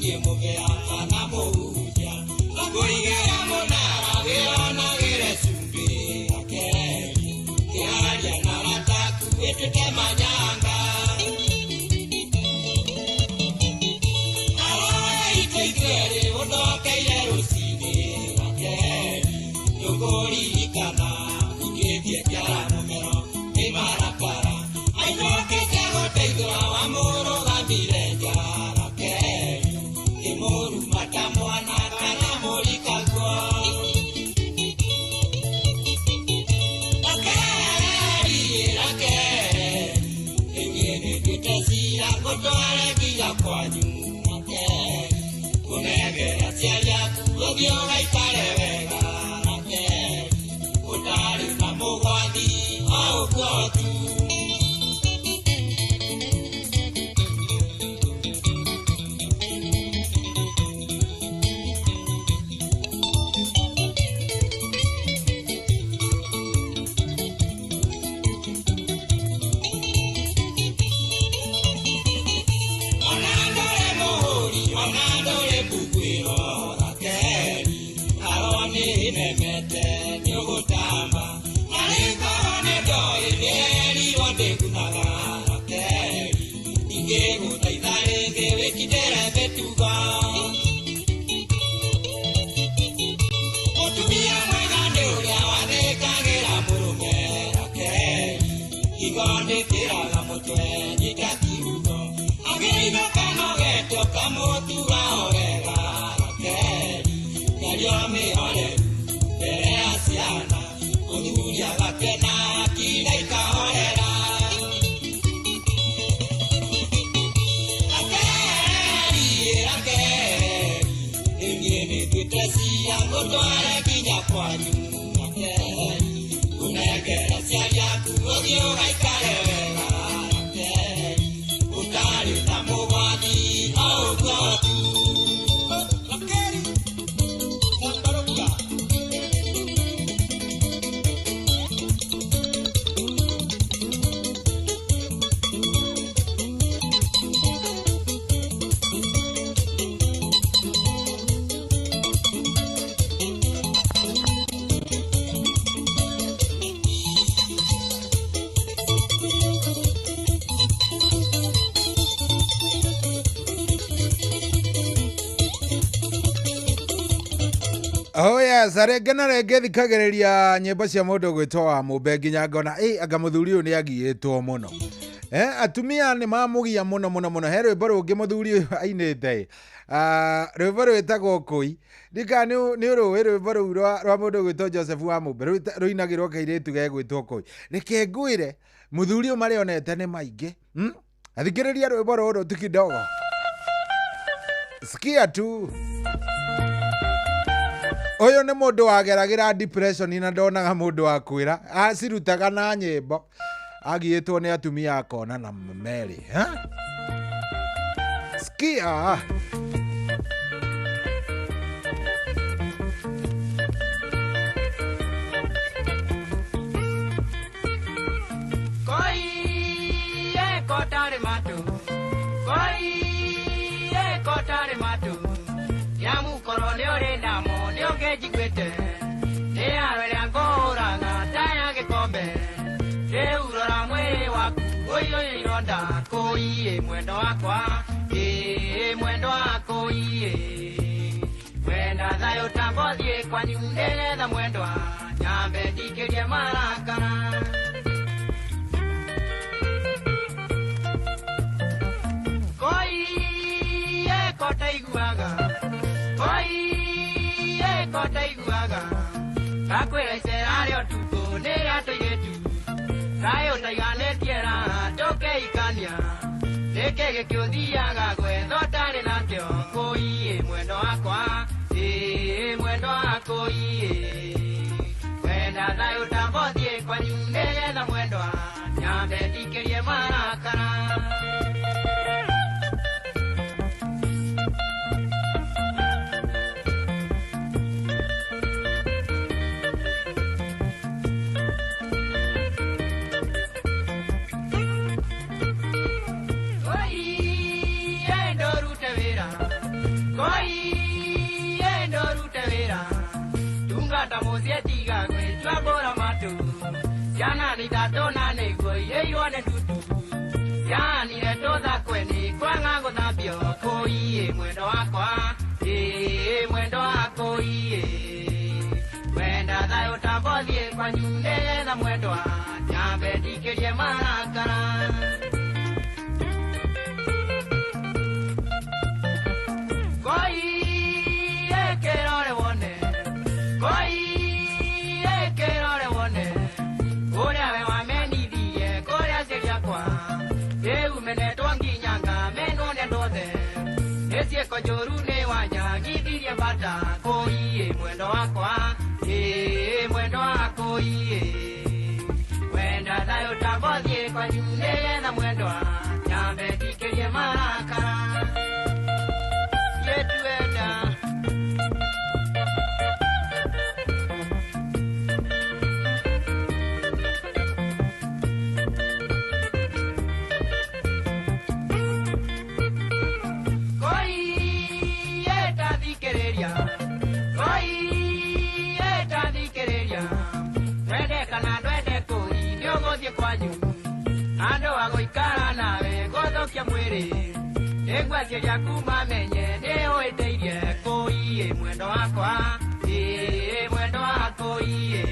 Ndingĩthiĩ mũbea kana mũhunjia ngũigĩra mũnara wĩonagĩre cumbĩ Rakeli kĩaria na arata aku wĩtuĩke manyanga Aroe itũ ithuerĩ ũndokeire rũcinĩ Rakeli nĩũkũririkana ingĩthiĩ kĩara mũmero nĩ marakara ainũkĩte gũteithũra wamũrũgamire nja Rakeli kĩmũruma ta mwana kana mũrikaguo Rakeli Rakeli ĩniĩ nĩnduĩte cira ngũtware nginya kwanyu Rakeli kũnengera aciari aku ũthiĩ ũgaikare wega Rakeli ũtarĩ na mũgwathi o ũguo tu. Ona ndũrĩ mũhũri ona ndũrĩ mbuguĩro Rakeli aro nĩnemete nĩũgũtamba narĩ ngoro nĩ ndoĩ nĩerirwo ndĩgunaga Rakeli ingĩgũthaitha rĩngĩ wĩkindĩre mĩtugo mũtumia mwega nĩ ũrĩa wathĩkagĩra mũrũme Rakeli higo nĩkĩraga mũtwe nyita kiugo agĩinũka nogetwo kamũtuga o wega Rakeli mĩario mĩhoreru mbere ya ciana mũthuri agakena akira ikahorera Rakeli Rakeli niĩ nĩnduĩte cira ngũtware nginya kwanyu Rakeli kũnengera aciari aku ũthiĩ ũgaikare wega Rakeli ũtarĩ na mũgwathi o ũguo tu Rakeli Tambaruka. Oh yes, rĩngĩ na rĩngĩ thikagĩrĩria nyĩmbo cia mũndũ gwĩtwo wa mũmbe nginya ngona ĩ anga mũthuri ũyũ nĩ agiĩtwo mũno. Atumia nĩ mamũgia mũno mũno mũno. He rwĩmbo rũngĩ mũthuri ũyũ ainĩte ĩ. Ah, rwĩmbo rwĩtagwo kũi. Ndika nĩ ũrũĩ rwĩmbo rũu rwa mũndũ gwĩtwo Joseph wa Mũmbe rũinagĩrwo kairĩtu gegwĩtwo kũi. Reke ngwĩre mũthuri ũyũ marĩa onete nĩ maingĩ. Athikĩrĩria rwĩmbo rũrũ tu kidogo. Sikia tu. Ũyũ nĩ mũndũ wageragĩra depression na ndonaga mũndũ wa kwĩra acirutaga na nyĩmbo agiĩtwo nĩ atumia akona na merĩ. Sikia. Koi kotare matu koi kotare matu nyamukoro nĩ ũrĩ namo nĩ ũngĩnjiguĩte nĩ aro ĩrĩa ngũhũraga ta ya gĩkombe rĩu rora mwĩrĩ waku ũiyũire ironda kũiĩ mwendo wakwa ĩ mwendo wakũiĩ mwenda thayũ tambothiĩ kwanyu nĩgetha mwendwa nyambe ndikĩrie marakara Koi kotaiguaga koi kotaiguaga kakwĩra icera rĩa ũtukũ nĩ rĩa tũirĩtu thayũ ũtaiganĩtie raha tũkĩhikania nĩkĩ gĩkĩũthiaga gwetha ũtarĩ nakĩo kũiĩ mwendo wakwa ĩ mwendo wakũiĩ wenda thayũ tambothiĩ kwanyu nĩgetha mwendwa nyambe ndikĩrie marakara. Oi, ndũrute wĩra Njoka mũciĩ tiga gwĩtua mbũra matũ. Ciana nĩ ithatũ na nĩguo irĩirwo nĩ ndutu. Cianire tũthakwe nĩ kwaga gũthambio kũiĩ mwendo wakwa. Ĩĩ mwendo wakũiĩ. Wenda thayũ tambothiĩ kwanyu nĩgetha mwendwa nyambe ndikĩrie marakara. Koi ekĩrore wone. Koi ekĩrore wone. Ũrĩa we wamenithirie kũrĩa aciari akwa. Rĩu menetwo nginya ngamenwo nĩ andũ othe. Nĩ ciĩko njũru nĩ wanyagithirie bata kũiĩ mwendo wakwa. Ĩĩ mwendo wakũiĩ. Wenda thayũ tambothiĩ kwanyu nĩgetha mwendwa nyambe ndikĩrie marakara. Yetuenda. Koi etathikĩrĩria. Koi etathikĩrĩria. Twende kana ndwende kũi nĩ ũgũthiĩ kwanyu. Andũ a gũikara nawe gũthũkia mwĩrĩ. Nĩguo aciari aku mamenye nĩ ũhĩtĩirie kũiĩ mwendo wakwa. Ĩĩ mwendo wakũiĩ.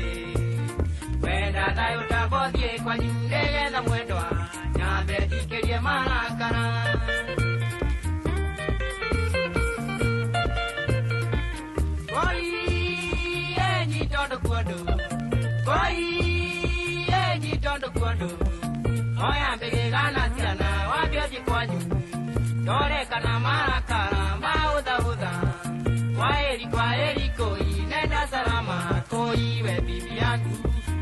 Wenda thayũ tambothiĩ kwanyu nĩgetha mwendwa nyambe ndikĩrie marakara. Koi enyitondo kuondo. Koi enyitondo kuondo. Oya mbĩgĩgana ciana wambie ũthiĩ kwanyu. Ndore kana marakara maũthaũtha. Kwaheri kwaheri kũi nenda salama kũi we bibi yangu.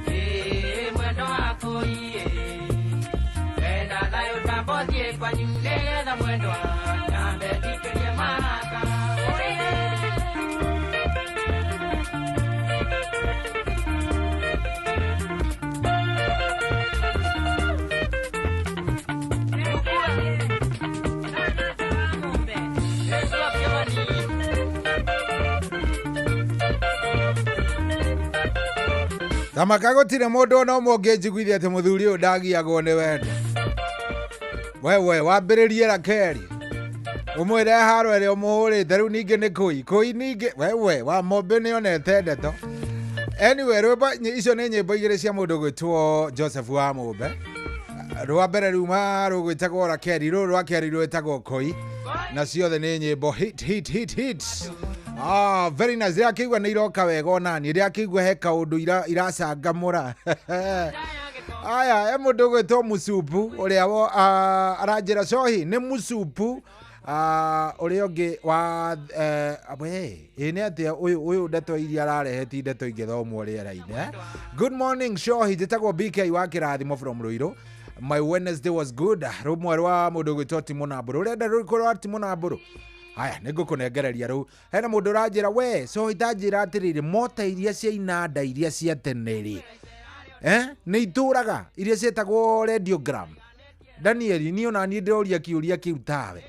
Ĩĩ mwendo wakũi ĩ. Wenda thayũ tambothiĩ kwanyu nĩgetha mwendwa nyambe ndikĩrie marakara. Oye. Thamaka gũtirĩ mũndũ ona ũmwe ũngĩnjiguithia atĩ mũthuri ũyũ ndagiagwo nĩ wendo. Wewe wambĩrĩrie Rakeli. Ũmwĩre haro ĩrĩa ũmũhũrĩte rĩu ningĩ nĩ kũi. Kũi ningĩ wewe wa Mombe nĩonete ndeto. Anyway, rwĩmbo icio nĩ nyĩmbo igĩrĩ cia mũndũ ũgwĩtwo Joseph wa Mũmbe. Rwa mbere ruma rũgwĩtagwo Rakeli, rũrũ rwa kerĩ rwĩtagwo Koi. Na ciothe nĩ nyĩmbo hit hit hit hit. Ah, very nice. Ndĩrakĩigua nĩ iroka wega ona niĩ. Ndĩrakĩigua he kaũndũ iracangamũra. Aya, he mũndũ ũgwĩtwo Mũcupu ũrĩa aranjĩra cohi nĩ Mũcupu ũrĩa ũngĩ wa we ĩ nĩ atĩa ũyũ ndeto iria ararehe ti ndeto ingĩthomwo rĩera-inĩ. Good morning cohi, njĩtagwo BK wa Kĩrathimo from Ruiru. My Wednesday was good. Rũmwe rwa mũndũ ũgwĩtwo Timo Nambũrũ. Ũrenda rũrĩkũ rwa Timo Nambũrũ? Haya, nĩngũkũnengereria rĩu. Hena mũndũ ũranjĩra we cohi tanjĩra atĩrĩrĩ, mota iria cia inanda iria cia tene rĩ, nĩ itũraga iria ciĩtagwo radiogram. Daniel, niĩ ona niĩ ndĩroria kĩũria kĩu tawe.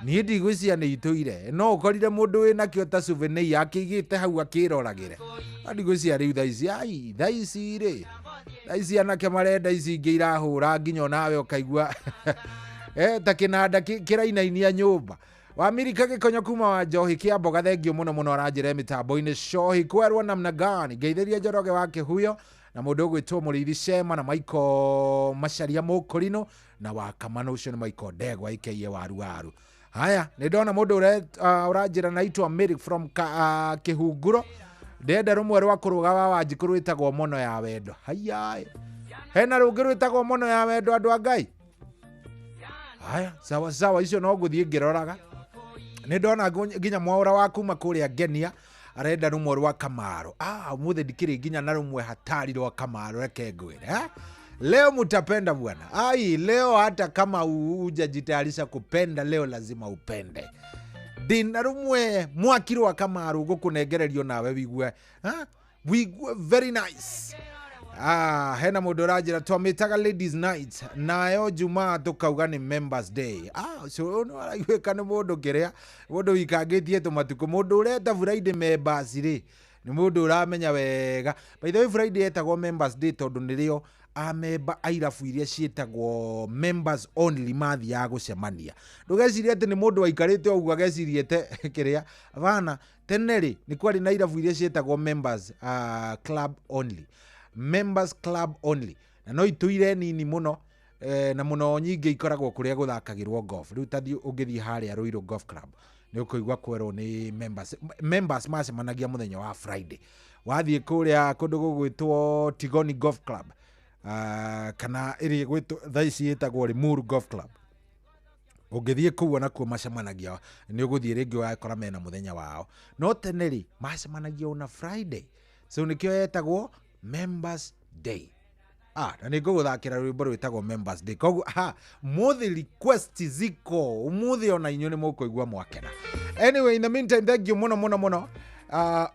Niĩ ndigwĩciria nĩ itũire. No ũkorire mũndũ wĩnakĩo ta souvenir akĩigĩte hau akĩroragĩre. No ndigwĩciria rĩu thaa ici, ai, thaa ici rĩ, thaa ici anake marenda ici ingĩ irahũra nginya onawe ũkaigua ta kĩnanda kĩrainainia nyũmba. Wamirika gĩkonyo kuma wa Njohi kĩa mboga thengio mũno mũno aranjĩra mĩtambo-inĩ cohi kwerwo namna gani. Ngeithĩria Njoroge wa Kĩhuyo na mũndũ ũgwĩtwo Mũrĩithi Shema na Michael Macharia Mũkũrinũ na wa Kamano ũcio nĩ Michael Ndegwa aka Waru Waru. Haya, nĩ ndona mũndũ ũranjĩra naitwa Mary from Kĩhunguro. Ndĩrenda rũmwe rwa kũrũga wa Wanjikũ rwĩtagwo Mono ya Wendo. Haiya, hena rũngĩ rwĩtagwo Mono ya Wendo andũ a Ngai. Haya, sawa sawa, icio no ngũthiĩ ngĩroraga. Nĩ ndona nginya mwaũra wa kuma kũrĩa Ngenia arenda rũmwe rwa Kamaro. Ũmũthĩ ndikĩrĩ nginya na rũmwe hatari rwa Kamaro, reke ngwĩre. Leo mutapenda bwana. Ai, leo hata kama hujajitayarisha kupenda, leo lazima upende. Ndina rũmwe mwaki rwa Kamaro ngũkũnengererio nawe wigue. Wigue very nice. Hena mũndũ ũranjĩra twamĩtaga ladies night nayo Jumaa tũkauga nĩ members day. So ũyũ araiguĩka nĩ mũndũ kĩrĩa, mũndũ wikangĩtie tũmatukũ, mũndũ ũreta Friday members rĩ, Nĩ mũndũ ũramenya wega. By the way, Friday yetagwo Members Day tondũ nĩrĩo amemba a irabu iria ciĩtagwo members only mathiaga gũcemania. Ndũgecirie atĩ nĩ mũndũ waikarĩte o ũguo ageciria ete kĩrĩa bana. Tene rĩ, nĩ kwarĩ na irabu iria ciĩtagwo members club only, members club only, na no itũire nini mũno na mũno nyingĩ ikoragwo kũrĩa gũthakagĩrwo golf. Rĩu ta thiĩ, ũngĩthiĩ harĩa Ruiru Golf Club, nĩ ũkũigua kwerwo nĩ members, members macemanagia mũthenya wa Friday. Wathiĩ kũrĩa kũndũ gũgwĩtwo Tigoni Golf Club, kana ĩrĩa ĩgwĩtwo thaa ici ĩtagwo Limuru Golf Club, ũngĩthiĩ kũu onakuo macemanagia, nĩ ũgũthiĩ rĩngĩ ũgakora mena mũthenya wao. No tene rĩ, macemanagia ona Friday, so nĩkĩo yetagwo Members Day. Na nĩ ngũgũthakĩra rwĩmbo rwĩtagwo Members Day. Koguo ha mũthĩ request ziko ũmũthĩ, ona inyuĩ nĩ mũkũigua mwakena. Anyway, in the meantime, thank you mũno mũno mũno,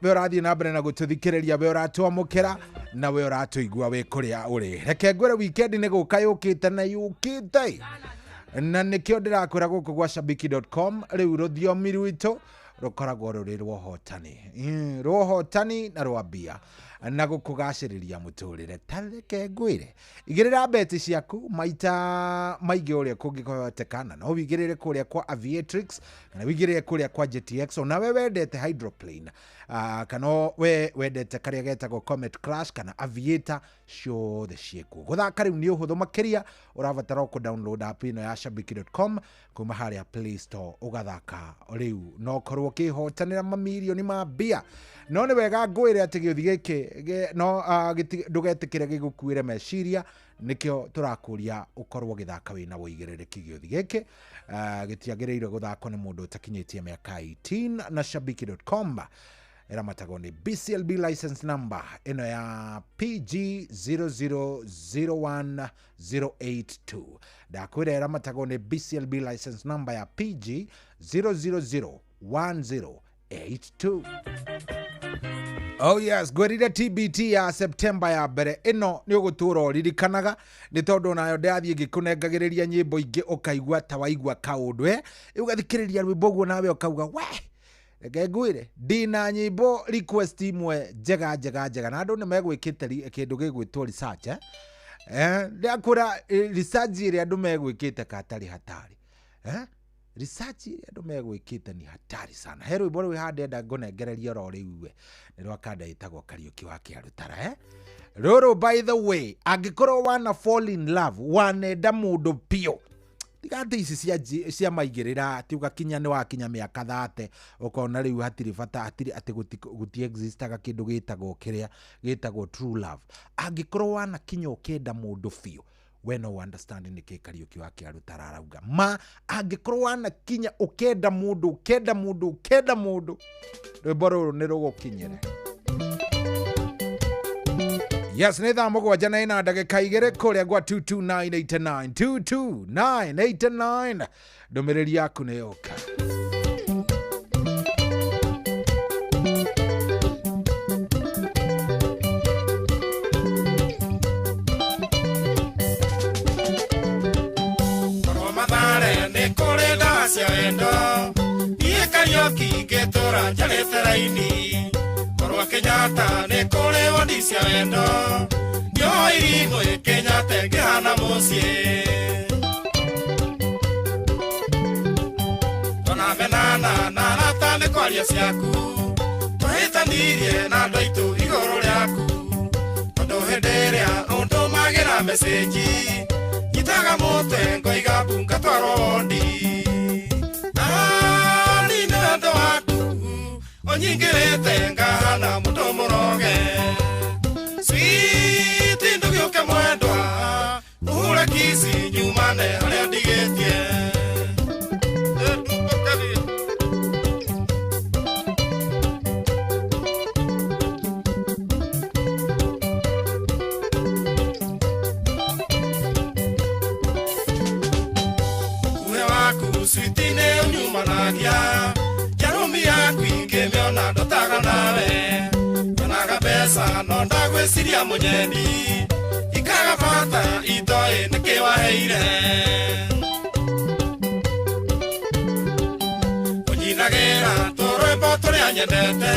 we ũrathiĩ na mbere na gũtũthikĩrĩria, we ũratwamũkĩra na we ũratũigua wĩ kũrĩa ũrĩ. Reke ngwĩre, weekend nĩ gũka yũkĩte na yũkĩte, na nĩkĩo ndĩrakwĩra gũkũ gwa shabiki.com rĩu rũthiomi rwitũ rũkoragwo rũrĩ rwa ũhotani, rwa ũhotani na rwa mbia na gũkũgacĩrĩria mũtũrĩre. Ta reke ngwĩre, igĩrĩra beti ciaku maita maingĩ ũrĩa kũngĩhoteka, na no wigĩrĩre kũrĩa kwa Aviatrix kana wigĩrĩre kũrĩa kwa JTX. Ona we wendete hydroplane, kana we wendete karĩa getagwo Comet Crash kana Aviator, ciothe ciĩkuo. Gũthaka rĩu nĩ ũhũthũ makĩria, ũrabatara o kũ-download app ĩno ya shabiki.com kuma harĩa Play Store, ũgathaka rĩu no ũkorwo ũkĩhotanĩra mamirioni ma mbia. No nĩ wega ngwĩre atĩ gĩũthi gĩkĩ no ndũgetĩkĩre gĩgũkuĩre meciria. Nĩkĩo tũrakũria ũkorwo ũgĩthaka wĩna ũigĩrĩrĩki. Gĩũthi gĩkĩ gĩtiagĩrĩire gũthakwo nĩ mũndũ ũtakinyĩtie mĩaka 18, na shabiki.com ĩramatagwo nĩ BCLB license number ĩno ya PG 0001082. Ndakwĩra ĩramatagwo nĩ BCLB license number ya PG 0001082. Oh yes, ngwĩrire TBT ya September ya mbere ĩno nĩ ũgũtũra ũririkanaga, nĩ tondũ nayo ndĩrathiĩ ngĩkũnengagĩrĩria nyĩmbo ingĩ, ũkaigua ta waigua kaũndũ, ũgathikĩrĩria rwĩmbo ũguo nawe ũkauga we. Reke ngwĩre, ndĩna nyĩmbo request imwe njega njega njega, na andũ nĩ megwĩkĩte kĩndũ gĩgwĩtwo research, eh? Ndĩrakwĩra, research ĩrĩa andũ megwĩkĩte katarĩ hatari, eh? Research ĩrĩa andũ megwĩkĩte ni hatari sana. He rwĩmbo rwĩ haha ndĩrenda ngũnengereria oro rĩu, we nĩ rwa kanda ĩtagwo Kariũki wa Kĩarũtara, eh? Rũrũ, by the way, angĩkorwo wana fall in love, wanenda mũndũ biũ, tiga atĩ ici cia maigĩrĩra, atĩ ũgakinya nĩ wakinya mĩaka 30 ũkona rĩu hatirĩ bata, hatirĩ atĩ gũti existaga kĩndũ gĩtagwo kĩrĩa gĩtagwo true love. Angĩkorwo wanakinya ũkenda mũndũ biũ, we no understand nĩkĩ Kariũki wa Kĩarũtara arauga. Ma angĩkorwo wanakinya ũkenda mũndũ, ũkenda mũndũ, ũkenda mũndũ, rwĩmbo rũrũ nĩ rũgũkinyĩre. Yes, nĩ thaa 7:02 kũrĩa gwa 22989, 22989. Ndũmĩrĩri yaku nĩ yoka. Korwo Mathare nĩ kũrĩ ndawa cia wendo, niĩ Kariũki ngĩtũra njarĩte raini. Korwo Kenyatta nĩ kũrĩ wondi cia wendo, nĩoirimũ Kenyatta ĩngĩhana mũciĩ. Tũnamenana na arata nĩ kwaria ciaku, twahĩtanirie na andũ aitũ igũrũ rĩaku, tondũ hĩndĩ ĩrĩa ũndũmagĩra message nyitaga mũtwe ngoiga mbu ngatwarwo wondi. Ni nĩ wendo waku ũnyingĩrĩte ngahana mũndũ mũroge. Sweet, ndũgĩũke mwendwa, ũhure kici nyumane harĩa ndigĩtie. Ndũkũkarie. Uhe waku sweet nĩ ũnyumanagia, njarũmi yaku ingĩmĩona ndotaga nawe. Nyonaga mbeca no ndagwĩciria mũnyendi, ikaga bata itoĩ nĩkĩ waheire. Ũnyinagĩra tũrwĩmbo tũrĩa nyendete,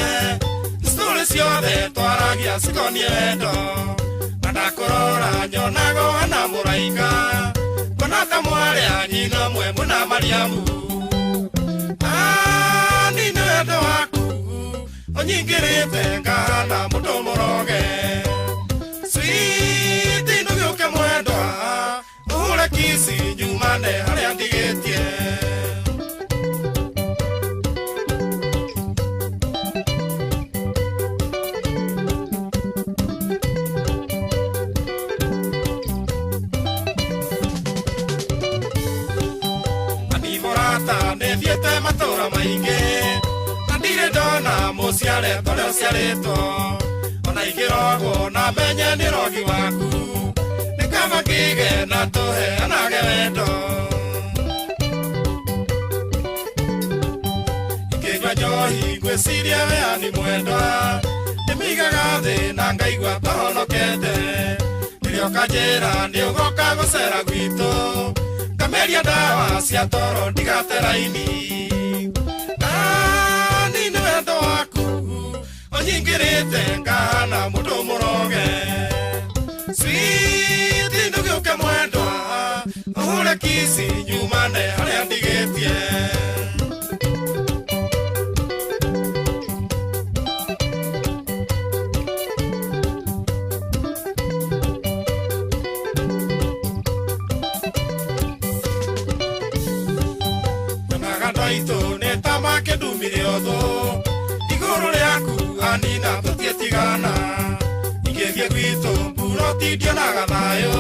story. Ciothe twaragia cikoniĩ wendo na ndakũrora nyonaga ũhana mũraika ngona ta mwarĩ a nyina ũmwe mũna Mariamu. Ani nĩ wendo waku ũnyingĩrĩte ngahana mũndũ mũroge. Switi ndũgĩũke mwendwa ũhũre kici nyumane harĩa ndigĩtie. Nĩthiĩte matũra maingĩ na ndirĩ ndona mũciare torĩa ũciarĩtwo ona ingĩrogwo na menye nĩ rogi waku nĩ kaba ngĩge na tũheanage wendo. Ingĩnyua njohi ngwĩciria we ani mwendwa ndĩmĩigaga thĩ na ngaigua tahonokete rĩrĩa ũkanjĩra nĩ ũgoka gũcera gwitũ ngameria ndawa cia toro ndigate raini. Ani nĩ wendo waku ũnyingĩrĩte ngahana mũndũ mũroge. Switi ndũgĩũke mwendwa ũhũre kici nyumane harĩa ndigĩtie. Makĩndumire ũthũ igũrũ rĩaku anina tũtiĩtigana ingĩthiĩ gwitũ mburoti ndionaga thayũ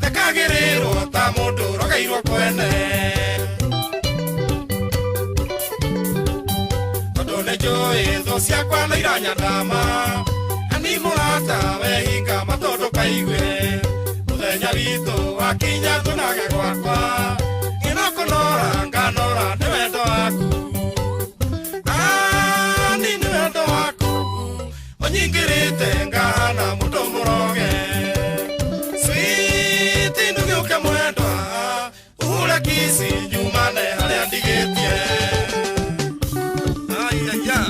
thekagĩrĩrwo ta mũndũ ũrogeirwo kwene tondũ nĩnjũĩ thũ ciakwa nĩ iranyandama ani mũrata wehinga matũ ndũkaigue mũthenya witũ wakinya tũnage gwakwa ngĩnokũnora nganora nĩ wendo waku. Ani nĩ wendo waku ũnyingĩrĩte ngahana mũndũ mũroge. Switi ndũgĩũke mwendwa ũhũre kici nyumane harĩa ndigĩtie. Ai-ai-a.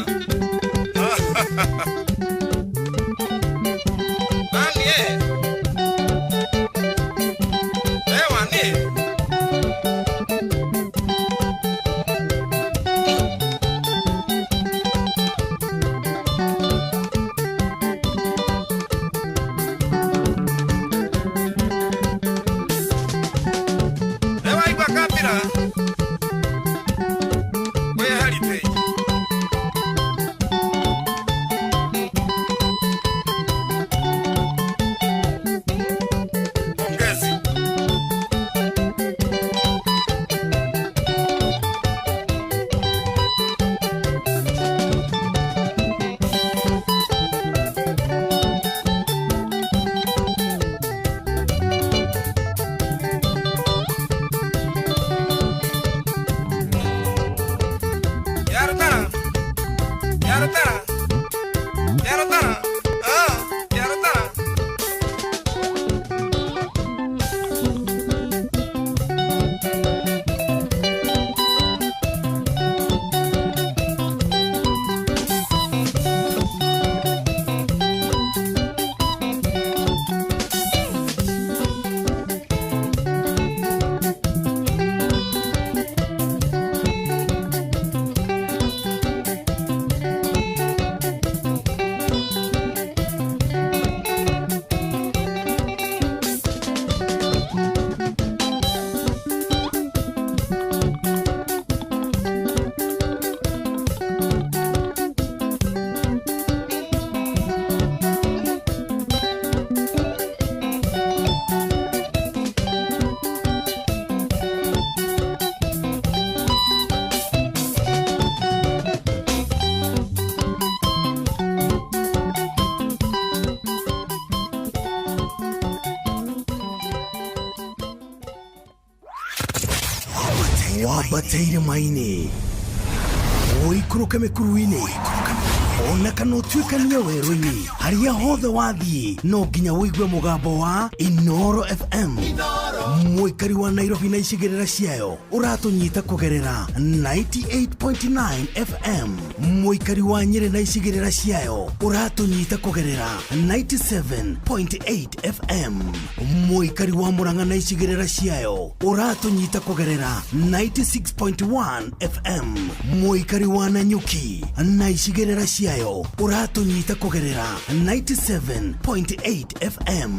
Ani e. Ewa ni. Wambateire maini ũikũrũke mĩkuru-inĩ ona kana ũtuĩkanie werũ-inĩ harĩa hothe wathiĩ no nginya ũigue mũgambo wa Inoro FM. Mũikari wa Nairobi na icigĩrĩra ciayo ũratũnyita kũgerera 98.9 FM. Mũikari wa Nyĩrĩ na icigĩrĩra ciayo ũratũnyita kũgerera 97.8 FM. Mũikari wa Murang'a na icigĩrĩra ciayo ũratũnyita kũgerera 96.1 FM. Mũikari wa Nanyuki na icigĩrĩra ciayo ũratũnyita kũgerera 97.8 FM.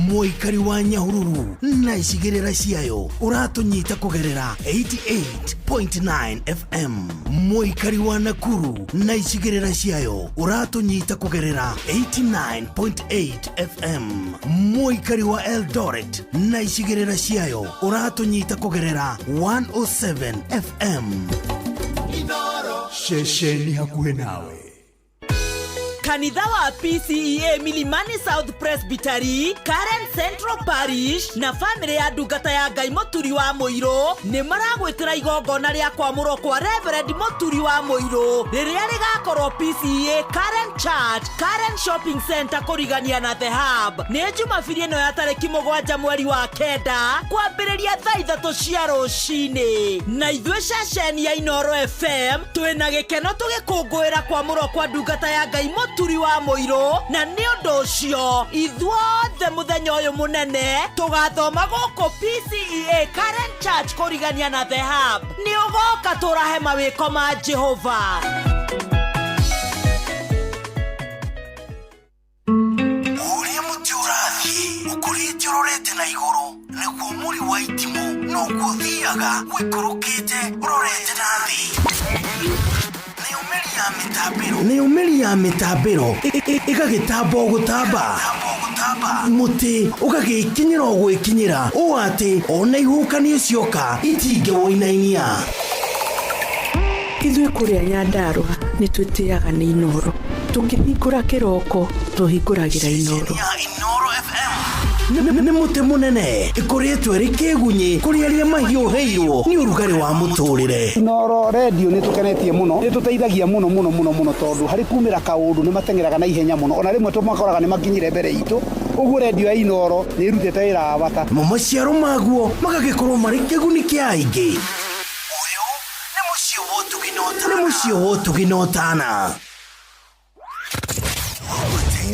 Mũikari wa Nyahururu na icigĩrĩra ciayo ũratũnyita kũgerera 88.9 FM. Mũikari wa Nakuru na icigĩrĩra ciayo ũratũnyita kũgerera 89.8 FM. Mũikari wa Eldoret na icigĩrĩra ciayo ũratũnyita kũgerera 107 FM. Ceceni hakuhĩ nawe. Kanitha wa PCEA Milimani South Presbytery, Karen Central Parish na famĩlĩ ya ndungata ya Ngai Mũturi wa Mũirũ nĩ maragwĩtĩra igongona rĩa kwamũrwo kwa Reverend Mũturi wa Mũirũ rĩrĩa rĩgakorwo PCEA Karen Church, Karen Shopping Center kũrigania na The Hub. Nĩ Jumabiri ĩno ya tarĩki 7 mweri wa 9 kwambĩrĩria thaa 3 cia rũcinĩ. Na ithuĩ ceceni ya Inooro FM twĩna gĩkeno tũgĩkũngũĩra kwamũrwo kwa ndungata ya Ngai Mũturi wa Mũirũ, na nĩ ũndũ ũcio ithuothe mũthenya ũyũ mũnene tũgathoma gũkũ PCEA Karen Church kũrigania na The Hub. Nĩ ũgoka tũrahe mawĩko ma Jehova. Ũrĩa mũtĩ ũrathiĩ ũkũrĩte ũrorete na igũrũ nĩguo mũri wa itimũ noguo ũthiaga ũikũrũkĩte ũrorete na thĩ. Nayo mĩri ya mĩtambĩro ĩgagĩtamba o gũtamba, mũtĩ ũgagĩkinyĩra o gwĩkinyĩra ũũ atĩ ona ihuhũkanio cioka itingĩwũinainia. Ithuĩ kũrĩa Nyandarũa nĩ twĩtĩaga nĩ Inooro. Tũkĩhingũra kĩroko tũhingũragĩra Inooro. Inooro FM nĩ mũtĩ mũnene ĩkũrĩtwo ĩrĩ kĩgunyĩ kũrĩ arĩa mahiũhĩirwo nĩ ũrugarĩ wa mũtũrĩre. Inooro redio nĩ tũkenetie mũno, nĩ tũteithagia mũno mũno mũno mũno tondũ harĩ kumĩra kaũndũ nĩ mateng'eraga na ihenya mũno, ona rĩmwe tũmakoraga nĩ makinyire mbere itũ. Ũguo redio ya Inooro nĩ ĩrutĩte wĩra wa bata. Mo maciaro maguo magagĩkorwo marĩ kĩguni kĩa aingĩ. Ũyũ nĩ mũciĩ wa ũtugi na ũtana. Nĩ mũciĩ wa ũtugi na ũtana.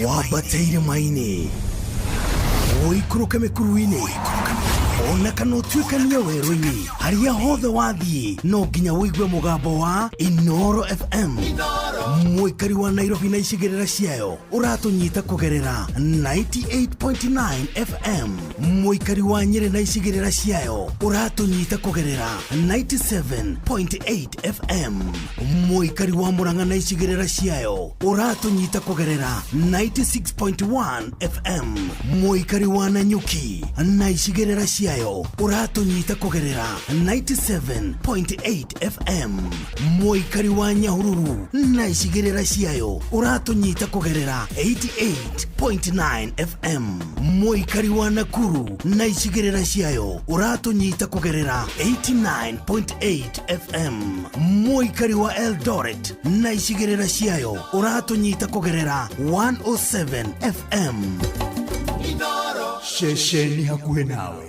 Wambate irĩma-inĩ, ũikũrũke mĩkuru-inĩ, ona kana ũtuĩkanie werũ-inĩ, harĩa hothe wathiĩ no nginya ũigue mũgambo wa Inooro FM. Mũikari wa Nairobi na icigĩrĩra ciayo ũratũnyita kũgerera 98.9 FM. Mũikari wa Nyĩrĩ na icigĩrĩra ciayo ũratũnyita kũgerera 97.8 FM. Mũikari wa Murang'a na icigĩrĩra ciayo ũratũnyita kũgerera 96.1 FM. Mũikari wa Nanyuki na icigĩrĩra ciayo ũratũnyita kũgerera 97.8 FM. Mũikari wa Nyahururu na icigĩrĩra ciayo ũratũnyita kũgerera 88.9 FM. Mũikari wa Nakuru na icigĩrĩra ciayo ũratũnyita kũgerera 89.8 FM. Mũikari wa Eldoret na icigĩrĩra ciayo ũratũnyita kũgerera 107 FM. Ceceni hakuhĩ nawe.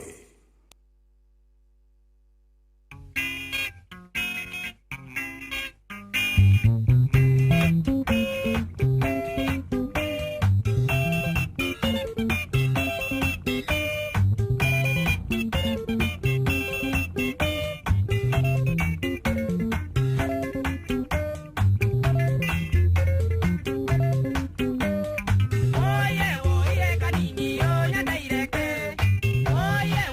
Oye, oye, kanini, oye, ndaireke. Oye,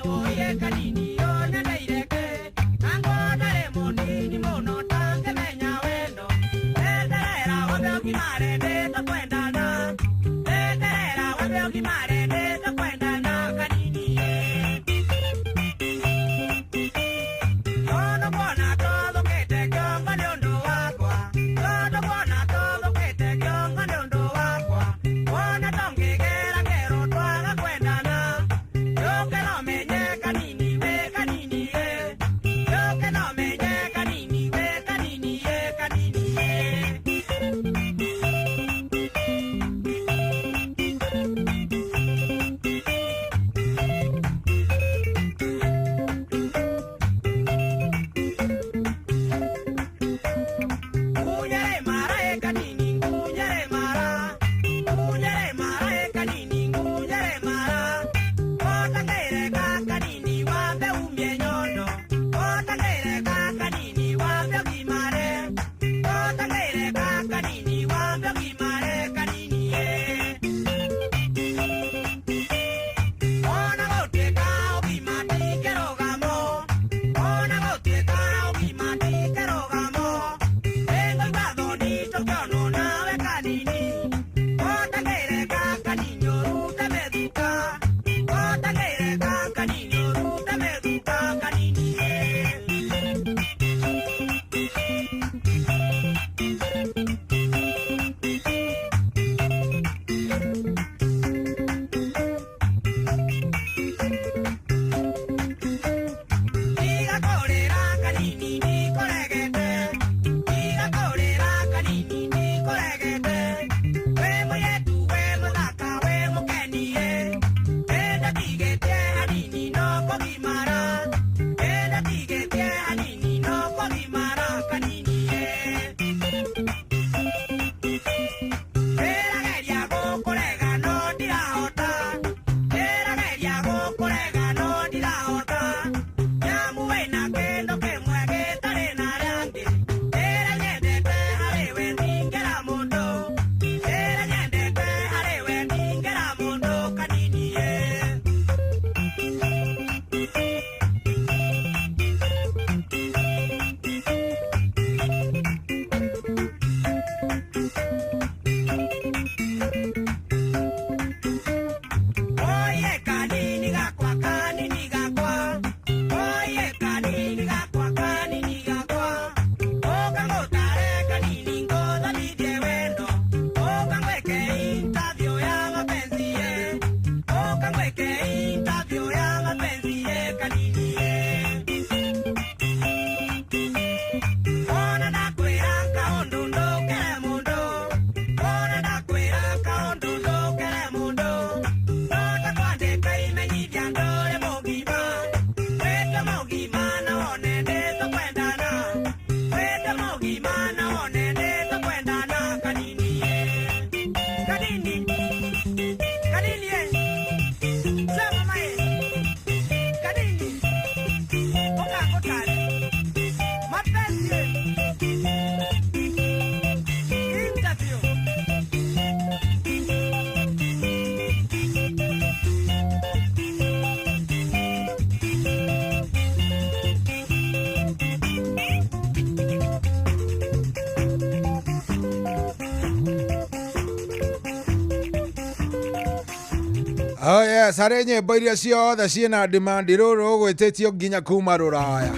Oh yes, harĩ nyĩmbo iria ciothe ciĩna demand rũrũ ũgwĩtĩtio nginya kuma rũraya.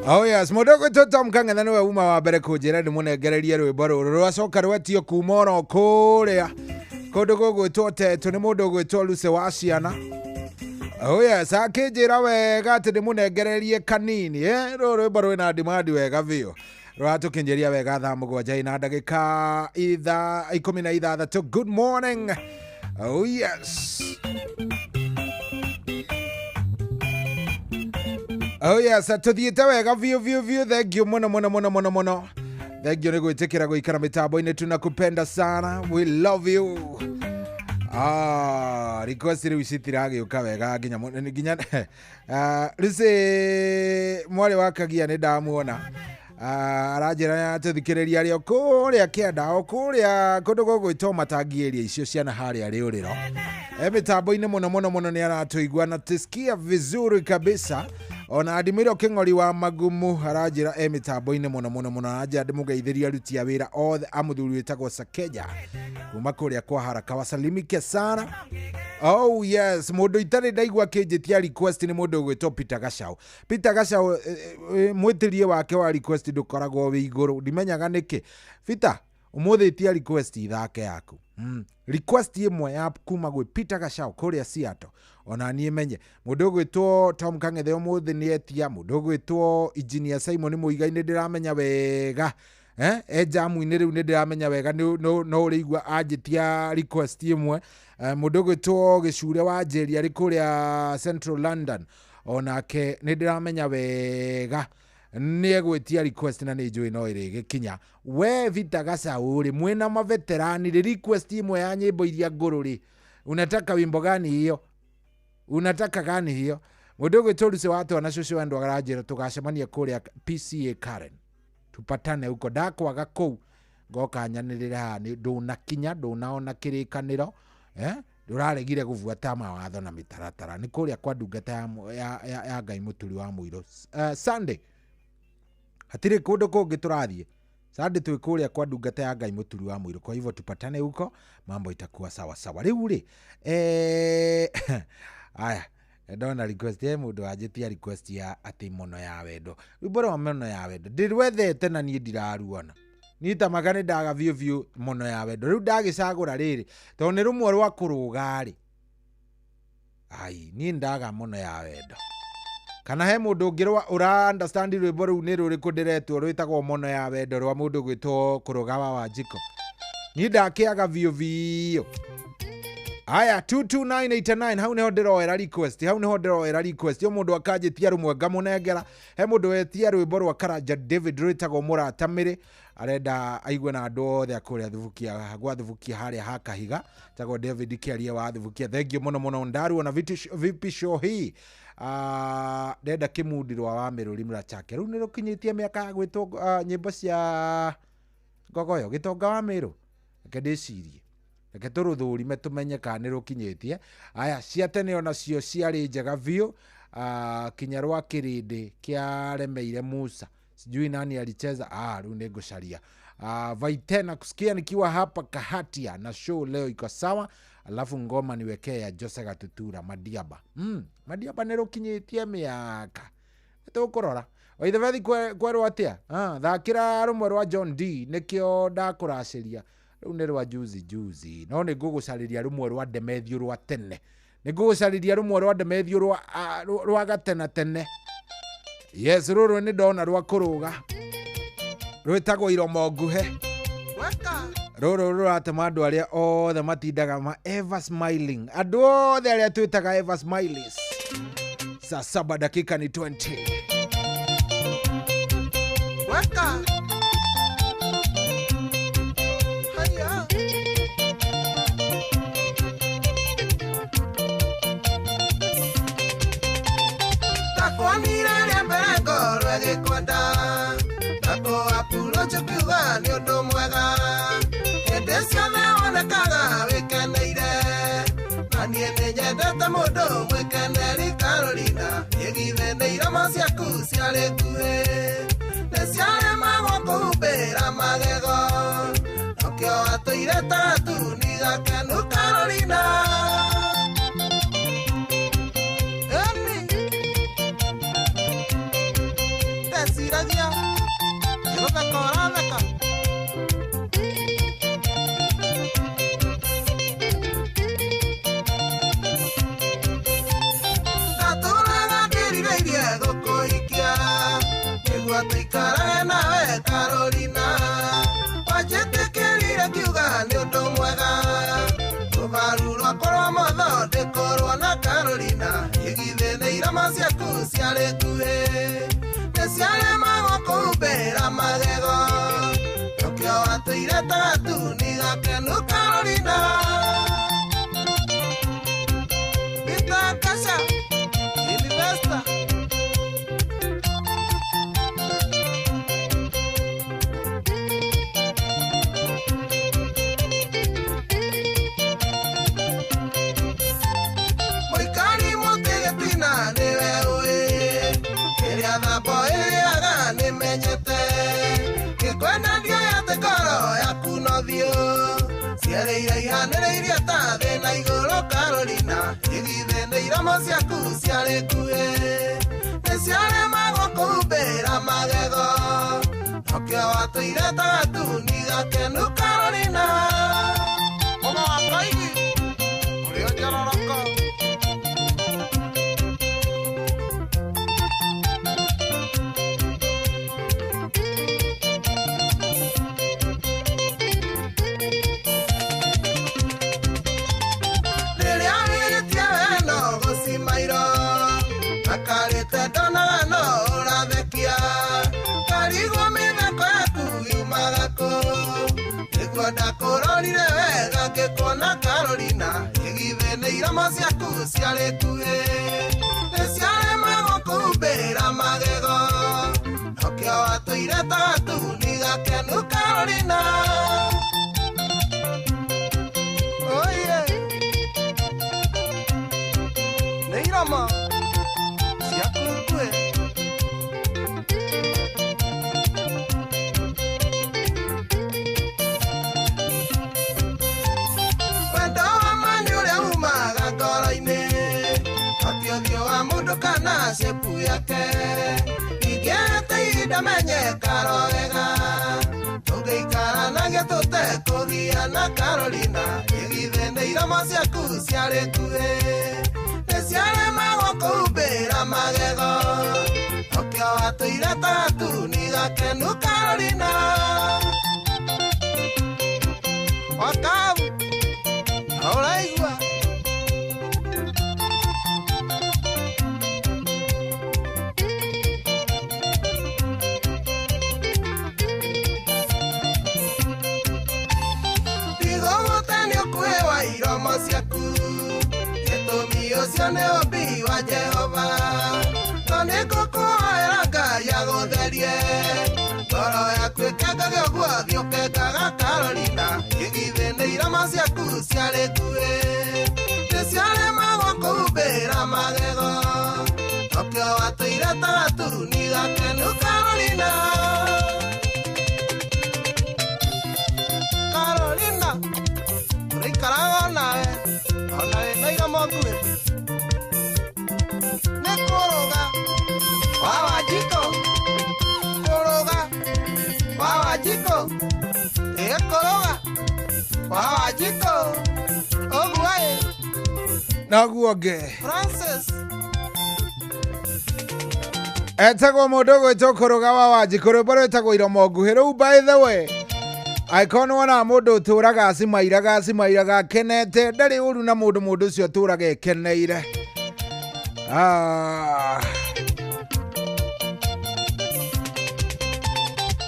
Oh yes, mũndũ ũgwĩtwo Tom Kang'ethe nĩwe uma wa mbere kũnjĩra ndĩmũnengererie rwĩmbo rũrũ rwacoka rwetio kuma oro kũrĩa kũndũ gũgwĩtwo Tetũ nĩ mũndũ ũgwĩtwo Lucy wa ciana. Oh yes, akĩnjĩra wega atĩ ndĩmũnengererie kanini, rũrũ rwĩmbo rwĩna demand wega biũ. Rũratũkinyĩria wega thaa 7 na ndagĩka 16. Good morning. Oh yes. Oh yes, tuthiĩte wega biũ biũ biũ. Thank you mũno mũno mũno mũno mũno. Thank you nĩ gwĩtĩkĩra gũikara mĩtambo-inĩ, tunakupenda sana. We love you. Ah, request rĩu citiragĩũka wega nginya nginya Lucy mwarĩ wa Kagia nĩ ndamuona. Aranjĩra tũthikĩrĩria arĩ o kũrĩa kĩanda o kũrĩa kũndũ gũgwĩtwo matangi area icio ciana harĩa rĩũrĩro. Mĩtambo-inĩ mũno mũno mũno nĩ aratũigua na tusikia vizuri kabisa. Ona Adimiro Kĩng'ori wa Magumu aranjĩra mĩtambo-inĩ mũno mũno mũno, aranjĩra ndĩmũgeithĩrie aruti a wĩra othe a mũthuri wĩtagwo Sakeja kuma kũrĩa kwa Haraka, wasalimike sana. Oh yes, mũndũ itarĩ ndaigua akĩnjĩtia request nĩ mũndũ ũgwĩtwo Peter Gachau. Peter Gachau mwĩtĩrie wake wa request ndũkoragwo wĩ igũrũ, ndimenyaga nĩkĩ. Peter, ũmũthĩ ĩtia request ithake yaku. Request ĩmwe ya kuma gwĩ Peter Gachau kũrĩa Seattle. Ona niĩ menye mũndũ ũgwĩtwo Tom Kang'ethe ũmũthĩ nĩ etia, mũndũ ũgwĩtwo Engineer Simon Muigai nĩ ndĩramenya wega. Jamu-inĩ rĩu nĩ ndĩramenya wega no ũrĩigua anjĩtia request ĩmwe. Mũndũ ũgwĩtwo Gĩcure wa Njeri arĩ kũrĩa Central London, onake nĩ ndĩramenya wega nĩ egwĩtia request na nĩ njũĩ no ĩrĩgĩkinya. We Peter Gachau rĩ, mwĩna maveterani rĩ, request ĩmwe ya nyĩmbo iria ngũrũ rĩ, unataka wimbo gani hiyo? Unataka gani hiyo? Mũndũ ũgwĩtwo Lucy wa Twana cũcũ wa andũ aranjĩra tũgacemania kũrĩa PCA Karen, tupatane huko. Ndakwaga kũu ngoka nyanĩrĩre haha ndũnakinya ndũnaona kĩrĩkanĩro, ndũraregire gũbuata mawatho na mĩtaratara. Nĩ kũrĩa kwa ndungata ya Ngai mũturi wa mũirũ. Sunday hatirĩ kũndũ kũngĩ tũrathiĩ. Sunday twĩ kũrĩa kwa ndungata ya Ngai mũturi wa mũirũ, kwa hivyo tupatane huko, mambo itakuwa sawa sawa. Rĩu rĩ aya ndona request ya mũndũ wanjĩtia request ya atĩ mũno ya wendo, rwĩmbo rwa mũno ya wendo ndĩrwethete na niĩ ndiraruona. Niĩ tamaga nĩ ndaga biũ biũ mũno ya wendo. Rĩu ndagĩcagũra rĩrĩ tondũ nĩ rũmwe rwa kũrũga rĩ, ai niĩ ndaga mũno ya wendo. Kana he mũndũ ũngĩ ũra understand rwĩmbo rũu nĩ rũrĩkũ ndĩretwo rwĩtagwo mũno ya wendo rwa mũndũ ũgwĩtwo Kũrũga wa Wanjikũ. Niĩ ndakĩaga biũ biũ. Aya 22989 hau niho ndĩroera request, hau niho ndĩroera request. Yo mũndũ akanjĩtia rũmwe ngamũnengera. He mũndũ wetia rwĩmbo rwa Karanja David rwĩtagwo Mũrata Mĩrĩ, arenda aigue na andũ othe kũrĩa Thubukia, gwa Thubukia harĩa ha Kahiga, tagwo David Kĩarie wa Thubukia. Thank you mũno mũno. Ndaruona vipi show hii. Ndenda kĩmundi rwa wa Mĩrũri Mũrachake. Rĩu nĩ rũkinyĩtie mĩaka ya gwĩtwo nyĩmbo cia ngogoyo gĩtonga wa Mĩrũ. Reke ndĩcirie, reke tũrũthũrime tũmenye kana nĩ rũkinyĩtie. Aya cia tene onacio ciarĩ njega biũ. Kinya rwa kĩrĩndĩ kĩaremeire Musa, sijui nani alicheza. Rĩu nĩ ngũcaria. Vaitena kusikia nikiwa hapa Kahatia na show leo iko sawa. Alafu ngoma niwekee ya Jose Gatutura Madiaba. Madiaba nĩ rũkinyĩtie mĩaka tũkũrora. Oithebethi kwerwo atĩa? Thakĩra rũmwe rwa John D nĩkĩo ndakũracĩria. Rĩu nĩ rwa juzi juzi, no nĩ ngũgũcarĩria rũmwe rwa Demethiũ rwa tene. Nĩ ngũgũcarĩria rũmwe rwa Demethiũ rwa gatena tene. Yes, rũrũ nĩ ndona rwa kũrũga rwĩtagwo iromo nguhe. Rũrũ rũratema andũ arĩa othe matindaga ma ever smiling, andũ othe arĩa twĩtaga ever smileys. Saa 7 dakika ni 20. Weka. Ĩkwenda na kũapurũci kiuga nĩ ũndũ mwega hĩndĩ ciothe wonekaga wĩkeneire na niĩ nĩ nyendete mũndũ mwĩkeneri Carolina ĩgithe nĩ iromo ciaku ciarĩ nguhĩ nĩ ciaremagwo kũhumbĩra magego nokĩo watũire ta gatuni gakenu Carolina. Ndeciragia nĩgũtheka ũratheka ndatũraga ndĩrirĩirie gũkũhikia nĩguo tũikarage nawe Carolina wanjĩtĩkĩrire ngiuga nĩ ũndũ mwega rũbaru rwakwa rwa motho ndĩkorwo na Carolina ĩgithĩ nĩ iromo ciaku ciarĩ nguhĩ nĩ ciaremagwo kũhumbĩra magego nokĩo watũire ta gatuni gakenu Carolina. Peter Kasha Investor. Mũikari mũtĩ gĩtina nĩwe ũĩ kĩrĩa thambo ĩrĩaga nĩmenyete ngĩkwenda ndioĩ atĩ ngoro yaku no thiũ cierĩire ihanĩrĩirie ta thĩ na igũrũ Carolina ĩgithĩ nĩ iromo ciaku ciarĩ nguhĩ nĩ ciaremagwo kũhumbĩra magego nokĩo watũire ta gatuni gakenu Carolina. Mũgo wa Koigi ũrĩa njororoko. Rĩrĩa wĩrĩtie we no gũcimairwo makarĩte ndonaga no ũrathekia ngarigwo mĩtheko yaku yumaga kũ nĩguo ndakũrorire wega ngĩkuona Carolina ĩgithĩ nĩ iromo ciaku ciarĩ nguhĩ nĩ ciaremagwo kũhumbĩra magego nokĩo watũire ta gatuni gakenu Carolina. Oye nĩ iromo ciaku nguhĩ. Wendo wa ma nĩ ũrĩa umaga ngoro-inĩ no ti ũthiũ wa mũndũ kana cepu yake ingĩete ihinda menye karo wega tũngĩikaranagia tũtekũgiana Carolina ĩgithĩ nĩ iromo ciaku ciarĩ nguhĩ nĩ ciaremagwo kũhumbĩra magego nokĩo watũire ta gatuni gakenu Carolina. Wakabu ũraigua ndigũgũte nĩ ũkuhĩ wa iromo ciaku gĩtũmi ũcio nĩ ũmbi wa Jehova no nĩngũkũhoera Ngai agũtherie ngoro yaku ĩkengage ũguo thiĩ ũkengaga Carolina ĩgithĩ nĩ iromo ciaku ciarĩ nguhĩ nĩ ciaremagwo kũhumbĩra magego nokĩo watũire ta gatuni gakenu Carolina. Carolina tũrĩikaraga nawe ona wĩna iromo nguhĩ nĩ kũrũga wa Wanjikũ kũrũga wa Wanjikũ ĩ kũrũga wa Wanjikũ ũguo ĩ Naguo ngĩ Francis etagwo mũndũ ũgwĩtwo kũrũga wa Wanjikũ rwĩmbo rwĩtagwo iromo nguhĩ rĩu by the way angĩkorwo nĩ wonaga mũndũ ũtũraga acimairaga akenete ndarĩ ũru na mũndũ mũndũ ũcio atũraga ekeneire.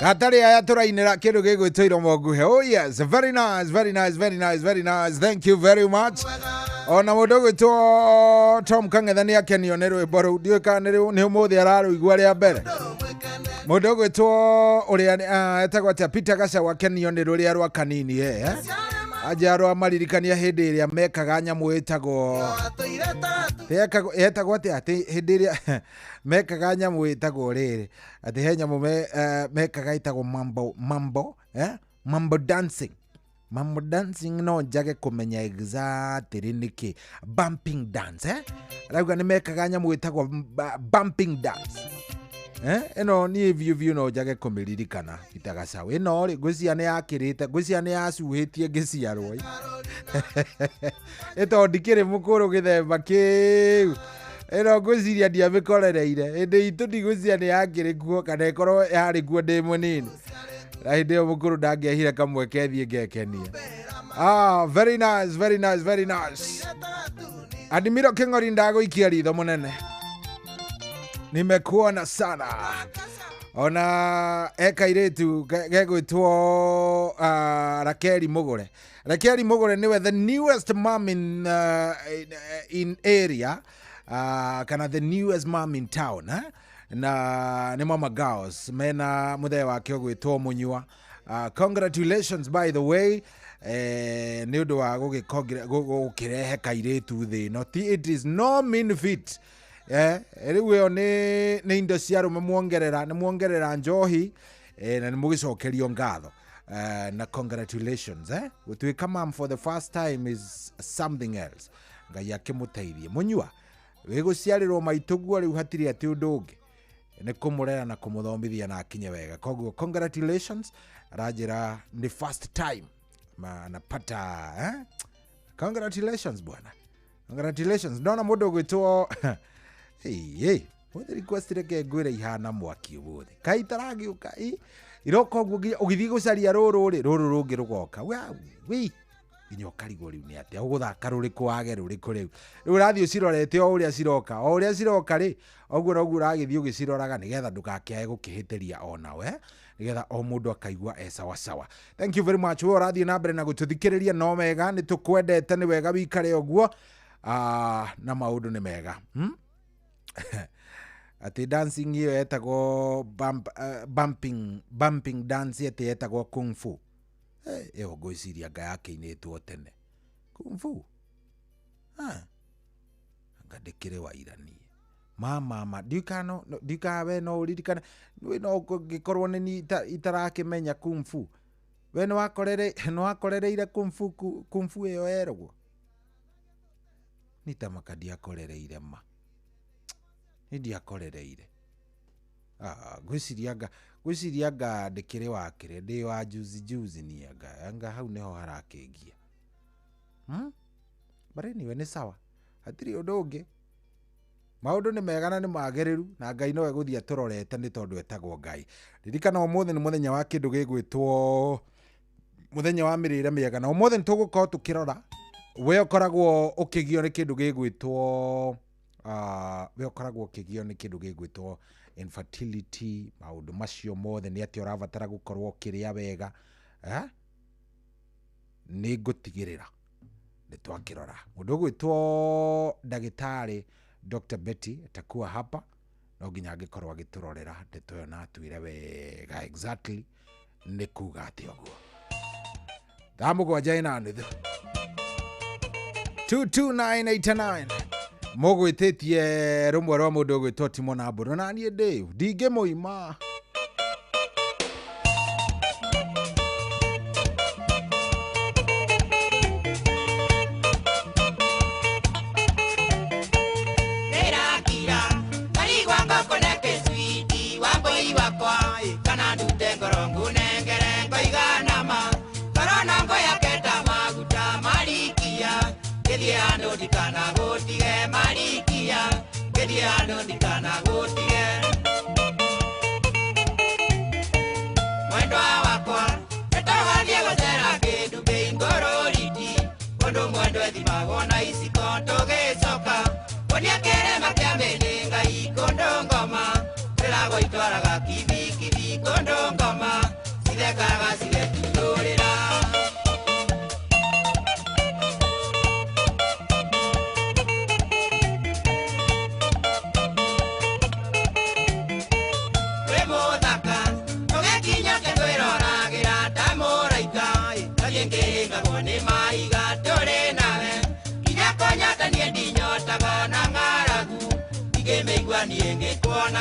Gatarĩ aya tũrainĩra kĩndũ gĩgwĩtwo iromo nguhĩ. Oh yes, very nice, very nice, very nice, very nice. Thank you very much. Ona mũndũ ũgwĩtwo Tom Kang'ethe nĩ akenio nĩ rwĩmbo rũu ndiũĩ kana nĩ ũmũthĩ ararũigua rĩa mbere. Mũndũ ũgwĩtwo ũrĩa etagwo atĩa Peter Gacau akenio nĩ rũrĩa rwa kanini anja rwa maririkania hĩndĩ ĩrĩa mekaga nyamũ ĩtagwo ĩtagwo atĩa atĩ hĩndĩ ĩrĩa mekaga nyamũ ĩtagwo rĩrĩ atĩ he nyamũ mekaga ĩtagwo mambo mambo dancing. Mambo dancing no njage kũmenya exactly nĩkĩ bumping dance arauga nĩ mekaga nyamũ ĩtagwo bumping dance. Ĩno niĩ biũ no njage kũmĩririkana Peter Gacau ĩno rĩ ngwĩciria nĩ yakĩrĩte ngwĩciria nĩ yacuhĩtie ngĩciarwo ĩ tondũ ndikĩrĩ mũkũrũ gĩthemba kĩu ĩno ngwĩciria ndiamĩkorereire hĩndĩ itũ ndigwĩciria nĩ yakĩrĩ kuo kana ĩkorwo yarĩ kuo ndĩ mũnini na hĩndĩ ĩyo mũkũrũ ndangĩahire kamweke thiĩ ngekenie. Very nice, very nice, very nice. Adimiro Kĩng'ori ndagũikia ritho mũnene, nimekuona sana. Ona ekairĩtu gegwĩtwo Rakeli Mũgũre. Rakeli Mũgũre nĩwe the newest mom in area kana the newest mom in town Na nĩ mama girls mena mũthee wake ũgwĩtwo Mũnyua. Congratulations by the way nĩ ũndũ wa gũkĩrehe kairĩtu thĩ ĩno. It is no mean feat. Rĩu ĩyo nĩ indo cia arũme muongerera nĩ muongerera njohi na nĩ mũgĩcokerio ngatho na congratulations gũtuĩka mom for the first time is something else. Ngai akĩmũteithie. Mũnyua wĩgũciarĩrwo maitũguo rĩu hatirĩ atĩ ũndũ ũngĩ nĩ kũmũrera na kũmũthomithia na akinye wega. Koguo congratulations aranjĩra nĩ first time anapata Congratulations bwana, congratulations. Ndona mũndũ ũgwĩtwo hey mũthĩ request reke ngwĩre ihana mwaki ũmũthĩ kaĩ itaragĩũka iroka ũguo nginya ũgĩthiĩ gũcaria rũrũ rĩ rũrũ rũngĩ rũgoka wi nginya ũkarigwo rĩu nĩ atĩa ũgũthaka rũrĩkũ wage rũrĩkũ rĩu rĩu ũrathiĩ ũcirorete o ũrĩa ciroka o ũrĩa ciroka rĩ ũguo noguo ũragĩthiĩ ũgĩciroraga nĩgetha ndũgakĩae gũkĩhĩtĩria onawe nĩgetha o mũndũ akaigua e sawa sawa. Thank you very much. We ũrathiĩ na mbere na gũtũthikĩrĩria no mega nĩ tũkwendete nĩ wega wikare ũguo na maũndũ nĩ mega. Atĩ dancing ĩyo etagwo bumping dance atĩ etagwo kung fu. Ĩyo ngwĩciria nga yakĩinĩtwo tene kung fu anga ndĩkĩrĩ wa ira niĩ mama ndikana we no ũririkane we no ngĩkorwo nĩ niĩ itarakĩmenya kung fu we nĩ wakorereire kung fu kung fu ĩyo eragwo nitamaka ndiakorereire ma nĩ ndiakorereire ngwĩciria anga ndĩkĩrĩ wakĩrĩ ndĩ wa juzi juzi niĩ anga hau nĩho harakĩngia. But anyway nĩ sawa hatirĩ ũndũ ũngĩ maũndũ nĩ mega na nĩ magĩrĩru na Ngai nowe gũthiĩ atũrorete nĩ tondũ etagwo Ngai. Ririkana ũmũthĩ nĩ mũthenya wa kĩndũ gĩgwĩtwo mũthenya wa mĩrĩre mĩega na ũmũthĩ nĩ tũgũkorwo tũkĩrora we ũkoragwo ũkĩgio nĩ kĩndũ gĩgwĩtwo we ũkoragwo ũkĩgio nĩ kĩndũ gĩgwĩtwo infertility maũndũ macio mothe nĩ atĩ ũrabatara gũkorwo ũkĩrĩa wega nĩ ngũtigĩrĩra nĩ twakĩrora mũndũ ũgwĩtwo ndagĩtarĩ Dr. Betty atakuwa hapa no nginya angĩkorwo agĩtũrorera ndeto ĩyo na atwĩre wega exactly nĩ kuga atĩ ũguo. Thaa 7:30 22989 mũgwĩtĩtie rũmwe rwa mũndũ ũgwĩtwo Timo na Mbũrũ na niĩ ndĩ ndingĩmũima.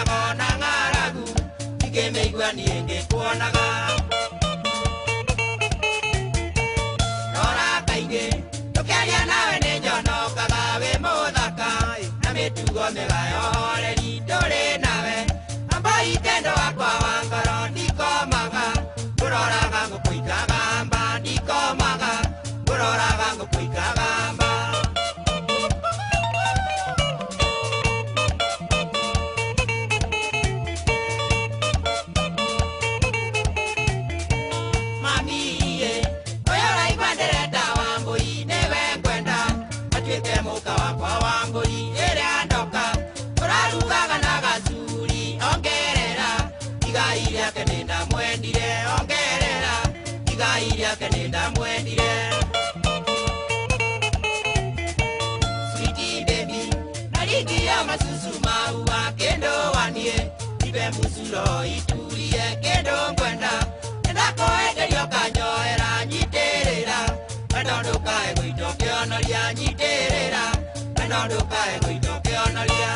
ndĩhũnaga ona ng'aragu ndingĩmĩigua niĩ ngĩkuonaga rora kaingĩ tũkĩaria nawe nĩnjonokaga wĩ mũthaka na mĩtugo mĩega ya ũhoreri tũrĩ nawe amba itendo wakwa wa ngoro ndikomaga ngũroraga ngũkũ ikagamba ndikomaga ngũroraga ngũkũ ikagamba. Mami ĩ ũyũ ũraigua ndĩrenda Wambũi nĩwe ngwenda atuĩke mũka wakwa Wambũi ĩrĩa ndoka ũrarugaga na gacuri ongerera igai rĩake nĩndamwendire ongerera igai rĩake nĩndamwendire. Sweetie baby naringia masusu maua kĩndũ wanie ibe mucuro iturie kĩndũ ngwenda ndakwenderio kanyoera nyitĩrĩra wendo ndũkae gũitwo kĩonoria nyitĩrĩra wendo ndũkae gũitwo kĩonoria.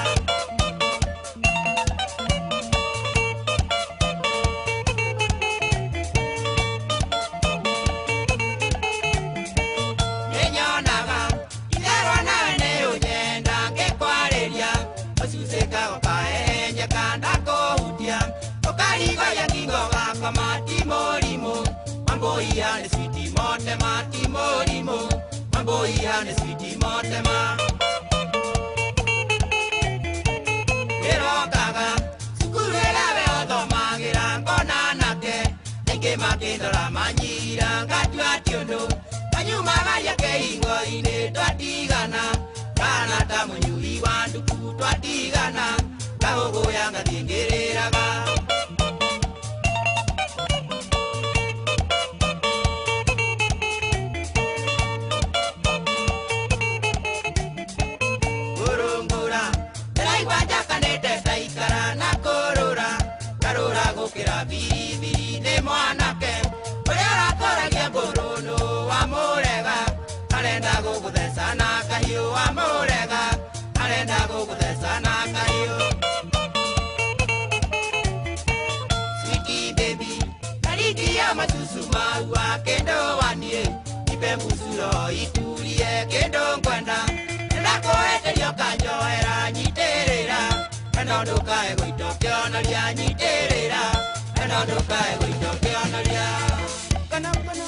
Nĩnyonaga itherwa nawe nĩũnyenda ngĩkwarĩria ũcucĩka ũkahehenjeka ndakũhutia ũkarigoia ngingo gakoma ti mũrimũ Wambũi nĩ switi motema ti mũrimũ Wambũi nĩ switi motema. Ndĩrokaga cukuru ĩrĩa we ũthomagĩra ngona nake aingĩ makĩndora manyira ngatua ti ũndũ kanyumagaria kĩhingo-inĩ twatigana kana ta mũnyui wa nduku twatigana ngahũgũya ngathiĩ ngĩrĩraga. Ngũrũngũra ndĩraigua njakanĩte ndaikara na kũrũra ngarũra gũkĩra biribiri nĩ mwanake ũrĩa ũratwaragia ngũrũnũ wamũrega arenda gũgũtheca na kahiũ wamũrega arenda gũgũtheca na kahiũ. Sweetie baby naringia masusu maua kĩndũ wanie ibe mucuro iturie kĩndũ ngwenda ndakwenderio kanyoera nyitĩrĩra wendo ndũkae gũitwo kĩonoria nyitĩrĩra wendo ndũkae gũitwo kĩonoria. Kana kana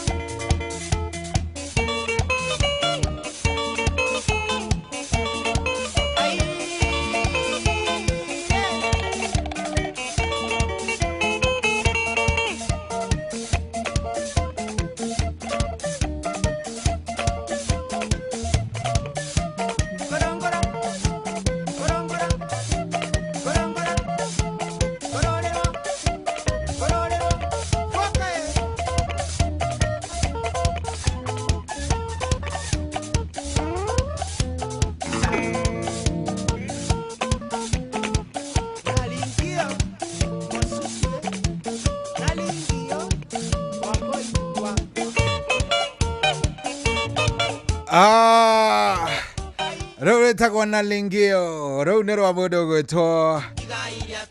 Rĩu rĩtagwo na lingio rũu nĩ rwa mũndũ ũgwĩtwo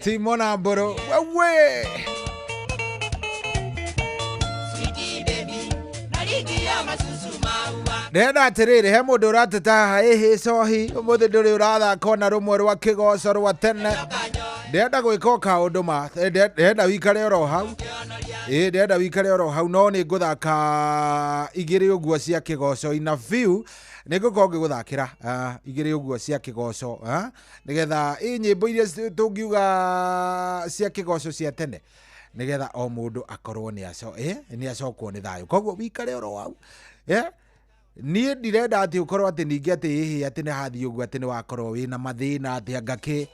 Timo na Mbũrũ wewe. Sweetie baby naringia masusu maua Ndĩrenda atĩrĩrĩ he mũndũ ũrateta haha ĩhĩ cohi ũmũthĩ ndũrĩ ũrathaka ona rũmwe rwa kĩgoco rwa tene ndĩrenda gwĩka o kaũndũ ma ndĩrenda wikare oro hau ĩĩ ndĩrenda wikare oro hau no nĩ ngũthaka igĩrĩ ũguo cia kĩgoco ina few nĩ ngũkorwo ngĩgũthakĩra igĩrĩ ũguo cia kĩgoco nĩgetha ĩ nyĩmbo iria tũngiuga cia kĩgoco cia tene nĩgetha o mũndũ akorwo nĩ acokwo nĩ thayũ koguo wikare oro hau niĩ ndirenda atĩ ũkorwo atĩ ningĩ atĩ ĩhĩ atĩ nĩ hathiĩ ũguo atĩ nĩ wakorwo wĩna mathĩna atĩ anga kĩ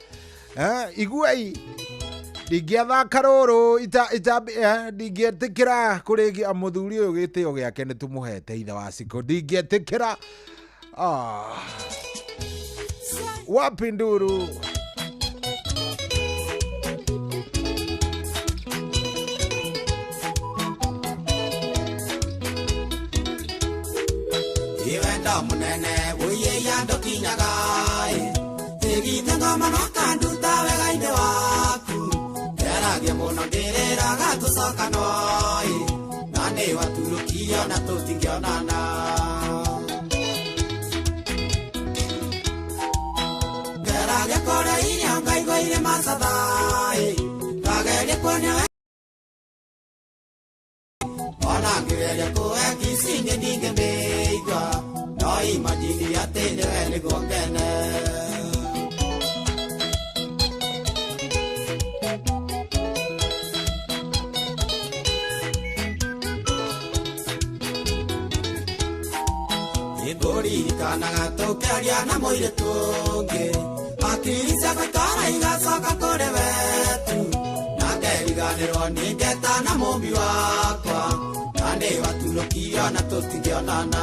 iguai ndingĩathaka rũrũ ndingĩetĩkĩra kũrĩgia mũthuri ũyũ gĩtĩo gĩake nĩ tũmũhete ithe wa Cikũ ndingĩetĩkĩra wapi nduru. Iwenda munene uye yando kinyaga tigite ngoma no kanduta wega-inĩ waku. Ngeragia mũno ndĩrĩraga tũcokanoi na nĩ waturũkio na tũtingĩonana. Ngeragia kũrĩa irio ngaigua irĩ macathai ngageria kuonia ona ngĩgeria kũhe kici ndingĩmĩigua no imagine atĩ nĩwe nĩguo ngene. Nĩngũririkanaga tũkĩaria na mũirĩtu ũngĩ hakiri ciakwa ikara igacoka kũrĩ wetu na ngeriganĩrwo nĩ ngeta na mũmbi wakwa na nĩ waturũkio na tũtingĩonana.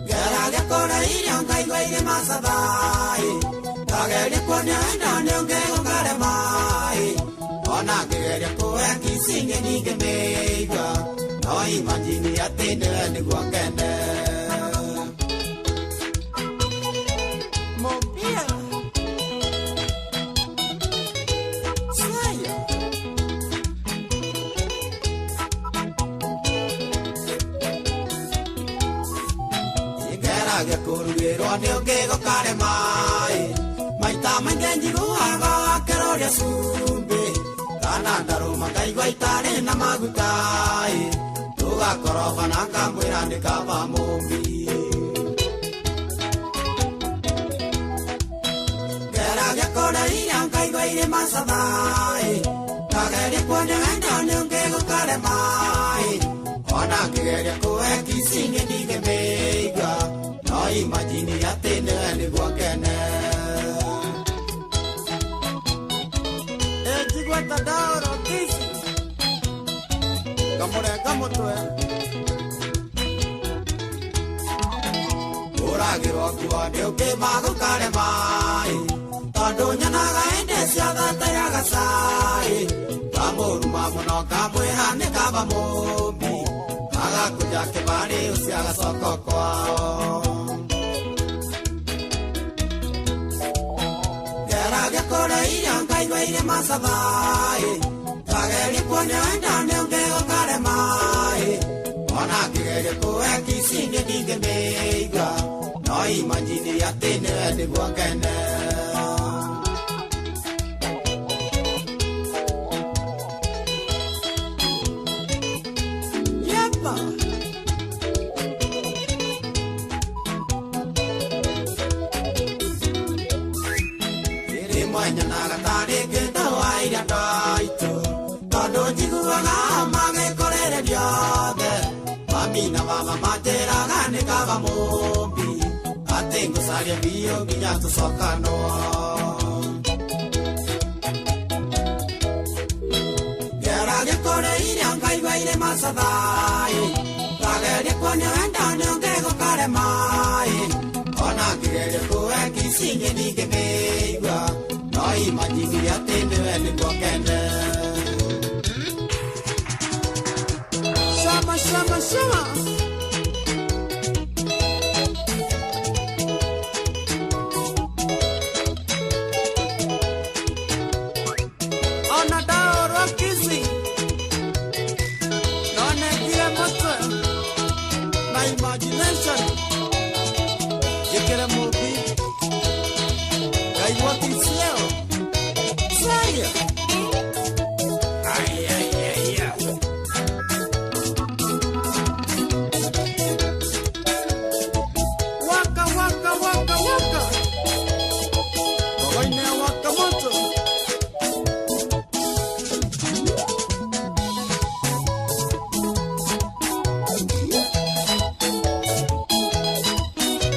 Ngeragia kũrĩa irio ngaigua irĩ macathai ngageria kuonia wendo nĩ ũngĩ gũkarema-ĩ ona ngĩgeria kũhe kici ndingĩmĩigua no imagine atĩ nĩwe nĩguo ngene. Mobia Saya Ngeragia kũrugĩrwo nĩ ũngĩ gũkarema-ĩ maita maingĩ njiguaga akĩrũria cumbĩ kana ndarũma ngaigua itarĩ na maguta-ĩ tũgakoroba na ngamwĩra nĩ kaba mũmbi. Ngeragia kũrĩa irio ngaigua irĩ macathai ngageria kuonia wendo nĩ ũngĩ gũkarema-ĩ ona ngĩgeria kũhe kici ndingĩmĩigua no imagine atĩ nĩwe nĩguo ngene. Njigua ta ndaũrwo kici ngamũrenga mũtwe ũragĩrwo nguo nĩ ũngĩ magũkarema-ĩ tondũ nyonaga hĩndĩ ciothe ta cai ngamũruma mũno ngamwĩra nĩ kaba mũmbi agakũnja kĩbarĩ ũcio agacoka kwao. Ngeragia kũrĩa irio ngaigua irĩ macathai ngageria kuonia wendo nĩ ũngĩ gũkarema-ĩ ona ngĩgeria kũhe kici ndingĩmĩigua no imagine atĩ nĩwe nĩguo ngene. Yepa Rĩmwe nyonaga tarĩ kĩndũ wa iria ndaitũ tondũ njiguaga magĩkũrĩrĩria othe mami na mama manjĩraga nĩ kaba mũmbi atĩ ngũcaria biũ nginya tũcokanwo. Ngeragia kũrĩa irio ngaigua irĩ macathai ngageria kuonia wendo nĩ ũngĩ gũkarema-ĩ ona ngĩgeria kũhe kici ndingĩmĩigua no imagine atĩ nĩwe nĩguo ngene. Shama shama shama Ona ndaũrwo kici nonekire mũtwe na imagination njĩkĩre mũmbi ngaigua kici ĩyo Saya Ai ai ai ai. Waka waka waka waka Kogoine waka moto.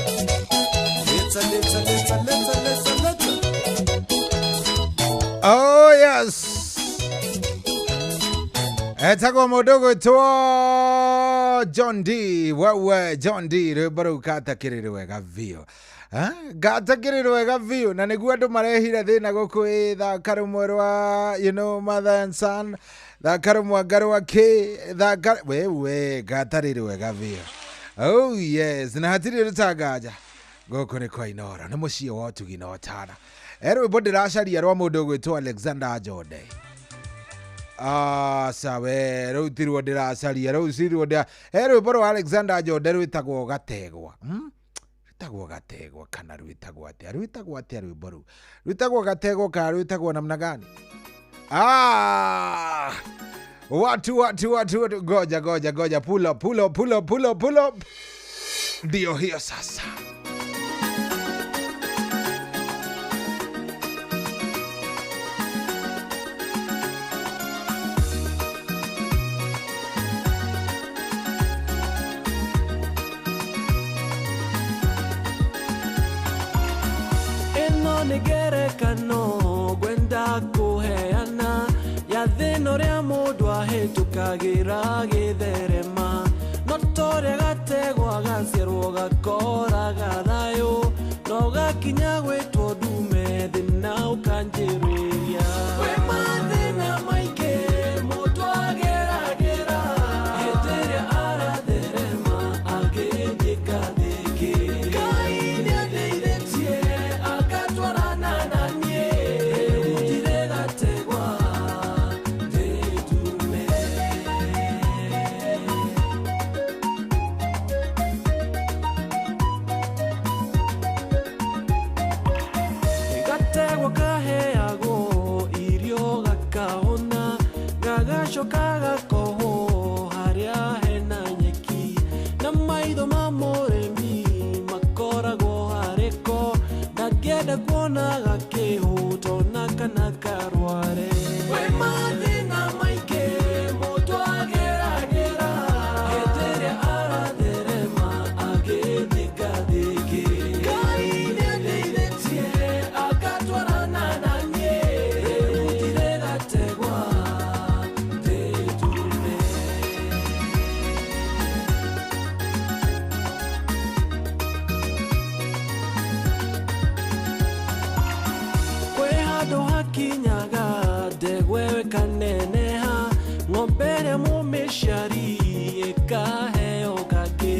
Let's let's let's let's let's let's. Oh yes. Etagwo mũndũ ũgwĩtwo John D. Wewe John D rwĩmbo rũu katakĩrĩ rwega biũ. Ngatakĩrĩ rwega biũ na nĩguo andũ marehire thĩna gũkũ ĩ thaka rũmwe rwa you know mother and son thaka rũmwanga rwa kĩ thaka wewe ngatarĩ rwega biũ. Oh yes na hatirĩ rũtanganja Gũkũ nĩ kwa Inoro, nĩ mũciĩ wa ũtugi na ũtana. He rwĩmbo ndĩracaria rwa mũndũ ũgwĩtwo Alexander Njonde. Aca we, rũu tiruo ndĩracaria, rũu ciruo ndĩra. He rwĩmbo rwa Alexander Njonde rwĩtagwo Gategwa. Rwĩtagwo Gategwa kana rwĩtagwo atĩa? Rwĩtagwo atĩa rwĩmbo rũu? Rwĩtagwo Gategwa kana rwĩtagwo namna gani? Ah! Watu watu watu watu, goja goja goja, pull up pull up pull up pull up pull up. Ndio hiyo sasa. Ĩno nĩ ngerekano ngwenda kũheana ya thĩna ũrĩa mũndũ ahĩtũkagĩra gĩtherema, no torĩa gategwa gaciarwo gakoraga thayũ, no gakinya gwĩtwo ndume thĩna ũkanjĩrĩria. Kwĩ mathĩna maingĩ mũndũ ageragĩra hĩndĩ ĩrĩa aratherema agĩthiĩ ngathĩki. Ngai nĩandeithĩtie agatwarana na niĩ, rĩu ndirĩ gategwa ndĩ ndume. Gategwa kaheagwo irio gakahũna, gagacoka gakohwo harĩa hena nyeki, na maitho ma mũrĩmi makoragwo harĩko, ndangĩenda kuona gakĩhũta ona kana karware. Kwĩ mathĩna maingĩ mũndũ ageragĩra hĩndĩ ĩrĩa aratherema agĩthiĩ ngathĩki. Ngai nĩandeithĩtie agatwarana na niĩ, rĩu ndirĩ gategwa ndĩ ndume. Kwĩ handũ hakinyaga ndegwa ĩkaneneha, ng'ombe ĩrĩa mũmĩciari ĩkaheo kangĩ,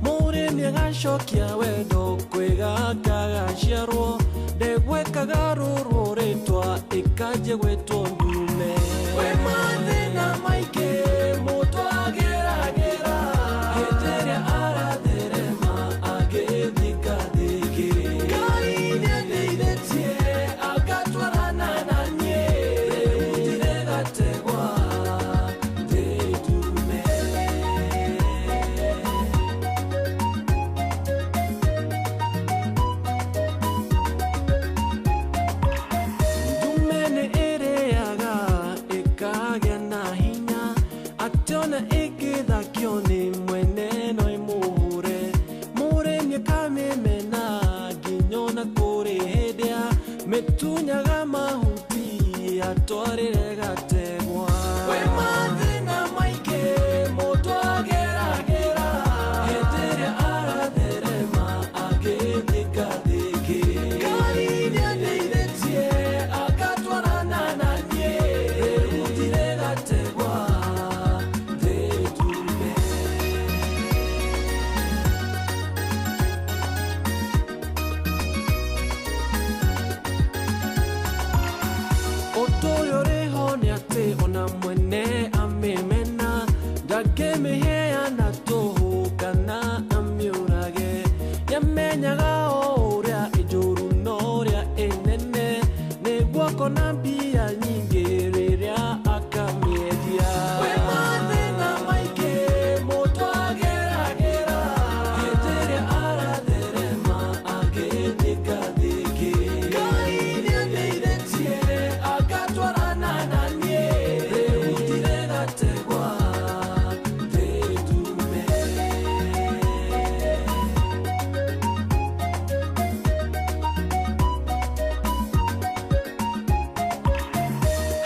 mũrĩmi agacokia wendo kwĩ gaka gaciarwo, ndegwa ĩkagarũrwo rĩtwa ĩkanjia gwĩtwo ndume. Kwĩ mathĩna maingĩ mũndũ ageragĩra hĩndĩ ĩrĩa aratherema agĩthiĩ ngathĩki. Ngai nĩandeithĩtie agatwarana na niĩ, rĩu ndirĩ gategwa ndĩ ndume. Ndume nĩ ĩrĩaga ĩkagĩa na hinya, atĩ ona ĩngĩthakio nĩ mwene no ĩmũhũre, mũrĩmi akamĩmena nginya ona kũrĩ hĩndĩ mĩtunyaga mahuti atwarĩre gategwa. Kwĩ mathĩna maingĩ mũndũ ageragĩra hĩndĩ ĩrĩa aratherema agĩthiĩ ngathĩki. Ngai nĩandeithĩtie agatwarana na niĩ, rĩu ndirĩ gategwa ndĩ ndume. Ũndũ ũyũ ũrĩho nĩ atĩ ona mwene amĩmena ndangĩmĩheana tũhũ kana amĩũrage, nĩamenyaga o ũrĩa ĩ njũru na ũrĩa ĩ nene, nĩguo akona mbia nyingĩ rĩrĩa akamĩendia. Kwĩ mathĩna maingĩ mũndũ ageragĩra hĩndĩ ĩrĩa aratherema agĩthiĩ ngathĩki. Ngai nĩandeithĩtie agatwarana na niĩ, rĩu ndirĩ gategwa ndĩ ndume.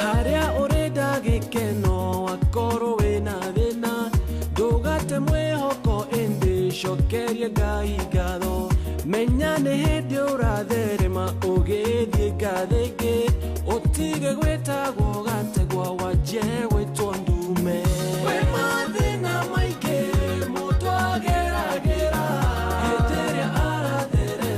Harĩa ũrenda gĩkeno wakorwo wĩna thĩna, ndũgate mwĩhoko ĩndĩ cokeria Ngai ngatho, menya nĩ hĩndĩ ũratherema ũgĩthiĩ ngathĩki, ũtige gwĩtagwo gategwa wanjie gwĩtwo ndume. Kwĩ mathĩna maingĩ mũndũ ageragĩra hĩndĩ ĩrĩa aratherema.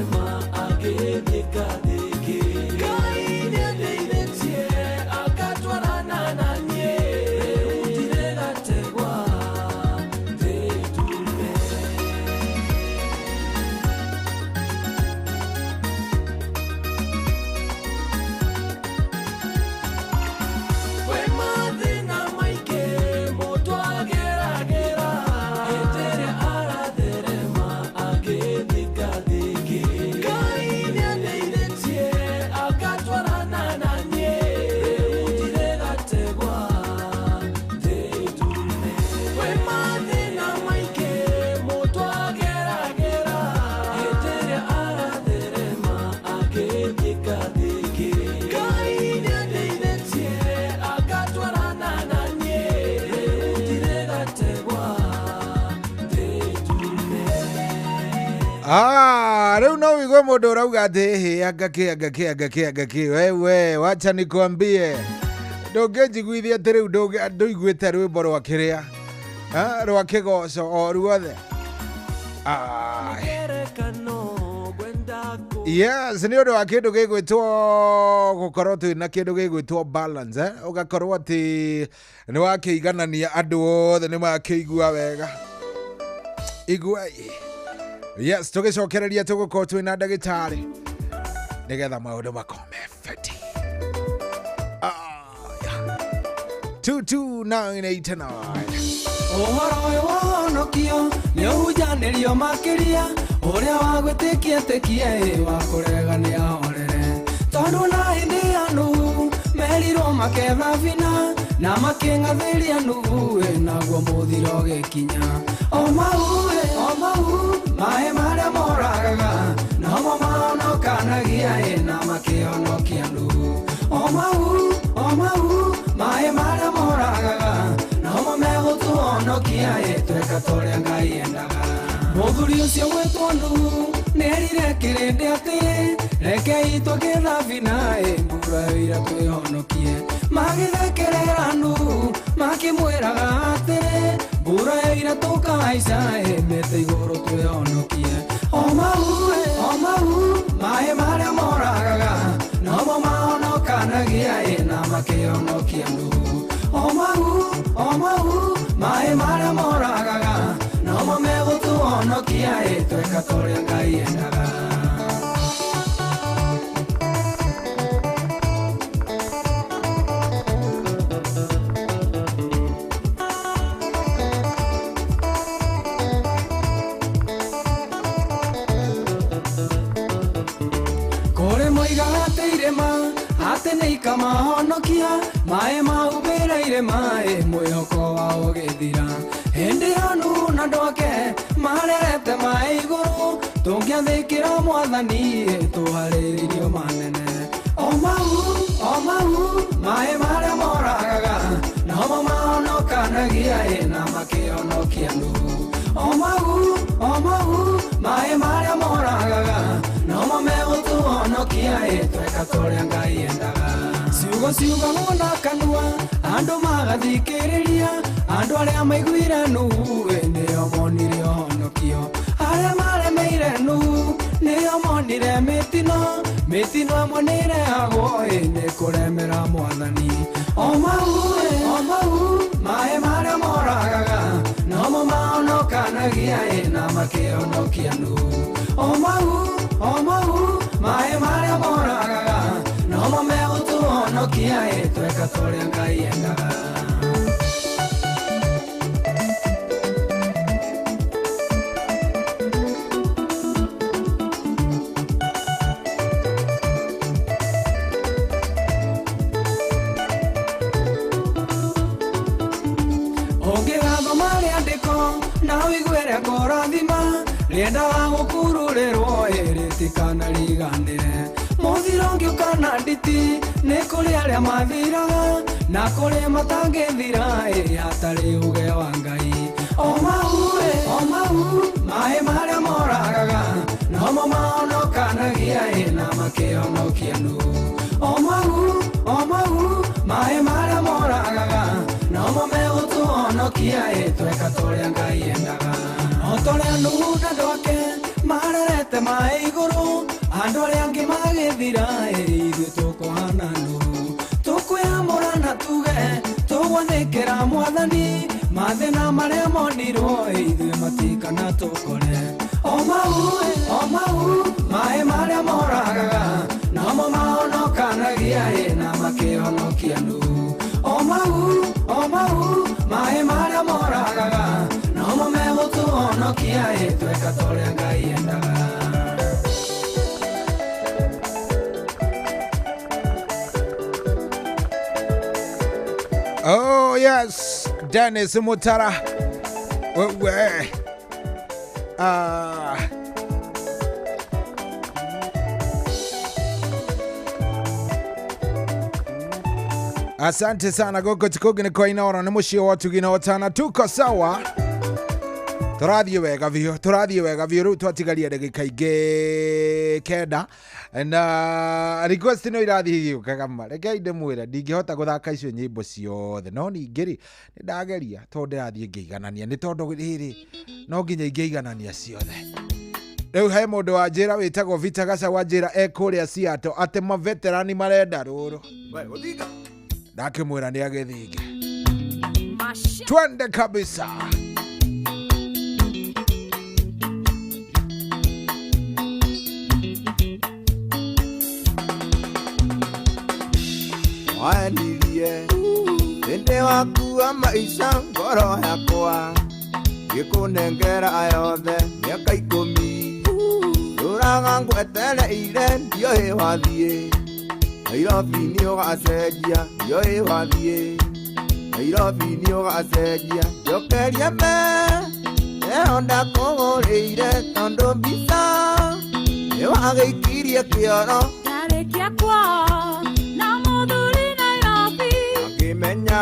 Ah, rĩu no ũigue mũndũ ũrauga atĩ hĩ anga kĩ anga kĩ anga kĩ anga kĩ wewe wacha nikwambie ndũngĩnjiguithia atĩ rĩu ndũiguĩte rwĩmbo rwa kĩrĩa Ah, rwa kĩgoco o ruothe. Ai. Yes, nĩ ũndũ wa kĩndũ gĩgwĩtwo gũkorwo twĩ na kĩndũ gĩgwĩtwo balance, eh? Ũgakorwo atĩ nĩ wakĩiganania andũ othe nĩ makĩigua wega. Iguai. Yes, tũgĩcokereria tũgũkorwo twĩ na ndagĩtarĩ nĩgetha maũndũ makorwo me fiti. Ah, yeah. 22989. Ũhoro ũyũ wa ũhonokio nĩ ũhunjanĩrio makĩria ũrĩa wa gwĩtĩkia tĩkia ĩ wa kũrega nĩ ahorere tondũ na hĩndĩ ya Nuhu merirwo maketha bina na makĩng'athĩria Nuhu ĩ naguo mũthiro ũgĩkinya o mau ĩ o mau maĩ marĩa moragaga nomo mahonokanagia ĩ na makĩhonokia Nuhu o mau maĩ marĩa moragaga nomo megũtũhonokia ĩ tweka torĩa Ngai endaga. Mũthuri ũcio gwĩtwo Nuhu nĩerire kĩrĩndĩ atĩrĩ rekei twake thabina ĩ mbura yoira twĩhonokie magĩthekerera Nuhu makĩmwĩraga atĩrĩ mbura yoira tũkahaica ĩ mĩtĩ igũrũ twĩhonokie o mau ĩ o mau maĩ marĩa moragaga nomo mahonokanagia ĩ na makĩhonokia Nuhu o mau maĩ marĩa moragaga nomo megũtũhonokia ĩ tweka torĩa Ngai endaga. Kũrĩ moigaga atĩ irĩma atĩ nĩ ikamahonokia maĩ mahumbĩire irĩma ĩ mwĩhoko wao ũgĩthira hĩndĩ ya Nuhu na andũ ake marerete maĩ igũrũ tũngĩathĩkĩra mwathani ĩ tũharĩrĩirio manene o mau maĩ marĩa moragaga nomo mahonokanagia ĩ na makĩhonokia Nuhu o mau maĩ marĩa moragaga nomo megũtũhonokia ĩ tweka torĩa Ngai endaga. Ciugo ciugagwo na kanua andũ magathikĩrĩria andũ arĩa maiguire Nuhu ĩ nĩo monire ũhonokio arĩa maremeire Nuhu nĩo monire mĩtino mĩtino ĩmwe nĩĩrehagwo ĩ nĩ kũremera mwathani o mau maĩ marĩa moragaga nomo mahonokanagia ĩ na makĩhonokia Nuhu o mau maĩ marĩa moragaga nomo megũtũhonokia ĩ tweka torĩa Ngai endaga. Ũngĩgathoma rĩandĩko na ũigue rĩa kũrathima rĩendaga gũkururĩrwo ĩ rĩtikanariganĩre mũthiro ũngĩũka na nditi nĩ kũrĩ arĩa mathiraga na kũrĩ matangĩthira ĩ hatarĩ uge wa Ngai o mau maĩ marĩa moragaga nomo mahonokanagia ĩ na makĩhonokia Nuhu o mau maĩ marĩa moragaga nomo megũtũhonokia ĩ tweka torĩa Ngai endaga o torĩa Nuhu na andũ ake marerete maĩ igũrũ andũ arĩa angĩ magĩthira ĩ ithuĩ tũkũhana Nuhu tũkwĩamũra na tuge tũgwathĩkĩra mwathani mathĩna marĩa monirwo ĩ ithuĩ matikana tũkore o mau maĩ marĩa moragaga nomo mahonokanagia ĩ na makĩhonokia Nuhu o mau maĩ marĩa moragaga nomo megũtũhonokia ĩ tweka torĩa Ngai endaga. Oh yes, Dennis Mutara. Wewe. Ah. Asante sana goko tikogi ni kwa inaora ni mushio watu gina watana tuko sawa. Tũrathiĩ wega biũ, tũrathiĩ wega biũ. Rĩu twatigaria ndagĩka ingĩ 9 na request no irathiĩ igĩũkaga ma. Rekei ndĩmwĩre, ndingĩhota gũthaka icio nyĩmbo ciothe, no ningĩ rĩ, nĩ ndageria tondũ ndĩrathiĩ ngĩiganania, nĩ tondũ rĩrĩ no nginya ingĩiganania ciothe. Rĩu he mũndũ wa njĩra wĩtagwo Vita Gaca wa njĩra e kũrĩa Seattle atĩ maveterani marenda rũrũ, ndakĩmwĩra nĩ agĩthinge. Twende kabisa. Waenirie hĩndĩ waku wa maica, ngoro yakwa ngĩkũnengera yothe mĩaka 10 ndũraga ngwetereire, ndiũĩ wathiĩ Nairobi nĩ ũgacenjia, ndiũĩ wathiĩ Nairobi nĩ ũgacenjia. Njokeria me ĩyo ndakũgũrĩire, tondũ mbica nĩ wagĩikirie kĩoro. Ndarĩkia kwao na mũthuri Nairobi, ngĩmenya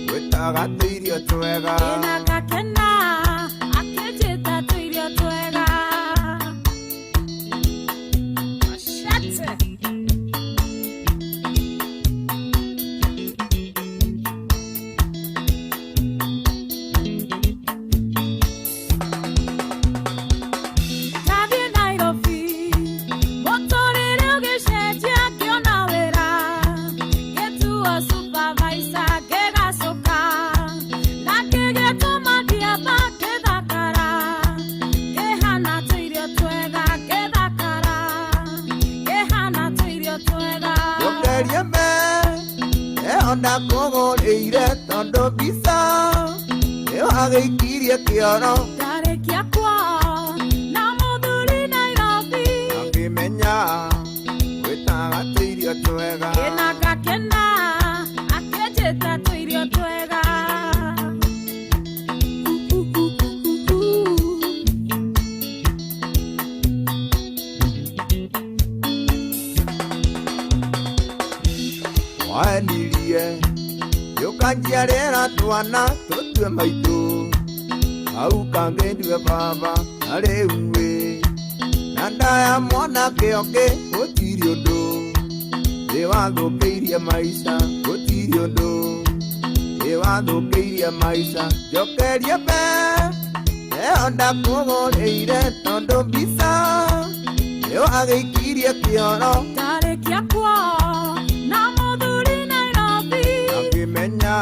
gwĩtaga tũirio twega. Ĩna ngakena akĩnjĩta tũirio twega. Machete. Ndathiĩ Nairobi, mũtũrĩre ũgĩcenjia, ngĩona wĩra, ngĩtuo supervisor, ngĩgacũka, na ngĩgĩtwo mandiaba, ngĩthakara, ngĩhana tũirio twega, ngĩthakara, ngĩhana tũirio twega. Njokeria me ĩyo ndakũgũrĩire, tondũ mbica nĩ wagĩikirie kĩoro. Ndarĩkia kwao na mũthuri Nairobi, ngĩmenya gwĩtaga tũirio twega. Ĩna ngakena akĩnjĩta tũirio twega. Waenirie yũkanjiarĩra twana tũtue maitũ, hau kangĩ ndue baba, na rĩu ĩ na ndaya mwanake ũngĩ, gũtirĩ ũndũ ĩ wathũkĩirie maica, gũtirĩ ũndũ ĩ wathũkĩirie maica. Njokerie mbe ĩyo ndakũgũrĩire, tondũ mbica nĩ wagĩikirie kĩoro. Ndarĩkia kwao na mũthuri Nairobi, ngĩmenya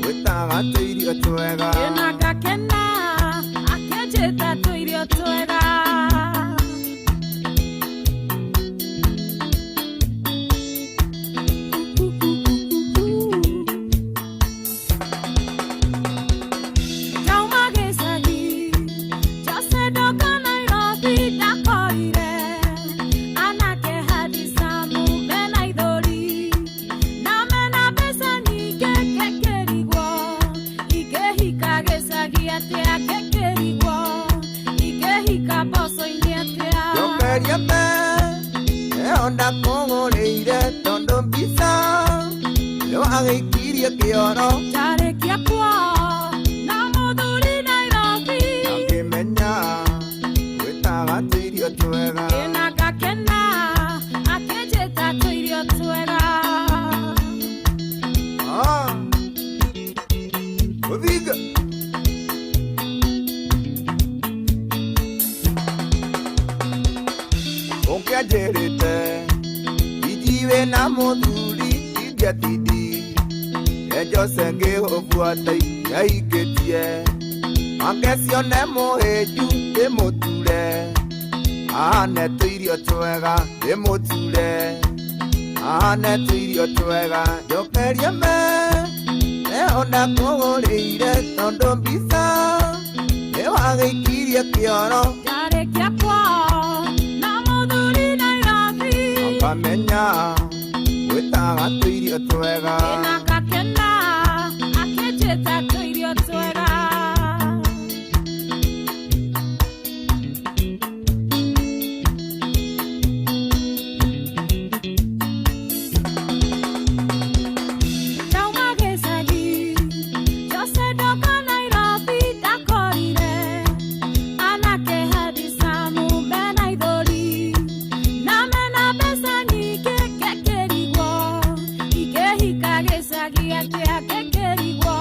gwĩtaga tũirio twega. Ĩna ngakena akĩnjĩta tũirio twega. Ndauma gĩcagi Jose ndoka Nairobi, ndakorire anake handicamu mena ithũri na mena mbeca nyingĩ, ngĩkĩrigwo ingĩhika gĩcagi atĩa, ngĩkĩrigwo ingĩhika mboco-inĩ atĩa. Njokeria mbe ĩyo ndakũgũrĩire, tondũ mbica nĩ wagĩikirie kĩoro. Ndarĩkia kwao na mũthuri Nairobi, ngĩmenya gwĩtaga tũirio twega. Ĩna ngakena akĩnjĩta tũirio twega. Ah. Ũthinga ũngĩanjĩrĩte iji wĩna mũthuri, ingĩatindi Jose ngĩũbuata nĩahikĩtie make cione mũhĩnju, ndĩmũture ahane tũirio twega, ndĩmũture ahane tũirio twega. Njokerie me ĩyo ndakũgũrĩire, tondũ mbica nĩ wagĩikirie kĩoro. Ndarĩkia kwao na mũthuri Nairobi, ngamenya gwĩtaga tũirio twega. Ĩna ngakena akĩnjĩta tũirio twega. Ndauma gĩcagi Jose ndoka Nairobi, ndakorire Ingĩthiĩ atĩa ngĩkĩrigwo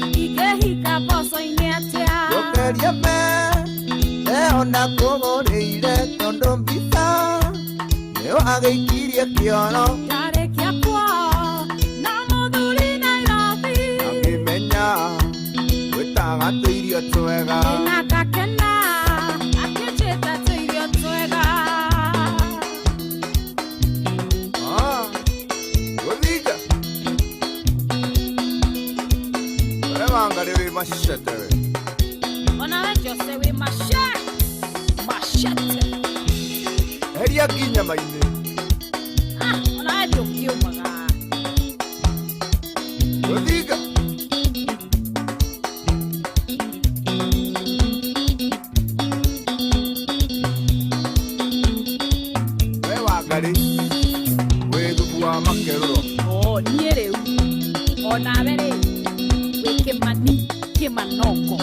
ingĩhika mboco-inĩ atĩa? Njokeria me leo ndakũgũrĩire tondũ mbica nĩyo agĩikirie kĩoro. Ndarĩkia kwao na mũthuri Nairobi. Akĩmenya gwĩtaga tũirio twega. Na ngakena akĩnjĩta tũirio twega. Ah, gũthinga wee Wangarĩ wĩ macete we. Onawe Jose wĩ mace macete. Heria nginyama-inĩ. Ah, onawe ndũkiumaga. Gũthinga. Wee Wangarĩ wĩ thubu wa makerũro. O niĩ rĩu onawe rĩ wĩ kĩmani kĩmanoko.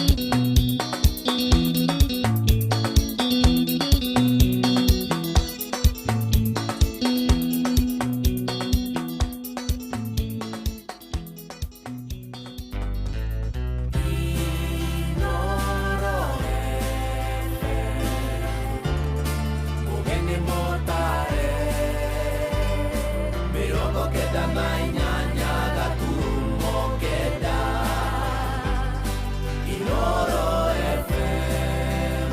Mũgeni mũtare 98.9 Inoro FM.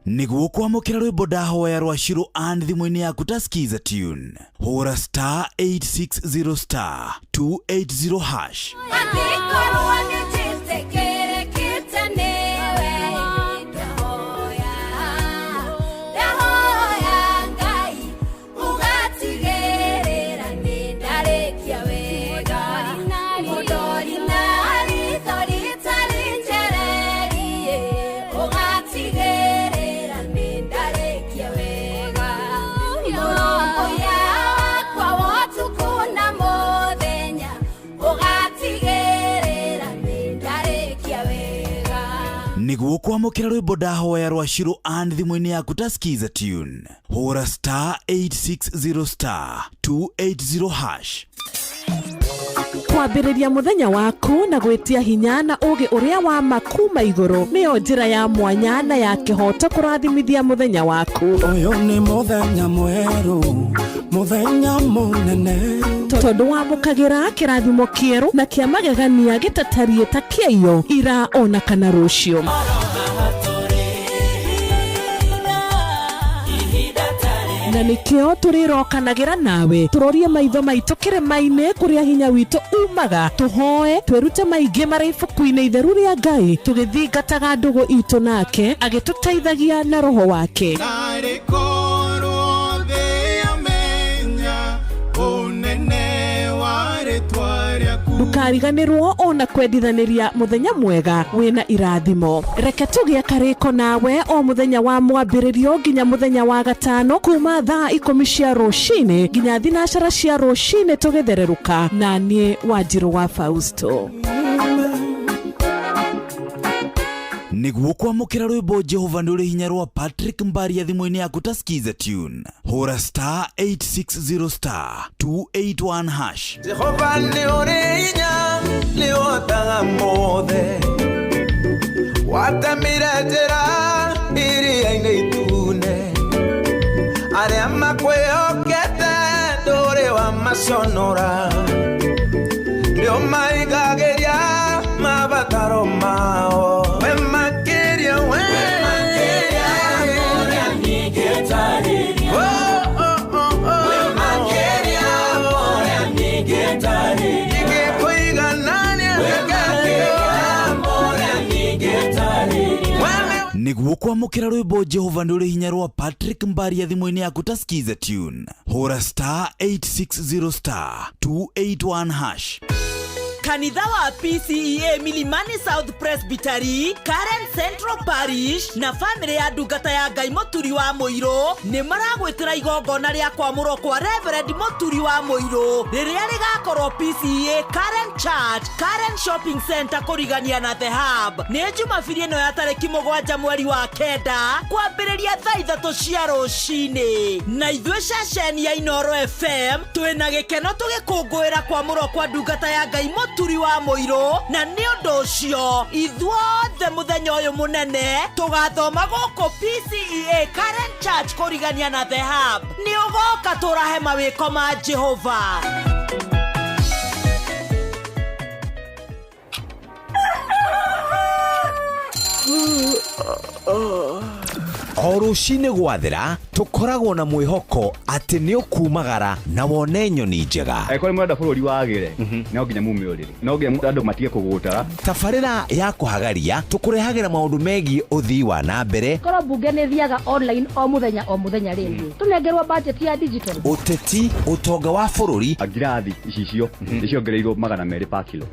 Nĩguo kwamũkĩra rwĩmbo ndahoya rwa Shiro and thimũ-inĩ yaku ta skiza tune, hũra star 860 star 280 hash. Angĩkorwo nĩnjĩtĩkĩrĩkĩte nĩwe, ndahoya ndahoya Ngai ũgatigĩrĩra nĩ ndarĩkia wega. Mũndori na ritho rĩtarĩ njererie, ũgatigĩrĩra nĩ ndarĩkia wega. Mũrũmbũiya wakwa wa ũtukũ na mũthenya, ũgatigĩrĩra nĩ ndarĩkia wega. Nĩguo kwamũkĩra rwĩmbo ndahoya rwa Shiro and thimũ-inĩ yaku ta skiza tune, hũra star 860 star 280 hash. Kwambĩrĩria mũthenya waku na gwĩtia hinya na ũũgĩ ũrĩa wa ma kuma igũrũ nĩyo njĩra ya mwanya na ya kĩhooto kũrathimithia mũthenya waku. Ũyũ nĩ mũthenya mwerũ, mũthenya mũnene. Tondũ wamũkagĩra kĩrathimo kĩerũ na kĩa magegania gĩtatariĩ ta kĩaiyo ira ona kana rũciũ. Na nĩkĩo tũrĩrokanagĩra nawe tũrorie maitho maitũ kĩrĩma-inĩ kũrĩa hinya witũ umaga, tũhoe twĩrute maingĩ marĩ ibuku-inĩ itheru rĩa Ngai, tũgĩthingataga ndũgũ itũ nake agĩtũteithagia na roho wake. Narĩ korwo thĩ yamenya ũnene wa rĩtwa rĩaku. Ndũkariganĩrwo ona kwendithanĩria mũthenya mwega wĩna irathimo. Reke tũgĩe karĩko nawe o mũthenya wa mwambĩrĩrio nginya mũthenya wa gatano kuma thaa 10 cia rũcinĩ nginya 12 cia rũcinĩ tũgĩthererũka na niĩ Wanjirũ wa Fausto. Nĩguo kwamũkĩra rwĩmbo Jehova nĩ ũrĩ hinya rwa Patrick Mbaria thimũ-inĩ yaku ta skiza tune, hũra star 860 star 281 hash. Jehova nĩ ũrĩ hinya, nĩ ũhotaga mothe, watemire njĩra iria-inĩ itune, arĩa makwĩhokete ndũrĩ wamaconora, nĩ ũmaigagĩria mabataro mao. We makĩria, we Ũrĩa ningĩtarĩria. Oh, oh, oh, oh. We makĩria ũrĩa ningĩtarĩria. Ingĩkũiganania We makĩria ũrĩa ningĩtarĩria. Nĩguo kwamũkĩra rwĩmbo Jehova nĩ ũrĩ hinya rwa Patrick Mbaria thimũ-inĩ yaku ta skiza tune, hũra star 860 star 281 hash. Kanitha wa PCEA Milimani South Presbytery, Karen Central Parish na famĩlĩ ya ndungata ya Ngai Mũturi wa Mũirũ nĩ maragwĩtĩra igongona rĩa kwamũrwo kwa Reverend Mũturi wa Mũirũ rĩrĩa rĩgakorwo PCEA Karen Church, Karen Shopping Center kũrigania na The Hub. Nĩ Jumabiri ĩno ya tarĩki 7 mweri wa 9 kwambĩrĩria thaa 3 cia rũcinĩ. Na ithuĩ ceceni ya Inooro FM twĩna gĩkeno tũgĩkũngũĩra kwamũrwo kwa ndungata ya Ngai Mũturi wa Mũirũ, na nĩ ũndũ ũcio ithuothe mũthenya ũyũ mũnene tũgathoma gũkũ PCEA Karen Church kũrigania na The Hub. Nĩ ũgoka tũrahe mawĩko ma Jehova. O rũcinĩ gwathera tũkoragwo na mwĩhoko atĩ nĩ ũkumagara na wone nyoni njega. Angĩkorwo nĩ mũrenda bũrũri wagĩre, no nginya mume ũrĩrĩ, no nginya andũ matige kũgũtara. Tabarĩra ya kũhagaria tũkũrehagĩra maũndũ megiĩ ũthii wa na mbere, korwo mbunge nĩ thiaga online o mũthenya o mũthenya rĩngĩ tũnengerwo budget ya digital, ũteti, ũtonga wa bũrũri. Ngirathi icicio nĩ ciongereirwo 200 per kilo,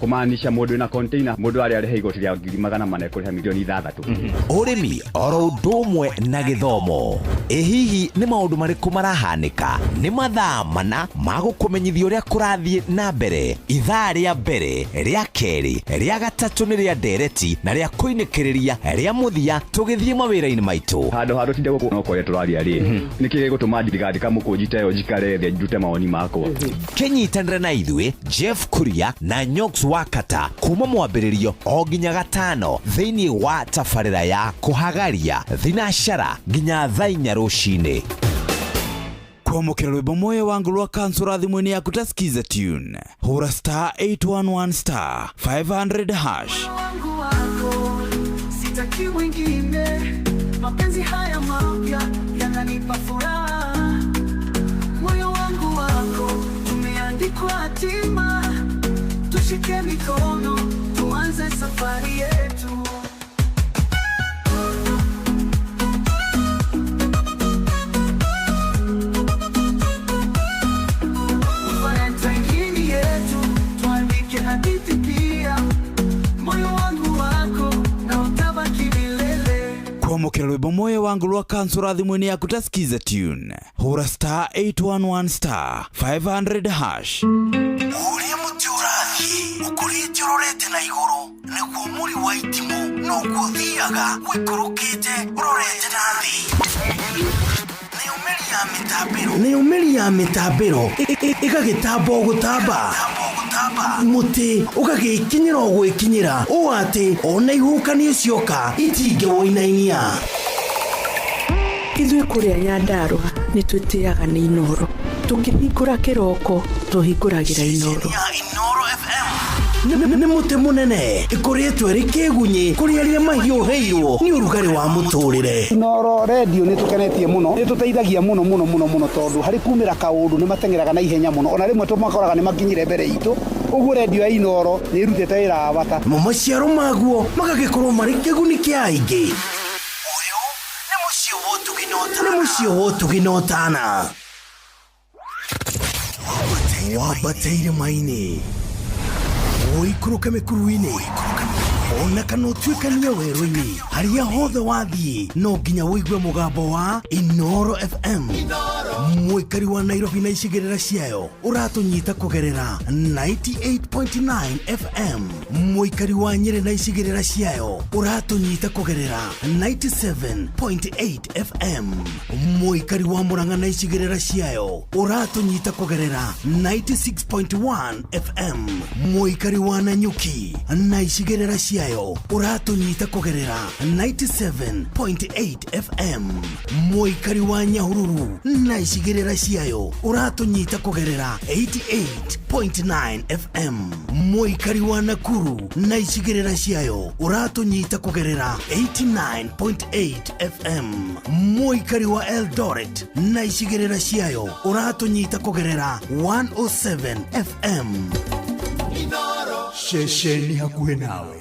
kũmaanisha mũndũ wĩna container mũndũ arĩa arĩha igoti rĩa 400,000 ekũrĩha 6 million. Ũrĩmi oro ũndũ ũmwe na gĩthomo. Ĩ hihi nĩ maũndũ marĩkũ marahanĩka? Nĩ mathaa mana ma gũkũmenyithia ũrĩa kũrathiĩ na mbere. Ithaa rĩa mbere, rĩa kerĩ, rĩa gatatũ nĩ rĩa ndereti na rĩa kũinĩkĩrĩria rĩa mũthia tũgĩthiĩ mawĩra-inĩ maitũ. Handũ ha tũtinde gũkũ no kwaria tũraria rĩ, nĩkĩ gĩgũtũma ndigandĩka mũkũnji ta ĩyo njikare thĩ ndute mawoni makwa? Kĩnyitanĩre na ithuĩ Jeff Kuria na Nyox Wakata kuma mwambĩrĩrio o nginya gatano thĩinĩ wa tabarĩra ya kũhagaria thinacara nginya thaa 4 rũcinĩ. Kwamũkĩra rwĩmbo moyo wangu rwa kansura thimũ-inĩ yaku ta skiza tune, hũra star 811 star 500 hash. Wangu wako sitaki mwingine, mapenzi haya mapya yananipa furaha. Moyo wangu wako tumeandikwa hatima, tushike mikono tuanze safari yetu. Valentine yetu tuandike hadithi pia, moyo wangu wako na utabaki milele. Kwamũkĩra rwĩmbo moyo wangu rwa kansura thimũ-inĩ yaku ta skiza tune, hũra star 811 star 500 hash. Ũrĩa mũtĩ ũrathiĩ ũkũrĩte ũrorete na igũrũ nĩguo mũri wa itimũ noguo ũthiaga ũikũrũkĩte ũrorete na thĩ. Nayo mĩri ya mĩtambĩro ĩgagĩtamba o gũtamba, mũtĩ ũgagĩkinyĩra o gwĩkinyĩra ũũ atĩ ona ihuhũkanio cioka itingĩwũinainia. Ithuĩ kũrĩa Nyandarũa nĩ twĩtĩaga nĩ Inooro. Tũkĩhingũra kĩroko tũhingũragĩra Inooro. Nĩ mũtĩ mũnene ĩkũrĩtwo ĩrĩ kĩgunyĩ kũrĩ arĩa mahiũhĩirwo nĩ ũrugarĩ wa mũtũrĩre. Inooro redio nĩ tũkenetie mũno, nĩ tũteithagia mũno mũno mũno mũno tondũ harĩ kumĩra kaũndũ nĩ mateng'eraga na ihenya mũno, ona rĩmwe tũmakoraga nĩ makinyire mbere itũ. Ũguo redio ya Inooro nĩ ĩrutĩte wĩra wa bata. Mo maciaro maguo magagĩkorwo marĩ kĩguni kĩa aingĩ. Nĩ mũciĩ wa ũtugi na ũtana. Wambatĩire maini ũikũrũke mĩkuru-inĩ ona kana ũtuĩkanie werũ-inĩ, harĩa hothe wathiĩ no nginya ũigue mũgambo wa Inooro FM. Mũikari wa Nairobi na icigĩrĩra ciayo ũratũnyita kũgerera 98.9 FM. Mũikari wa Nyĩrĩ na icigĩrĩra ciayo ũratũnyita kũgerera 97.8 FM. Mũikari wa Murang'a na icigĩrĩra ciayo ũratũnyita kũgerera 96.1 FM. Mũikari wa Nanyuki na icigĩrĩra ciayo ũratũnyita kũgerera 97.8 FM. Mũikari wa Nyahururu na icigĩrĩra ciayo ũratũnyita kũgerera 88.9 FM. Mũikari wa Nakuru na icigĩrĩra ciayo ũratũnyita kũgerera 89.8 FM. Mũikari wa Eldoret na icigĩrĩra ciayo ũratũnyita kũgerera 107 FM. Ceceni hakuhĩ nawe.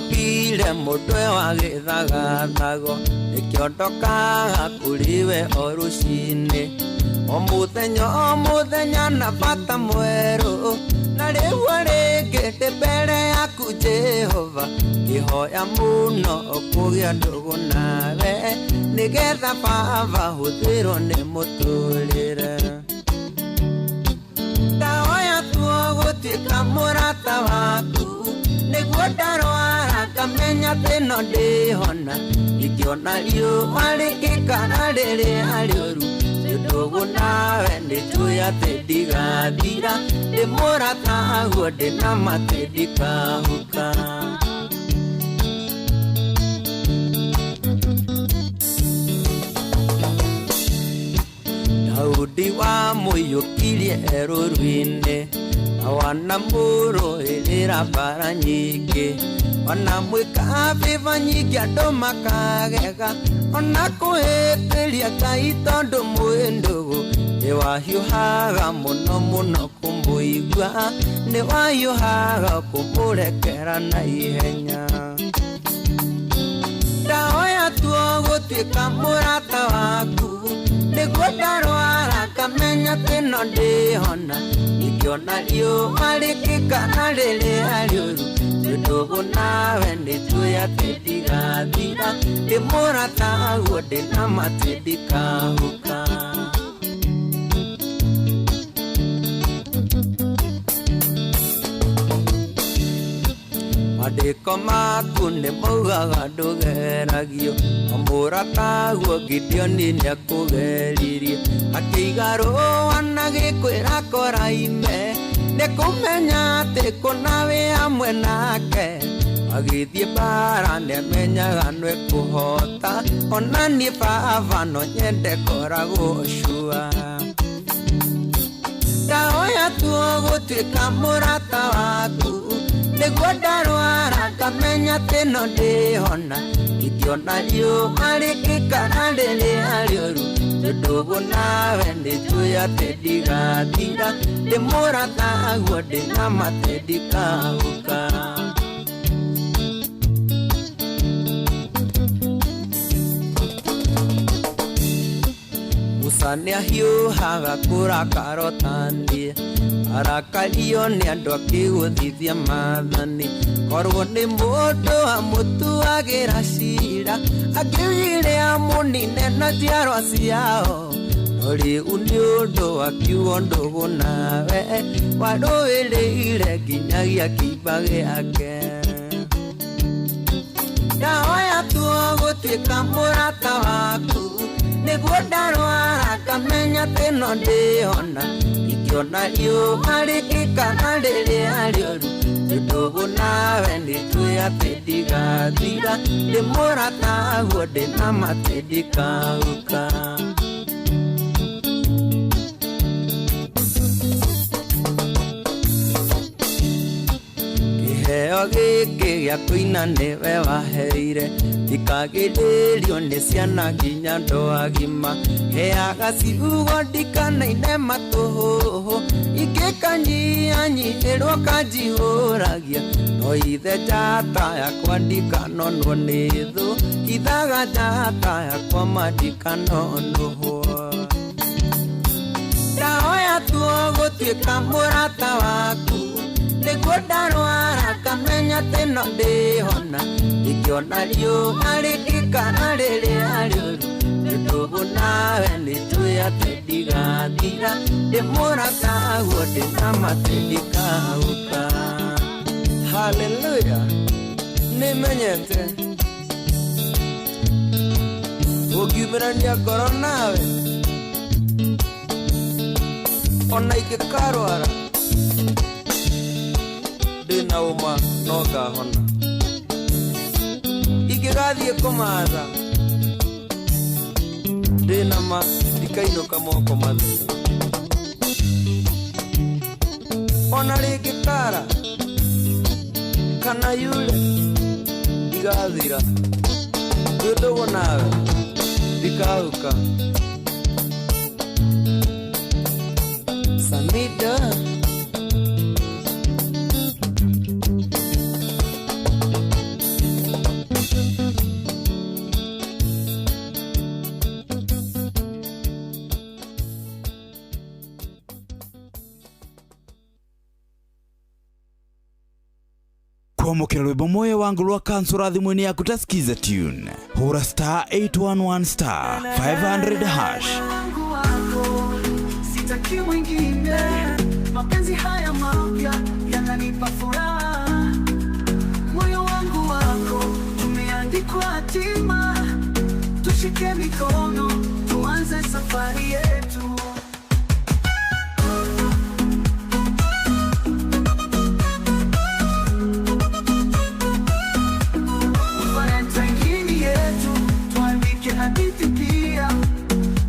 Wombire mũndũ wa gĩthagathago nĩkĩo ndokaga kũrĩ we o rũcinĩ o mũthenya na bata mwerũ na rĩu rĩngĩ ndĩ mbere yaku Jehova ngĩhoya mũno kũgĩa ndũgũ nawe nĩgetha baba hũthĩrwo nĩ mũtũrĩre ndahoya tuo gũtuĩka mũrata waku nĩguo ndarwara ngamenya atĩ no ndĩhona ingĩona riũa rĩgĩkara rĩrĩa rĩũru ndũgũ nawe nĩnjũĩ atĩ ndigathira ndĩ mũrataguo ndĩ na ma atĩ ndikahuka. Daudi wamũiyũkirie rũru-inĩ na wanamũrũĩrĩra mbara nyingĩ ona mwĩka bĩba nyingĩ andũ makagega ona kũhĩtĩria Ngai tondũ mwĩ ndũgũ nĩwahiũhaga mũno mũno kũmũigua nĩwahiũhaga kũmũrekera na ihenya. Ndahoya tuo gũtuĩka mũrata waku nĩguo ndarwara ngamenya atĩ no ndĩhona ingĩona riũa rĩgĩkara rĩrĩa rĩũru ndũgũ nawe nĩnjũĩ atĩ ndigathira ndĩ mũrataguo ndĩ na ma atĩ ndikahuka. Mandĩko maku nĩ maugaga ndũgeragio o mũrataguo Gideoni nĩakũgeririe akĩiga rũa na gĩkwĩra koraime nĩ kũmenya atĩ kũna wĩ hamwe nake agĩthiĩ mbara nĩamenyaga nĩekũhota ona niĩ baba no nyende koragwo cua. Ndahoya tuo gũtuĩka mũrata waku nĩguo ndarwara ngamenya atĩ no ndĩhona ingĩona riũa rĩgĩkara rĩrĩa rĩũru ndũgũ nawe nĩnjũĩ atĩ ndigathira ndĩ mũrataguo ndĩ na ma atĩ ndikahuka. Musa nĩahiũhaga kũrakara ũtaniĩ arakario nĩ andũ akĩgũthithia maathani korwo nĩ mũndũ amũtuagĩra cira akĩugire amũnine na njiarwa ciao no rĩu nĩ ũndũ akiugo ndũgũ nawe warũĩrĩire nginyagia kĩimba gĩake. Ndahoya tuo gũtuĩka mũrata waku nĩguo ndarwara ngamenya atĩ no ndĩhona ingĩona riũa rĩgĩkara rĩrĩa rĩũru ndũgũ nawe nĩnjũĩ atĩ ndigathira ndĩ mũrataguo ndĩ na ma atĩ ndikahuka. Kĩheo gĩkĩ gĩa kũina nĩwe waheire ndikagĩrĩrio nĩ ciana nginya andũ agima heaga ciugo ndikanaine matũhũhũ ingĩkanyihanyiihĩrwo kanjihũragia no ithe njata yakwa ndikanonwo nĩ thũ hithaga njata yakwa ma ndikanonũhwo. Ndahoya tuo gũtuĩka mũrata waku nĩguo ndarwara ngamenya atĩ no ndĩhona ingĩona riũa rĩgĩkara rĩrĩa rĩũru ndũgũ nawe nĩnjũĩ atĩ ndigathira ndĩ mũrataguo ndĩ na ma atĩ ndikahuka. Haleluya nĩmenyete ũngiumĩrania ngoro nawe ona ingĩkarwara ndĩna ũma no ngahona ingĩgathiĩ kũmatha ndĩna ma ndikainũka moko matheri ona rĩngĩkara kana yure ndigathira ndĩ ndũgũ nawe ndikahuka. Samida. Kwamũkĩra rwĩmbo moyo wangu rwa kansũra thimũ-inĩ yaku ta skiza tune, hũra star 811 star 500 hash. Wangu wako, sitaki mwingine. Mapenzi haya mapya yananipa furaha. Moyo wangu wako umeandikwa hatima. Tushike mikono tuanze safari yetu. Valentine yetu tuandike hadithi pia.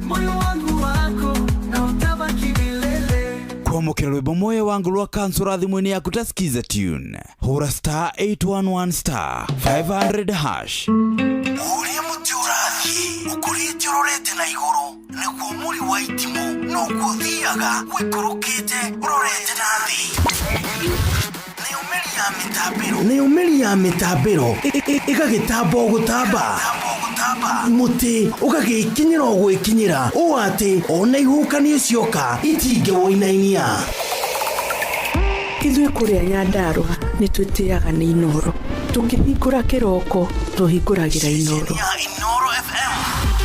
Moyo wangu wako na utabaki milele. Kwamũkĩra rwĩmbo moyo wangu rwa kansũra thimũ-inĩ yaku ta skiza tune, hũra star 811 star 500 hash. Ũrĩa mũtĩ ũrathiĩ ũkũrĩte ũrorete na igũrũ nĩguo mũri wa itimũ noguo ũthiaga ũikũrũkĩte ũrorete na thĩ. Nayo mĩri ya mĩtambĩro ĩgagĩtamba o gũtamba, mũtĩ ũgagĩkinyĩra o gwĩkinyĩra ũũ atĩ ona ihuhũkanio cioka itingĩwũinainia. Ithuĩ kũrĩa Nyandarũa nĩ twĩtĩaga nĩ Inooro. Tũkĩhingũra kĩroko tũhingũragĩra Inooro.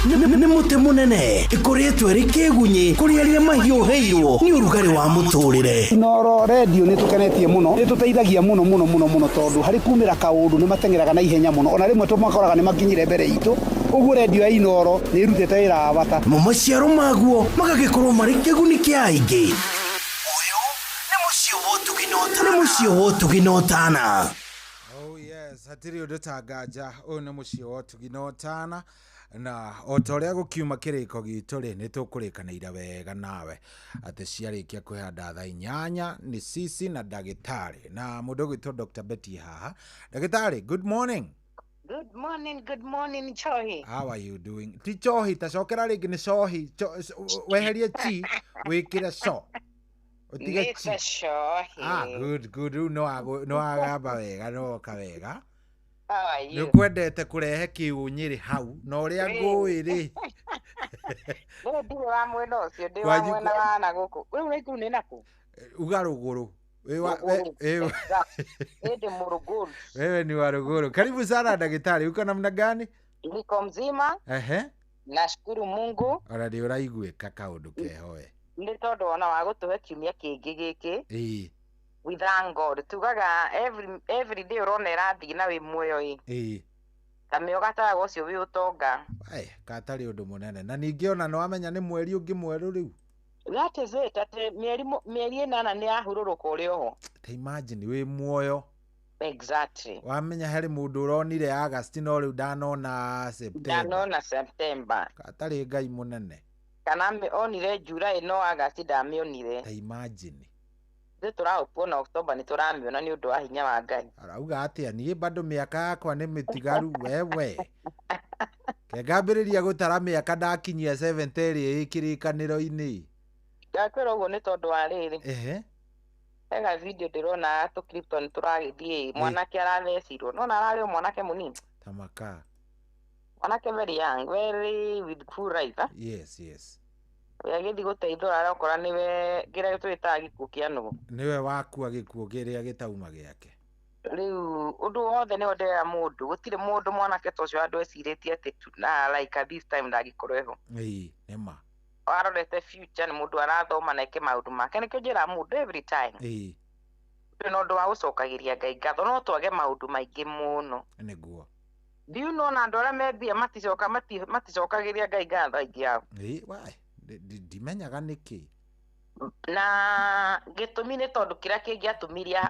Nĩ mũtĩ mũnene ĩkoretwo ĩrĩ kĩgunyĩ kũrĩ arĩa mahiũhĩirwo nĩ ũrugarĩ wa mũtũrĩre. Inooro redio nĩ tũkenetie mũno, nĩ tũteithagia mũno mũno mũno mũno tondũ harĩ kumĩra kaũndũ nĩ mateng'eraga na ihenya mũno, ona rĩmwe tũmakoraga nĩ makinyire mbere itũ. Ũguo redio ya Inooro nĩ ĩrutĩte wĩra wa bata. Mo maciaro maguo magagĩkorwo marĩ kĩguni kĩa aingĩ. Nĩ mũciĩ wa ũtugi na ũtana. Oh yes, hatirĩ ũndũ ta nganja, ũyũ nĩ mũciĩ wa ũtugi na ũtana, na o ta ũrĩa gũkiuma kĩrĩko gitũ rĩ, nĩ tũkũrĩkanĩire wega nawe atĩ ciarĩkia kwĩhanda thaa 8 nĩ sisi na ndagĩtarĩ na mũndũ ũgwĩtwo Dr. Betty haha. Ndagĩtarĩ, good morning. Good morning, good morning, Chohi. How are you doing? Ti chohi, ta cokera rĩngĩ nĩ cohi. Weherie chi wĩkĩre co, ũtige chi. Mr. Chohi. Ah, good, good. Rĩu no wagamba wega, no woka wega. How are Nĩ you? ũkwendete kũrehe kĩũnyĩrĩ hau na ũrĩa ngũĩ rĩ. Rĩu ndirĩ wa mwena ũcio, ndĩ wa Kwanyu mwena wa na gũkũ. Rĩu rĩngĩ nĩ nakũ? Uga rũgũrũ. Rũgũrũ. Exactly. Ĩndĩ mũrũgũrũ. Wewe ni wa rũgũrũ. Karibu sana ndagĩtarĩ, uko namna gani? Niko mzima, Ehe. nashukuru Mungu Ona nĩ ũraiguĩka kaũndũ keho we. nĩ tondũ ona wa gũtũhe kiumia kĩngĩ gĩkĩ. Ĩĩ. We thank God. Tugaga every day ũrona ĩrathiĩ na wĩ muoyo ĩ. Ĩĩ. Ta mĩoga ũcio wĩ ũtonga. Ai, katarĩ ũndũ mũnene. Na ningĩ ona nĩ wamenya nĩ mweri ũngĩ mwerũ rĩu. That is it. Atĩ mĩeri 8 nĩ yahurũrũka ũrĩ oho. Ta imagine wĩ muoyo. Exactly. Wamenya harĩ mũndũ ũronire August no rĩu ndanona September. Ndanona September. Katarĩ Ngai mũnene. Kana onire July no August ndamĩonire. Ta imagine. Ithuĩ tũraũkuona October nĩ tũramĩona nĩ ũndũ wa hinya wa Ngai. Arauga atĩa niĩ bado mĩaka yakwa nĩ mĩtigaru wewe. Kengambĩrĩria gũtara mĩaka ndakinyia 70 ĩrĩa ĩ kĩrĩkanĩro-inĩ. Ndakwĩra ũguo nĩ tondũ wa rĩrĩ. Ehe. Hega video ndĩrona tũ Clifton tũragĩthiĩ mwanake arathecirwo. Nona ararĩ o mwanake mũnini. Tamaka. Mwanake very young, very with full right. Yes, yes. Agĩthiĩ gũteithũra arokora nĩwe kĩrĩa twĩtaga gĩkuũ kĩa nũgũ. Nĩwe wakua gĩkuũ kĩrĩa gĩtauma gĩake. Rĩu ũndũ wothe nĩwe ndĩrera mũndũ, gũtirĩ mũndũ mwanake ta ũcio andũ ecirĩtie atĩ na like at this time ndangĩkorwo eho. Ĩĩ, nĩma. Arorete future nĩ mũndũ arathoma na eke maũndũ make, nĩkĩo njĩraga mũndũ every time. Ĩĩ. Ndũrĩ na ũndũ wa gũcokagĩria Ngai ngatho, no twage maũndũ maingĩ mũno. Nĩguo. Do you know na andũ arĩa me mbia maticokagĩria Ngai ngatho aingĩ ao. Ĩĩ, wai, ndimenyaga nĩkĩ. Na gĩtũmi nĩ tondũ kĩrĩa kĩngĩatũmire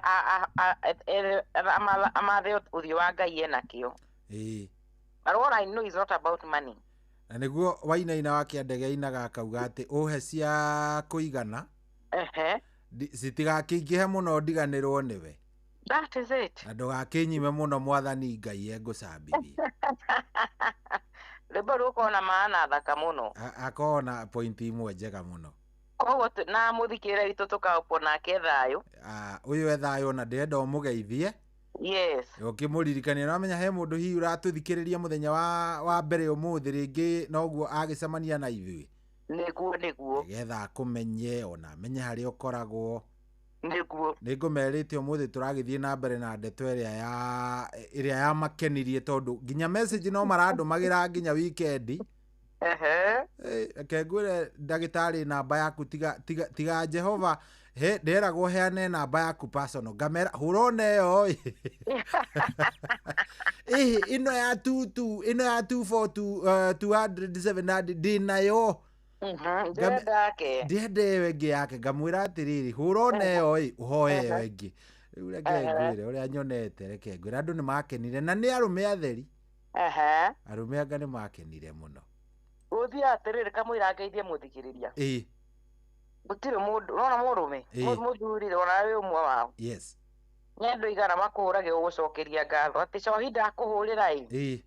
amathe ũthiũ wa Ngai enakĩo. Ĩĩ. But what I know is not about money. Na nĩguo wainaina wa kĩandege ainaga akauga atĩ ũhe cia kũigana. Ehe. Citigakĩingĩhe mũno ndiganĩrwo nĩwe. That is it. Na ndũgakĩnyime mũno mwathani Ngai egũcambithie. Rwĩmbo rũkorwo na maana thaka mũno. Akorwo na pointi imwe njega mũno. Koguo na mũthikĩrĩria witũ tũkaũpwo nake thayũ. Ũyũ e thayũ na ndĩrenda ũmũgeithie. Yes. Ũkĩmũririkania, nĩwamenya he mũndũ hihi ũratũthikĩrĩria mũthenya wa mbere ũmũthĩ rĩngĩ noguo agĩcemania na ithuĩ. Nĩguo, nĩguo. Nĩgetha akũmenye ona amenye harĩa ũkoragwo. Nĩguo. Nĩ ngũmerĩte ũmũthĩ tũragĩthiĩ na mbere na ndeto ĩrĩa yamakenirie tondũ nginya message no marandũmagĩra nginya weekend. Reke ngwĩre ndagĩtarĩ namba yaku tiga tiga tiga Jehova he nderagwo heane namba yaku personal ngamera hũra ona ĩyo ĩ. Ĩ ĩno ya 22 ĩno ya 242 207 ndĩnayo. Ndĩrenda yake. Ndĩrenda ĩyo ĩngĩ yake ngamwĩra atĩrĩrĩ hũra ona ĩyo ĩ ũhoe ĩyo ĩngĩ. Rĩu reke ngwĩre ũrĩa nyonete reke ngwĩre andũ nĩ makenire na nĩ arũme atheri. Arũme anga nĩ makenire mũno. Gũthiĩ atĩrĩrĩ kamũira ngeithie mũthikĩrĩria. Ĩ. Gũtirĩ mũndũ ũrona mũrũme mũthuri ona wĩ ũmwe wao. Yes. Nĩ andũ igana makũhũrage ũgũcokeria ngatho atĩ cohi ndakũhũrĩra ĩ. Ĩ.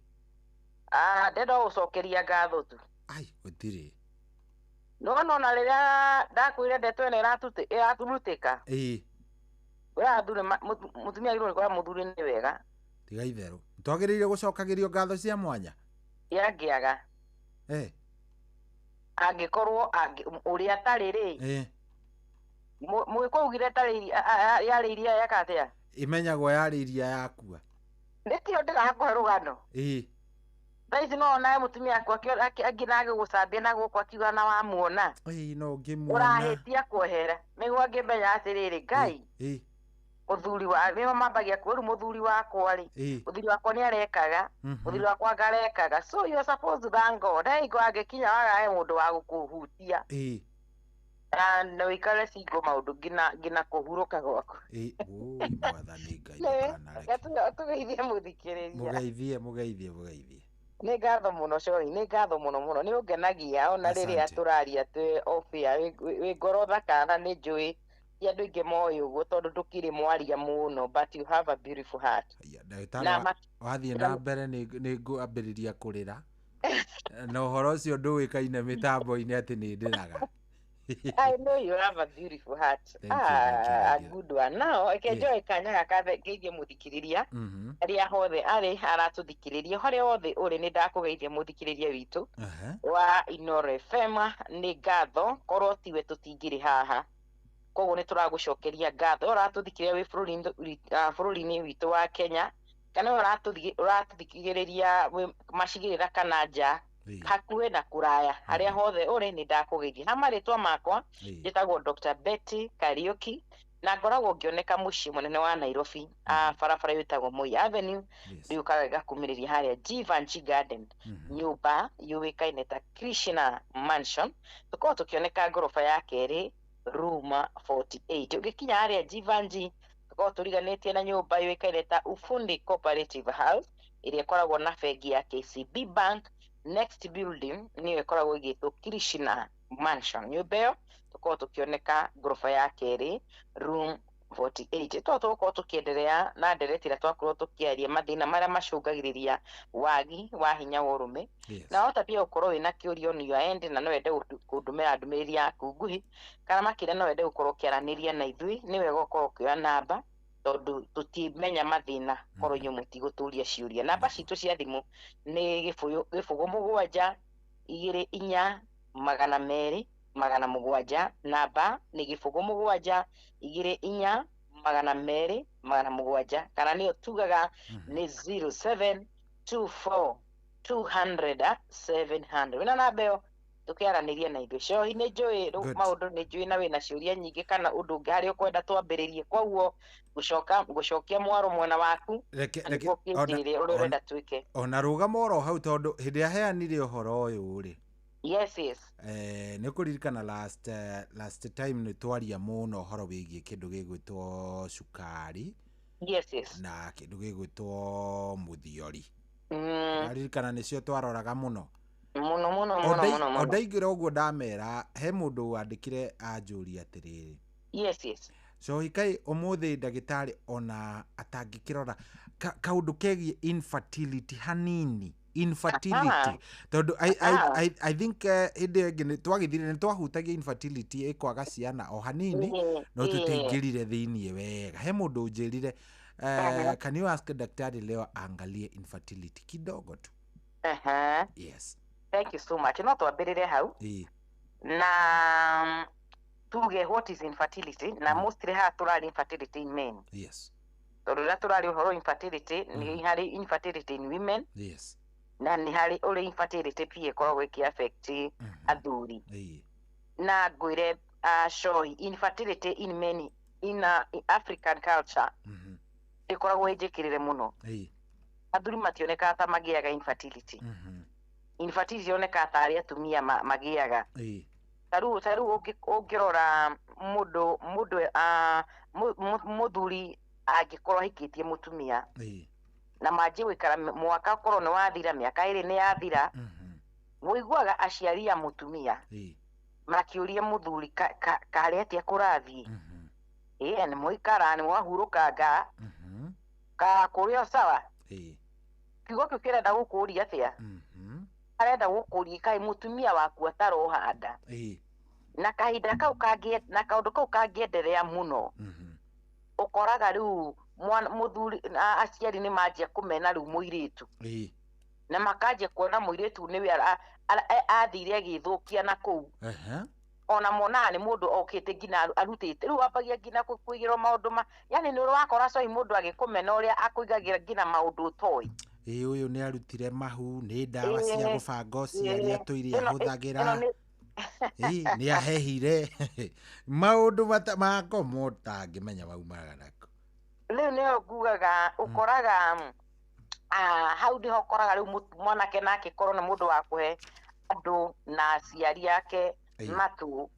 Ah, ndenda gũcokeria ngatho tu. Ai, gũtirĩ. No ona rĩrĩa ndakwĩra ndeto ĩno ĩraturutĩka. Ĩ. Ũrĩa athuri mũtumia agĩrĩirwo nĩ kwĩra mũthuri nĩ wega. Tiga itherũ. Twagĩrĩire gũcokagĩrio ngatho cia mwanya. Yangĩaga. Angĩkorwo ũrĩa atarĩ rĩ. Mũgĩkũyũ augire tarĩ yarĩ iria yeka atĩa? Ĩmenyagwo yarĩ iria yakua. Nĩkĩo ndĩrakũhe rũgano. Ĩ. Thaa ici no onawe mũtumia waku angĩ na agĩgũcambia na gũkũ akiuga na wamuona. Ĩ no ngĩmuona. Ũrahĩtia kwehera nĩguo angĩmenya atĩrĩrĩ Ngai. Ĩ. Mũthuri wa nĩo mambagia kwĩru mũthuri wakwa rĩ. Mũthuri wakwa nĩ arekaga. Mũthuri wakwa ngarekaga. So you are supposed to thank God. Hingo angĩkinya wagae mũndũ wa gũkũhutia. Ĩ. Na ũikare single maũndũ nginya kũhurũka gwaku. Ĩ, wũi mwathani Ngai ndũkanareke. Tũgeithie mũthikĩrĩria. Mũgeithie, mũgeithie, mũgeithie. Nĩ ngatho mũno Cohi, nĩ ngatho mũno mũno. Nĩ ũngenagia ona rĩrĩa tũraria twĩ off air, wĩ ngoro thaka na nĩ njũĩ ti andũ aingĩ moĩ ũguo tondũ ndũkĩrĩ mwaria mũno, but you have a beautiful heart. Ndagĩtarĩ wathiĩ na mbere nĩ ngwambĩrĩria kũrĩra. Na ũhoro ũcio ndũĩkaine mĩtambo-inĩ atĩ nĩ ndĩraga. I know you have a beautiful heart. Thank you, thank you, A good one. Now, reke njoe kanya gaka ngeithie mũthikĩrĩria harĩa hothe arĩ aratũthikĩrĩria harĩa hothe ũrĩ nĩ ndakũgeithia mũthikĩrĩria witũ wa Inooro FM. Nĩ ngatho korwo tiwe tũtingĩrĩ haha, koguo nĩ tũragũcokeria ngatho. Ũratũthikĩrĩria wĩ bũrũri-inĩ witũ wa Kenya kana ũratũthikĩrĩria wĩ macigĩrĩra kana nja hakuhĩ na kũraya harĩa hothe ũrĩ nĩ ndakũgeithia. Ha marĩtwa makwa njĩtagwo Dr. Betty Kariuki na ngoragwo ngĩoneka mũciĩ mũnene wa Nairobi, barabara ĩtagwo Moi Avenue, rĩũkaga ĩgakumĩrĩria harĩa Givenchy Garden, nyũmba yũĩkaine ta Krishna Mansion. Tũkoragwo tũkĩoneka ngoroba ya kerĩ room 48. Ũgĩkinya harĩa Givenchy tũkoragwo tũriganĩtie na nyũmba yũĩkaine ta Ufundi Cooperative House ĩrĩa ĩkoragwo na bengi ya KCB Bank. Next building nĩyo ĩkoragwo ĩgĩtwo Krishna Mansion. Nyũmba ĩyo tũkoragwo tũkĩoneka ngoroba ya kerĩ room 48. Tũkoragwo tũgũkorwo tũkĩenderea na ndereti ĩrĩa twakorwo tũkĩaria mathĩna marĩa macũngagĩrĩria wagi wa hinya wa ũrũme. Na wahota pia gũkorwo wĩna kĩũria on your end na no wende kũndũmĩra ndũmĩrĩri yaku nguhĩ kana makĩria no wende gũkorwo ũkĩaranĩria na ithuĩ, nĩ wega ũkorwo ũkĩoya namba tondũ tũtimenya mathĩna korwo inyuĩ mũtigũtũria ciũria. Namba citũ cia thimũ nĩ 0 7 2 4 200 700. Namba nĩ 0 7 2 4 200 700 kana nĩyo tugaga nĩ 0724 200 700. Wĩna namba ĩyo tũkĩaranĩria na ithuĩ. Cohi nĩ njũĩ maũndũ nĩ njũĩ na wĩna ciũria nyingĩ kana ũndũ ũngĩ harĩa ũkwenda twambĩrĩrie, koguo gũcokia mwaro mwena waku nĩguo ũkĩnjĩre ũrĩa ũrenda twĩke. Ona rũgama oro hau tondũ hĩndĩ ĩrĩa heanire ũhoro ũyũ rĩ. Yes, yes. Nĩ ũkũririkana last time nĩ twaria mũno ũhoro wĩgiĩ kĩndũ gĩgwĩtwo cukari. Yes, yes. Na kĩndũ gĩgwĩtwo mũthiori. Ũraririkana nĩcio twaroraga mũno. Mũno mũno mũno mũno mũno. Ondaingĩra ũguo ndamera he mũndũ wandĩkire anjũria atĩrĩrĩ. Yes, yes. Cohi kai ũmũthĩ ndagĩtarĩ ona atangĩkĩrora kaũndũ kegiĩ infertility hanini. Infertility tondũ I think hĩndĩ ĩyo ĩngĩ twagĩthire nĩ twahutagia infertility ĩkwaga ciana o hanini no tũtiaingĩrire thĩiniĩ wega. He mũndũ ũnjĩrire can you ask daktari leo aangalie infertility kidogo tu. Yes. Thank you so much. No twambĩrĩre hau. Na Tuge what is infertility, na mostly haha tũrarĩ infertility in men, tondũ rĩrĩa tũrarĩ ũhoro infertility, nĩ harĩ infertility in women na nĩ harĩ ũrĩ infertility pia ĩkoragwo ĩkĩ affect athuri. Na ngwĩre, Shohi, infertility in men in African culture ĩkoragwo ĩnjĩkĩrĩre mũno. Athuri mationekaga ta magĩaga infertility. Infertility yonekaga tarĩ atumia magĩaga. Ta rĩu ũngĩrora mũndũ mũthuri angĩkorwo ahikĩtie mũtumia na manjie gũikara, mwaka ũkorwo nĩ wathira, mĩaka 2 nĩ yathira, ũiguaga aciari a mũtumia makĩũria mũthuri karĩ atĩa kũrathiĩ, ĩĩ nĩ mũikara nĩ mwahurũkanga ka kũrĩ o sawa. Kiugo kĩu kĩrenda gũkũria atĩa? Arenda gũkũria kaĩ mũtumia waku ataroha nda. Na kahinda kau kangĩ na kaũndũ kau kangĩenderea mũno, ũkoraga rĩu mũthuri aciari nĩ manjia kũmena rĩu mũirĩtu na makanjia kuona mũirĩtu nĩwe athire agĩthũkia na kũu. Ona monaga nĩ mũndũ okĩte nginya arutĩte rĩu ambagia nginya kũigĩrwo maũndũ ma yani nĩ wakora coi mũndũ agĩkũmena ũrĩa akũigagĩra nginya maũndũ ũtoĩ. Ĩĩ, ũyũ nĩ arutire mahu, nĩ ndawa cia gũbanga ũciari atũire ahũthagĩra. Ĩno Ĩĩ, nĩ ahehire maũndũ makomo ũtangĩmenya maumaga nako. Rĩu nĩyo ngugaga ũkoraga hau nĩho ũkoraga rĩu mwanake nake korwo nĩ mũndũ wa kũhe andũ na aciari ake matũ,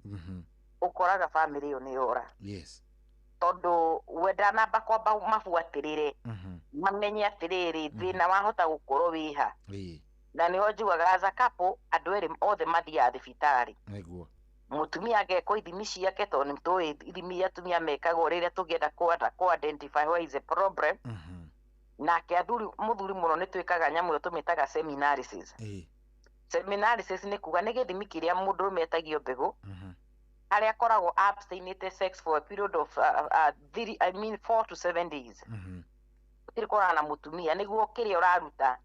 ũkoraga bamĩrĩ ĩyo nĩ yora, tondũ we ndanamba kwamba mabuatĩrĩre mamenye atĩrĩrĩ, thĩna wahota gũkorwo wĩha. Na nĩho njugaga as a couple andũ erĩ othe mathiaga thibitarĩ. Mũtumia agekwo ithimi ciake, tondũ nĩ tũĩ ithimi iria atumia mekagwo rĩrĩa tũngĩenda kũ identify where is the problem. Nake athuri, mũthuri mũno nĩ twĩkaga nyamũ ĩyo tũmĩtaga semen analysis. Semen analysis nĩ kuga nĩ gĩthimi kĩrĩa mũndũrũme etagio mbegũ, harĩa akoragwo abstinate sex for a period of three, I mean 4 to 7 days, gũtirĩ kũrana na mũtumia, nĩguo kĩrĩa ũraruta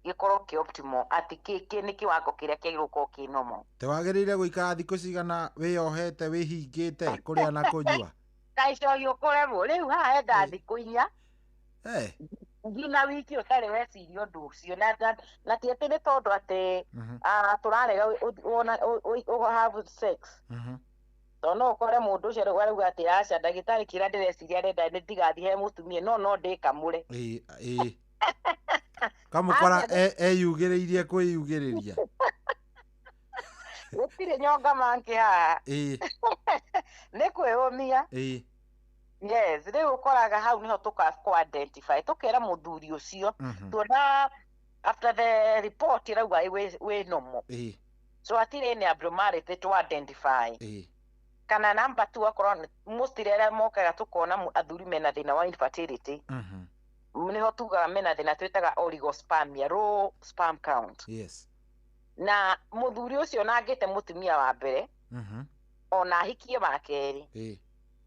gĩkorwo kĩ optimal, atĩ kĩ nĩ kĩwango kĩrĩa kĩagĩrĩirwo gũkorwo kĩ normal. Te wagĩrĩire gũikara thikũ cigana wĩyohete, wĩhingĩte kũrĩa na kũnyua? Kaĩ cohi ũkũremwo? Rĩu haha henda thikũ 4 nginya wiki ũtarĩ weciria ũndũ ũcio, na ti atĩ nĩ tondũ atĩ tũrarega wona have sex, tondũ no ũkore mũndũ ũcio rĩu arauga atĩ aca ndagĩtarĩ, kĩrĩa ndĩreciria arenda nĩ ndigathiĩ he mũtumia, no ndĩkamũre. Ĩĩ, kamũkora eyugĩrĩirie kwĩyugĩrĩria. Gũtirĩ nyonga mangĩ haha. Nĩ kwĩyũmia. Yes, rĩu ũkoraga hau nĩho tũka kũ identify, tũkera mũthuri ũcio tuona after the report ĩrauga wĩ normal, so hatirĩ any abnormality to identify. Kana number two, akorwo mostly arĩa mokaga tũkona athuri mena thĩna wa infertility, nĩho tugaga mena thĩna twĩtaga oligospermia, low sperm count. Na mũthuri ũcio na angĩte mũtumia wa mbere, ona ahikie wa kerĩ,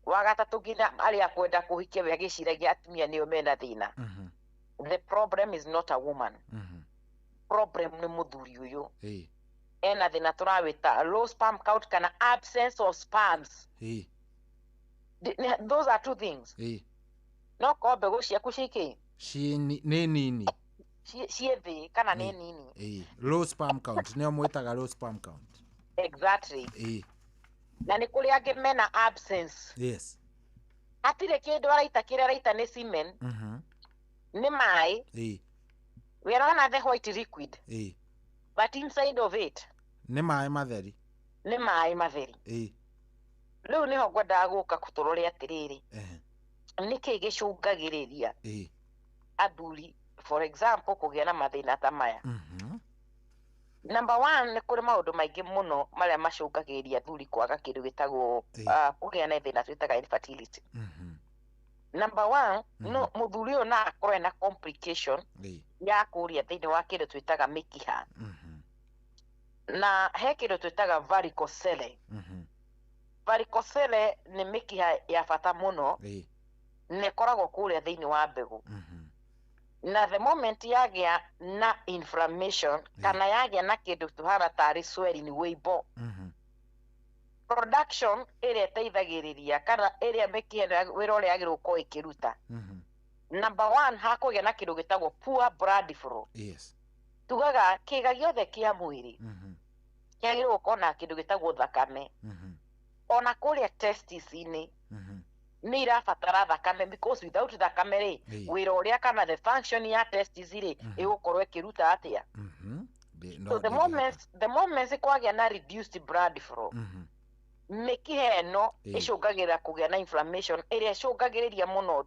wa gatatũ, nginya arĩa akwenda kũhikia, we agĩciragia atumia nĩo mena thĩna. The problem is not a woman, problem nĩ mũthuri ũyũ ena thĩna tũrawĩta low sperm count kana absence of sperms. Those are two things. No korwo mbegũ ciaku cikĩ Nĩ nini. Ciĩ thĩ kana nĩ nini. Low sperm count nĩo mwĩtaga low sperm count. Exactly. Na nĩ kũrĩ angĩ mena absence. Hatirĩ kĩndũ araita, kĩrĩa araita nĩ semen, nĩ maĩ. Wĩrona the white liquid, but inside of it nĩ maĩ matheri. Nĩ maĩ matheri. Rĩu nĩho ngwendaga gũka tũrore atĩrĩrĩ, nĩkĩ gĩcũngagĩrĩria athuri, for example, kũgĩa na mathĩna ta maya? Number one, nĩ kũrĩ maũndũ maingĩ mũno marĩa macũngagĩrĩria athuri kwaga kĩndũ gĩtagwo kũgĩa na thĩna twĩtaga infertility. Number one, no mũthuri ũyũ no akorwo ena complication ya kũrĩa thĩinĩ wa kĩndũ twĩtaga mĩkiha, na he kĩndũ twĩtaga varicocele. Varicocele nĩ mĩkiha ya bata mũno na ĩkoragwo kũrĩa thĩinĩ wa mbegũ, na the moment yagĩa na inflammation kana yagĩa na kĩndũ tũhana tarĩ swelling, wĩimbo, Production ĩrĩa ĩteithagĩrĩria kana ĩrĩa mĩkiha ĩno wĩra ũrĩa yagĩrĩirwo gũkorwo ĩkĩruta. Number one, hakũgĩa na kĩndũ gĩtagwo poor blood flow. Tugaga kĩga gĩothe kĩa mwĩrĩ kĩagĩrĩirwo gũkorwo na kĩndũ gĩtagwo thakame. Ona kũrĩa testis-inĩ nĩ irabatara thakame, because without thakame rĩ, wĩra ũrĩa kana the function ya testis rĩ, ĩgũkorwo ĩkĩruta atĩa? No So the ndĩngĩhota. moment kwagĩa na reduced blood flow, mĩkiha ĩno ĩcũngagĩrĩra kũgĩa na inflammation ĩrĩa ĩcũngagĩrĩria mũno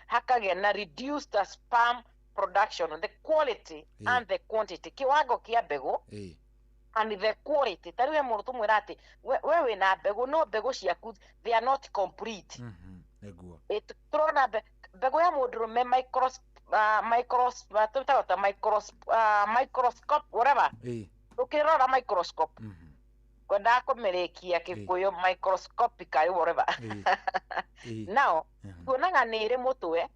hakagĩa na reduced sperm production, the quality and the quantity, kiwango kĩa mbegũ and the quality. Ta rĩu he mũndũ tũmwĩra atĩ we wĩna mbegũ, no mbegũ ciaku, they are not complete. Nĩguo. Tũrona mbegũ ya mũndũrũme tũĩtaga ta microscope, whatever. Ũkĩrora microscope, ngwendaga kũmĩrĩkia Gĩkũyũ microscopically, whatever. Now tuonaga nĩ ĩrĩ mũtwe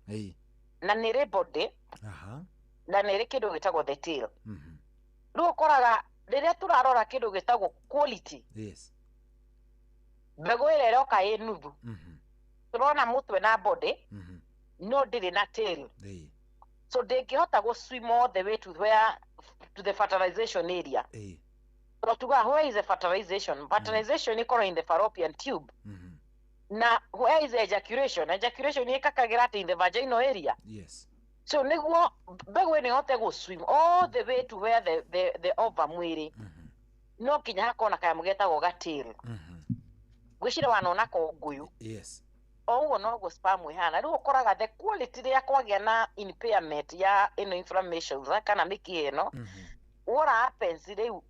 na nĩ ĩrĩ body na nĩ ĩrĩ kĩndũ gĩtagwo the tail. Rĩu ũkoraga rĩrĩa tũrarora kĩndũ gĩtagwo quality, mbegũ ĩrĩa ĩroka ĩ nuthu, tũrona mũtwe na body, no ndĩrĩ na tail, so ndĩngĩhota gũ swim all the way to where, to the fertilization area. So tuga, where is the fertilization? Fertilization ĩkorwo in the fallopian tube. Na where is the ejaculation? Ejaculation ĩkakagĩra atĩ in the vaginal area. So nĩguo mbegũ ĩno ĩhote gũ swim all the way to where the ovum ĩrĩ, no nginya hakorwo na kanyamũ getagwo gatail. Ngwĩciria wanona ko ngũyũ. O ũguo noguo sperm ĩhana. Rĩu ũkoraga the quality, rĩrĩa kwagĩa na impairment ya ĩno inflammations, kana mĩkiha ĩno, what happens rĩu,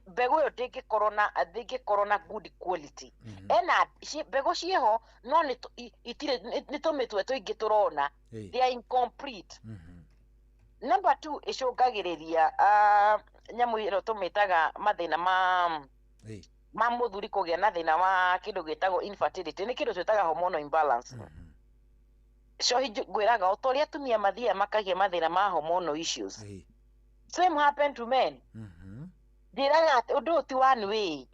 mbegũ ĩyo ndĩngĩkorwo na good quality. Ena mbegũ ciĩho, no nĩ itirĩ, nĩ tũmĩtwe tũingĩ tũrona. They are incomplete. Number two, ĩcũngagĩrĩria nyamũ ĩno tũmĩtaga mathĩna ma mũthuri kũgĩa na thĩna wa kĩndũ gĩtagwo infertility, nĩ kĩndũ twĩtaga hormonal imbalance. Cohi, ngwĩraga o ta ũrĩa atumia mathiaga makagĩa mathĩna ma hormonal issues, same happen to men. Njĩraga atĩ ũndũ ũyũ ti one way,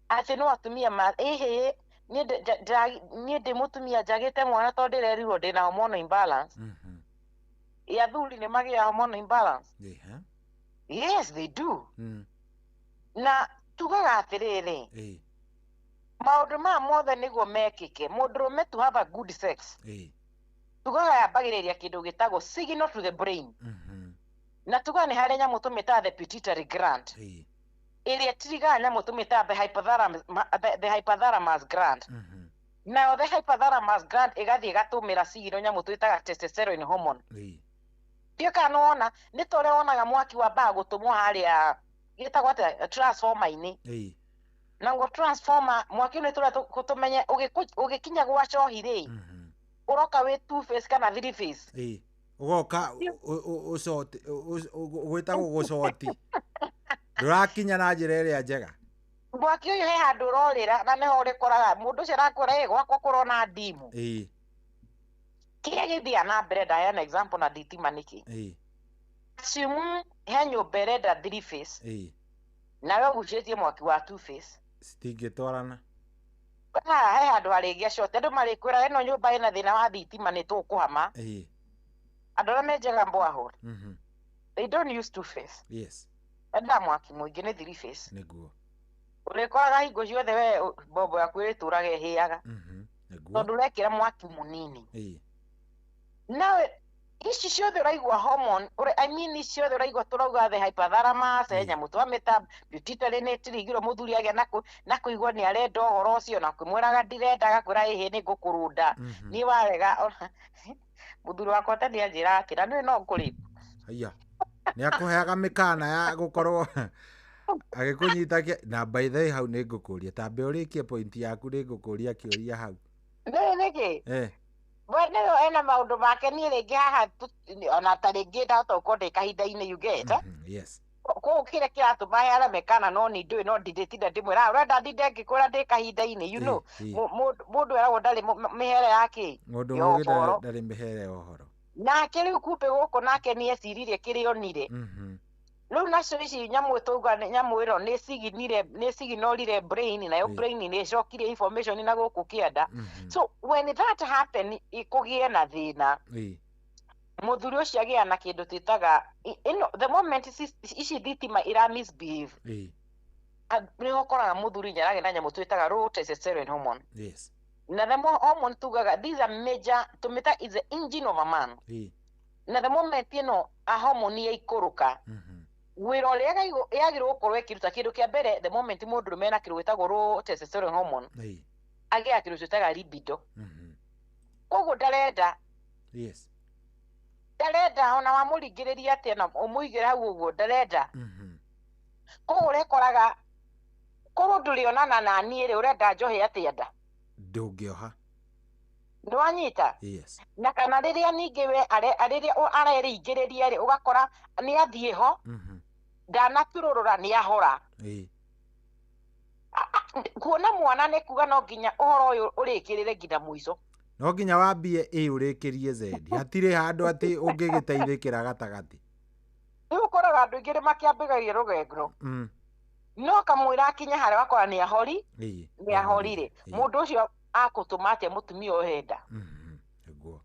atĩ no atumia ma ĩhĩ. Niĩ ndĩ mũtumia njagĩte mwana tondũ ndĩrerirwo ndĩna hormonal imbalance. Ĩ athuri nĩ magĩaga hormonal imbalance? Yes, they do. Na tugaga atĩrĩrĩ, maũndũ maya mothe nĩguo mekĩke, mũndũrũme to have a good sex, tugaga yambagĩrĩria kĩndũ gĩtagwo signal to the brain. Na tugaga nĩ harĩ nyamũ tũmĩtaga the pituitary gland, ĩrĩa ĩtirigaga nyamũ tũmĩtaga the hypothalamus gland. Nayo the hypothalamus gland ĩgathiĩ ĩgatũmĩra signal nyamũ twĩtaga testosterone hormone. Ndiũ kana nĩwona nĩ ta ũrĩa wonaga mwaki wambaga gũtũmwo harĩa gĩtagwo atĩa, transformer-inĩ. Naguo transformer mwaki nĩ tũrĩa tũmenye ũgĩkinya gwa cohi rĩ, ũroka wĩ two phase kana three phase. Ũgoka ũcoti, gwĩtagwo gũcoti, ndũrakinya na njĩra ĩrĩa njega. Mwaki ũyũ he handũ ũrorĩra, na nĩho ũrĩkoraga mũndũ ũcio arakwĩra, "Ĩ gwakwa kũrona ndimu." Kĩrĩa gĩthiaga na mbere, ndaheana example na thitima nĩkĩ? Assume he nyũmba ĩrenda three phase, nawe ũgucĩtie mwaki wa two phase. Citingĩtwarana. Haha he handũ harĩgĩa short, andũ marĩkwĩra ĩno nyũmba ĩna thĩna wa thitima, nĩ tũkũhama. Andũ arĩa menjaga borehole, they don't use two phase. Endaga mwaki mũingĩ, nĩ three phase. Ũrĩkoraga hingo ciothe we mbombo yaku ĩrĩtũraga ĩhĩaga, tondũ ũrekĩra mwaki mũnini. Nawe ici ciothe ũraigua hormone, I mean, ici ciothe ũraigua tũrauga the hypothalamus, he nyamũ twamĩta pituitary, nĩ ĩtirigirwo mũthuri agĩa na kũigua nĩ arenda ũhoro ũcio, na kwĩmwĩraga ndirenda, agakwĩra, "Ĩhĩ, nĩ ngũkũrũnda niĩ warega." Mũthuri wakwa ta nĩ anjĩra atĩ na nĩwe no ngũrĩ. Haiya, nĩ akũheaga mĩkana ya gũkorwo agĩkũnyita na by the way, hau nĩ ngũkũria, tambe ũrĩkie point yaku, nĩ ngũkũria kĩũria hau. Nĩ nĩkĩ? We nĩwe ena maũndũ make, niĩ rĩngĩ haha ona ta rĩngĩ ndahota gũkorwo ndĩ kahinda-inĩ, you get, eh? Kũu kĩrĩa kĩratũma heane mĩkana, no ni ndũĩ, no ndindĩtinda ndĩmwĩra, "Ũrenda ndinde ngĩkwĩra ndĩ kahinda-inĩ?" Mũndũ eragwo ndarĩ mĩhere ya kĩ Mũndũ ya mũgĩ ũhoro. Ndarĩ mĩhere ya ũhoro. Nake rĩu kumbe gũkũ nake nĩ eciririe kĩrĩa onire. Rĩu nacio ici nyamũ tauga nyamũ ĩno nĩ signire, nĩ signorire brain, nayo brain nĩ ĩcokirie information na gũkũ kĩanda. So when that happen, kũgĩe na thĩna, mũthuri ũcio agĩa na kĩndũ twĩtaga ĩno, the moment ici thitima ira misbehave, nĩ ũkoraga mũthuri nĩ aragĩa na nyamũ twĩtaga low testosterone hormone. Na the more hormone tugaga, these are major, tũmĩta is the engine of a man. Na the moment ĩno a hormone yaikũrũka, wĩra ũrĩa yagĩrĩirwo gũkorwo ĩkĩruta, kĩndũ kĩa mbere, the moment mũndũrũme ena kĩndũ gĩtagwo low testosterone hormone, agĩaga kĩndũ twĩtaga libido. Koguo ndarenda, ndarenda ona wamũringĩrĩria atĩa na ũmũigĩre hau ũguo, ndarenda. Koguo ũrekoraga korwo ndũrĩonana na niĩ rĩ, ũrenda njohe atĩa nda? Ndũngĩoha. Nĩwanyita? Yes. Na kana rĩrĩa ningĩ we rĩrĩa arerĩingĩrĩria rĩ, ũgakora nĩ athiĩ ho, ndanaturũrũra, nĩ ahora. Kuona mwana nĩ kuga no nginya ũhoro ũyũ ũrĩkĩrĩre nginya mũico. No nginya wambie A ũrĩkĩrie Z, hatirĩ handũ atĩ ũngĩgĩteithĩkĩra gatagatĩ. Rĩu ũkoraga andũ aingĩ nĩ makĩambĩrĩria rũgendo, no kamwĩra akinya harĩa wakora nĩ ahori, nĩ ahorire. Mũndũ ũcio akũtũma atĩa mũtumia ohe nda?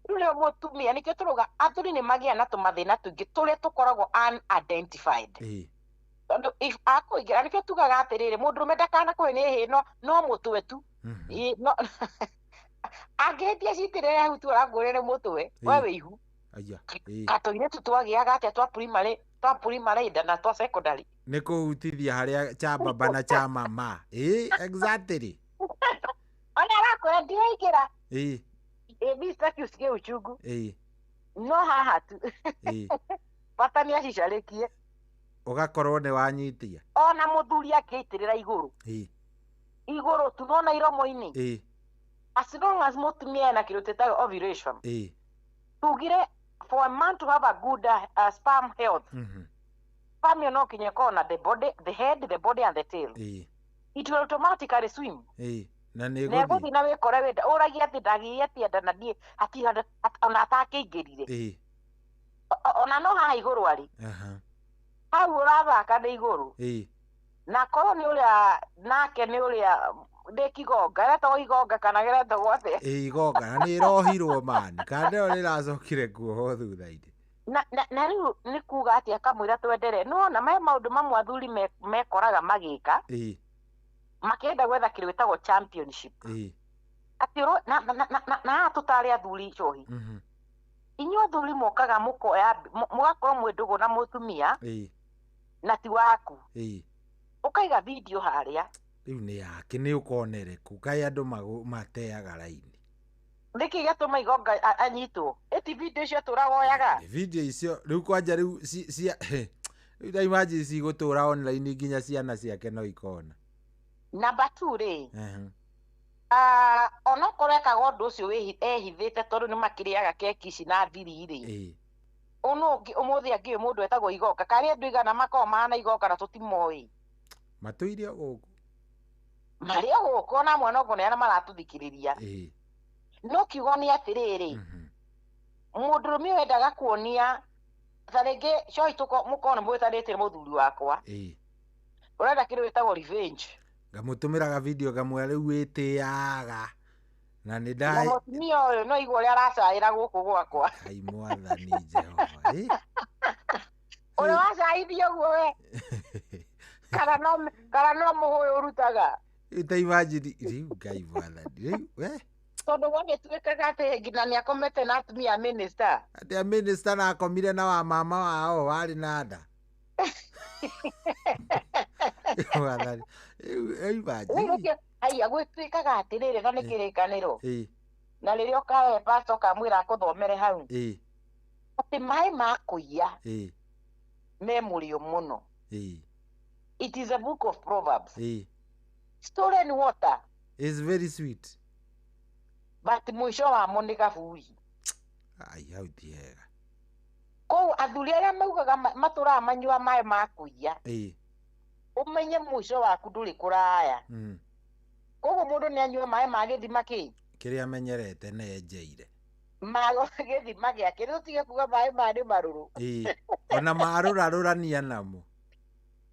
Rĩu rĩo mũtumia, nĩkĩo tũrauga athuri nĩ magĩa na tũmathĩna tũingĩ tũrĩa tũkoragwo unidentified. Tondũ if akũingĩra, nĩkĩo tugaga atĩrĩrĩ, mũndũrũme ndakanakũhe nĩ hĩ, no mũtwe tu. No angĩhĩtia citĩrĩre hau tu, arangũrĩre mũtwe we wĩ ihu. Aya. Katũirĩtu twagĩaga atĩa twa primary, twa primary nda na twa secondary? Nĩ kũhutithia harĩa cha baba na cha mama. Exactly. Ona arakwĩra ndiraingĩra. Ĩ mi sitaki usikie uchungu. No haha tu. Bata nĩ acicarĩkie. Ũgakorwo nĩ wanyitia. Ona mũthuri akĩitĩrĩra igũrũ, igũrũ tu, nona iromo-inĩ, as long as mũtumia ena kĩndũ twĩtaga ovulation, tugire for a man to have a good sperm health, sperm ĩyo no nginya ĩkorwo na the body, the head, the body and the tail. It will automatically swim. Na nĩ na ĩgũthiĩ. Ĩgũthiĩ na wĩkore wĩnda ũragia atĩ ndagĩire atĩa nda na niĩ hatirĩ handũ ona atakĩingĩrire. Ona no haha igũrũ arĩ, hau ũrathaka nĩ igũrũ. Na korwo nĩ ũrĩa nake nĩ ũrĩa ndĩ kigonga ĩretagwo igonga kana ĩretagwo atĩa? Ĩ, igonga na nĩ ĩrohirwo mani, kana ĩyo nĩ ĩracokire kuohwo thutha-inĩ. Na rĩu nĩ kuga atĩ akamwĩra twendere, nĩwona me maũndũ mamwe athuri mekoraga magĩka, makĩenda gwetha kĩndũ gĩtagwo championship. Atĩ na haha tũtarĩ athuri njohi, inyuĩ athuri mokaga mũkoya mũgakorwo mwĩ ndũgũ na mũtumia, na ti waku, ũkaiga video harĩa. Rĩu nĩ yake, nĩ ũkonereku kaĩ andũ mateaga raini. Nĩkĩ gĩatũma igonga anyitwo? Ĩti video icio atũraga oyaga. Video icio rĩu kwanja rĩu cia rĩu ta imagine cigũtũra online nginya ciana ciake no ikona. Number 2 rĩ, onokorwo ekaga ũndũ ũcio ehithĩte, tondũ nĩ makĩrĩaga keki ici na thiri rĩ, ũnũ ũngĩ ũmũthĩ angĩũĩ mũndũ etagwo igonga, karĩ andũ igana makoragwo mahana igonga na tũtimoĩ. Matũire o gũkũ. Marĩ o gũkũ, ona amwe no kũneana maratũthikĩrĩria. No kiugo nĩ atĩrĩrĩ, mũndũrũme ũyũ endaga kuonia ta rĩngĩ cohi mũkorwo nĩ mwĩtanĩte mũthuri wakwa, ũrenda kĩndũ gĩtagwo revenge. Ngamũtũmĩraga video ngamwĩra rĩu wĩtĩaga na nĩ Na nda mũtumia ũyũ no igua ũrĩa aracaĩra gũkũ gwakwa. Ngai mwathani Jehova. Ũrĩa wacaithia ũguo we, kana no mũhũyũ ũrutaga. Rĩu ta imagine rĩu Ngai mwathani rĩu we. Tondũ gwagĩtuĩkaga atĩ nginya nĩ akomete na atumia a minister. Atĩ a minister na akomire na wa mama wao warĩ na nda. Mwathani rĩu imagine. Rĩu nĩkĩo haiya gwĩtuĩkaga atĩrĩrĩ, na nĩ kĩrĩkanĩro. Na rĩrĩa ũkahe pastor ũkamwĩra akũthomere hau, atĩ maĩ ma kũiya me mũrĩo mũno. It is a book of Proverbs. Stolen water is very sweet. But mũico wamo nĩ gabui. Ai, hau ti hega. Koguo athuri arĩa maugaga matũraga manyua maĩ ma kũiya, ũmenye mũico waku ndũrĩ kũraya. Koguo mũndũ nĩ anyue maĩ ma gĩthima kĩ? Kĩrĩa amenyerete na enjeire. Ma gĩthima gĩake, rĩu tige kuga maĩ ma nĩ marũrũ. Ona marũrarũrania namo.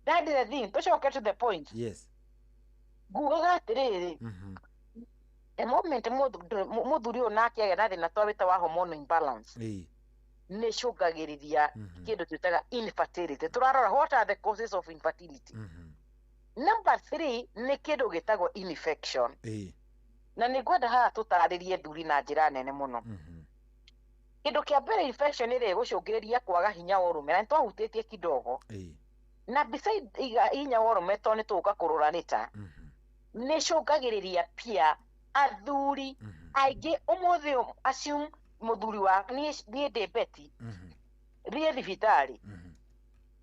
That is the thing. Tũcoke to the point. Yes. Ngugaga atĩrĩrĩ, the moment mũthuri ũyũ nake agĩa na thĩna twawĩta wa hormonal imbalance, nĩ cũngagĩrĩria kĩndũ twĩtaga infertility. Tũrarora what are the causes of infertility. Number 3 nĩ kĩndũ gĩtagwo infection. Na nĩ ngwenda haha tũtarĩrie thuri na njĩra nene mũno. Kĩndũ kĩa mbere, infection ĩrĩa ĩgũcũngĩrĩria kwaga hinya wa ũrũme, na nĩ twahutĩtie kidogo. Na beside hinya wa ũrũme, to nĩ tũgũka kũrora nĩta nĩ ĩcũngagĩrĩria pia athuri aingĩ ũmũthĩ ũyũ. Assume mũthuri wa niĩ ndĩ Beti, thiĩ thibitarĩ,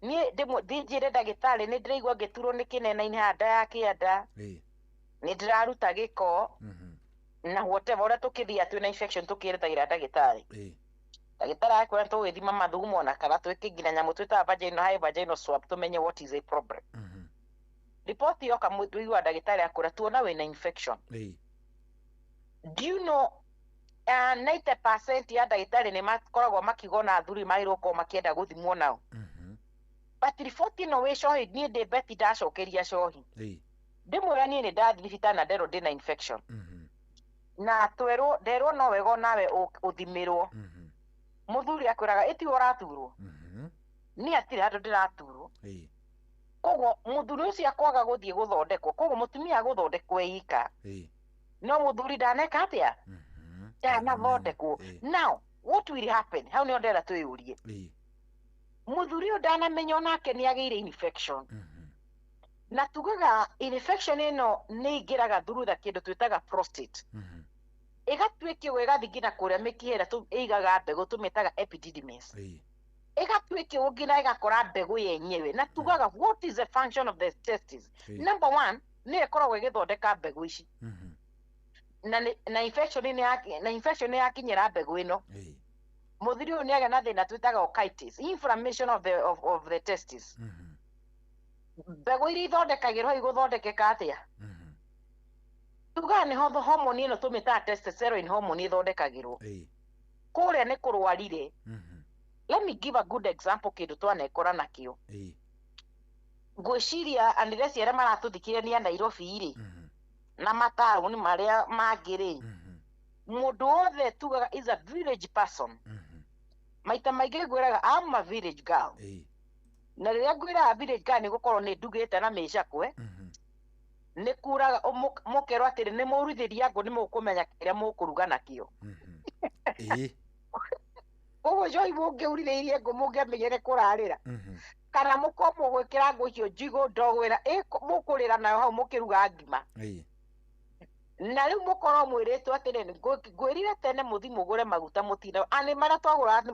niĩ thiĩ njĩre ndagĩtarĩ nĩ ndĩraigua ngĩturwo nĩ kĩnena-inĩ haha nda ya kĩanda, nĩ ndĩraruta gĩko na whatever ũrĩa tũkĩthiaga twĩna infection tũkĩretagĩra ndagĩtarĩ. Ndagĩtarĩ akwĩra tũgĩthima mathugumo ona kana twĩke nginya nyamũ twĩtaga vaginal, high vaginal swab, tũmenye what is a problem. Riboti yoka, mũiguaga ndagĩtarĩ akwĩra tuona wĩna infection. Do you know 90% ya ndagĩtarĩ nĩ makoragwo makiuga ona athuri magĩrĩirwo gũkorwo makĩenda gũthimwo nao, but riboti ĩno wĩ cohi, niĩ ndĩ Beti, ndacokeria cohi, ndĩmwĩra niĩ nĩ ndathiĩ thibitarĩ na nderwo ndĩna infection na twerwo nderwo no wega onawe ũthimĩrwo. Mũthuri akwĩraga ĩtiwe ũraturwo, niĩ hatirĩ handũ ndĩraturwo. Koguo mũthuri ũcio akwaga gũthiĩ gũthondekwo, koguo mũtumia agũthondekwo ika, no mũthuri ndaneka atĩa, ndanathondekwo. Now what will happen? Hau nĩho ndĩrenda twĩyũrie. Mũthuri ũyũ ndanamenya onake nĩ agĩire infection, na tugaga infection ĩno nĩ ĩingĩraga through the kĩndũ twĩtaga prostate, ĩgatuĩka ũguo, ĩgathiĩ nginya kũrĩa mĩkiha ĩrĩa ĩigaga mbegũ tũmĩtaga epididymis, ĩgatuĩka ũguo nginya ĩgakora mbegũ yenyewe. Na tugaga what is the function of the testis? Number one, nĩyo ĩkoragwo ĩgĩthondeka mbegũ ici, na infection na infection nĩ yakinyĩra mbegũ ĩno, mũthuri ũyũ nĩ agĩa na thĩna twĩtaga orchitis, inflammation of the testis. Mbegũ iria ithondekagĩrwo hau igũthondekeka atĩa? Tugaga nĩho hormone ĩno tũmĩtaga testosterone hormone ĩthondekagĩrwo. Kũrĩa nĩ kũrwarire. Let me give a good example, kĩndũ twanekora nakĩo. Ngwĩciria unless arĩa maratũthikĩrĩria nĩ a Nairobi rĩ, na mataũni marĩa mangĩ rĩ, mũndũ wothe tugaga is a village person. Maita maingĩ ngwĩraga I'm a village girl, na rĩrĩa ngwĩraga village girl nĩ gũkorwo nĩ ndugĩte na mĩcakwe, nĩ kuraga mũkerwo atĩrĩ nĩ mũruithĩria ngũ, nĩ mũkũmenya kĩrĩa mũkũruga nakĩo. Koguo cohi mũngĩurithĩirie ngũ mũngĩamenyere kũrarĩra, kana mũkorwo mũgwĩkĩra ngũ icio njigũ ndogo ĩrĩa mũkũrĩra nayo hau mũkĩruga ngima. Na rĩu mũkorwo mwĩrĩtwo atĩrĩ, ngwĩrire tene mũthi mũgũre maguta mũtinda anĩ marĩa twagũraga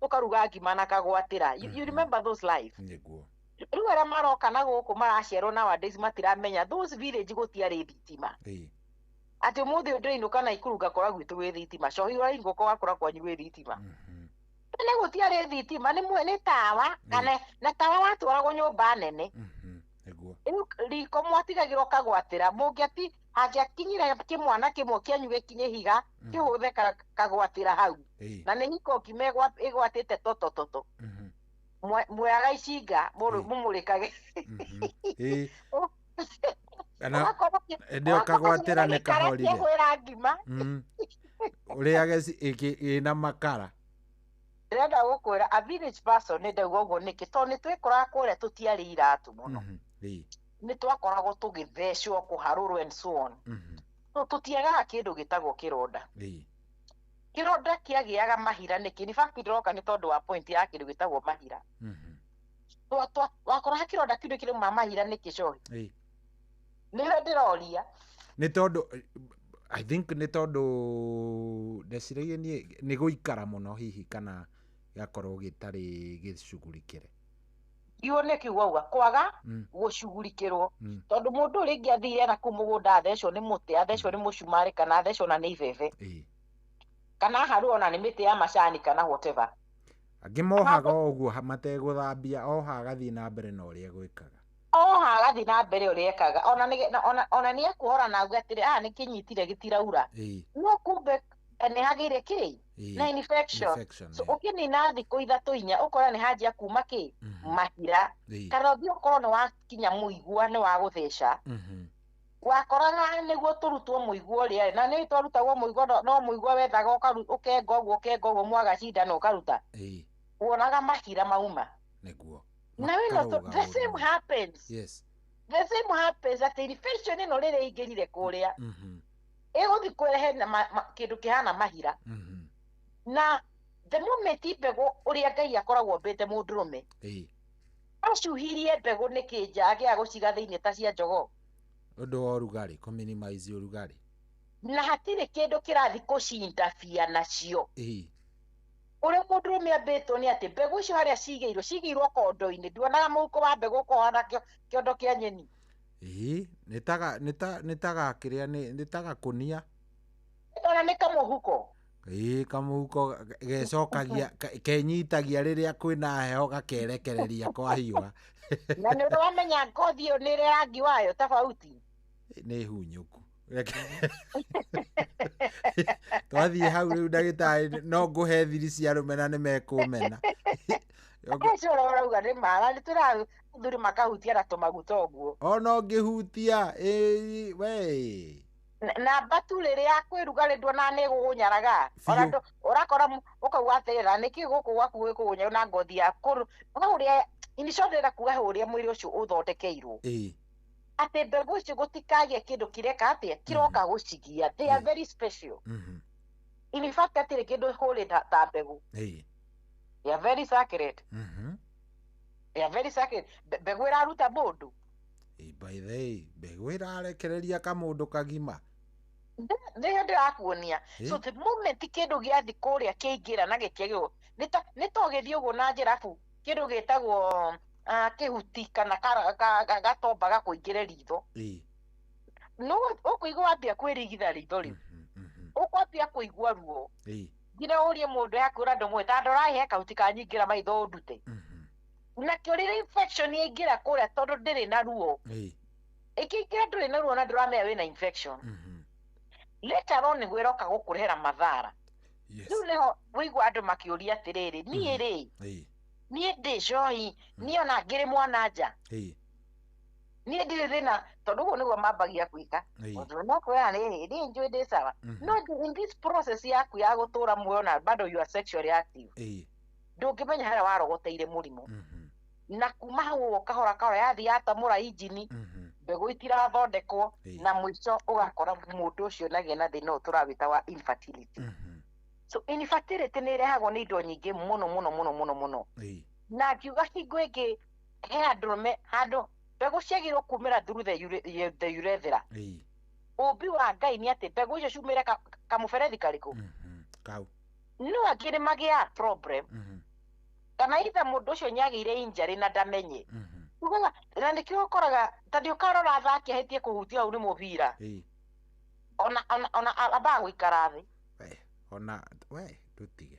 tũkaruga ngima na kagwatĩra. You remember those life? Nĩguo. Rĩu arĩa maroka na gũkũ maraciarwo nowadays matiramenya those village gũtiarĩ thitima. Atĩ ũmũthĩ ũndĩrainũka na ikuru ngakora gwitũ gwĩ thitima, cohi ũrainũka ũgakora kwanyu gwĩ thitima. Tene gũtiarĩ thitima, nĩ tawa kana na tawa watwaragwo nyũmba nene. Rĩu riko mwatigagĩrwo kagwatĩra, mũngĩati hangĩakinyire kĩmwana kĩmwe kĩanyu gĩkinye higa kĩhũthe kagwatĩra hau, na nĩ hiko ngima ĩgwatĩte totototo. Mwoyaga icinga mũmũrĩkage. Kana Ũgakorwo hĩndĩ ĩyo ũgakorwo kagwatĩra nĩ gĩkara kahorire. kĩhũra ngima. Ũrĩage ĩna makara. Ndĩrenda gũkwĩra a village person nĩ ndauga ũguo nĩkĩ, tondũ nĩ twĩkoraga kũrĩa tũtiarĩ iratũ mũno, nĩ twakoragwo tũgĩthecwo, kũharũrwo and so on. So tũtiagaga kĩndũ gĩtagwo kĩronda. Kĩronda kĩagĩaga mahira nĩkĩ? In fact ndĩroka nĩ tondũ wa point ya kĩndũ gĩtagwo mahira. Wakoraga kĩronda kĩu nĩ kĩrĩ mahira nĩkĩ, cohi? Nĩrĩo ndĩroria. Nĩ tondũ I think nĩ tondũ ndeciragia niĩ nĩ gũikara mũno hihi, kana gĩgakorwo gĩtarĩ gĩcugurikĩre. Iũ nĩ kiugo auga kwaga gũcugurikĩrwo, tondũ mũndũ ũrĩa rĩngĩ athire na kũu mũgũnda athecwo nĩ mũtĩ, athecwo nĩ mũcumarĩ, kana athecwo na nĩ ibebe, kana aharwo ona nĩ mĩtĩ ya macani kana whatever. Angĩ mohaga o ũguo mategũthambia, oha agathiĩ na mbere na ũrĩa gwĩkaga. Oha agathiĩ na mbere ũrĩa ekaga, ona nĩ ekuhora na auge atĩrĩ, ah, nĩ kĩnyitire gĩtiraura. No kumbe Nĩ hagĩire kĩ na infection. Infection, So ũkĩnina thikũ ithatũ inya, ũkora nĩ hanjia kuma kĩ mahira, kana ũthiĩ ũkorwo nĩ wakinya mũigua nĩ wa gũtheca. Wakoraga nĩguo tũrutwo mũigua ũrĩa, na nĩ twarutagwo mũigua, no mũigua wethaga ũkenga ũguo, ũkenga ũguo, mwaga cindano ũkaruta. Wonaga mahira mauma. Nĩguo. Na wĩno Makarũga the same ũru. happens. The same happens, atĩ infection ĩno rĩrĩa ĩingĩrire kũrĩa, ĩgũthiĩ kũrehe na kĩndũ kĩhana mahira. Na the moment mbegũ, ũrĩa Ngai akoragwo ombĩte mũndũrũme, acuhirie mbegũ nĩkĩ nja agĩaga gũciga thĩinĩ ta cia jogoo? Ũndũ wa ũrugarĩ, kũminimize ũrugarĩ. Na hatirĩ kĩndũ kĩrathiĩ kũcindabia nacio. Ũrĩa mũndũrũme ambĩtwo nĩ atĩ mbegũ icio harĩa cigĩirwo, cigĩirwo kondo-inĩ. Nduonaga mũhuko wa mbegũ ũkũhana kĩondo kĩa nyeni? Ĩĩ, nĩ taga nĩ taga kĩrĩa, nĩ taga kũnia. Ona nĩ kamũhuko. Ĩĩ, kamũhuko gecokagia, kenyitagia rĩrĩa kwĩna heho, gakerekereria kwahiũha. Na nĩ ũrĩ wamenya ngothi ĩyo nĩ ĩrĩ rangi wayo tofauti? Nĩ hunyũku. Twathiĩ hau rĩu, ndagĩtarĩ, no ngũhe thiri cia arũme na nĩ mekũmena. Ũcio ũrĩa ũrauga nĩ mara nĩ tũra athuri makahutia na tũmaguta ũguo. Ona ũngĩhutia, ĩĩ we. Na mbatu rĩrĩa kwĩruga rĩ, nduonaga nĩ gũgũnyaraga? Ona ũrakora ũkauga atĩrĩrĩ, na nĩkĩ gũkũ gwaku gwĩkũgũnyara na ngothi yaku ũrĩa, in short ndĩrenda kuga he ũrĩa mwĩrĩ ũcio ũthondekeirwo, atĩ mbegũ icio gũtikagĩe kĩndũ kĩreka atĩa, kĩroka gũcigia. They are very special. In fact, hatirĩ kĩndũ hũrĩ ta mbegũ. They are very sacred. They are very sacred. Mbegũ ĩraruta mũndũ. Ĩĩ, by the way, mbegũ ĩrarekereria kamũndũ kagima. Nĩyo ndĩrakuonia. So the moment kĩndũ gĩathi kũrĩa kĩaingĩra na gĩtiagĩrwo nĩ ta ũgĩthiĩ ũguo na njĩra bu kĩndũ gĩtagwo kĩhuti kana gatomba gakũingĩre ritho, no ũkũigua wambia kwĩrigitha ritho rĩu, ũkwambia kũigua ruo, nginya ũrie mũndũ yakwĩra ndũmũĩ ta ndorahe kahuti kanyingĩra maitho ũndute. Nakĩo rĩrĩa infection yaingĩra kũrĩa, tondũ ndĩrĩ na ruo, ĩkĩingĩra ndũrĩ na ruo na ndũramenya wĩna infection, later on nĩguo ĩroka gũkũrehera mathara. Rĩu nĩho wĩigua andũ makĩũria atĩrĩrĩ, niĩ rĩ, niĩ ndĩ njohi, niĩ ona ngĩrĩ mwana nja, niĩ ndirĩ thĩna, tondũ ũguo nĩguo mambagia gwĩka. Mũndũ no kwĩra rĩrĩ, niĩ njũĩ ndĩ sawa, no in this process yaku ya gũtũra muoyo na bado you are sexually active, ndũngĩmenya harĩa warogoteire mũrimũ. Na kuma hau ũguo kahora kahora yathiĩ yatamũra injini, mbegũ itirathondekwo, na mũico ũgakora mũndũ ũcio nagĩa na thĩna ũyũ tũrawĩta wa infertility. So infertility nĩ ĩrehagwo nĩ indo nyingĩ mũno mũno mũno mũno mũno. Na ngiuga hingo ĩngĩ he andũrũme handũ mbegũ ciagĩrĩirwo kumĩra through the urethra. Ũmbi wa Ngai nĩ atĩ mbegũ icio ciumĩre kamũberethi karĩkũ? Kau. No angĩ nĩ magĩaga problem, kana itha mũndũ ũcio nĩagĩire injury na ndamenye. Ugaga na nĩkĩo ũkoraga ta nĩ ũkarora athaki ahĩtie kũhutia hau nĩ mũbira, ona ambaga gũikara thĩ. Ona we ndũtige.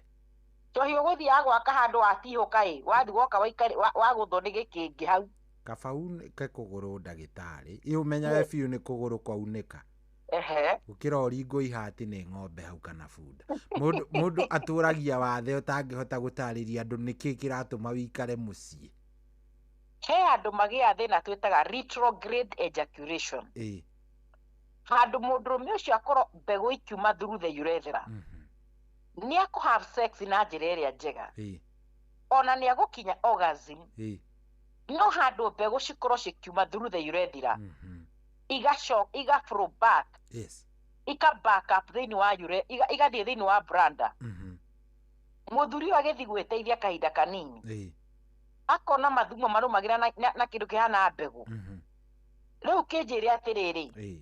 Njohi ũgũthiaga gwaka handũ watihũka ĩ, wathiĩ woka wagũthwo nĩ gĩkĩngĩ hau. Kaba unĩke kũgũrũ, ndagĩtarĩ, ĩ ũmenyage biũ nĩ kũgũrũ kwaunĩka, gũkĩra ũringwo ihati nĩ ng'ombe hau kana bunda. Mũndũ atũragia wathe ũtangĩhota gũtarĩria andũ nĩkĩ kĩratũma wĩikare mũciĩ. He andũ magĩaga thĩna twĩtaga retrograde ejaculation. Handũ mũndũrũme ũcio akorwo mbegũ ikiuma through the urethra, nĩ akũ have sex na njĩra ĩrĩa njega, ona nĩ agũkinya orgasm, no handũ mbegũ cikorwo cikiuma through the urethra, igacoka iga flow back, ika back up thĩinĩ wa igathiĩ thĩinĩ wa bladder. Mũthuri ũyũ agĩthiĩ gwĩteithia kahinda kanini, akona mathumo marũmagĩra na kĩndũ kĩhana mbegũ. Rĩu kĩnjĩre atĩrĩrĩ,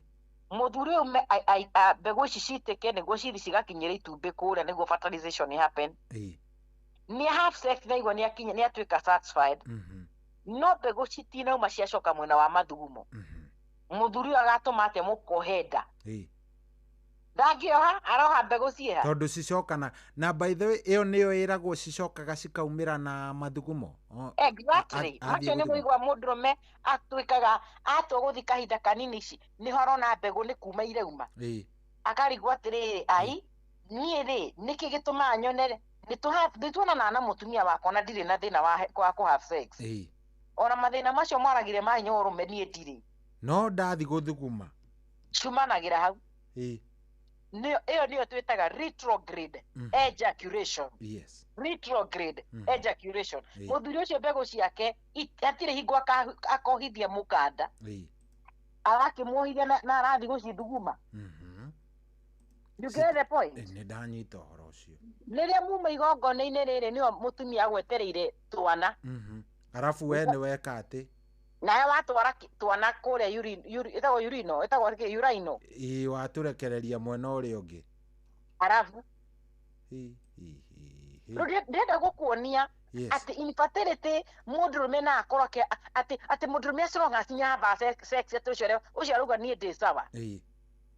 mũthuri ũyũ mbegũ ici citĩke nĩguo cithi cigakinyĩra itumbĩ kũrĩa nĩguo fertilization happen. Nĩ have sex na igua nĩ akinya, nĩ atuĩka satisfied, no mbegũ citinauma ciacoka mwena wa mathugumo. Mũthuri ũyũ agatũma atĩa? Mũkohe nda. Ndangĩoha, aroha mbegũ ciĩha? Tondũ cicokana na, by the way, ĩyo nĩyo ĩragwo cicokaga cikaumĩra na mathugumo. Exactly. Athiĩ Macio nĩ gũthima. mũigua mũndũrũme atuĩkaga atua gũthi kahinda kanini, ici nĩho arona mbegũ nĩ kuma irauma, akarigwo atĩrĩrĩ, ai Niĩ rĩ, nĩkĩ gĩtũmaga nyone nĩtuonanaga na mũtumia wakwa na ndirĩ na thĩna wa kũ have sex. Ona mathĩna macio mwaragire ma hinya ũrũme niĩ ndirĩ. No ndathi gũthuguma. Ciumanagĩra hau. Ĩyo nĩyo twĩtaga retrograde ejaculation. Yes. Retrograde ejaculation. Mũthuri ũcio mbegũ ciake hatirĩ hingo akohithia mũkanda. Arakĩmuohithia na arathi gũcithuguma. You get the point? Nĩ ndanyita ũhoro ũcio. Rĩrĩa muma igongona-inĩ rĩrĩ nĩo mũtumia agwetereire twana. Arabu we nĩ weka atĩ? Nawe watwara twana kũrĩa ĩtagwo urino, ĩtagwo kĩ uraino. Ĩĩ, watũrekereria mwena ũrĩa ũngĩ. Arabu. Rĩu ndĩrenda gũkuonia atĩ infertility mũndũrũme na akorwo atĩ mũndũrũme as long as nĩahava sex atĩ ũcio arauga niĩ ndĩ sawa.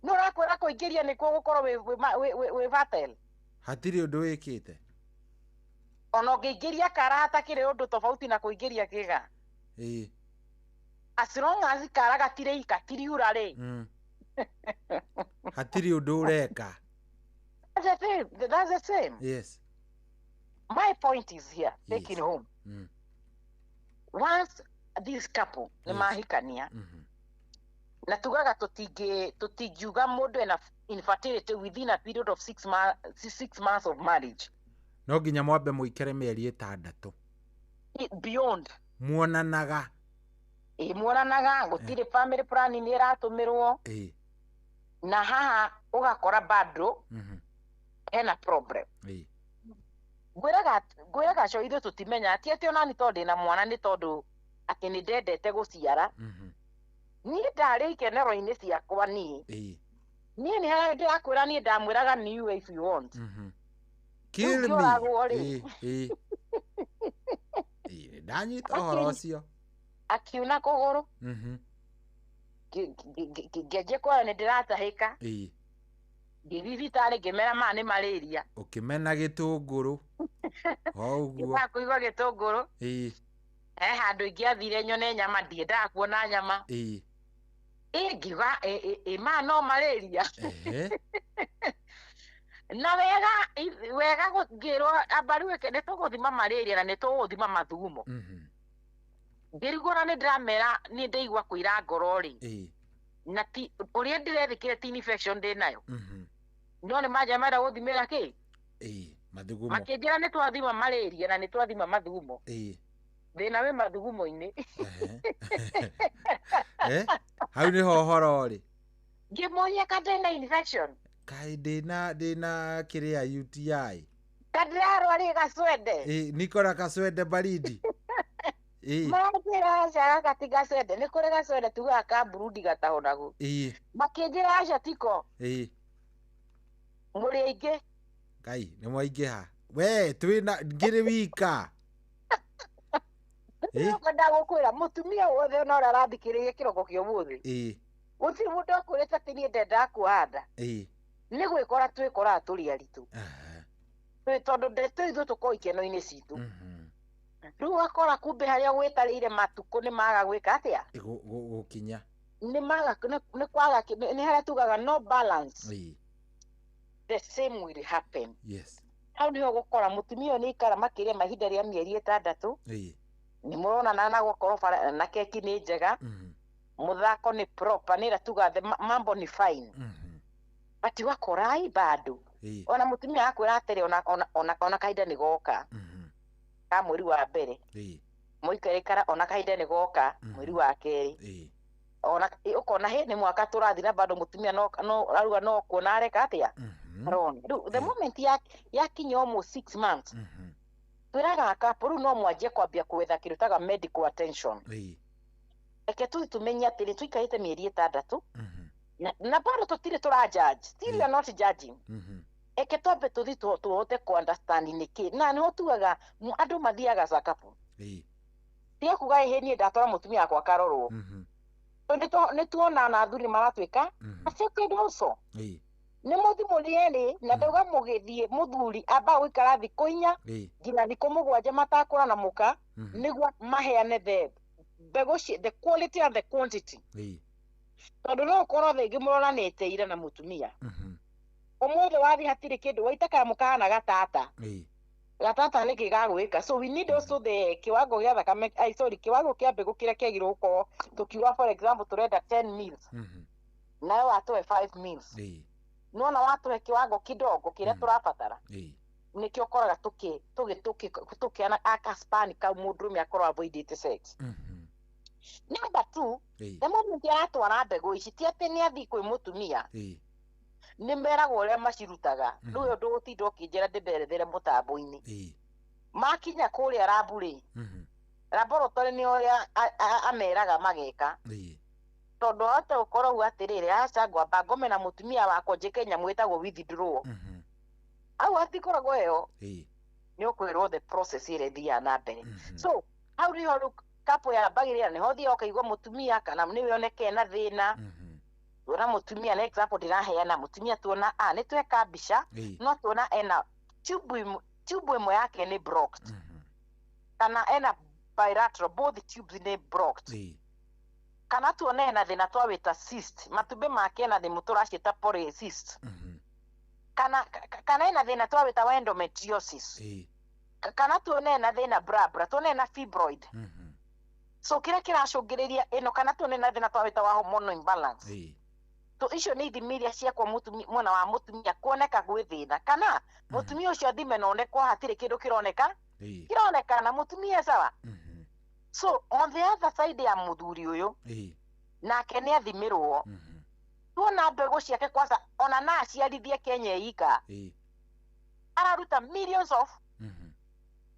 No ũrakwĩra kũingĩria nĩkuo gũkorwo wĩ fertile. Hatirĩ ũndũ wĩkĩte. Ona ũngĩingĩria kara hatakĩrĩ ũndũ tofauti na kũingĩria kĩga. As long as kara gatirĩ gatiriura rĩ. Hatirĩ ũndũ ũreka. That's the same. That's the same. Yes. My point is here, taking home. Once this couple nĩ mahikania, na tugaga tũtingiuga mũndũ ena infertility within a period of 6 months of marriage. No nginya mwambe mũikare mĩeri 6. Beyond. Muonanaga. Muonanaga, gũtirĩ family planning nĩ ĩratũmĩrwo. Na haha ũgakora bado hena problem. Ngwĩraga cio ithuĩ tũtimenya ti atĩ ona nĩ tondũ ndĩna mwana nĩ tondũ atĩ nĩ ndendete gũciara. Niĩ ndarĩ ikenero-inĩ ciakwa niĩ. Niĩ nĩ harĩa ndĩrakwĩra niĩ ndamwĩraga new if you want. Kill me. Ndanyita ũhoro ũcio. Akiuna kũgũrũ. Ngĩanjia kuona nĩ ndĩratahĩka. Ngĩthiĩ thibitarĩ ngĩmera maya nĩ malaria. Ũkĩmena gĩtũngũrũ. O ũguo. Ngĩaga kũigua gĩtũngũrũ. He handũ ingĩathire nyone nyama ndiendaga kuona nyama. Ngiuga maya no malaria. Na wega ngĩrwo amba rĩu nĩ tũgũthima malaria na nĩ tũgũthima mathugumo. Ngĩrigwo na nĩ ndĩramera nĩ ndaigua kũira ngoro rĩ. Na ti ũrĩa ndĩrethĩkĩre ti infection ndĩ nayo. No nĩ manjia marenda gũthimĩra kĩ? Mathugumo. Makĩnjĩra nĩ twathima malaria na nĩ twathima mathugumo. Thĩna wĩ mathugumo-inĩ. Hau nĩho ũhoro ũrĩ. Ngĩmoria ka ndĩna infection. Kaĩ ndĩna kĩrĩa UTI. Ka ndĩrarwarire gacwende. Niko na kaswende baridi. Manjĩra aca gaka ti gacwende, nĩ kũrĩ gacwende tugaga ka Burundi gatahonagwo. Makĩnjĩra aca tiko. Mũrĩ aingĩ. Ngai nĩ mwaingĩha. We twĩna ngĩrĩ wika. Nĩngwenda gũkwĩra mũtumia wothe ona ũrĩa arathikĩrĩria kĩroko kĩa ũmũthĩ. Gũtirĩ mũndũ akwĩrĩte atĩ niĩ ndendaga kuoha nda. Nĩ gwĩkora twĩkoraga tũrĩ aritũ. Tondũ twĩ ithuĩ tũkoragwo ikeno-inĩ citũ. Rĩu ũgakora kumbe harĩa gwĩtarĩire matukũ nĩ maga gwĩka atĩa? Gũkinya. Nĩ maga nĩ kwaga nĩ harĩa tugaga no balance. The same will happen. Yes. Hau nĩho ũgũkora mũtumia ũyũ nĩ aikara makĩria ma ihinda rĩa mĩeri 6. Nĩ mũronana na gũkorwo na keki nĩ njega. Mũthako nĩ proper nĩ ĩrĩa tugaga mambo ni fine. But ũgakora ai bado. Ona mũtumia akwĩra atĩrĩ ona kahinda nĩ goka. Ka mweri wa mbere. Mũikaikara ona kahinda nĩ goka mweri wa kerĩ. Ona ũkona hĩ nĩ mwaka tũrathiĩ na bado mũtumia no aruga no kuona areka atĩa? Arona. Rĩu the moment yakinya almost 6 months. Twĩraga couple rĩu no mwanjie kwambia gwetha kĩndũ taga medical attention. Reke tũthiĩ tũmenye atĩrĩ tũikarĩte mĩeri 6. Na bado tũtirĩ tũra judge. Still we are not judging. Eke twambe tũthiĩ tũhote kũ understand nĩkĩ. Na nĩho tugaga andũ mathiaga za couple. Tiga kuga ĩhĩ niĩ ndatwara mũtumia wakwa akarorwo. Tondũ nĩ tuona na athuri maratuĩka affected also. Nĩ mũthiĩ mũrĩ erĩ na ndauga mũgĩthiĩ mũthuri amba gũikara thikũ 4 nginya thikũ 7 matakũra na mũka nĩguo maheane the mbegũ the quality and the quantity. Tondũ no ũkorwo thaa ingĩ mũroranĩte ira na mũtumia. Ũmũthĩ wathiĩ hatirĩ kĩndũ waita kanyamũ kahana gatata. Gatata nĩkĩ gagwĩka. So we need also the kiwango gĩa thakame, ai sorry, kiwango kĩa mbegũ kĩrĩa kĩagĩrĩirwo gũkorwo tũkiuga, for example, tũrenda 10 mils, nawe watũhe 5 mils. Nona watũhe kiwango kidogo kĩrĩa tũrabatara. Nĩkĩo ũkoraga tũkĩ tũgĩ tũkĩ tũkĩana akaspani kau mũndũrũme akorwo avoidĩte sex. Number two, the moment aratwara mbegũ ici, ti atĩ nĩ athiĩ kwĩ mũtumia, nĩ meragwo ũrĩa macirutaga. Rĩu ũndũ ũgũtinda ũkĩnjĩra ndĩmerethere mũtambo-inĩ. Makinya kũrĩa rabu rĩ, laboratory nĩ ũrĩa ameraga mageka, tondũ ahote gũkorwo uga atĩrĩrĩ, aca ngwamba ngome na mũtumia wakwa njĩke nyamũ ĩtagwo withdraw. Hau hatikoragwo ĩyo, nĩ ũkwĩrwo the process ĩrĩa ĩthiaga na mbere. So hau nĩho rĩu couple yambagĩrĩra, nĩho ũthiaga ũkaigua mũtumia kana nĩwe oneke ena thĩna. Tuona mũtumia, na example ndĩraheana, mũtumia tuona a nĩ tweka mbica, no tuona ena tube ĩmwe yake nĩ blocked, kana ena bilateral, both tubes nĩ blocked, kana tuone ena thĩna twawĩta cyst, matumbĩ make ena thĩna tũraciĩta polycyst, kana ena thĩna twawĩta wa endometriosis, kana tuone ena thĩna brabra, tuone ena fibroid. So kĩrĩa kĩracũngĩrĩria ĩno, kana tuone ena thĩna twawĩta wa hormonal imbalance. So icio nĩ ithimi iria ciekwo mwena wa mũtumia kuoneka gwĩ thĩna, kana mũtumia ũcio athime na onekwo hatirĩ kĩndũ kĩroneka kĩronekana mũtumia sawa. So on the other side ya mũthuri ũyũ, nake nĩ athimirwo, tuona mbegũ ciake kwanza, ona na aciarithie Kenya ika araruta millions of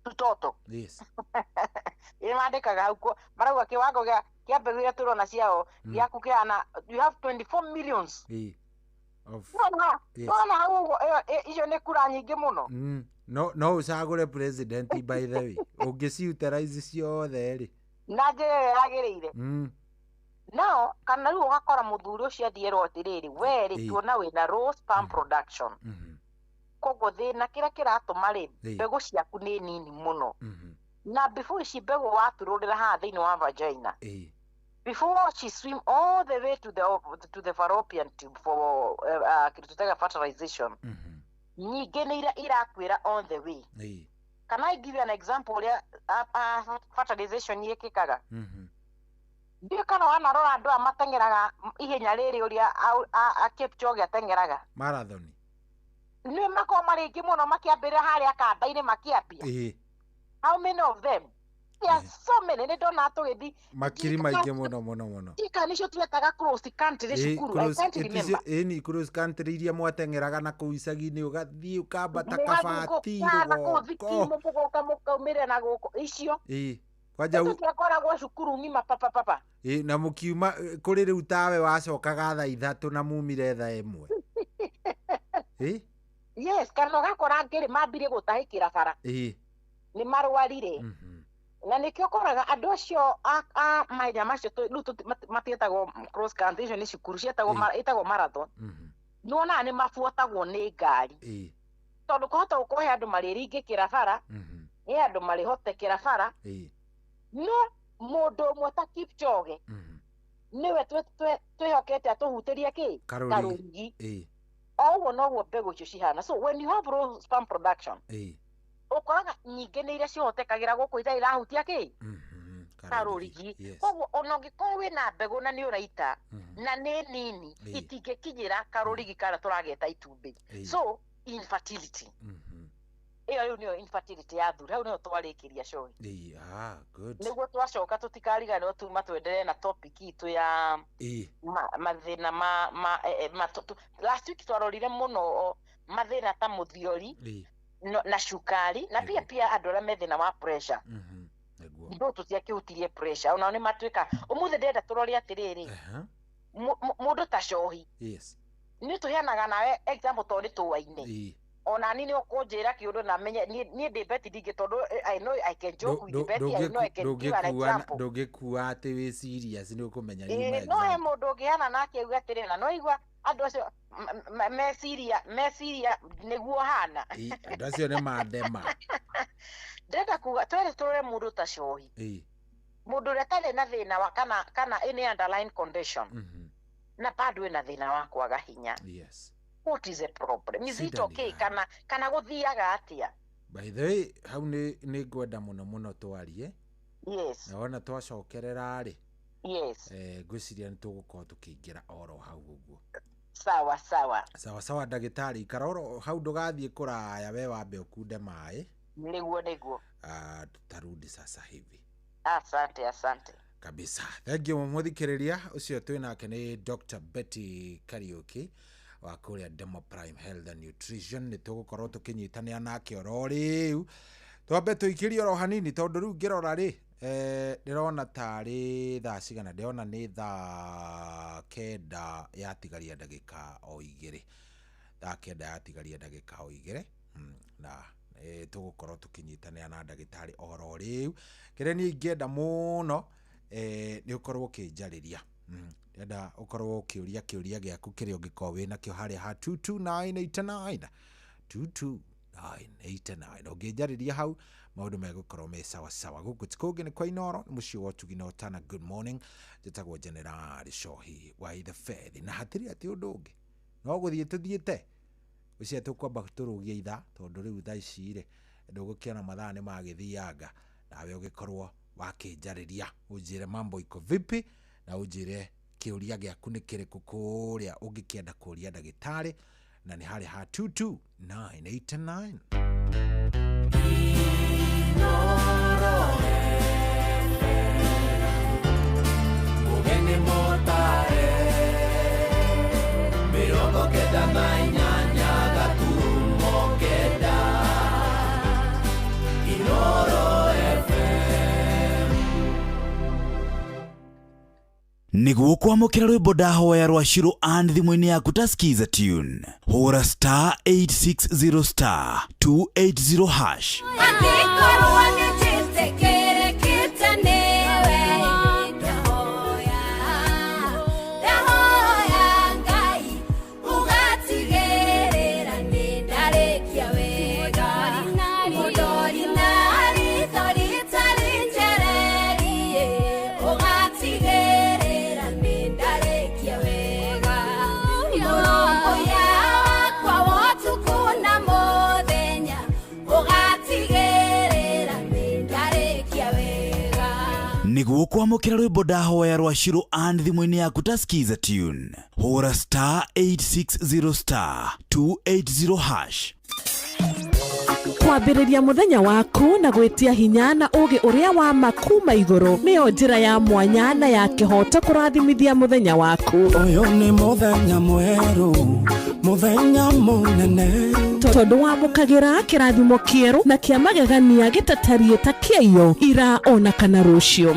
tutoto. Ĩ mandĩkaga hau marauga kiwango gĩa mbegũ iria tũrona ciao gĩaku kĩhana you have 24 millions. Of Nona Yes. nona hau ũguo, icio nĩ kura nyingĩ mũno. No ũcagũre president, by the way, ũngĩciutilize ciothe rĩ. Na njĩra ĩrĩa yagĩrĩire. Nao kana rĩu ũgakora mũthuri ũcio athiĩrwo atĩrĩrĩ, we rĩ, tuona wĩna low sperm production, koguo thĩna kĩrĩa kĩratũma rĩ, mbegũ ciaku nĩ nini mũno, na before ici mbegũ waturũrĩra haha thĩinĩ wa vagina, before she swim all the way to the fallopian tube for kĩndũ tũtaga fertilization, nyingĩ nĩ irakuĩra on the way. Can I give you an example ũrĩa fertilization ĩkĩkaga? Ndiũĩ kana wanarora andũ aya mateng'eraga ihenya rĩrĩ, ũrĩa Kipchoge ateng'eraga. Marathon. Nĩ makoragwo marĩ aingĩ mũno makĩambĩrĩra harĩa kamba-inĩ makĩambia. How many of them? There are so many. Nĩ ndona tũgĩthiĩ Makiri maingĩ mũno mũno mũno. Tika nĩcio twetaga cross country cukuru. I can't remember. Ĩni cross country iria mwateng'eraga na kũu icagi-inĩ, ũgathiĩ ũkambata kabati na kũu rũgongo. Thikimo mũgoka mũkaumĩrĩra na gũkũ icio. Kwanja Tũtiakoragwo cukuru ng'ima papapapa. Na mũkiuma kũrĩ rĩu tawe wacokaga thaa 3 na mumire thaa 1. Yes, kana ũgakora ngĩrĩ mambirie gũtahĩkĩra bara, nĩ marwarire, na nĩkĩo ũkoraga andũ acio a mahenya macio rĩu matiĩtagwo cross country, icio nĩ cukuru ciĩtagwo ĩtagwo marathon. Nĩwonaga nĩ mabuatagwo nĩ ngari, tondũ kũhota gũkorwo he andũ marĩringĩkĩra bara, he andũ marĩhotekera bara, no mũndũ ũmwe ta Kipchoge nĩwe twĩhokete atũhutĩrie kĩ Karũrigi. Karũrigi. O ũguo noguo mbegũ icio cihana. So when you have low sperm production, ũkoraga nyingĩ nĩ iria cihotekagĩra gũkũ itarĩ irahutia kĩ karũrigi. Koguo ona ũngĩkorwo wĩna mbegũ na nĩ ũraita na nĩ nini, itingĩkinyĩra karũrigi karĩa tũrageta itumbĩ. So infertility ĩyo rĩu nĩyo infertility ya thuri. Hau nĩyo twarĩkĩria coĩ. Ah, good. Nĩguo twacoka tũtikariganĩrwo tuma twenderee na topic itũ ya mathĩna ma last week twarorire mũno mathĩna ta mũthiori na cukari, na pia andũ arĩa me thĩna wa pressure. Ndũ tũtiakĩhutirie pressure, onao nĩ matuĩka. Ũmũthĩ ndĩrenda tũrore atĩrĩrĩ, mũndũ ta cohi. Nĩ tũheanaga nawe example tondũ nĩ tũaine. Ona ni nĩ ũkũnjĩra kĩũndũ na menye niĩ ndĩ Betty ndingĩ, tondũ I know I can joke with Betty, I know I can give an example. Ndũngĩkua atĩ wĩ serious, nĩ ũkũmenya Ĩĩ, no he mũndũ ũngĩhana nake auge atĩrĩ, na no igua andũ acio meciria nĩguo hana. Andũ acio nĩ mandema. Ndĩrenda kuga twere tũrore mũndũ ta cohi, mũndũ ũrĩa atarĩ na thĩna wa kana any underlying condition, na bado ĩna thĩna wa kwaga hinya. What is the problem? Is it Shida ni okay kana gũthiaga atĩa? By the way, hau nĩ ngwenda mũno mũno twarie. Yes. Na wona twacokerera rĩ, Yes. Ngwĩciria nĩ tũgũkorwo tũkĩingĩra oro hau ũguo. Sawa sawa. Sawa sawa ndagĩtarĩ, ikara oro hau ndũgathiĩ kũraya, we wambe ũkunde maĩ. Nĩguo nĩguo. Tutarudi sasa hivi. Asante asante. Kabisa. Thank you mũthikĩrĩria ũcio twĩ nake nĩ Dr. Betty Kariuki wa kũrĩa Demo Prime Health and Nutrition. Nĩ tũgũkorwo tũkĩnyitanĩra nake oro rĩu. Twambe tũikĩrie oro hanini tondũ rĩu ngĩrora rĩ, ndĩrona tarĩ thaa cigana, ndĩrona nĩ thaa 9 yatigaria ndagĩka o 2. Thaa 9 yatigaria ndagĩka o 2. Na tũgũkorwo tũkĩnyitanĩra na ndagĩtarĩ oro rĩu. Kĩrĩa niĩ ingĩenda mũno nĩ ũkorwo ũkĩnjarĩria. Ndĩrenda ũkorwo ũkĩũria kĩũria gĩaku kĩrĩa ũngĩkorwo wĩnakĩo harĩa ha 22989 22989. Ũngĩnjarĩria hau maũndũ megũkorwo me sawa sawa. Gũkũ ti kũngĩ nĩ kwa Inooro, nĩ mũciĩ wa ũtugi na ũtana. Good morning, njĩtagwo General Cohi wa Ithe Fethi, na hatirĩ atĩ ũndũ ũngĩ no gũthiĩ tũthiĩte ũcio tũkwamba tũrũgie ithaa tondũ rĩu thaa ici rĩ ndũgũkĩona mathaa nĩ magĩthianga, nawe ũgĩkorwo wakĩnjarĩria ũnjĩre mambo iko vipi na ũnjĩre kĩũria gĩaku nĩ kĩrĩkũ kũrĩa ũngĩkĩenda kũria ndagĩtarĩ, na nĩ harĩa ha 22989. Mugeni motare 98 gaturumo 9 Inooro FM. Nĩguo kwamũkĩra rwĩmbo ndahoya rwa Shiro and thimũ-inĩ yaku ta Skiza tune, hũra star 860 star 280 hash. Angĩkorwo nĩnjĩtĩkĩrĩkĩte nĩwe, ndahoya, ndahoya Ngai ũgatigĩrĩra nĩndarĩkia wega. Mũndori na ritho rĩtarĩ njererie, ũgatigĩrĩra nĩndarĩkia wega. Mũrũmbũiya wakwa wa ũtukũ na mũthenya, ũgatigĩrĩra nĩndarĩkia wega. Nĩguo kwamũkĩra rwĩmbo ndahoya rwa Shiro and thimũ-inĩ yaku ta Skiza tune, hũra star 860 star 280 hash. Kwambĩrĩria mũthenya waku na gwĩtia hinya na ũũgĩ ũrĩa wa ma kuma igũrũ nĩyo njĩra ya mwanya na ya kĩhooto kũrathimithia mũthenya waku. Ũyũ nĩ mũthenya mwerũ, mũthenya mũnene, tondũ wamũkagĩra kĩrathimo kĩerũ na kĩa magegania gĩtatariĩ ta kĩaiyo ira ona kana rũciũ.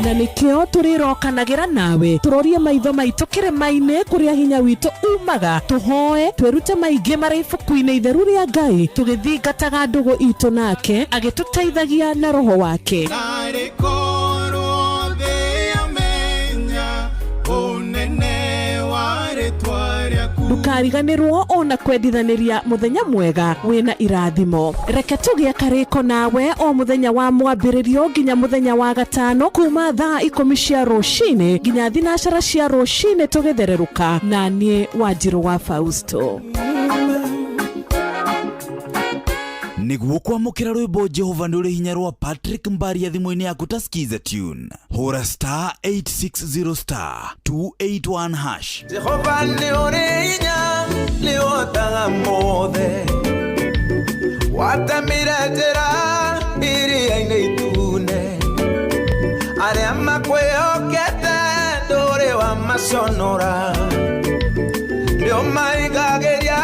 Na nĩkĩo tũrĩrokanagĩra nawe tũrorie maitho maitũ kĩrĩma-inĩ kũrĩa hinya witũ umaga, tũhoe twĩrute maingĩ marĩ ibuku-inĩ itheru rĩa Ngai, tũgĩthingataga ndũgũ itũ nake agĩtũteithagia na roho wake. Narĩ korwo thĩ yamenya ũnene wa rĩtwa rĩaku. Ndũkariganĩrwo ona kwendithanĩria mũthenya mwega wĩna irathimo. Reke tũgĩe karĩko nawe o mũthenya wa mwambĩrĩrio nginya mũthenya wa gatano kuma thaa 10 cia rũcinĩ nginya 9 cia rũcinĩ tũgĩthererũka, na niĩ Wanjirũ wa Fausto. Nĩguo kwamũkĩra rwĩmbo Jehova nĩ ũrĩ hinya rwa Patrick Mbaria thimũ-inĩ yaku ta Skiza tune, hũra star 860 star 281 hash. Jehova nĩ ũrĩ hinya, nĩ ũhotaga mothe, watemire njĩra iria-inĩ itune, arĩa makwĩhokete ndũrĩ wamaconora, nĩ ũmaigagĩria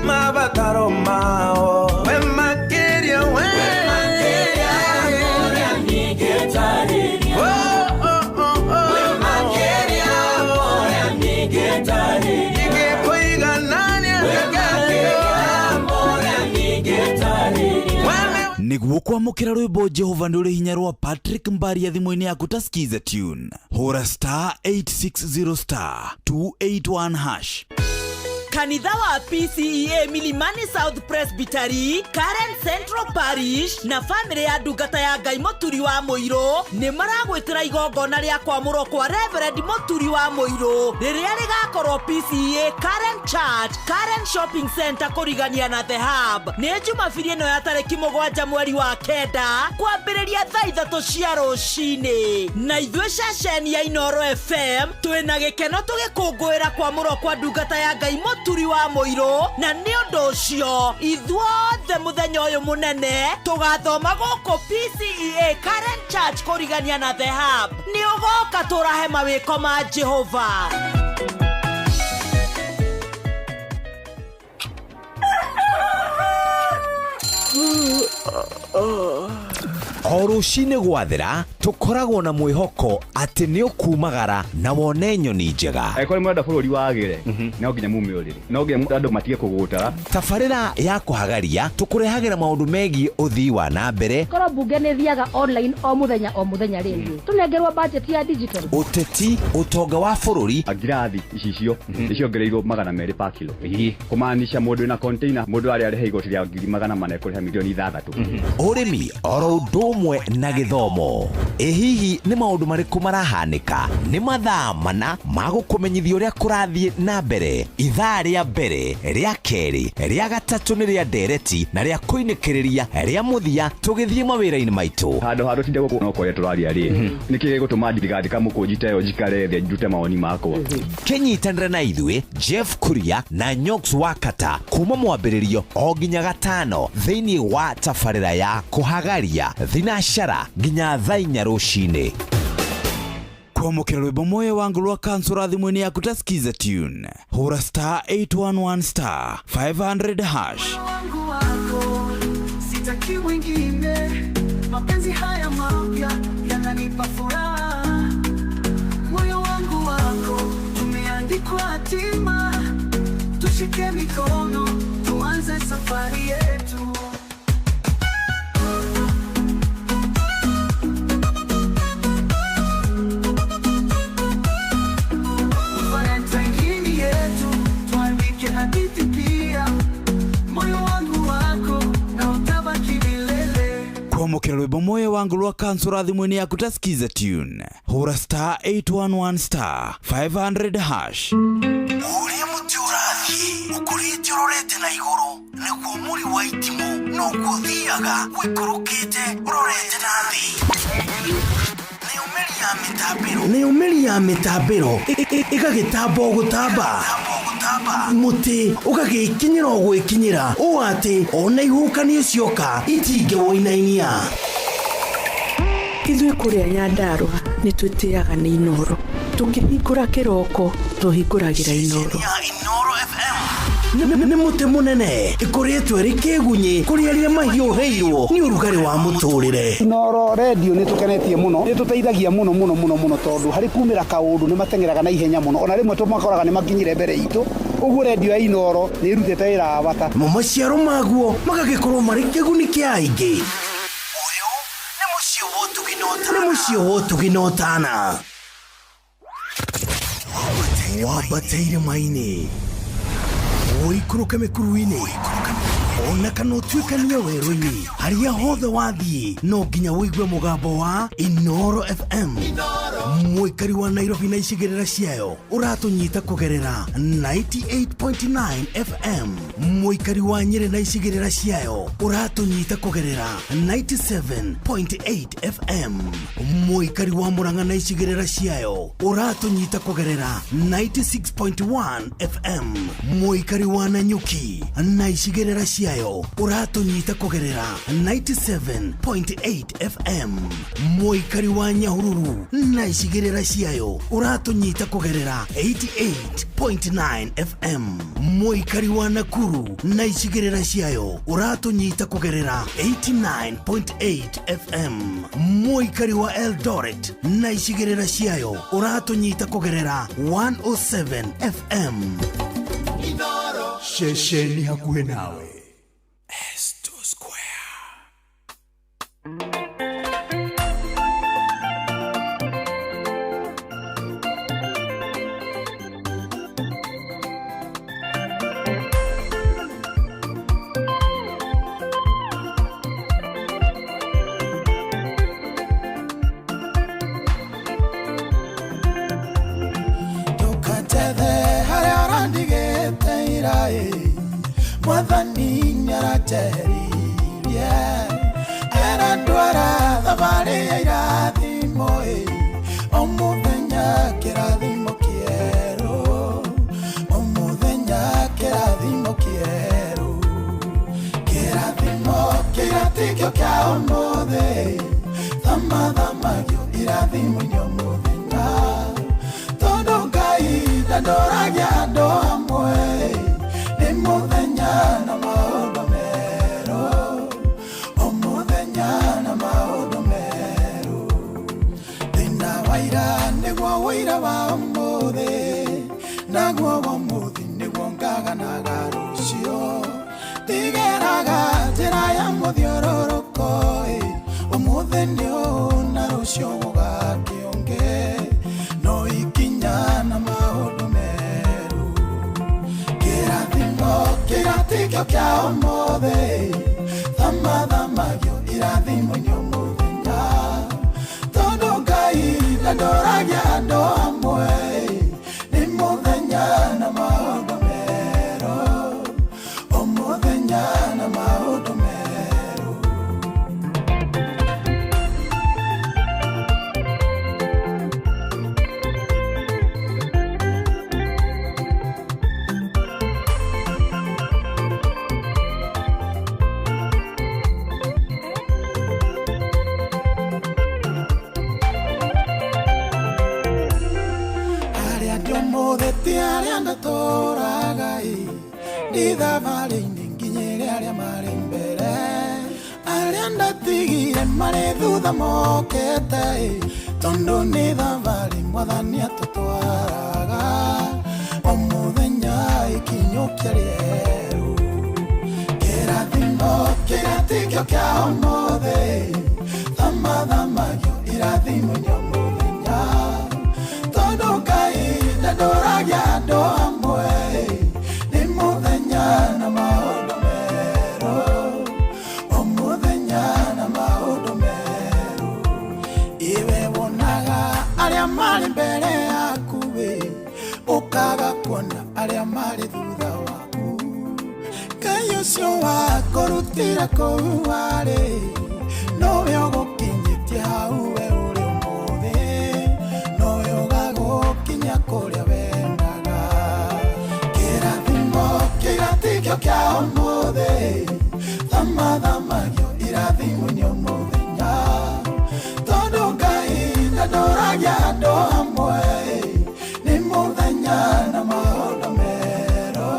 mabataro mao. We makĩria, we makĩria ũrĩa ningĩtarĩria. Oh, oh, oh, oh. We makĩria ũrĩa ningĩtarĩria. Ingĩkũiganania We Nĩguo kwamũkĩra rwĩmbo Jehova nĩ ũrĩ hinya rwa Patrick Mbaria thimũ-inĩ yaku ta Skiza tune, hũra star 860 star 281 hash. Kanitha wa PCEA Milimani South Presbytery, Karen Central Parish na bamĩrĩ ya ndungata ya Ngai Mũturi wa Mũirũ nĩ maragwĩtĩra igongona rĩa kwamũrwo kwa Reverend Mũturi wa Mũirũ rĩrĩa rĩgakorwo PCEA Karen Church, Karen Shopping Center kũrigania na The Hub. Nĩ Jumabiri ĩno ya tarĩki 7 mweri wa 9 kwambĩrĩria thaa 3 cia rũcinĩ. Na ithuĩ ceceni ya Inooro FM twĩna gĩkeno tũgĩkũngũĩra kwamũrwo kwa ndungata ya Ngai Mũturi wa Mũirũ, na nĩ ũndũ ũcio ithuothe mũthenya ũyũ mũnene tũgathoma gũkũ PCEA Karen Church kũrigania na The Hub. Nĩ ũgoka tũrahe mawĩko ma Jehova. O rũcinĩ gwathera tũkoragwo na mwĩhoko atĩ nĩ ũkumagara na wone nyoni njega. Angĩkorwo nĩ mũrenda bũrũri wagĩre, no nginya mume ũrĩrĩ, no nginya andũ matige kũgũtara. Tabarĩra ya kũhagaria tũkũrehagĩra maũndũ megiĩ ũthii wa na mbere, Korwo mbunge nĩ thiaga online o mũthenya o mũthenya rĩ, tũnengerwo budget ya digital. Ũteti, ũtonga wa bũrũri. Ngirathi icicio nĩ ciongereirwo 200 pa kilo, kũmaanisha mũndũ wĩna container mũndũ arĩa arĩhe igoti rĩa 400,000 ekũrĩha milioni 6. Ũrĩmi oro ũndũ ũmwe na gĩthomo. Ĩ hihi nĩ maũndũ marĩkũ marahanĩka? Nĩ mathaa mana ma gũkũmenyithia ũrĩa kũrathiĩ na mbere. Ithaa rĩa mbere, rĩa kerĩ, rĩa gatatũ nĩ rĩa ndereti na rĩa kũinĩkĩrĩria rĩa mũthia tũgĩthiĩ mawĩra-inĩ maitũ. Handũ ha tũtinde gũkũ no kwaria tũraria rĩ, nĩkĩ gĩgũtũma ndigandĩka mũkũnji ta ĩyo njikare thĩ ndute mawoni makwa? Kĩnyitanĩre na ithuĩ Jeff Kuria na Nyox Wakata kuma mwambĩrĩrio o nginya gatano thĩinĩ wa tabarĩra ya kũhagaria thinashara nginya thaa 4 rũcinĩ. Kwamũkĩra rwĩmbo moyo wangu rwa kansura thimũ-inĩ yaku ta Skiza tune, hũra star 811 star 500 hash. Wangu wako sitaki mwingine, mapenzi haya mapya yananipa furaha. Moyo wangu wako tumeandikwa hatima, tushike mikono tuanze safari yetu. Valentine yetu tuandike hadithi pia, moyo wangu wako na utabaki milele. Kwamũkĩra rwĩmbo moyo wangu rwa kansura thimũ-inĩ yaku ta Skiza tune, hũra star 811 star 500 hash. Ũrĩa mũtĩ ũrathiĩ ũkũrĩte ũrorete na igũrũ nĩguo mũri wa itimũ noguo ũthiaga ũikũrũkĩte ũrorete na thĩ. Nayo mĩri ya mĩtambĩro ĩgagĩtamba o gũtamba, mũtĩ ũgagĩkinyĩra o gwĩkinyĩra ũũ atĩ ona ihuhũkanio cioka itingĩwũinainia. Ithuĩ kũrĩa Nyandarũa nĩ twĩtĩaga nĩ Inooro. Tũkĩhingũra kĩroko tũhingũragĩra Inooro. Nĩ mũtĩ mũnene ĩkũrĩtwo ĩrĩ kĩgunyĩ kũrĩ arĩa mahiũhĩirwo nĩ ũrugarĩ wa mũtũrĩre. Inooro redio nĩ tũkenetie mũno, nĩ tũteithagia mũno mũno mũno mũno tondũ harĩ kumĩra kaũndũ nĩ mateng'eraga na ihenya mũno, ona rĩmwe tũmakoraga nĩ makinyire mbere itũ. Ũguo redio ya Inooro nĩ ĩrutĩte wĩra wa bata. Mo maciaro maguo magagĩkorwo marĩ kĩguni kĩa aingĩ. Ũyũ nĩ mũciĩ wa ũtugi na ũtana. Nĩ mũciĩ wa ũtugi na ũtana. Wambatĩire maini ũikũrũke mĩkuru-inĩ ona kana ũtuĩkanie werũ-inĩ, harĩa hothe wathiĩ no nginya ũigue mũgambo wa Inooro FM. Mũikari wa Nairobi na icigĩrĩra ciayo ũratũnyita kũgerera 98.9 FM. Mũikari wa Nyĩrĩ na icigĩrĩra ciayo ũratũnyita kũgerera 97.8 FM. Mũikari wa Murang'a na icigĩrĩra ciayo ũratũnyita kũgerera 96.1 FM. Mũikari wa Nanyuki na icigĩrĩra ciayo ũratũnyita kũgerera 97.8 FM. Mũikari wa Nyahururu na icigĩrĩra ciayo ũratũnyita kũgerera 88.9 FM. Mũikari wa Nakuru na icigĩrĩra ciayo ũratũnyita kũgerera 89.8 FM. Mũikari wa Eldoret na icigĩrĩra ciayo ũratũnyita kũgerera 107 FM. Ceceni hakuhĩ nawe. S2 Square. ira mwathani nĩaranjeheririe arandwara thabarĩ ya irathimo o mũthenya kĩrathimo kĩerũ o mũthenya kĩrathimo kĩerũ kĩrathimo kĩratikio kĩa ũmũthĩ thamathamagio irathimo-inĩ o mũthenya tondũ Ngai ndandoragia andũ amwe nĩ mũthenya na maũndũ merũ o mũthenya na maũndũ merũ thĩna wa ira nĩguo ũira wa ũmũthĩ naguo wa ũmũthĩ nĩguo ngaganaga rũciũ ndigeraga njĩra ya mũthiũrũrũko ũmũthĩ nĩ ũũ na rũciũ gũgakĩũngĩ no ikinya na maũndũ merũ kĩrathimo kĩratikio kĩa ũmũthĩ thamathamagio irathimo-inĩ o mũthenya tondũ Ngai ndandoragia andũ amwe nĩ mũthenya na maũndũ merũ o mũthenya na maũndũ merũ. Arĩa ndĩ ũmũthĩ ti arĩa ndatũraga ndĩ thabarĩ-inĩ nginyĩre arĩa marĩ mbere arĩa ndatigire marĩ thutha mokĩte tondũ nĩ thabarĩ mwathani atũtwaraga o mũthenya ikinyũkia rĩerũ kĩrathimo kĩratikio kĩa ũmũthĩ thamathamagio irathimo-inĩ o mũthenya tondũ Ngai ndandoragia andũ amwe nĩ mũthenya na maũndũ merũ o mũthenya na maũndũ merũ iwe wonaga arĩa marĩ mbere yaku ũkaga kuona arĩa marĩ thutha waku Ngai ũcio wakũrutĩra kũu warĩ nowe ũgũkinyĩtie hau we ũrĩ ũmũthĩ nowe ũgagũkinyia kũrĩa wendaga kĩrathimo kĩratikio kĩa ũmũthĩ thamathamagio irathimo-inĩ o mũthenya tondũ Ngai ndandoragia andũ amwe nĩ mũthenya na maũndũ merũ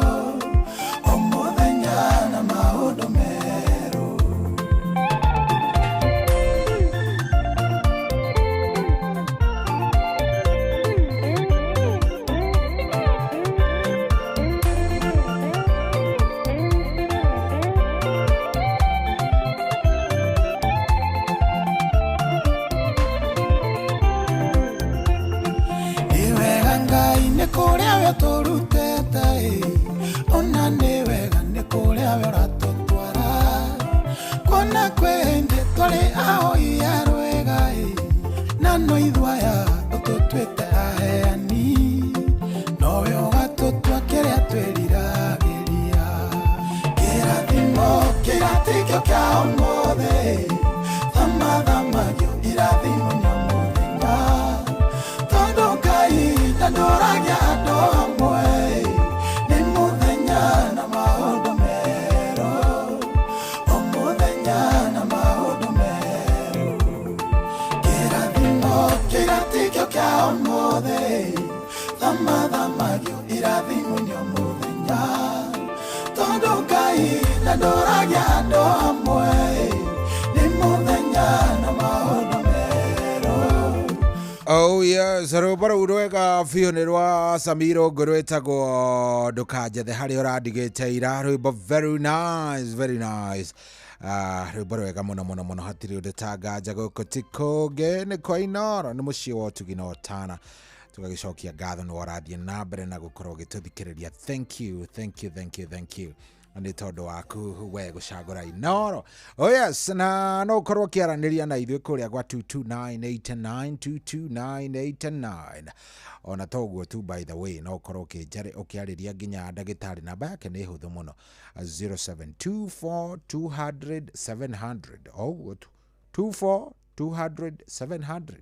o mũthenya na maũndũ merũ. Nĩ wega Ngai nĩ kũrĩa we ũtũrutĩte ona nĩ wega nĩ kũrĩa we ũratũtwara kuona kwĩ hĩndĩ twarĩ ahoi a rwĩga na no ithuĩ aya ũtũtuĩte aheani nowe ũgatũtua kĩrĩa twĩriragĩria kĩrathimo kĩratikio kĩa ũmũthĩ thamathamagio irathimo-inĩ o mũthenya tondũ Ngai ndandoragia andũ amwe nĩ mũthenya na maũndũ merũ o mũthenya na maũndũ merũ kĩrathimo kĩratikio kĩa ũmũthĩ thamathamagio irathimo-inĩ o mũthenya tondũ Ngai ndandoragia andũ amwe nĩ mũthenya na maũndũ merũ. Oh yes, rwĩmbo rũu rwega biũ nĩ rwa Samiro rwĩtagwo ndũkanjethe harĩa ũrandigĩte ira rwĩmbo very nice, very nice. Rwĩmbo rwega mũno mũno mũno hatirĩ ũndũ tanganja gũkũ ti kũngĩ nĩ kwa Inoro nĩ mũciĩ wa ũtugi na ũtana tũgagĩcokia ngatho nĩ warathiĩ na mbere na gũkorwo ũgĩtũthikĩrĩria. Thank you, thank you, thank you, thank you. Na nĩ tondũ waku we gũcagũra Inoro. Oh yes, na no ũkorwo ũkĩaranĩria na ithuĩ kũrĩa gwa 22989 22989. Ona toguo tu, by the way, no ũkorwo ũkĩarĩria nginya ndagĩtarĩ. Namba yake nĩ hũthũ mũno, 0724 200 700. O ũguo tu, 24 200 700,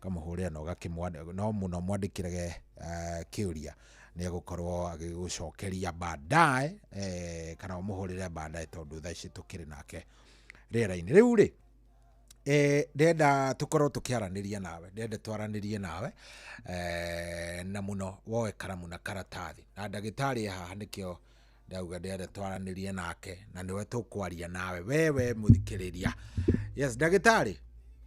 ũkamũhũrĩra na ũgakĩmwa no mũno mwandĩkĩre kĩũria, nĩ egũkorwo agĩgũcokeria baadaye, kana ũmũhũrĩre baadaye, tondũ thaa ici tũkĩrĩ nake rĩera-inĩ rĩu rĩ. Ndenda tũkorwo tũkĩaranĩria nawe, ndenda twaranĩrie nawe, na mũno woe karamu na karatathi, na ndagĩtarĩ e haha, nĩkĩo ndauga ndĩrenda twaranĩrie nake, na nĩwe tũkwaria nawe wewe mũthikĩrĩria. Yes, ndagĩtarĩ.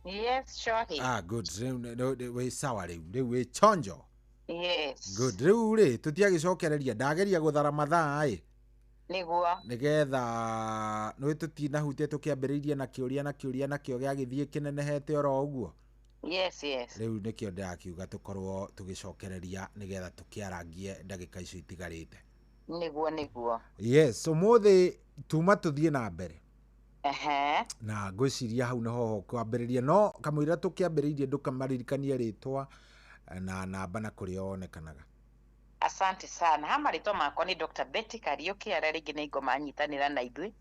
Yes, Shohi. Ah, good. Rĩu wĩ sawa, rĩu wĩ chonjo. Yes. Good. Rĩu rĩ, tũtiagĩcokereria, ndageria gũthara mathaa ĩ Nĩguo. Nĩgetha nĩ tũtinahutia, tũkĩambĩrĩirie na kĩũria na kĩũria nakĩo gĩagĩthiĩ kĩnenehete oro ũguo. Yes. Rĩu nĩkĩo ndĩrakiuga tũkorwo tũgĩcokereria nĩgetha tũkĩarangie ndagĩka icio itigarĩte. Nĩguo. Yes, ũmũthĩ tuma tũthiĩ na mbere na ngwĩciria hau nĩho kwambĩrĩria, no kamũira tũkĩambĩrĩirie, ndũkamaririkanie rĩtwa na namba na kũrĩa wonekanaga. Asante sana. Ha marĩtwa makwa nĩ Dr. Betty Kariũki, arĩa rĩngĩ nĩ ngoma nyitanĩra na ithuĩ,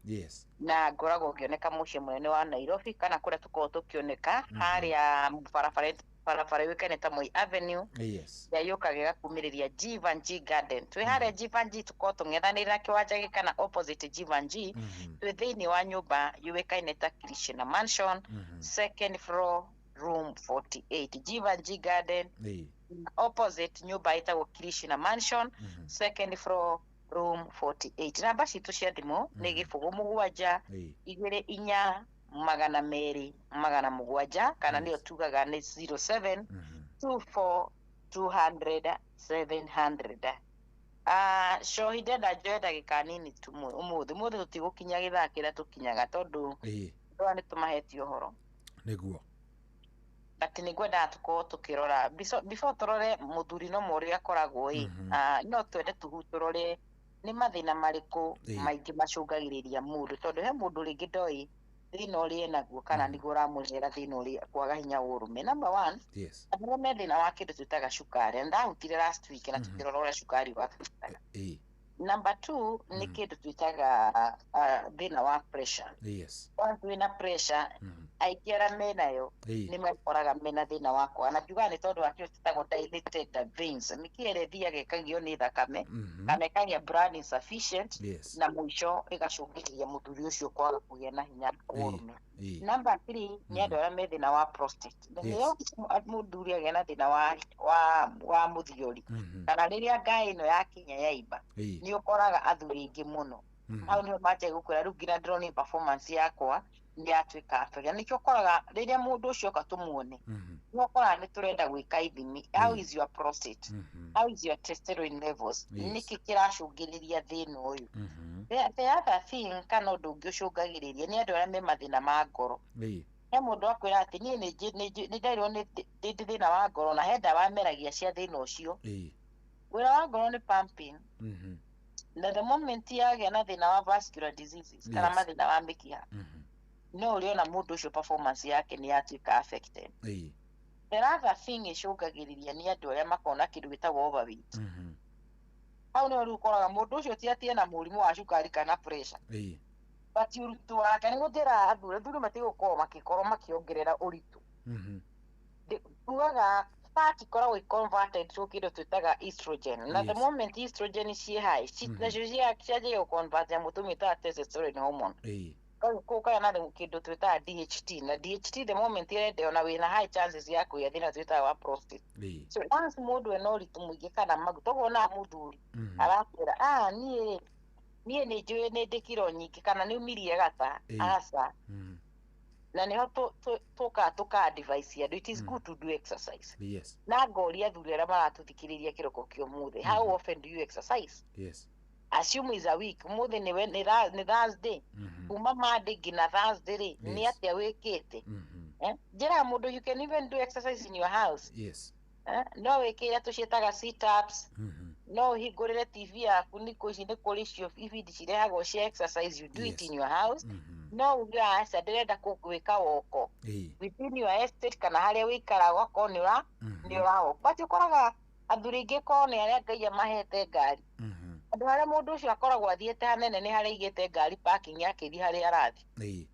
na ngoragwo ngĩoneka mũciĩ mũnene wa Nairobi, kana kũrĩa tũkoragwo tũkĩoneka harĩa barabara barabara yũĩkaine ta Moi Avenue, ĩrĩa yũkaga ĩgakumĩrĩria Jeevanjee Garden. Twĩ harĩa Jeevanjee, tũkoragwo tũng'ethanĩire na kĩwanja gĩkĩ kana opposite Jeevanjee. Twĩ thĩinĩ wa nyũmba yũĩkaine ta Krishna Mansion, second floor, room 48. Jeevanjee Garden, opposite nyũmba ĩtagwo Krishna Mansion, second floor, room 48. Namba citũ cia thimũ nĩ 0 7 2 4 200 700, kana nĩyo tugaga nĩ 07 24 200 700. Ah, Shohi, ndenda njoe ndagĩka nini tu ũmũthĩ tũtigũkinya gĩthaa kĩrĩa tũkinyaga, tondũ ndona nĩ tũmahete ũhoro, but nĩ ngwendaga tũkorwo tũkĩrora before tũrore mũthuri no ũrĩa akoragwo ĩ. Ah, no twende tuhu tũrore nĩ mathĩna marĩkũ maingĩ macũngagĩrĩria mũndũ, tondũ he mũndũ rĩngĩ ndoĩ thĩna ũrĩa enaguo, kana nĩguo ũramũrehera thĩna ũrĩa kwaga hinya wa ũrũme. Number one, andũ arĩa me thĩna wa kĩndũ twĩtaga cukari, na ndahutire last week na tũkĩrora ũrĩa cukari wabaga. Number two nĩ kĩndũ twĩtaga thĩna wa pressure. Once wĩna pressure, aingĩ arĩa menayo nĩ makoraga mena thĩna wa kwaga, na njugaga nĩ tondũ wa kĩndũ twĩtagwo dilated veins, mĩkiha ĩrĩa ĩthiaga ĩkagio nĩ thakame kana ĩkagĩa blood insufficient, na mũico ĩgacũngĩrĩria mũthuri ũcio kwaga kũgĩa na hinya wa ũrũme. Number three nĩ andũ arĩa me thĩna wa prostate. Na nĩyo mũthuri agĩa na thĩna wa mũthiori, kana rĩrĩa ngaĩ ĩno yakinya yaimba, nĩ ũkoraga athuri aingĩ mũno hau nĩho manjagia gũkwĩra, rĩu nginya ndĩronire performance yakwa nĩ yatuĩka affected. Nĩkĩo ũkoraga rĩrĩa mũndũ ũcio oka tũmuone, nĩ ũkoraga nĩ tũrenda gwĩka ithimi: how is your prostate, how is your testosterone levels, nĩkĩ kĩracũngĩrĩria thĩna ũyũ? The other thing, kana ũndũ ũngĩ ũcũngagĩrĩria, nĩ andũ arĩa me mathĩna ma ngoro. He mũndũ akwĩra atĩ niĩ nĩ nderirwo nĩ ndĩ thĩna wa ngoro, na he ndawa meragia cia thĩna ũcio. Wĩra wa ngoro nĩ pumping, na the moment yagĩa na thĩna wa vascular diseases kana mathĩna wa mĩkiha, no ũrĩona mũndũ ũcio performance yake nĩ yatuĩka affected. The other thing ĩcũngagĩrĩria nĩ andũ arĩa makoragwo na kĩndũ gĩtagwo overweight. Hau nĩho rĩu ũkoraga mũndũ ũcio ti atĩ ena mũrimũ wa cukari kana pressure, but ũritũ wake nĩ gũthĩra. Athuri matigũkorwo makĩkorwo makĩongerera ũritũ. Tugaga fat ikoragwo converted to kĩndũ twĩtaga estrogen, na the moment estrogen ciĩ high, nacio cianjagia gũconvert nyamũ tũmĩtaga testosterone hormone. Kũgĩa na kĩndũ twĩtaga DHT, na DHT the moment ĩrenda, ona wĩna high chances ya kũgĩa thĩna twĩtaga wa prostate. So once mũndũ ena ũritũ mũingĩ kana maguta, ũguo onaga mũthuri arakwĩra, "Ah, niĩ nĩ njũĩ nĩ ndĩ kiro nyingĩ kana nĩ umirie gata." Aca. Na nĩho tũkaga tũka advise andũ, it is good to do exercise. Na ngoria athuri arĩa maratũthikĩrĩria kĩroko kĩa ũmũthĩ, how often do you exercise? Assume is a week, ũmũthĩ nĩ Thursday, kuma Monday nginya Thursday rĩ, nĩ atĩa wĩkĩte? Eh? Njĩraga mũndũ, you can even do exercise in your house. Eh? No wĩke iria tũciĩtaga sit ups. No ũhingũrĩre TV yaku, nĩ ici nĩ kũrĩ cio ibindi cirehagwo cia exercise, you do it in your house. No uge aca, ndĩrenda gwĩka woko within your estate kana harĩa wĩikaraga, okorwo nĩ ũra nĩ ũrawalk. But ũkoraga athuri aingĩ korwo nĩ arĩa Ngai amahete ngari, andũ harĩa mũndũ ũcio akoragwo athiĩte hanene nĩ harĩa aigĩte ngari parking, akĩthiĩ harĩa arathiĩ,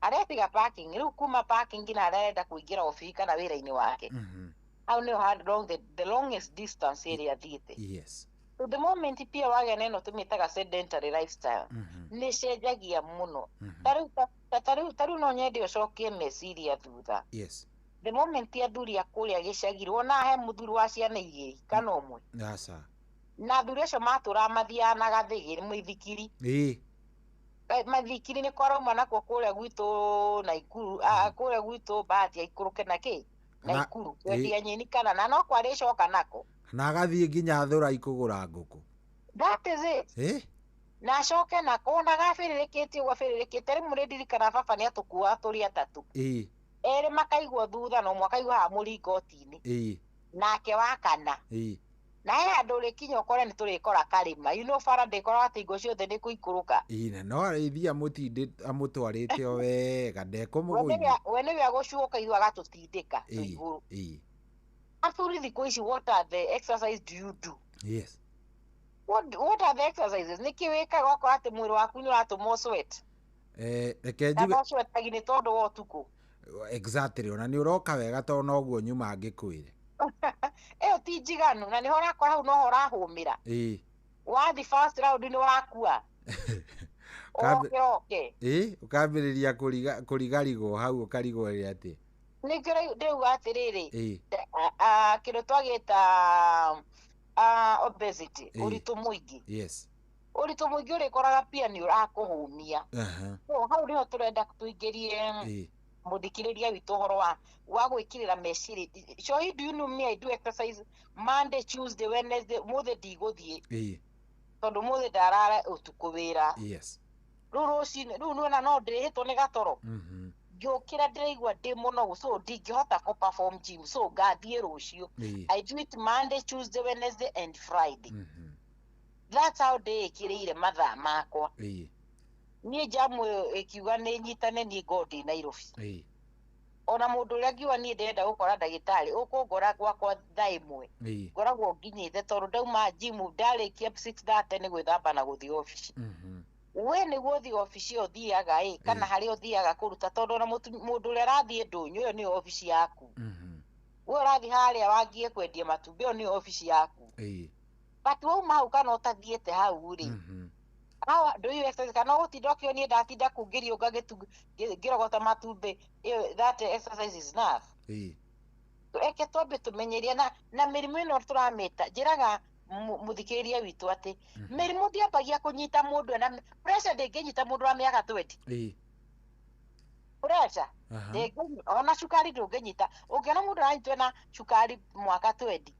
aretiga parking. Rĩu kuma parking nginya harĩa arenda kũingĩra obici kana wĩra-inĩ wake, hau nĩho the longest distance ĩrĩa athiĩte. So the moment pia wagĩa na ĩno tũmĩtaga sedentary lifestyle, nĩ cenjagia mũno. Ta rĩu no nyende ũcokie meciria thutha. The moment athuri a kũrĩa gĩcagi, wona he mũthuri wa ciana igĩrĩ kana ũmwe, Aca. Na athuri acio matũraga mathiaga na gathĩgĩ mũithikiri. Maithikiri nĩ kwarauma nakuo kũrĩa gwitũ Naikuru, kũrĩa gwitũ Bahati, aikũrũke na kĩ Naikuru kwendia nyeni kana na no kwarĩcoka nako. Na agathiĩ nginya Thũrai kũgũra ngũkũ. That is it. Na acoke nako ona gabĩrĩrĩkĩte ũguo abĩrĩrĩkĩte. Rĩmwe nĩ ndirikana baba nĩ atũkuaga tũrĩ atatũ, erĩ makaigwo thutha na ũmwe akaigwo haha mũringoti-inĩ, nake wa kana. Na he handũ ũrĩkinya ũkore nĩ tũrĩkora karĩma, bara ndĩkoraga atĩ hingo ciothe nĩ kũikũrũka. Na no arĩthiĩ amũtwarĩte o wega, ndekũmũgũithia. We nĩwe agũcuũka igũrũ, agatũtindĩka twĩ igũrũ. Athuri thikũ ici, what are the exercise do you do? What are the exercises? Nĩkĩ wĩkaga ũkora atĩ mwĩrĩ waku nĩ ũratũma ũsweat? Reke Na njuge. no sweatagi nĩ tondũ wa ũtukũ. Exactly, ona nĩ ũroka wega tondũ noguo nyuma ngĩkwĩre. Ĩyo ti njiganu, na nĩho ũrakora hau noho ũrahũmĩra. Wathi first round nĩ wakua. Oke oke. Ũkambĩrĩria kũrigarigwo hau, ũkarigwo atĩ Nĩkĩo ndĩrauga atĩrĩrĩ, kĩndũ twagĩta obesity, ũritũ mũingĩ. Ũritũ mũingĩ ũrĩkoraga pia nĩ ũrakũhũmia. So hau nĩho tũrenda tũingĩrie mũthikĩrĩria witũ ũhoro wa gwĩkĩrĩra meciria. Shohi, do you know me, I do exercise Monday, Tuesday, Wednesday. Mũthĩ ndigũthiĩ tondũ mũthĩ ndarara ũtukũ wĩra. Rĩu rũcinĩ rĩu nĩwona no ndĩrĩhĩtwo nĩ gatoro. Ngĩũkĩra ndĩraigua ndĩ mũnogu, so ndingĩhota kũ perform gym, so ngathiĩ rũciũ. I do it Monday, Tuesday, Wednesday and Friday. That's how ndĩĩkĩrĩire mathaa makwa. Niĩ njamu ĩyo ĩkiuga nĩ nyitane, niĩ ngorwo ndĩ Nairobi. Ona mũndũ ũrĩa ngiuga niĩ ndĩrenda gũkora ndagĩtarĩ, ũkũngora gwakwa thaa 1. Ngoragwo nginyĩte tondũ ndauma gym, ndarĩkia 6:30 nĩ gwĩthamba na gũthiĩ obici. We nĩguo ũthiĩ obici ĩyo ũthiaga ĩ, kana harĩa ũthiaga kũruta, tondũ ona mũndũ ũrĩa arathiĩ ndũnyũ, ĩyo nĩyo obici yaku. We ũrathiĩ harĩa wangie kwendia matumbĩ, ĩyo nĩyo obici yaku. But wauma hau kana ũtathiĩte hau rĩ, how do you exercise? Kana ũgũtinda ũkĩonie ndatinda kũ ngĩriũnga ngĩrogota matumbĩ, ĩyo that exercise is enough? Reke twambe tũmenyerie na mĩrimũ ĩno tũramĩta. Njĩraga mũthikĩrĩria witũ atĩ mĩrimũ ndĩambagia kũnyita mũndũ ena pressure, ndĩngĩnyita mũndũ wa mĩaka 20. Pressure ona cukari ndũngĩnyita. Ũngĩona mũndũ aranyitwo na cukari mwaka 20,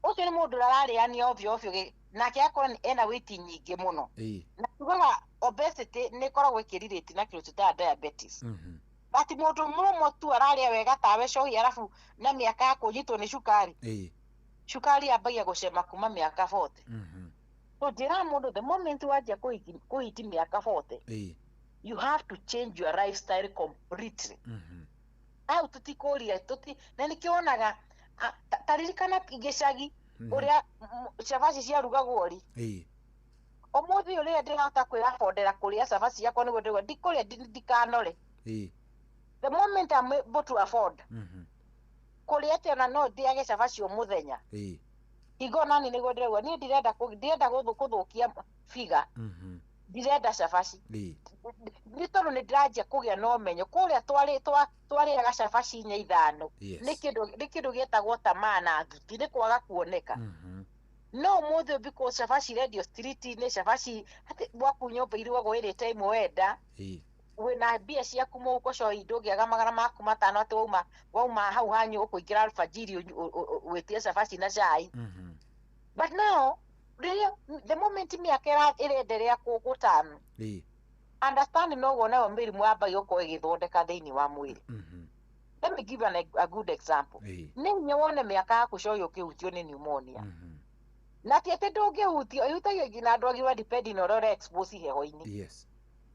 ũcio nĩ mũndũ ũrarĩania ovyo ovyo, nake akorwo ena weight nyingĩ mũno. Na tugaga obesity nĩ ĩkoragwo ĩkĩrelate na kĩndũ tũtaga diabetes. But mũndũ mũrũmũ tu ararĩa wega tawe cohi, arabu na mĩaka ya kũnyitwo nĩ cukari, cukari yambagia gũcema kuma mĩaka 40. So njĩraga mũndũ, the moment wanjia kũhiti mĩaka 40, you have to change your lifestyle completely. Hau tũtikũria tũti, na nĩkĩo wonaga ta ririkana gĩcagi ũrĩa cabaci ciarugagwo rĩ. Ũmũthĩ ũyũ rĩrĩa ndĩrahota kwĩabondera kũrĩa cabaci yakwa, nĩguo ndĩrauga ndikũrĩa ndikanore. The moment I'm able to afford kũrĩa atĩ ona no ndĩage cabaci o mũthenya, hingo nani nĩguo ndĩrauga niĩ ndirenda kũthũkia figa, ndirenda cabaci, nĩ tondũ nĩ ndĩranjia kũgĩa na ũmenyo. Kũrĩa twarĩaga cabaci inya ithano, nĩ kĩndũ gĩetagwo tamaa na thuti, nĩ kwaga kuoneka. No ũmũthĩ ũyũ, because cabaci irendio street-inĩ, cabaci atĩ gwaku nyũmba irugagwo ĩrĩ time wenda, wĩna mbia ciaku mũhuko coi, ndũngĩaga 500 atĩ wauma hau hanyu ũkũingĩra alfajiri wĩtie cabaci na cai. But now rĩrĩa the moment mĩaka ĩrenderea gũtanu, understand noguo nayo mĩrimũ yambagia gũkorwo ĩgĩthondeka thĩinĩ wa mwĩrĩ. Let me give a good example. Nĩ hinya wone mĩaka yaku coĩ ũkĩhutio nĩ pneumonia. Na ti atĩ ndũngĩhutio, ĩhutagia nginya andũ agima depending na ũrĩa ũre-expose heho-inĩ.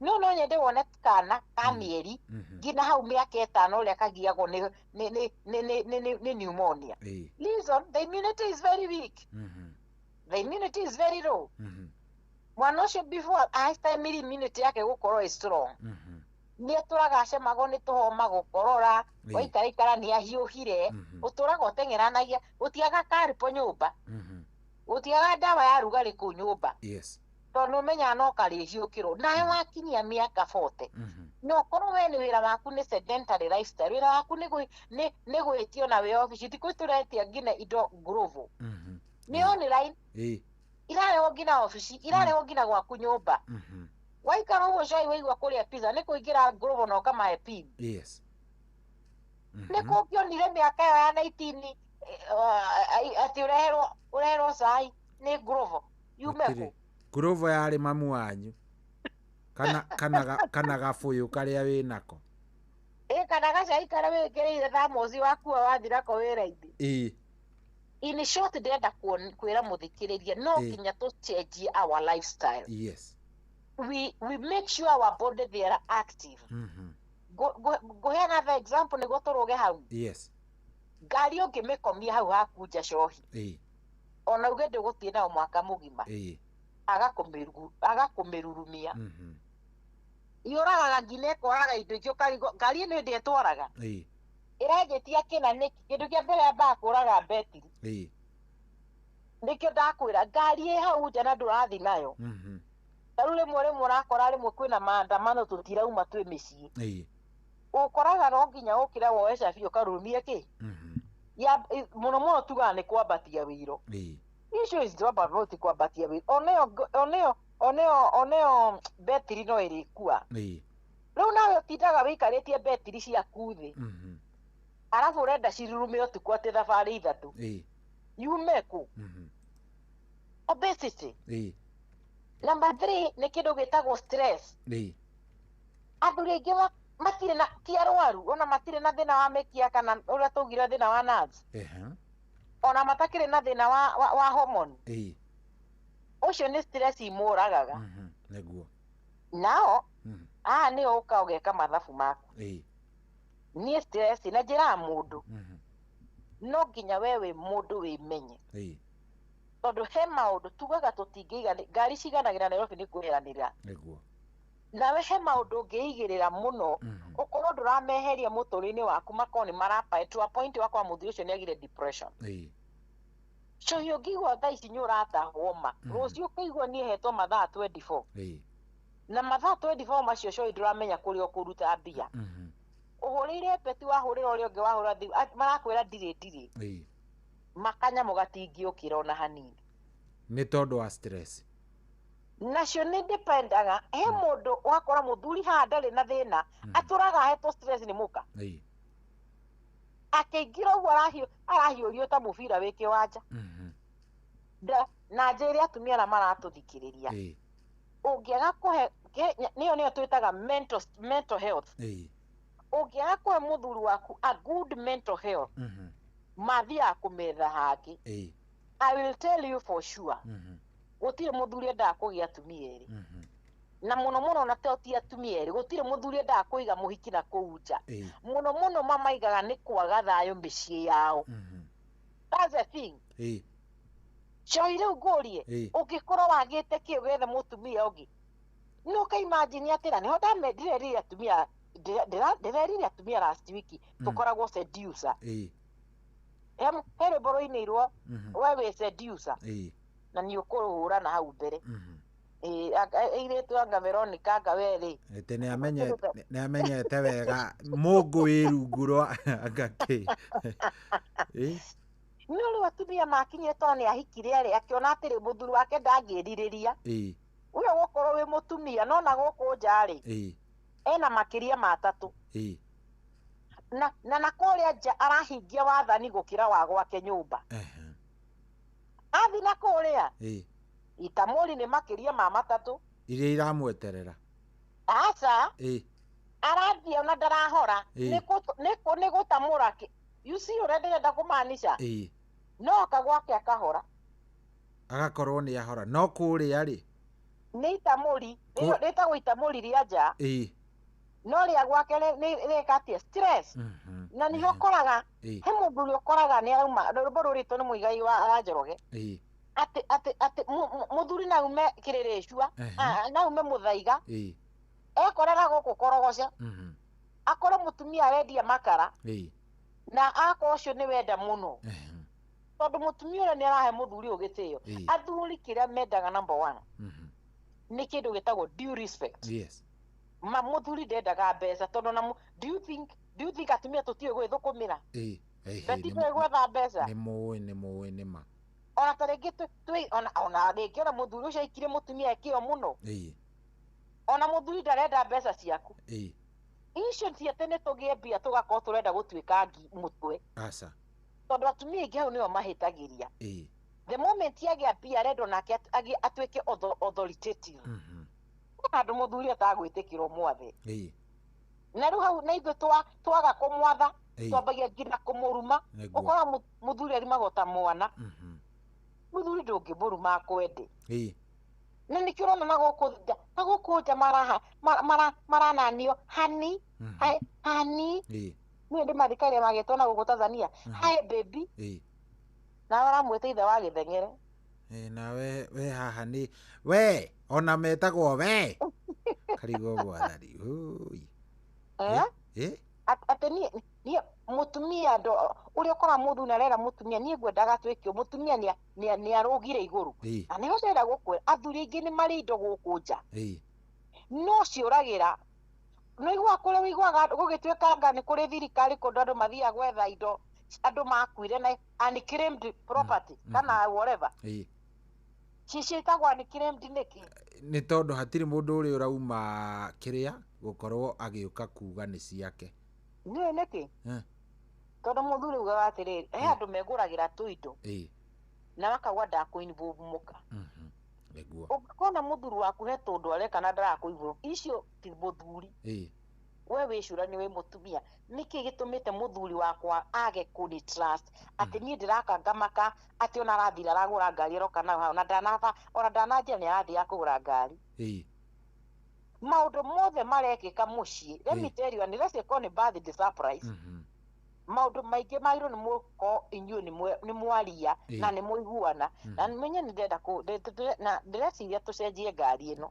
No no nyende wone kana ka mĩeri nginya hau mĩaka 5 ũrĩa kagiagwo nĩ nĩ nĩ nĩ nĩ nĩ nĩ nĩ pneumonia. Reason, the immunity is very weak. The immunity is very low. Mwana ũcio before ahĩte immunity yake gũkorwo ĩ strong, nĩ atũraga acemagwo nĩ tũhoma, gũkorora, waikaraikara nĩ ahiũhire, ũtũraga ũteng'eranagia, gũtiaga karipo nyũmba, gũtiaga ndawa ya rugarĩ kũu nyũmba, tondũ ũmenyaga no karĩhiũkĩrwo. Nawe wakinyia mĩaka 40, no ũkorwo we nĩ wĩra waku nĩ sedentary lifestyle, wĩra waku nĩ nĩ gwĩtio na wĩ obici, thikũ ici tũretia nginya indo global, nĩ online, irarehwo nginya obici, irarehwo nginya gwaku nyũmba. Waikara ũguo cai waigua kũrĩa pizza, nĩ kũingĩra global na ũkamahe pin. Nĩ kũngĩonire mĩaka ĩyo ya 19 atĩ ũreherwo cai nĩ global yume kũ? Nguruvo yarĩ mamu wanyu kana kana kana gabũyũ karĩa wĩnako. Ĩ, kana gacai karĩa wĩkĩrĩire thamoci wakua wathiĩ nako wĩra-inĩ. In short, ndĩrenda kwĩra mũthikĩrĩria no nginya tũcenjie our lifestyle. We make sure our body they are active. Ngũhe another example nĩguo tũrũge hau. Ngari ũngĩmĩkomia hau haku nja cohi, ona uge ndũgũthiĩ nayo mwaka mũgima, agakũmĩrurumia, yũragaga nginya ĩkoraga indo ingĩ, ũkarigwo ngari ĩno ĩndĩ ĩtwaraga ĩranjĩtia kĩna nĩkĩ. Kĩndũ kĩa mbere yambaga kũraga betiri. Nĩkĩo ndakwĩra ngari ĩ hau nja na ndũrathiĩ nayo. Ta rĩu rĩmwe rĩmwe ũrakora rĩmwe kwĩna maandamano, tũtirauma twĩ mĩciĩ, ũkoraga no nginya ũkĩre woe cabi ũkarurumie kĩ ya mũno mũno tugaga nĩ kwambatia wĩiro. Issue is not about kwambatia wĩiro, oneyo oneyo oneyo oneyo betiri no ĩrĩkua. Rĩu nawe ũtindaga wĩikarĩtie betiri ciaku thĩ, arabu ũrenda cirurume ũtukũ atĩ thabarĩ 3, yume kũ? Obesity. Number 3 nĩ kĩndũ gĩtagwo stress. Athuri aingĩ matirĩ na ti arwaru, ona matirĩ na thĩna wa mĩkiha kana ũrĩa twaugire thĩna wa nerves, ona matakĩrĩ na thĩna wa hormone, ũcio nĩ stress imũragaga. Nĩguo. Nao haha nĩho ũka ũgeka mathabu maku. Niĩ stress na njĩraga mũndũ no nginya we wĩ mũndũ wĩmenye, tondũ he maũndũ tugaga tũtingĩiga ngari ciganagĩra Nairobi nĩ kwĩheranĩra. Nĩguo. Nawe he maũndũ ũngĩigĩrĩra mũno, ũkorwo ndũrameheria mũtũrĩre-inĩ waku, makorwo nĩ marapa to a point wakwa mũthuri ũcio nĩ agire depression. Cohi ũngĩigua thaa ici nĩ ũratahwo ma, rũciũ ũkaigua niĩ hetwo mathaa 24, na mathaa 24 macio cohi ndũramenya kũrĩa ũkũruta mbia. Ũhũrĩire peti, wahũrĩra ũrĩa ũngĩ, wahũra thimũ, marakwĩra ndirĩ ndirĩ, makanyamũ gatingĩũkĩra ona hanini. Nĩ tondũ wa stress. Nacio nĩ dependaga he mũndũ wakora mũthuri haha ndarĩ na thĩna, atũraga ahetwo stress nĩ mũka, akĩingĩra ũguo arahiũrio ta mũbira wĩ kĩwanja. Na njĩre atumia arĩa maratũthikĩrĩria, ũngĩaga kũhe nĩyo nĩyo twĩtaga mental health, ũngĩaga kũhe mũthuri waku a good mental health, mathiaga kũmetha hangĩ. I will tell you for sure, gũtirĩ mũthuri endaga kũgĩa atumia erĩ, na mũno mũno na to ti atumia erĩ, gũtirĩ mũthuri endaga kũiga mũhiki na kũu nja. Mũno mũno mamaigaga nĩ kwaga thayũ mĩciĩ yao. That's the thing. Cohi rĩu ngũrie, ũngĩkorwo wagĩte kĩ wethe mũtumia ũngĩ, nĩ ũkaimagine atĩra nĩho ndĩrerire atumia, ndĩrerire atumia last week, tũkoragwo seducer. He rwĩmbo rũinĩirwo we wĩ seducer, na nĩ ũkũhũra na hau mbere. Airĩtu anga Veronica anga we rĩ, Atĩ nĩ amenyete wega mũngũ wĩ rungu rwa anga kĩ. No rĩu atumia makinyire tondũ nĩ ahikire arĩ akĩona atĩrĩ mũthuri wake ndangĩrirĩria. Ũyũ gũkorwo wĩ mũtumia no na gũkũ nja rĩ, ena makĩria ma 3. Na na kũrĩa nja arahingia wathani gũkĩra wa gwake nyũmba. Athi na kũrĩa itamũri nĩ makĩria ma 3. Iria iramweterera. Aca. Arathiĩ ona ndarahora, nĩ gũtamũra. You see ũrĩa ndĩrenda kũmaanisha? No oka gwake akahora. Agakorwo nĩ ahora no kũrĩa rĩ nĩ itamũri rĩtagwo itamũri rĩa nja no rĩa gwake rĩka atĩa stress na nĩho ũkoraga he mũndũ ũrĩa ũkoraga nĩ arauma rwĩmbo rũrĩtwo nĩ Mũigai wa Njoroge atĩ atĩ atĩ mũthuri no aume Kĩrĩrĩcua no aume Mũthaiga ekorera gũkũ Korogoca akore mũtumia arendia makara na akorwo ũcio nĩ wenda mũno tondũ mũtumia ũrĩa nĩ arahe mũthuri ũyũ gĩtĩo. Athuri kĩrĩa mendaga number one nĩ kĩndũ gĩtagwo due respect. Yes. Ma mũthuri ndendaga mbeca tondũ na do you think atumia tũtiũĩ gwĩthũkũmĩra? Tũtiũĩ gwetha mbeca? Nĩ mũĩ nĩ ma. Ona ta rĩngĩ twĩ ona rĩngĩ ona mũthuri ũcio aikirie mũtumia kĩo mũno. Ona mũthuri ndarenda mbeca ciaku. Icio ti atĩ nĩ tũgĩe mbia tũgakorwo tũrenda gũtuĩka mũtwe. Aca. Tondũ atumia aingĩ hau nĩo mahĩtagĩria. The moment agĩa mbia arendwo nake atuĩke authoritative. Handũ mũthuri atagwĩtĩkĩrwo mwathe. Na rĩu hau na ithuĩ twaga kũmwatha twambagia nginya kũmũruma. Ũkora mũthuri arimagwo ta mwana. Mũthuri ndũngĩmũruma akwende. Na nĩkĩo ũrona na gũkũ nja marananio hani hani niĩ ndĩmathikaria magĩtwo na gũkũ Tanzania hi baby na aramwĩta ithe wa gĩtheng'ere. Na we haha nĩ we ona metagwo we karigwo gwathani. Atĩ niĩ mũtumia ũrĩa ũkora mũthuri arera mũtumia niĩ ngwendaga twĩke mũtumia nĩ arũgire igũrũ na nĩho ndĩrenda gũkwĩra athuri aingĩ nĩ marĩ indo gũkũ nja no ciũragĩra. No igua kũrĩa ũiguaga gũgĩtuĩka anga nĩ kũrĩ thirikari kũndũ andũ mathiaga gwetha indo andũ makuire na unclaimed property kana whatever. Ciĩtagwo unclaimed nĩkĩ? Nĩ tondũ hatirĩ mũndũ ũrĩa ũrauma kĩrĩa gũkorwo agĩũka kuga nĩ ciake. Nĩũĩ nĩkĩ? Tondũ mũthuri augaga atĩrĩrĩ he andũ megũragĩra tũindo na makauga ndakũ-involve mũka. Ũngĩkona mũthuri waku he tũndũ areka na ndarakũ-involve icio ti mũthuri. We wĩcũranie wĩ mũtumia nĩkĩ gĩtũmĩte mũthuri wakwa age kũni trust atĩ niĩ ndĩraka ngamaka atĩ ona arathira aragũra ngari aroka nayo hau na ndanaba ona ndananjĩra nĩ arathiĩ kũgũra ngari. Maũndũ mothe marekĩka mũciĩ let me tell you and let's call it birthday surprise. Maũndũ maingĩ magĩrĩirwo nĩ mũkorwo inyuĩ nĩ mwaria na nĩ mũiguana na menye nĩ ndĩrenda na ndĩreciria tũcenjie ngari ĩno.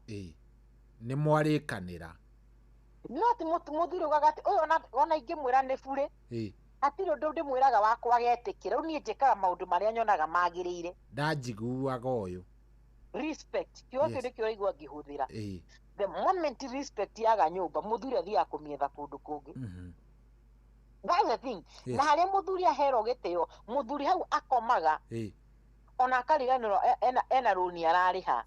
Nĩ mwarĩkanĩra. No ti mũthuri ugaga atĩ ũyũ ona ingĩmwĩra nĩ burĩ hatirĩ ũndũ ndĩmwĩraga wakwa agetĩkĩra. Rĩu niĩ njĩkaga maũndũ marĩa nyonaga magĩrĩire. Ndanjiguaga ũyũ. Respect kiugo kĩu nĩkĩo ũraigua ngĩhũthĩra. The moment respect yaga nyũmba mũthuri athiaga kũmĩetha kũndũ kũngĩ. That's the thing. Na harĩa mũthuri aherwo gĩtĩo mũthuri hau akomaga ona akariganĩrwo ena rũni ararĩha.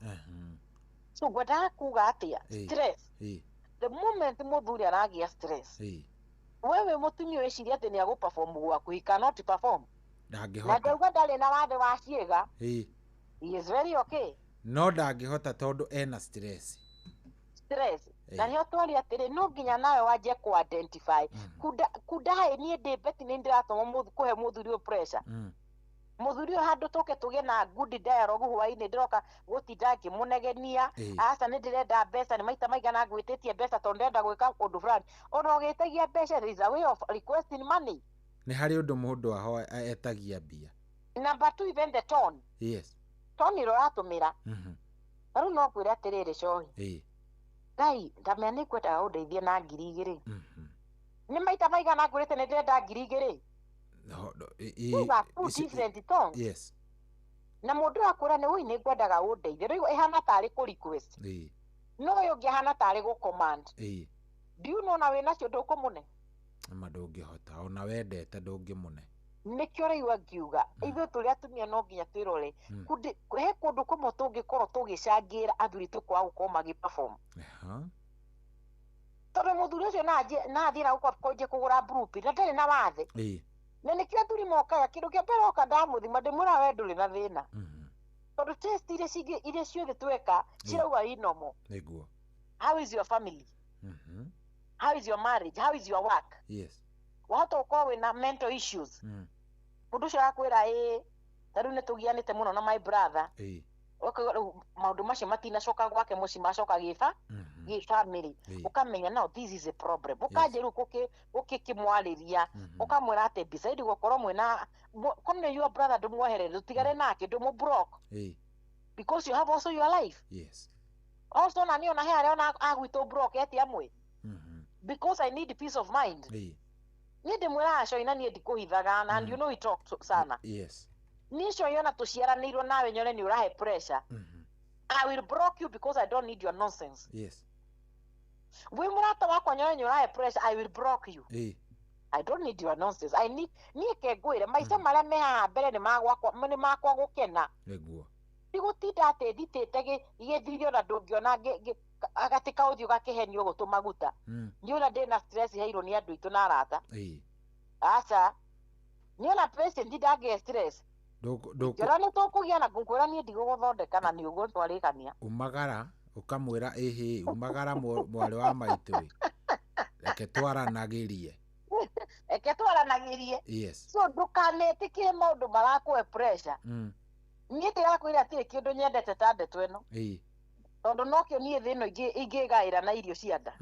So ngwendaga kuga atĩa stress. The moment mũthuri aragĩa stress wewe mũtumia wĩcirie atĩ nĩ agũperform gwaku he cannot perform. Ndangĩhota. Na ndauga ndarĩ na wathe wa ciĩga. He is very okay. No ndangĩhota tondũ ena stress. Stress. Na nĩho twaria atĩrĩ no nginya nawe wanjie kũ identify kundaĩ niĩ ndĩ beti nĩ ndĩratũma kũhe mũthuri ũyũ pressure. Mũthuri ũyũ handũ tũke tũgĩe na good dialogue hwainĩ ndĩroka gũtinda ngĩmũnegenia aca nĩ ndĩrenda mbeca nĩ maita maigana ngwĩtĩtie mbeca tondũ ndĩrenda gwĩka ũndũ fulani. Ona ũgĩtagia mbeca there is a way of requesting money. Nĩ harĩ ũndũ mũndũ etagia mbia. Number two even the tone. Yes. Tone ĩrĩa ũratũmĩra. Rĩu no ngwĩre atĩrĩrĩ Cohi. Ngai ndamenya nĩ ngwendaga ũndeithie na 2,000. Nĩ maita maigana ngwĩrĩte nĩ ndĩrenda 2,000. No, different tones. Yes. Na mũndũ akwĩra nĩ ũi nĩ ngwendaga ũndeithie rĩu ĩhana tarĩ kũ request. No ũyũ ũngĩ ahana tarĩ gũ command. Do you know na wĩ nacio ndũkũmũne? Ma ndũngĩhota ona wendete ndũngĩmũne. Nĩkĩo ũraigua ngiuga ithuĩ tũrĩ atumia no nginya twĩrore he kũndũ kũmwe tũngĩkorwo tũgĩcangĩra athuri tũkwaga gũkorwo magĩ perform. Tondũ mũthuri ũcio na athiĩ na gũkũ kũgũra blueprint na ndarĩ na wathe. Na nĩkĩo athuri mokaga kĩndũ kĩa mbere oka ndamũthima ndĩmwĩra we ndũrĩ na thĩna. Tondũ test iria cingĩ iria ciothe tweka cirauga inomo. Nĩguo. How is your family? How is your marriage? How is your work? Yes. Wahota gũkorwo wĩna mental issues. Mũndũ ũcio akwĩra ĩĩ Ta rĩu nĩ tũgianĩte mũno na my brother. Ũkaigua rĩu maũndũ macio matinacoka gwake mũciĩ, macoka gĩba gĩ family. Ũkamenya now this is a problem. Ũkanjia rĩu ũkĩkĩmwarĩria, ũkamwĩra atĩ beside gũkorwo mwĩna korwo nĩ your brother, ndũmweherere, ndũtigane nake, ndũmũ block, because you have also your life. Also na niĩ ona he arĩa ona agwitũ block eti amwe because I need peace of mind. Niĩ ndĩmwĩraga Coina, niĩ ndikũhithaga, and you know we talk sana. Niĩ Coina, ona tũciaranĩirwo nawe, nyone nĩ ũrahe pressure, I will block you because I don't need your nonsense. Wĩ mũrata wakwa, nyone nĩ ũrahe pressure, I will block you. I don't need your nonsense. I need, niĩ ke ngwĩre maica marĩa me haha mbere nĩ magwakwa, nĩ makwa gũkena. Ndigũtinda atĩ thitĩte gĩthirio na ndũngĩona gatĩ kaũthiũ gakĩhenio gũtũ maguta. Niĩ ona ndĩna stress heirwo nĩ andũ aitũ na arata. Aca, niĩ ona patient ndangĩhe stress. Njora nĩ tũkũgĩa na ngũkwĩra niĩ ndigũgũthondeka na nĩ ũguo twarĩkania. Umagara ũkamwĩra, ĩhĩ, umagara mwarĩ wa maitũ ĩ. Reke twaranagĩrie. Reke twaranagĩrie. So ndũkanetĩkĩre maũndũ marakũhe pressure. Niĩ ndĩrakwĩra atirĩ kĩndũ nyendete ta ndeto ĩno, tondũ nokĩo niĩ thĩ ĩno ingĩgaĩra na irio cia nda.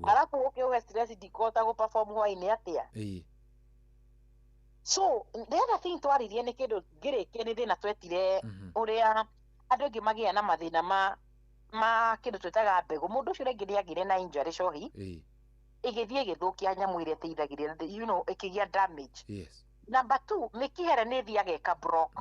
Arabu ũkĩũhe stress, ndikũhota gũ-perform hwainĩ atĩa. So the other thing twaririe nĩ kĩndũ ngĩrĩkia nĩ thĩna twetire ũrĩa andũ aingĩ magĩa na mathĩna ma kĩndũ twĩtaga mbegũ. Mũndũ ũcio rĩngĩ nĩ agĩire na injury cohi, ĩgĩthiĩ ĩgĩthũkia nyamũ ĩrĩa ĩteithagĩrĩria, ĩkĩgĩa damage. Number two, mĩkiha ĩrĩa nĩ ĩthiaga ĩka block,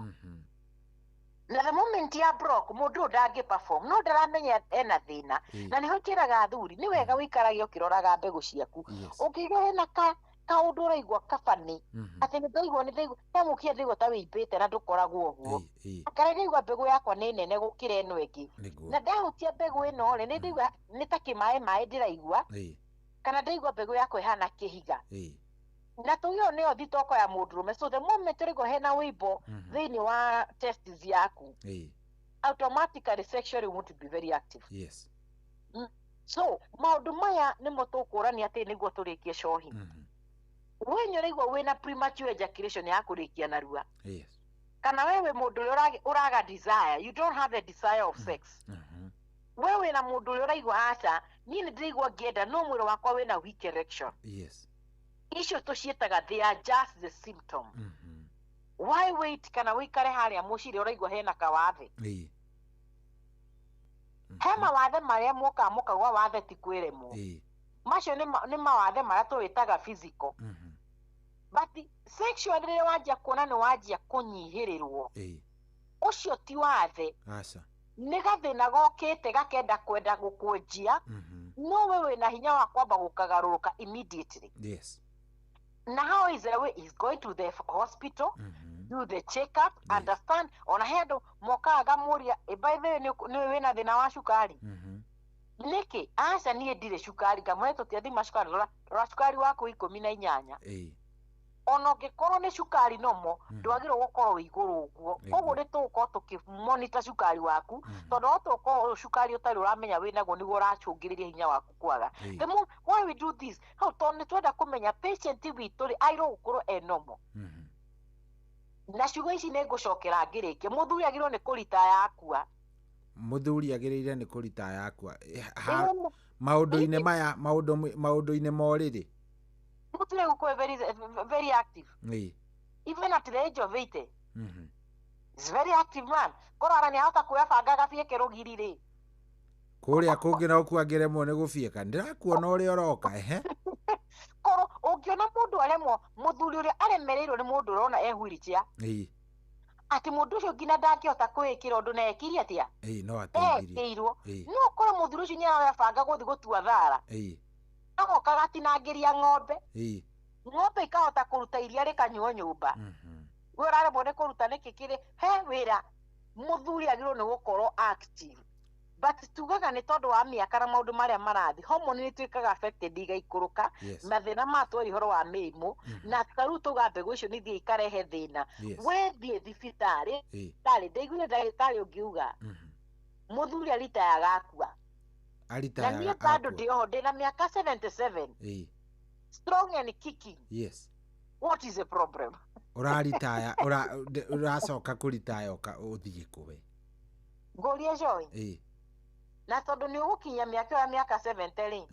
na the moment ya block, mũndũ ũyũ ndangĩ perform, no ndaramenya ena thĩna. Na nĩho njĩraga athuri nĩ wega wĩikarage ũkĩroraga mbegũ ciaku. Ũngĩigua hena ka kaũndũ ũraigua kabani, atĩ nĩ ndaigua, nĩ ndaigua he mũkia, ndaigua ta wĩimbĩte na ndũkoragwo ũguo, kana ndaigua mbegũ yakwa nĩ nene gũkĩra ĩno ĩngĩ, na ndahutia mbegũ ĩno rĩ, nĩ ndaigua nĩ ta kĩmaĩ maĩ ndĩraigua, kana ndaigua mbegũ yakwa ĩhana kĩhiga, na tũgĩo nĩyo thitoko ya mũndũrũme. So the moment ũraigua hena wĩimbo thĩinĩ wa testes yaku, automatically sexually want to be very active. So maũndũ maya nĩmo tũkũrania atĩ nĩguo tũrĩkie cohi. We nĩ ũraigua wĩna premature ejaculation ya kũrĩkia narua, kana we wĩ mũndũ ũrĩa ũraga desire, you don't have the desire of sex. We wĩna mũndũ ũrĩa ũraigua, aca, niĩ nĩ ndĩraigua ngĩenda, no mwĩrĩ wakwa wĩna weak erection. Icio tũciĩtaga they are just the symptom. Why wait kana wĩikare harĩa mũciĩ ũraigua hena kawathe? He mawathe marĩa mokaga mũkaigua wathe ti kwĩremwo. Macio nĩ mawathe marĩa tũwĩtaga physical, but sexual rĩrĩa wanjia kuona nĩ wanjia kũnyihĩrĩrwo, ũcio ti wathe. Aca. Nĩ gathĩna gokĩte gakenda kwenda gũkwenjia, no we wĩna hinya wa kwamba gũkagarũrũka immediately. Na how is the way is going to the hospital, do the check up, understand. Ona he andũ mokaga ngamũria, "Eh, by the way, nĩ wĩna thĩna wa cukari nĩkĩ?" "Aca, niĩ ndirĩ cukari." Ngamwĩra, "Tũtiathima cukari, rora, rora cukari waku 18." Ona ũngĩkorwo nĩ cukari nomo, ndwagĩrĩirwo gũkorwo wĩ igũrũ ũguo. Koguo nĩ tũgũkorwo tũkĩmonitor cukari waku, tondũ no tũkorwo cukari ũtarĩ ũramenya wĩnaguo nĩguo ũracũngĩrĩria hinya waku kwaga. The more why we do this hau, tondũ nĩ twenda kũmenya patient witũ rĩ airwo gũkorwo e normal. Na ciugo ici nĩ ngũcokera ngĩrĩkia, mũthuri agĩrĩirwo nĩ kũrita yakua. Mũthuri agĩrĩire nĩ kũrita yakua. Maũndũ-inĩ maya, maũndũ-inĩ ma ũrĩrĩ. Mũthuri gũkorwo very very active, even at the age of 80. Is very active man. Korwo ara nĩ ahota kuoya banga agabieke rũgiri rĩ. Kũrĩa kũngĩ no angĩremwo nĩ gũbieka, ndĩrakuona ũrĩa ũroka, ehe. Korwo ũngĩona mũndũ aremwo, mũthuri ũrĩa aremereirwo nĩ mũndũ ũrona e wheelchair, atĩ mũndũ ũcio nginya ndangĩhota kwĩĩkĩra ũndũ na ekire atĩa? Ĩĩ, no ateithirie. Ekĩirwo. No ũkore mũthuri ũcio nĩ aroya banga gũthiĩ gũtua thara, agoka agatinangĩria ng'ombe, ng'ombe ikahota kũruta iria rĩkanyuo nyũmba. We ũraremwo nĩ kũruta nĩkĩ? Kĩrĩ he wĩra. Mũthuri agĩrĩirwo nĩ gũkorwo active, but tugaga nĩ tondũ wa mĩaka na maũndũ marĩa marathiĩ, hormone nĩ ituĩkaga affected, igaikũrũka. Mathĩna ma twari ũhoro wa mĩrimũ, na tarĩu tuga mbegũ icio nĩ ithiĩ ikarehe thĩna. We thiĩ thibitarĩ tarĩ ndaiguire ndagĩtarĩ ũngiuga mũthuri aritayaga akua. Na Aritayaga niĩ bado akua. ndĩ oho, ndĩna mĩaka 77, strong and kicking. What is the problem? Ũraritaya, ũracoka kũritaya ũthiĩ kũ we? Ngũrie Joy. Ĩĩ. Na tondũ nĩ ũgũkinyia mĩaka ĩyo ya mĩaka 70 rĩ.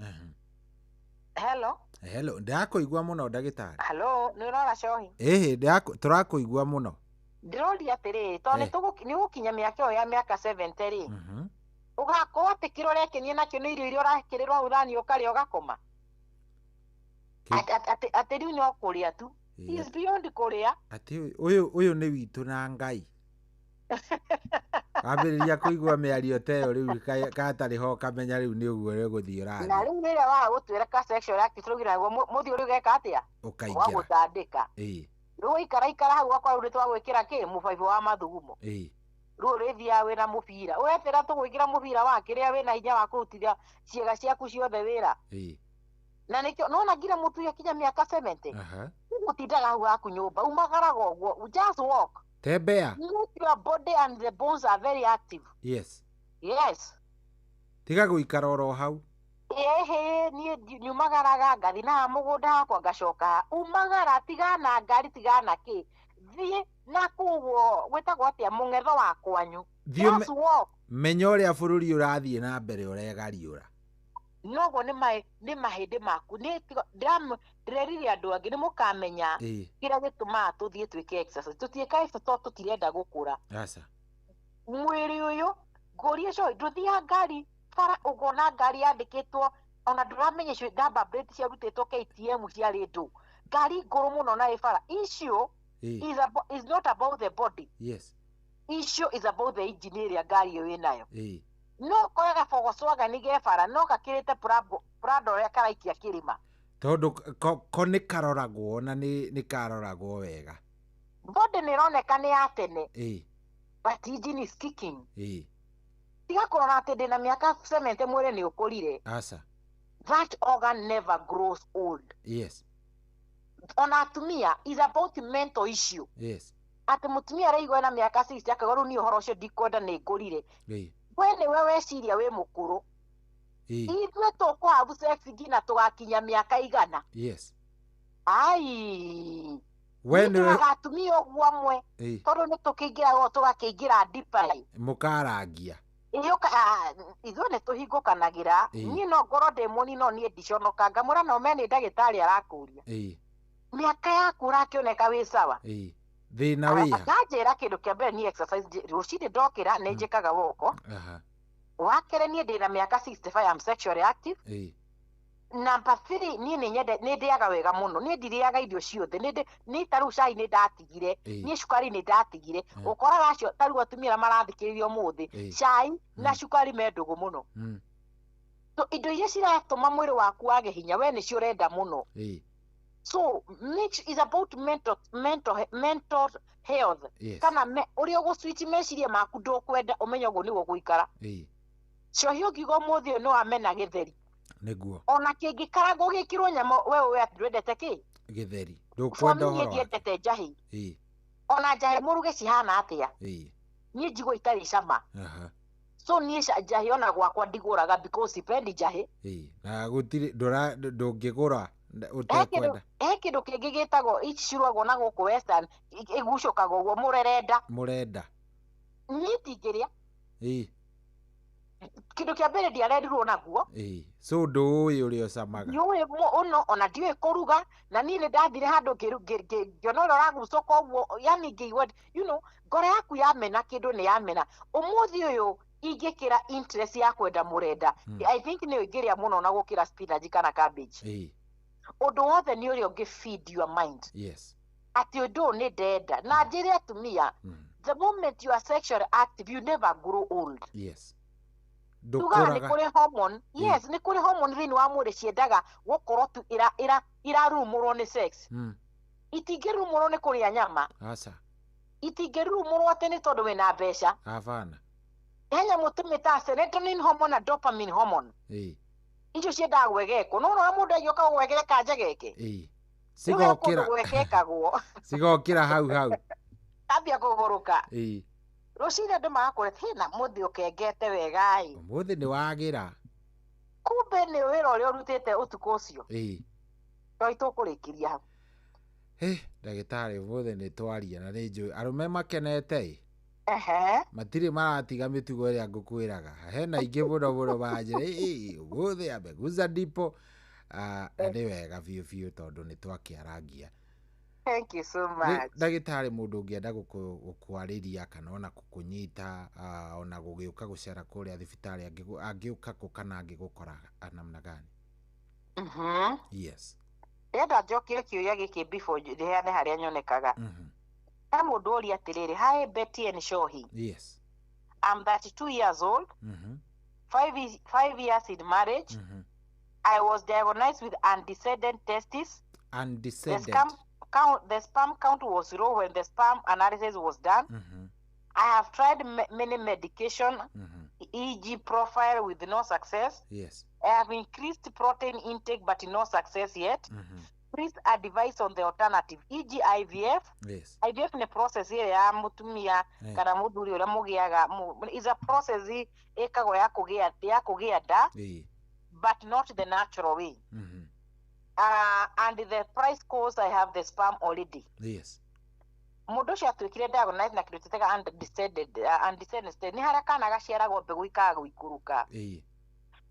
Hello. Hello, ndĩrakũigua mũno ndagĩtarĩ. Hello, nĩ ũrora Cohi? Ĩhĩ, tũrakũigua mũno. Ndĩroria atĩrĩrĩ, tondũ nĩ ũgũkinya mĩaka ĩyo ya mĩaka 70 rĩ, ũgakorwo atĩ kĩrĩa ũrekenia nakĩo nĩ irio iria ũrakĩrĩrwo hau thani ũkarĩa ũgakoma. Atĩ rĩu no kũrĩa tu. Is beyond kũrĩa. Atĩ ũyũ nĩ witũ na Ngai. Wambĩrĩria kũigua mĩario ta ĩyo rĩu gatarĩ ho ũkamenya rĩu nĩ ũguo ũgũthiĩ ũrathiĩ. Na rĩu rĩrĩa waga gũtuĩra ka sexual active tũraugire naguo mũthiũri ũgeka atĩa? Ũkaingĩra. Wagũtandĩka. Ĩĩ. Rĩu waikara ikara hau wakorwo nĩ twagwĩkĩra kĩ mũbaibũ wa mathugumo. Ĩĩ. Rĩu ũrĩthiaga wĩna mũbira. Ũretĩra tũgwĩkĩra mũbira wa kĩrĩa wĩna hinya wa kũrutithia ciĩga ciaku ciothe wĩra. Ĩĩ. Na nĩkĩo nona nginya mũthuri akinya mĩaka 70. Aha. Ũgũtindaga hau haku nyũmba umagaraga ũguo, just walk. Tembea. Make your body and the bones are very active. Yes. Yes. Tiga gũikara oro hau. Ĩhĩ, niĩ nyumagaraga ngathi na mũgũnda hakwa ngacoka. Umagara tigana ngari tigana kĩ. Thiĩ na kũguo gwĩtagwo atĩa mũng'etho wa kwanyu. Just walk. Menya ũrĩa bũrũri ũrathiĩ na mbere ũregariũra. Noguo nĩ mahĩndĩ maku. Ndĩrerire andũ angĩ nĩ mũkamenya kĩrĩa gĩtũmaga tũthiĩ twĩke exercise. Tũtiĩka exercise tondũ tũtirenda gũkũra. Aca. Mwĩrĩ ũyũ ngũrie Cohi, ndũthiaga ngari bara ũkona ngari yandĩkĩtwo ona ndũramenya icio number plate ciarutĩtwo KTM ciarĩ ndũ. Ngari ngũrũ mũno na ĩ bara. Issue is not about the body. Yes. Issue is about the engine ĩrĩa ngari ĩyo ĩnayo. No koyaga Volkswagen ge bara no gakĩrĩte Prado ũrĩa karaikia kĩrĩma. Tondũ ko nĩ karoragwo na nĩ karoragwo wega. Body nĩ ĩroneka nĩ ya tene. But engine is kicking. Tiga kũrora atĩ ndĩna mĩaka 70 mwĩrĩ nĩ ũkũrire. Aca. That organ never grows old. Yes. Ona atumia is about mental issue. Yes. Atĩ mũtumia araigua ena mĩaka 60 akauga rĩu niĩ ũhoro ũcio ndikwenda nĩ ngũrire. We nĩwe weciria wĩ mũkũrũ. Ithuĩ tũkũhabu sex nginya tũgakinya mĩaka 100. Yes. Ai. We nĩwe atumia ũguo amwe tondũ nĩ tũkĩingĩraga tũgakĩingĩra ndipa. Mũkarangia. Ithuĩ nĩ tũhingũkanagĩra. Niĩ no ngorwo ndĩ mũnini no niĩ ndiconoka ngamũra no me nĩ ndagĩtarĩ arakũria. Mĩaka yaku ũrakĩoneka wĩ sawa. Thĩna wĩha. Ndanjĩra kĩndũ kĩa mbere niĩ exercise rũcinĩ ndokĩra nĩ njĩkaga woko. Wa kerĩ niĩ ndĩna mĩaka 65 I'm sexually active. Number 3 niĩ nĩ ndĩaga wega mũno. Niĩ ndirĩaga irio ciothe. Niĩ ta rĩu cai nĩ ndatigire. Niĩ cukari nĩ ndatigire. Ũkoraga acio ta rĩu atumia arĩa marathikĩrĩria ũmũthĩ. Cai na cukari me ndũgũ mũno. So indo iria ciratũma mwĩrĩ waku wage hinya we nĩcio ũrenda mũno. So make is about mental health. Yes. Kana ũrĩa ũgũswitch meciria maku ndũkwenda ũmenye ũguo nĩguo gũikara. Cohi ũngiuga ũmũthĩ ũyũ nĩ wamena gĩtheri. Nĩguo. Ona kĩngĩkarangwo gĩkĩrwo nyama we ũĩ atĩ ndwendete kĩ? Gĩtheri. Ndũkwenda ũhoro. Niĩ ndiendete njahĩ. Ona njahĩ mũruge cihana atĩa? Niĩ njigua itarĩ cama. So niĩ njahĩ ona gwakwa ndigũraga because sipendi njahĩ. Na gũtirĩ ndũngĩgũra ũtekwenda. He kĩndũ kĩngĩ gĩtagwo ici cirugagwo na gũkũ Western ĩgucũkaga ũguo mũrerenda. Mũrenda. Niĩ ndingĩrĩa. Kĩndũ kĩa mbere ndiarerirwo naguo. So ndũĩ ũrĩa ũcamaga. Ndiũĩ ũno ona ndiũĩ kũruga na niĩ nĩ ndathire handũ ngĩona ũrĩa ũragucũka ũguo yani ngĩigua you know ngoro yaku yamena kĩndũ nĩ yamena. Ũmũthĩ ũyũ ingĩkĩra interest ya kwenda mũrenda. I think nĩyo ingĩrĩa mũno na gũkĩra spinach kana cabbage. Ũndũ wothe nĩ ũrĩa ũngĩ feed your mind. Yes. Atĩ ũndũ ũyũ nĩ ndenda. Na njĩre atumia, the moment you are sexually active you never grow old. Yes. Tugaga nĩ kũrĩ hormone. Yes, nĩ kũrĩ hormone thĩinĩ wa mwĩrĩ ciendaga gũkorwo tu irarumũrwo nĩ sex. Itingĩrumũrwo nĩ kũrĩa nyama. Aca. Itingĩrumũrwo atĩ nĩ tondũ wĩna mbeca. Hapana. He nyamũ tũmĩtaga serotonin hormone na dopamine hormone. Icio ciendaga gwegekwo. No ũrona mũndũ agĩũka gwegeka njegeke. Cigokĩra. Gwegekagwo. Cigokĩra hau hau. Ambia kũgũrũka. Rũcinĩ andũ magakũra hĩna mũthĩ ũkengete wega ĩ. Ũmũthĩ nĩ wagĩra. Kumbe nĩ wĩra ũrĩa ũrutĩte ũtukũ ũcio. Toi tũkũrĩkĩria hau. Ndagĩtarĩ ũmũthĩ nĩ twaria na nĩ njũĩ arũme makenete ĩ. Ehe. Matirĩ maratiga mĩtugo ĩrĩa ngũkwĩraga. Hena aingĩ mũno mũno manjĩra "Ĩ, ũmũthĩ ameguza ndipo." Ah, na nĩ wega biũ biũ tondũ nĩ twakĩarangia. Thank you so Rĩu much. ndagĩtarĩ mũndũ ũngĩenda gũkwarĩria kana ona gũkũnyita, ona gũgĩũka gũcera kũrĩa thibitarĩ angĩũka kũ kana angĩgũkora namna gani? Yes. Ndĩrenda njokie kĩũria gĩkĩ before ndĩheane harĩa nyonekaga. He mũndũ ũria atĩrĩrĩ, hi Betty and Shohi. Yes. I'm 32 years old, 5 years in marriage. I was diagnosed with undescended testes. The Undescended. sperm count was low when the sperm analysis was done. I have tried many medication, e.g. profile, with no success. Yes. I have increased protein intake but no success yet. Please advise on the alternative, e.g. IVF. Yes. IVF nĩ process ĩrĩa ya mũtumia kana mũthuri ũrĩa mũgĩaga is a process ĩkagwo ya kũgĩa nda, but not the natural way. And the price cost, I have the sperm already. Yes. Mũndũ ũcio atuĩkire diagnosed na kĩndũ twĩtaga undescended state. Nĩ harĩa kana gaciaragwo mbegũ ikaga gũikũrũka.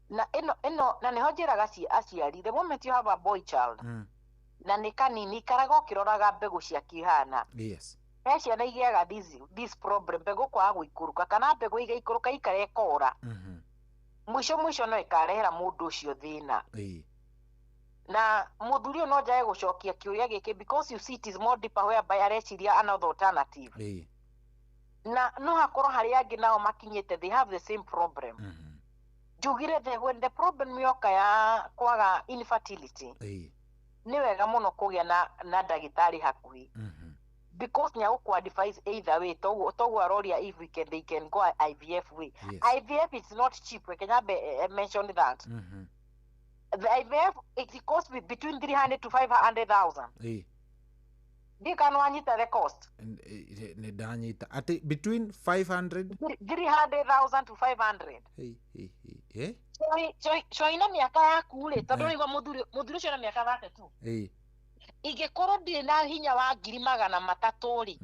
Na ĩno na nĩho njĩraga aciari, the moment you have a boy child, na nĩ kanini, ikaraga ũkĩroraga mbegũ ciake ihana. Yes. He ciana igĩaga this problem, mbegũ kwaga gũikũrũka kana mbegũ igaikũrũka ikara ĩkora. Mũico mũico no ĩkarehera mũndũ ũcio thĩna. Na mũthuri ũyũ no njage gũcokia kĩũria gĩkĩ because you see it is more deeper whereby areciria another alternative. Na no hakorwo harĩa angĩ nao makinyĩte, they have the same problem. Njugire when the problem yoka ya kwaga infertility, nĩ wega mũno kũgĩa na ndagĩtarĩ hakuhĩ, because nĩ agũkũ advise either way. Toguo aroria if they can go IVF way. Yes. IVF is not cheap. We can mention that. The IVF, it costs between 300 to 500,000. Ndiũĩ kana wanyita the cost. Nĩ ndanyita atĩ between 500 300,000 to 500. Hey, hey, hey. Coina mĩaka yaku rĩ, tondũ ũraigua mũthuri ũcio na mĩaka 32. Ingĩkorwo ndirĩ na hinya wa 300,000 rĩ,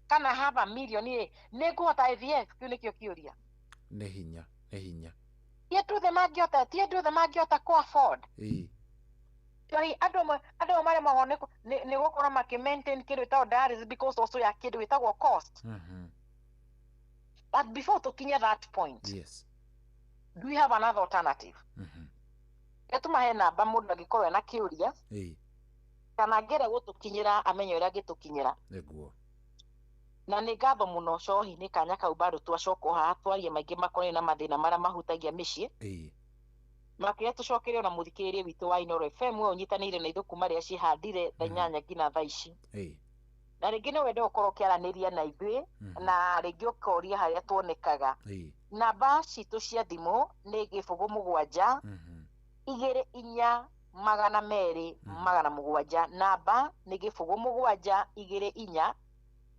kana haba milioni rĩ, nĩ ngũhota IVF? Kĩu nĩkĩo kĩũria. Nĩ hinya, nĩ hinya. Ti andũ othe mangĩhota, ti andũ othe mangĩhota kũ afford. Andũ amwe maremagwo nĩ gũkorwo makĩ maintain kĩndũ gĩtagwo dialysis because also ya kĩndũ gĩtagwo cost. But before tũkinye that point, Yes. do we have another alternative? Ĩtũmahe namba mũndũ angĩkorwo ena kĩũria kana angĩenda gũtũkinyĩra amenye ũrĩa angĩtũkinyĩra. Nĩguo. Na nĩ ngatho mũno Cohi nĩ kanya kau bado twacoka haha twarie maingĩ makonainie na mathĩna marĩa mahutagia mĩciĩ. Makĩria tũcokerie ona mũthikĩrĩria witũ wa Inooro FM we ũnyitanĩire na ithuĩ kuma rĩrĩa cihandire thaa 8 nginya thaa ici. Na rĩngĩ no wende gũkorwo ũkĩaranĩria na ithuĩ na rĩngĩ ũkoria harĩa tuonekaga. Namba citũ cia thimũ nĩ 07 24 200 700. Namba nĩ 07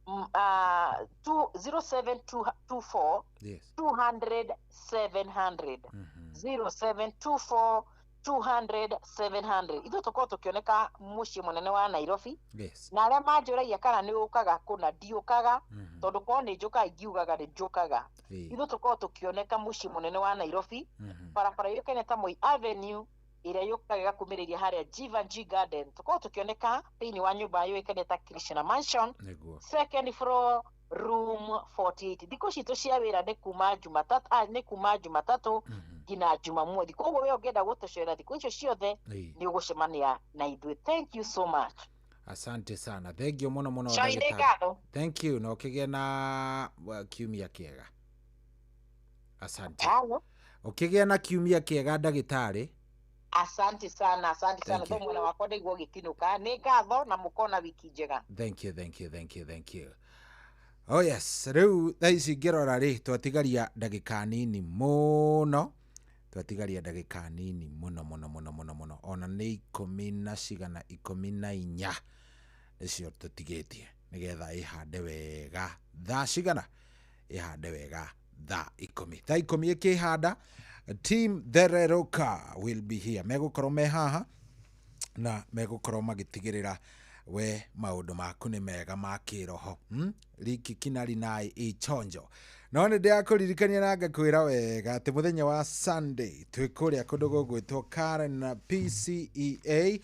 24 0724 Yes. 200 700. 0724 200 700. Ithuĩ tũkorwo tũkĩoneka mũciĩ mũnene wa Nairobi. Yes. Na arĩa manjũragia kana nĩ ũkaga kũna, ndiũkaga, tondũ korwo nĩ njũkaga ingiugaga nĩ njũkaga. Ithuĩ tũkorwo tũkĩoneka mũciĩ mũnene wa Nairobi, barabara yũkaine ta Moi Avenue ĩrĩa yũkaga ĩgakumĩrĩria harĩa Jivanjee Garden. Tũkorwo tũkĩoneka thĩinĩ wa nyũmba yũĩkaine ta Krishna Mansion, second floor, room 48. Thikũ citũ cia wĩra nĩ kuma Jumatatũ, nĩ kuma Jumatatũ nginya Jumamothi. Koguo we ũngĩenda gũtũcera thikũ icio ciothe nĩ ũgũcemania na ithuĩ. Thank you so much. Asante sana. Thank you mũno mũno Cohi, nĩ ndagĩtarĩ. ngatho. Thank you. Na ũkĩgĩe na kiumia kĩega. Asante. Ũkĩgĩe na kiumia kĩega ndagĩtarĩ. Asante sana, asante sana. Thank you. Tho mwena wakwa ndaigua ũgĩtinũka. Nĩ ngatho na mũkona wiki njega. Thank you, thank you, thank you, thank you. Oh yes, rĩu thaa ici ngĩrora rĩ, twatigaria ndagĩka nini mũno. Twatigaria ndagĩka nini mũno mũno mũno mũno mũno. Ona nĩ 10 na cigana 14 nĩcio tũtigĩtie nĩgetha ĩhande wega thaa cigana, ĩhande wega thaa 10. Thaa 10 ĩkĩhanda, team Thereruka will be here. Megũkorwo me haha na megũkorwo magĩtigĩrĩra We maũndũ maku nĩ mega ma kĩroho, Riki kinarinai ichonjo. No nĩ ndĩrakũririkania na ngakwĩra wega atĩ mũthenya wa Sunday twĩ kũrĩa kũndũ gũgwĩtwo Karen na PCEA,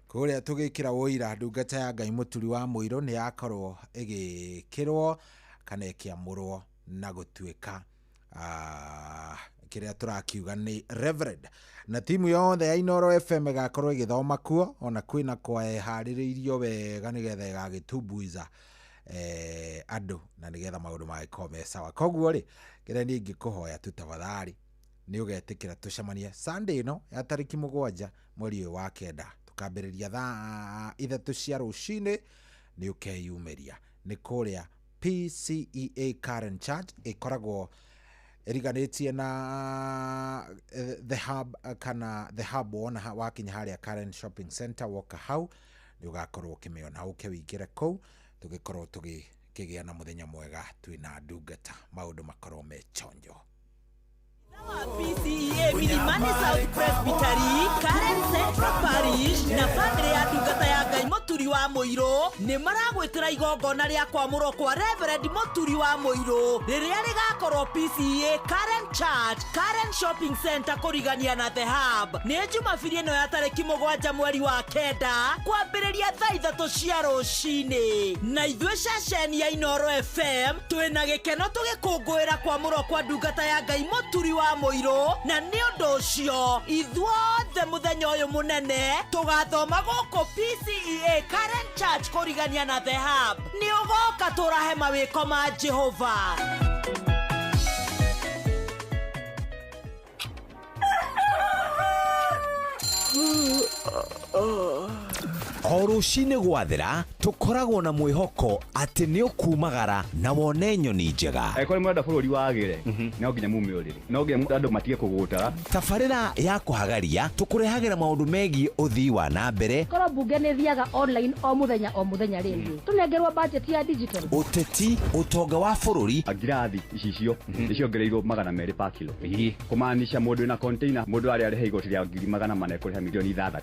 kũrĩa tũgĩkĩra ũira ndungata ya Ngai Mũturi wa Mũirũ nĩ yakorwo ĩgĩkĩrwo kana ĩkĩamũrwo na gũtuĩka kĩrĩa tũrakiuga nĩ Reverend, na timu yothe ya Inooro FM ĩgakorwo ĩgĩthoma kuo, ona kwĩna kwa ĩharĩrĩirio wega nĩgetha ĩgagĩtumbuiza andũ na nĩgetha maũndũ magĩkorwo me sawa. Koguo rĩ, kĩrĩa niĩ ingĩkũhoya tu tafadhali nĩ ũgetĩkĩra tũcemanie Sunday ĩno ya tarĩki 7 mweri ũyũ wa 9, tũkambĩrĩria thaa 3 cia rũcinĩ. Nĩ ũkeyumĩria nĩ kũrĩa PCEA Karen Church, ĩkoragwo ĩriganĩtie na The Hub, kana The Hub. Wona wakinya harĩa Karen Shopping Center, woka hau nĩ ũgakorwo ũkĩmĩona, ũke wĩingĩre kũu tũgĩkorwo tũgĩkĩgĩa na mũthenya mwega twĩna ndungata, maũndũ makorwo me chonjo. PCEA Milimani South Presbytery, Karen Central Parish na bamĩrĩ ya ndungata ya Ngai Mũturi wa Mũirũ nĩ maragwĩtĩra igongona rĩa kwamũrwo kwa Reverend Mũturi wa Mũirũ rĩrĩa rĩgakorwo PCEA Karen Church, Karen Shopping Center, kũrigania na The Hub. Nĩ Jumabiri ĩno ya tarĩki 7 mweri wa 9, kwambĩrĩria thaa 3 cia rũcinĩ. Na ithuĩ ceceni ya Inooro FM twĩna gĩkeno tũgĩkũngũĩra kwamũrwo kwa ndungata ya Ngai Mũturi wa Mũirũ, na nĩ ũndũ ũcio ithuothe mũthenya ũyũ mũnene tũgathoma gũkũ PCEA Karen Church kũrigania na The Hub. Nĩ ũgoka tũrahe mawĩko ma Jehova. O rũcinĩ gwathera tũkoragwo na mwĩhoko atĩ nĩ ũkumagara na wone nyoni njega. Angĩkorwo nĩ mũrenda bũrũri wagĩre, no nginya mume ũrĩrĩ, no nginya andũ matige kũgũtara. Tabarĩra ya kũhagaria tũkũrehagĩra maũndũ megiĩ ũthii wa na mbere, Korwo mbunge nĩ thiaga online o mũthenya o mũthenya rĩ, tũnengerwo budget ya digital. Ũteti, ũtonga wa bũrũri. Ngirathi icicio nĩ ciongereirwo 200 pa kilo, kũmaanisha mũndũ wĩna container, mũndũ arĩa arĩha igoti rĩa 400,000 ekũrĩha mirioni 6.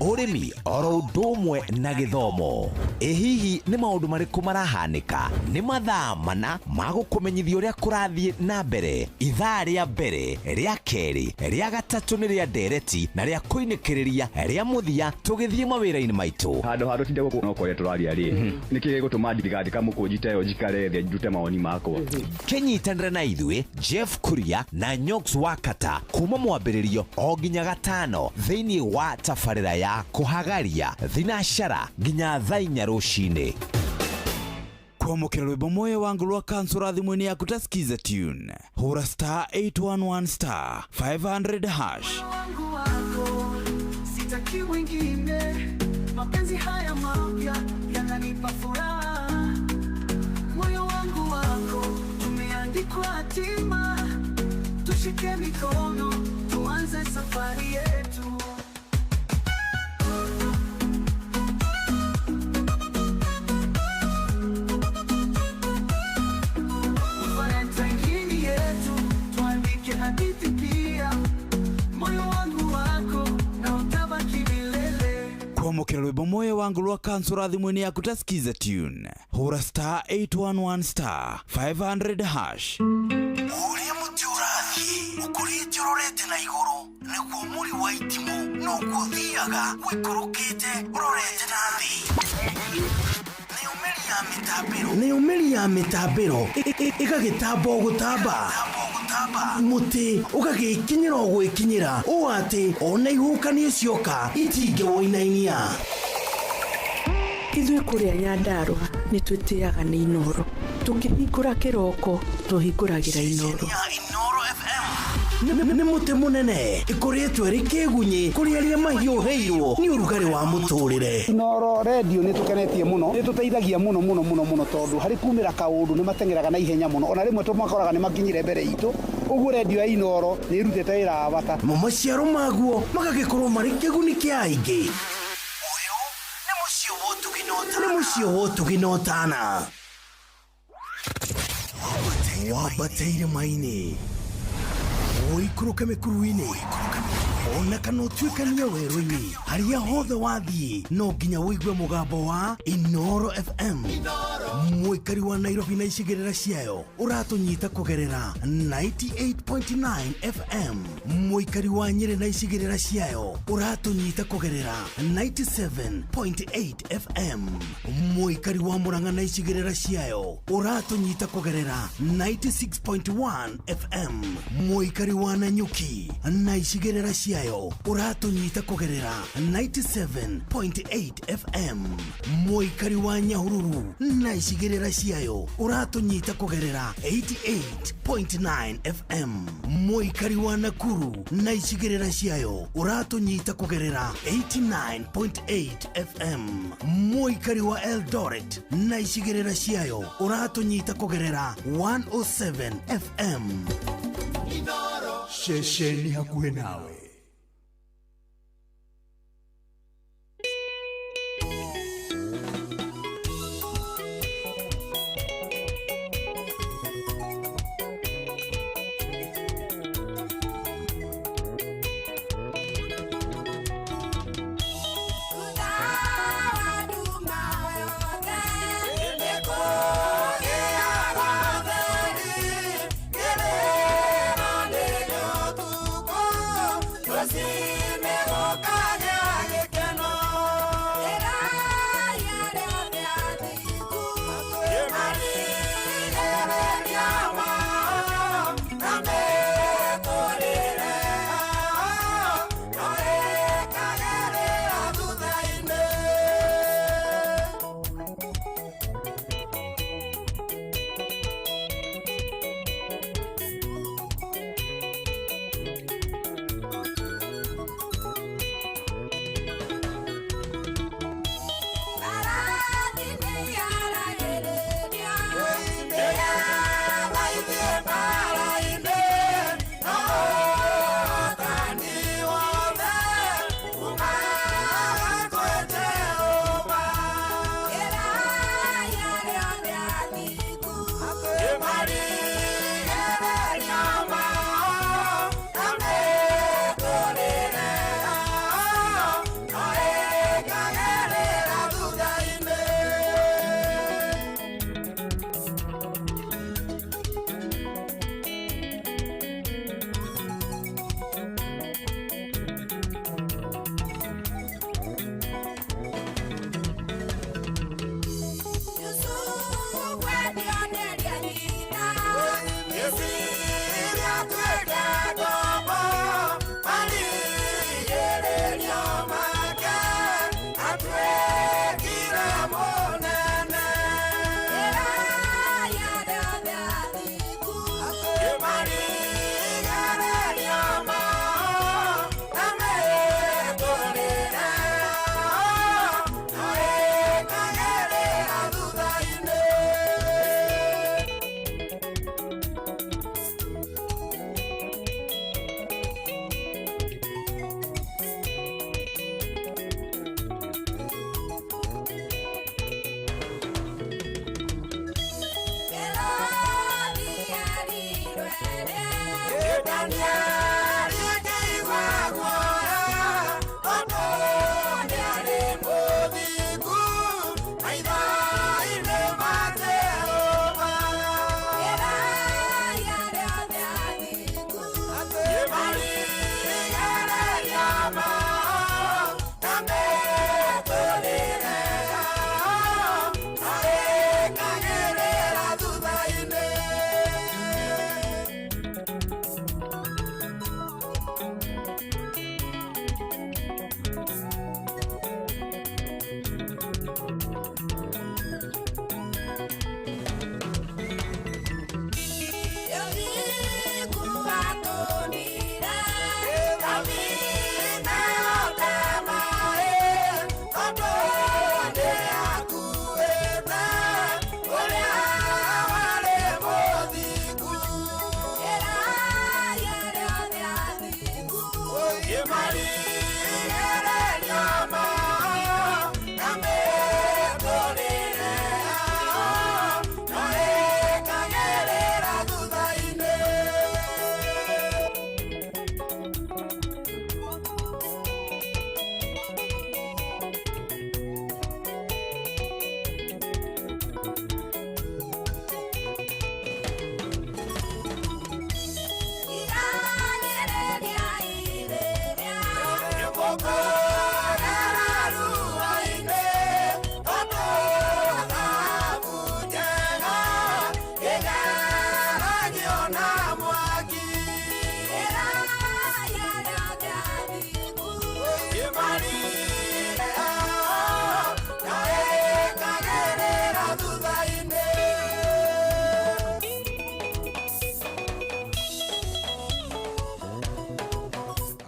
Ũrĩmi oro ũndũ ũmwe na gĩthomo. Ĩ hihi nĩ maũndũ marĩkũ marahanĩka? Nĩ mathaa mana ma gũkũmenyithia ũrĩa kũrathiĩ na mbere. Ithaa rĩa mbere, rĩa kerĩ, rĩa gatatũ nĩ rĩa ndereti, na rĩa kũinĩkĩrĩria rĩa mũthia tũgĩthiĩ mawĩra-inĩ maitũ. Handũ ha tũtinde gũkũ no kwaria tũraria rĩ, nĩkĩ gĩgũtũma ndigandĩka mũkũnji ta ĩyo njikare thĩ ndute mawoni makwa? Kĩnyitanĩre na ithuĩ Jeff Kuria na Nyox Wakata kuma mwambĩrĩrio o nginya gatano thĩinĩ wa tabarĩra ya kũhagaria thinacara nginya thaa 4 rũcinĩ. Kwamũkĩra rwĩmbo moyo wangu rwa kansũra thimũ-inĩ yaku ta Skiza tune, hũra star 811 star 500 hash. Wangu wako sitaki wengine, mapenzi haya mapya yananipa furaha. Moyo wangu wako tumeandikwa hatima, tushike mikono tuanze safari yetu. Valentine yetu tuandike hadithi pia, moyo wangu wako na utabaki milele. Kwamũkĩra rwĩmbo moyo wangu rwa kansũra thimũ-inĩ yaku ta Skiza tune, hũra star 811 star 500 hash. Ũrĩa mũtĩ ũrathiĩ ũkũrĩte ũrorete na igũrũ, nĩguo mũri wa itimũ noguo ũthiaga ũikũrũkĩte ũrorete na thĩ. Nayo mĩri ya mĩtambĩro ĩgagĩtamba o gũtamba, mũtĩ ũgagĩkinyĩra o gwĩkinyĩra, ũũ atĩ ona ihuhũkanio cioka itingĩwũinainia. Ithuĩ kũrĩa Nyandarũa nĩ twĩtĩaga nĩ Inooro. Tũkĩhingũra kĩroko tũhingũragĩra Inooro. Nĩ mũtĩ mũnene ĩkũrĩtwo ĩrĩ kĩgunyĩ kũrĩ arĩa mahiũhĩirwo nĩ ũrugarĩ wa mũtũrĩre. Inooro redio nĩ tũkenetie mũno, nĩ tũteithagia mũno mũno mũno mũno, tondũ harĩ kumĩra kaũndũ nĩ mateng'eraga na ihenya mũno, ona rĩmwe tũmakoraga nĩ makinyire mbere itũ. Ũguo redio ya Inooro nĩ ĩrutĩte wĩra wa bata. Mo maciaro maguo magagĩkorwo marĩ kĩguni kĩa aingĩ. Nĩ mũciĩ wa ũtugi na ũtana. Wambateire maini, ũikũrũke mĩkuru-inĩ, Ona kana ũtuĩkanie werũ-inĩ, harĩa hothe wathiĩ no nginya ũigue mũgambo wa Inoro FM. Mũikari wa Nairobi na icigĩrĩra ciayo ũratũnyita kũgerera 98.9 FM. Mũikari wa Nyĩrĩ na icigĩrĩra ciayo ũratũnyita kũgerera 97.8 FM. Mũikari wa Murang'a na icigĩrĩra ciayo ũratũnyita kũgerera 96.1 FM. Mũikari wa Nanyuki na icigĩrĩra ciayo ũratũnyita kũgerera 97.8 FM. Mũikari wa Nyahururu na icigĩrĩra ciayo ũratũnyita kũgerera 88.9 FM. Mũikari wa Nakuru na icigĩrĩra ciayo ũratũnyita kũgerera 89.8 FM. Mũikari wa Eldoret na icigĩrĩra ciayo ũratũnyita kũgerera 107 FM. Ceceni hakuhĩ nawe. Kĩrĩra nĩ ũtukũ.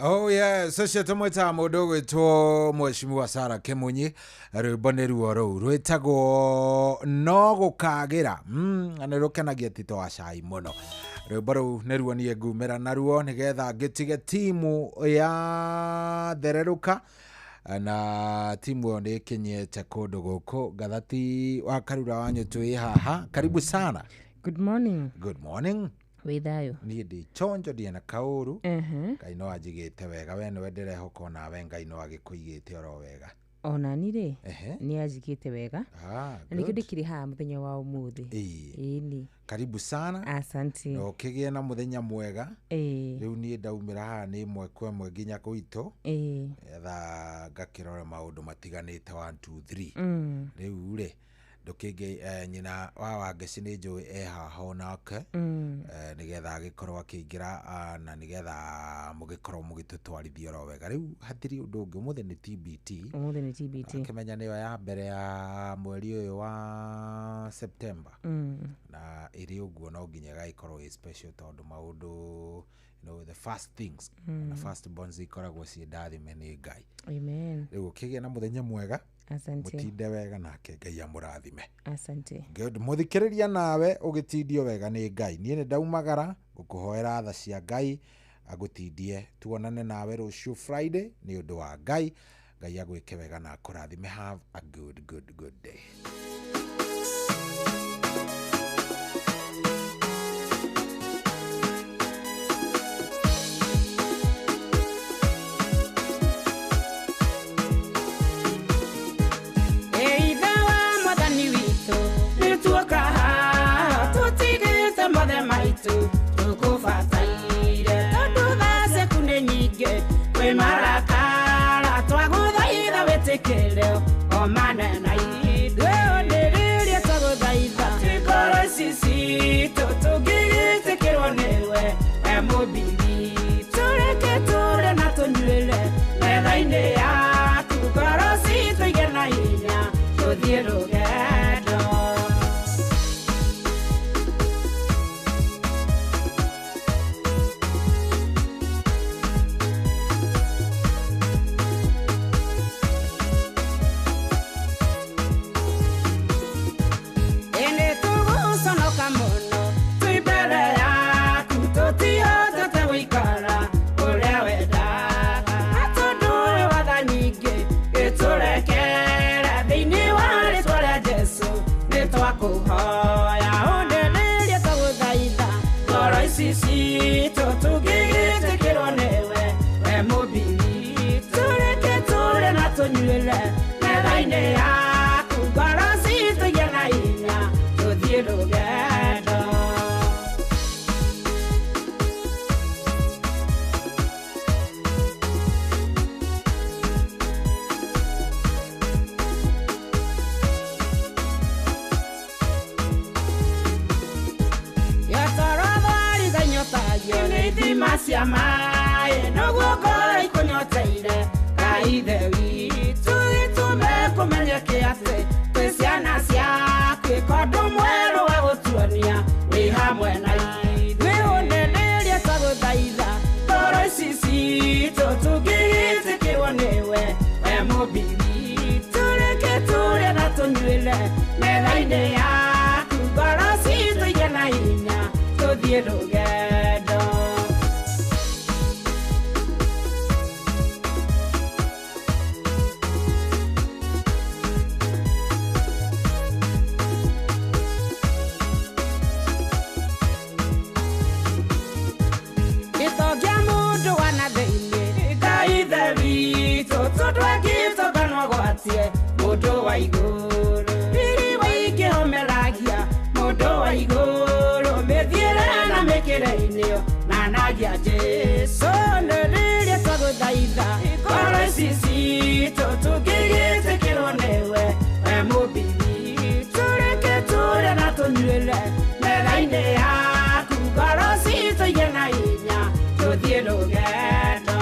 Oh yes, ũcio tũmwĩtaga mũndũ ũgwĩtwo Mheshimiwa Sarah Kĩmunyi. Rwĩmbo nĩ ruo rũu rwĩtagwo no gũkagĩra. Na nĩ rũkenagia Tito wa cai mũno. Rwĩmbo rũu nĩruo niĩ ngumĩra naruo nĩgetha ngĩtige timu ya thererũka, na timu ĩyo nĩ ĩkinyĩte kũndũ gũkũ. Gathati wa Karura wa Nyũtũ ĩ haha, karibu sana. Good morning. Good morning. Wĩ thayũ? Niĩ ndĩ chonjo, ndirĩ na kaũru. Ngai no anjigĩte wega. We nĩwe ndĩrehoka onawe Ngai no agĩkũigĩte oro wega. Ona ni rĩ, nĩ anjigĩte wega. Ah, na nĩkĩo good. ndĩkĩrĩ haha mũthenya wa ũmũthĩ. Ĩni. Karibu sana. Asante. Na ũkĩgĩe na mũthenya mwega. Rĩu niĩ ndaumĩra haha nĩ ĩmwe kwa ĩmwe nginya gwitũ, etha ngakĩrora maũndũ matiganĩte 1 2 3. Rĩu rĩ, ndũkĩngĩ nyina wa Wangeci nĩ njũĩ e haha onake, nĩgetha agĩkorwo akĩingĩra, na nĩgetha mũgĩkorwo mũgĩtũtwarithia oro wega. Rĩu hatirĩ ũndũ ũngĩ, ũmũthĩ nĩ TBT. Ũmũthĩ nĩ TBT. Akĩmenya nĩyo ya mbere ya mweri ũyũ wa September. Na ĩrĩ ũguo no nginya ĩgagĩkorwo ĩ special, tondũ maũndũ, the first things, na first borns ikoragwo ciĩ ndathime nĩ Ngai. Amen. Rĩu ũkĩgĩe na mũthenya mwega. Asante. Mũtinde wega nake Ngai amũrathime. Asante. Good. Mũthikĩrĩria nawe ũgĩtindio wega nĩ Ngai. Niĩ nĩ ndaumagara ngũkũhoera tha cia Ngai agũtindie, tuonane nawe rũciũ Friday nĩ ũndũ wa Ngai. Ngai agwĩke wega na akũrathime. Have a good good good day. Ithe wa mwathani witũ, nĩtuoka haha tũtigĩte mothe maitũ, tũkũbataire tondũ tha ciaku nĩ nyingĩ, kwĩ marakara twagũthaitha wĩtĩkĩre o manene ithuĩ ũndĩrĩrie twagũthaitha, twĩ ngoro ici citũ tũngĩgĩtĩkĩrwo nĩwe, we mũmbi witũ, reke tũrĩe na tũnyuĩre metha-inĩ yaku, ngoro citũ igĩe na hinya tũthiĩ rũgendo. Ĩndĩ tũgũconoka mũno twĩ mbere yaku, tũtihotete gũikara ũrĩa wendaga, na tondũ wĩ wa tha nyingĩ gĩtũrekere thĩinĩ wa rĩtwa rĩa Jesũ, nĩtwakũhoya ũndĩrĩrie twagũthaitha, ngoro ici citũ tũngĩgĩtĩkĩrwo nĩwe, we mũmbi witũ, reke tũrĩe na tũnyuĩre metha-inĩ yaku, ngoro citũ igĩe na hinya tũthiĩ rũgendo. Nĩ ithima cia maĩ, noguo ngoro ikũnyoteire, Ngai Ithe witũ, gĩtũme kũmenyeke atĩ twĩ ciana ciaku, ĩka ũndũ mwerũ wa gũtuonia wĩ hamwe na ithuĩ, ũnenĩrie twagũthaitha, ngoro ici citũ tũngĩgĩtĩkĩrwo nĩwe, we mũmbi witũ, reke tũrĩe na tũnyuĩre metha-inĩ yaku, ngoro citũ igĩe na hinya tũthiĩ rũgendo. Gĩtongia mũndũ wa na thĩinĩ, Ngai Ithe witũ, tondũ angĩtonga no agwatie mũndũ wa igũrũ, riri waingĩhomeragia mũndũ wa igũrũ, mĩthiĩre na mĩkĩre-inĩ nanagia Jesũ, nĩ rĩrĩa twagũthaitha, ngoro ici citũ tũngĩgĩtĩkĩrwo nĩwe, we mũmbi witũ, reke tũrĩe na tũnyuĩre metha-inĩ yaku, ngoro citũ igĩe na hinya tũthiĩ rũgendo.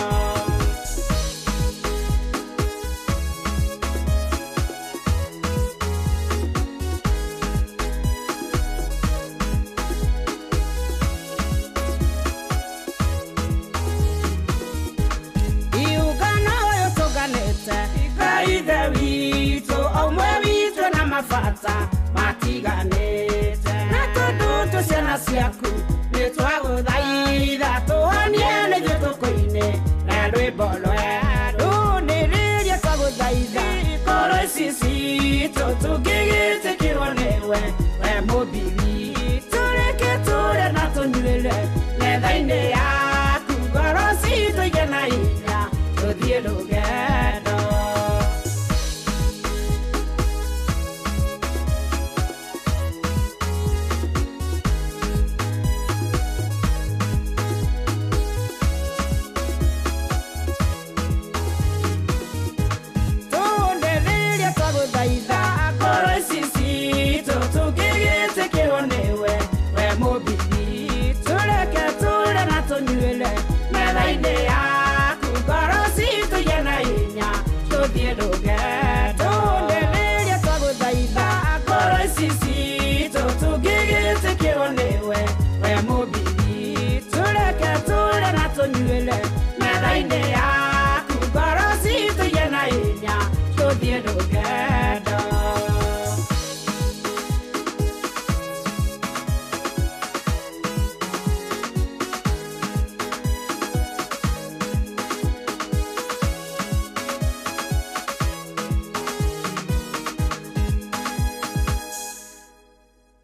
mabata matiganĩte na tondũ twĩ ciana ciaku nĩ twagũthaitha tũhonie nĩthuĩ tũkũine na rwĩmbo rwerũ nĩ rĩrĩa twagũthaitha ngoro ici citũ tũngĩgĩtĩkĩrwo nĩwe we mũmbi witũ reke tũrĩe na tũnyuĩre metha-inĩ yaku ngoro citũ igĩe na hinya tũthiĩ rũgendo.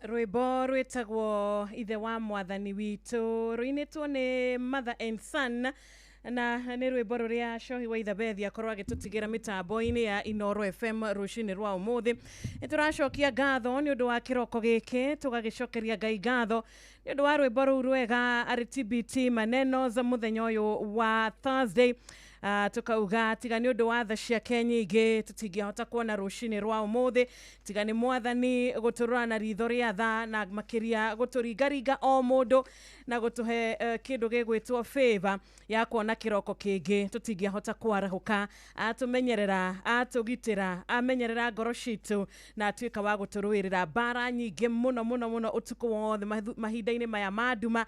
Rwĩmbo rwĩtagwo ithe wa mwathani witũ rũinĩtwo nĩ Mother and Son na nĩ rwĩmbo rũrĩa Cohi wa Ithabethi akorwo agĩtũtigĩra mĩtambo-inĩ ya Inoro FM rũcinĩ rwa ũmũthĩ. Nĩ tũracokia ngatho nĩ ũndũ wa kĩroko gĩkĩ, tũgagĩcokeria Ngai ngatho nĩ ũndũ wa rwĩmbo rũu rwega arĩ TBT maneno za mũthenya ũyũ wa Thursday. Tukauga tiga nĩ ũndũ wa tha ciake nyingĩ tũtingĩhota kuona rũcinĩ rwa ũmũthĩ, tiga nĩ mwathani gũtũrora na ritho rĩa tha na makĩria gũtũringaringa o mũndũ na gũtũhe kĩndũ gĩgwĩtwo favor ya kuona kĩroko kĩngĩ tũtingĩhota kwarahũka. Atũmenyerera, atũgitĩra, amenyerera ngoro citũ na atuĩka wa gũtũrũĩrĩra mbara nyingĩ mũno mũno mũno ũtukũ wothe mahinda-inĩ maya ma nduma.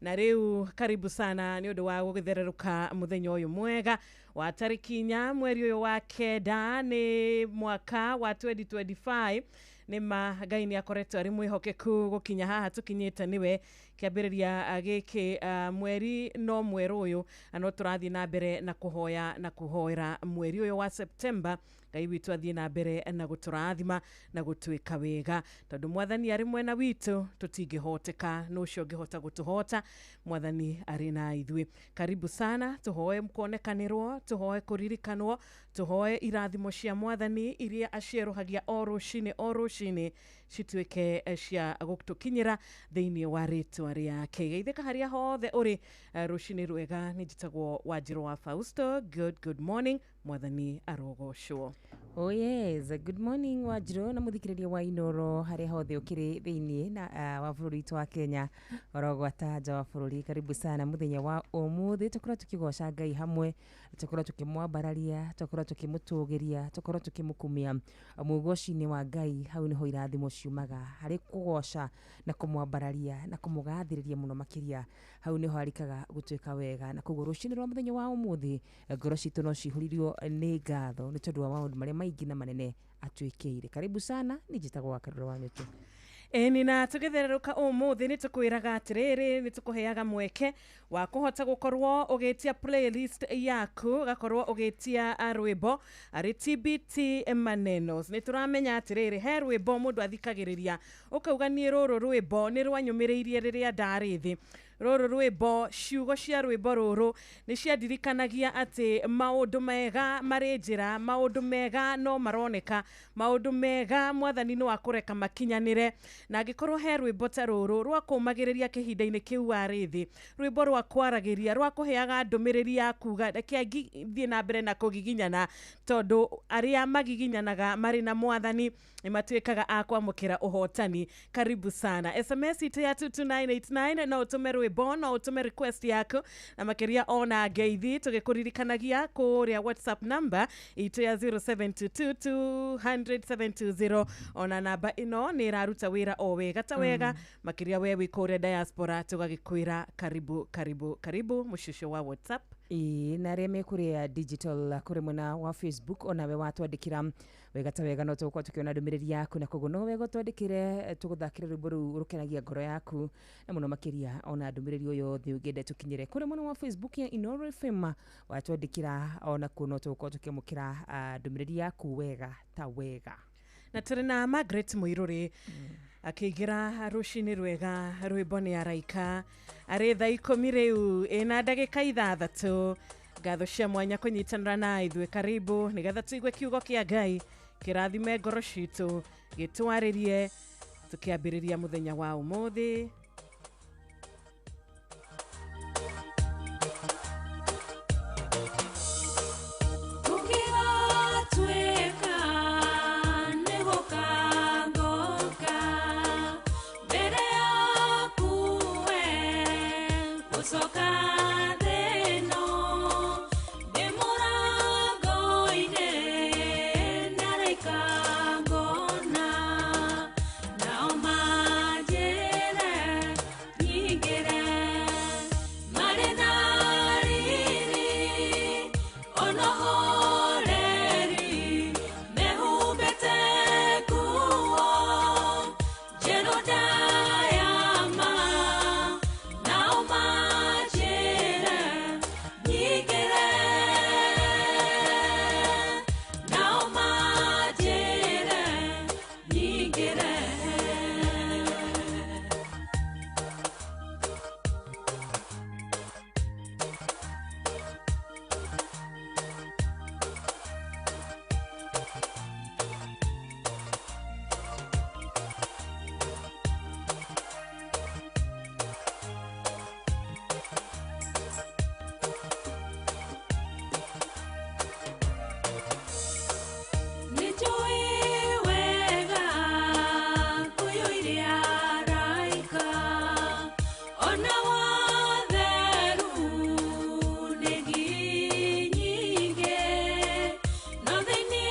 Na rĩu karibu sana nĩ ũndũ wa gũgĩthererũka mũthenya ũyũ mwega wa tarĩki 4 mweri ũyũ wa 9 nĩ mwaka wa 2025. Nĩ ma Ngai nĩ akoretwo arĩ mwĩhokeku gũkinya haha tũkinyĩte nĩwe kĩambĩrĩria gĩkĩ mweri no mwerũ ũyũ, na no tũrathiĩ na mbere na kũhoya na kũhoera mweri ũyũ wa September. Ngai witũ athiĩ na mbere na gũtũrathima na gũtwĩka wega, tondũ mwathani arĩ mwena witũ tũtingĩhoteka, nũ ũcio ũngĩhota gũtũhota? Mwathani arĩ na ithuĩ. Karibu sana, tũhoe kuonekanĩrwo, tũhoe kũririkanwo, tũhoe irathimo cia mwathani iria acierũhagia o rũcinĩ o rũcinĩ cituĩke cia gũtũkinyĩra thĩinĩ wa rĩtwa rĩake. Geithĩka harĩa hothe ũrĩ rũcinĩ rwega. Nĩ njĩtagwo Wanjirũ wa Fausto. Good morning, mwathani arogocwo. Oh yes, good morning Wanjirũ na mũthikĩrĩria wa Inoro harĩa hothe ũkĩrĩ thĩinĩ na wa bũrũri witũ wa Kenya orogwata nja wa bũrũri. Karibu sana mũthenya wa ũmũthĩ, tũkorwo tũkĩgoca Ngai hamwe, tũkorwo tũkĩmwambararia, tũkorwo tũkĩmũtũgĩria, tũkorwo tũkĩmũkumia mũgoci-inĩ wa Ngai. Hau nĩho irathimo ciumaga harĩ kũgoca na kũmwambararia na kũmũgathĩrĩria mũno makĩria, hau nĩho arikaga gũtuĩka wega. Na koguo rũcinĩ rwa mũthenya wa ũmũthĩ ngoro citũ no cihũrirwo nĩ ngatho nĩ tondũ wa maũndũ marĩa maingĩ na manene atwĩkĩire. Karibu sana, nĩ njĩtagwo wa Karura wa Nyũtũ. Ĩni na tũgĩthererũka ũmũthĩ nĩ tũkwĩraga atĩrĩrĩ, nĩ tũkũheaga mweke wa kũhota gũkorwo ũgĩtia playlist yaku, ũgakorwo ũgĩtia rwĩmbo arĩ TBT Manenos. Nĩ tũramenya atĩrĩrĩ, he rwĩmbo mũndũ athikagĩrĩria ũkauga niĩ rũrũ rwĩmbo nĩ rwanyũmĩrĩirie rĩrĩa ndarĩ thĩ. Rũrũ rwĩmbo, ciugo cia rwĩmbo rũrũ nĩ ciandirikanagia atĩ maũndũ mega marĩ njĩra, maũndũ mega no maroneka, maũndũ mega mwathani no akũreka makinyanĩre. Na angĩkorwo he rwĩmbo ta rũrũ rwa kũũmagĩrĩria kĩhinda-inĩ kĩu warĩ thĩ, rwĩmbo rwa kwaragĩria, rwa kũheaga ndũmĩrĩri ya kuga reke thiĩ na mbere na kũgiginyana, tondũ arĩa magiginyanaga marĩ na mwathani nĩ matuĩkaga a kwamũkĩra ũhotani. Karibu sana. SMS itũ ya 22989 no ũtũme rwĩmbo, no ũtũme request yaku na makĩria ona ngeithi, tũgĩkũririkanagia kũrĩa WhatsApp number itũ ya 0722200720. Ona namba ĩno nĩ ĩraruta wĩra o wega ta wega, makĩria we wĩ kũrĩa diaspora, tũgagĩkwĩra karibu karibu karibu mũciĩ ũcio wa WhatsApp. Ĩĩ, na arĩa me kũrĩa digital kũrĩ mwena wa Facebook onawe watwandĩkĩra wega ta wega no tũgũkorwo tũkĩona ndũmĩrĩri yaku, na koguo no wega ũtwandĩkĩre tũgũthakĩre rwĩmbo rũu rũkenagia ngoro yaku, na mũno makĩria ona ndũmĩrĩri o yothe ũngĩenda tũkinyĩre kũrĩ mwena wa Facebook ya Inooro FM. Watwandĩkĩra onakuo no tũgũkorwo tũkĩamũkĩra ndũmĩrĩri yaku wega ta wega. Na tũrĩ na Margaret Mũirũrĩ akĩingĩra rũcinĩ rwega, rwĩmbo nĩ araika arĩ thaa 10 rĩu ĩna ndagĩka 6. Ngatho cia mwanya kũnyitanĩra na ithuĩ, karibu nĩgetha tũigue kiugo kĩa Ngai kĩrathime ngoro citũ, gĩtwarĩrie tũkĩambĩrĩria mũthenya wa ũmũthĩ. Gũkĩgatuĩka nĩgũkangoka mbere yaku we gũcoka thĩ ĩno, ndĩ mũrango-inĩ nĩ araika ngona, nao manjĩre nyingĩre, marĩ na riri ona ũhoreri, mehumbĩte nguo njerũ ndayama, nao manjĩre nyingĩre, nao manjĩre nyingĩre. Nĩnjũĩ wega kũiyũire araika, ona watheru nĩ nyingĩ, no thĩinĩ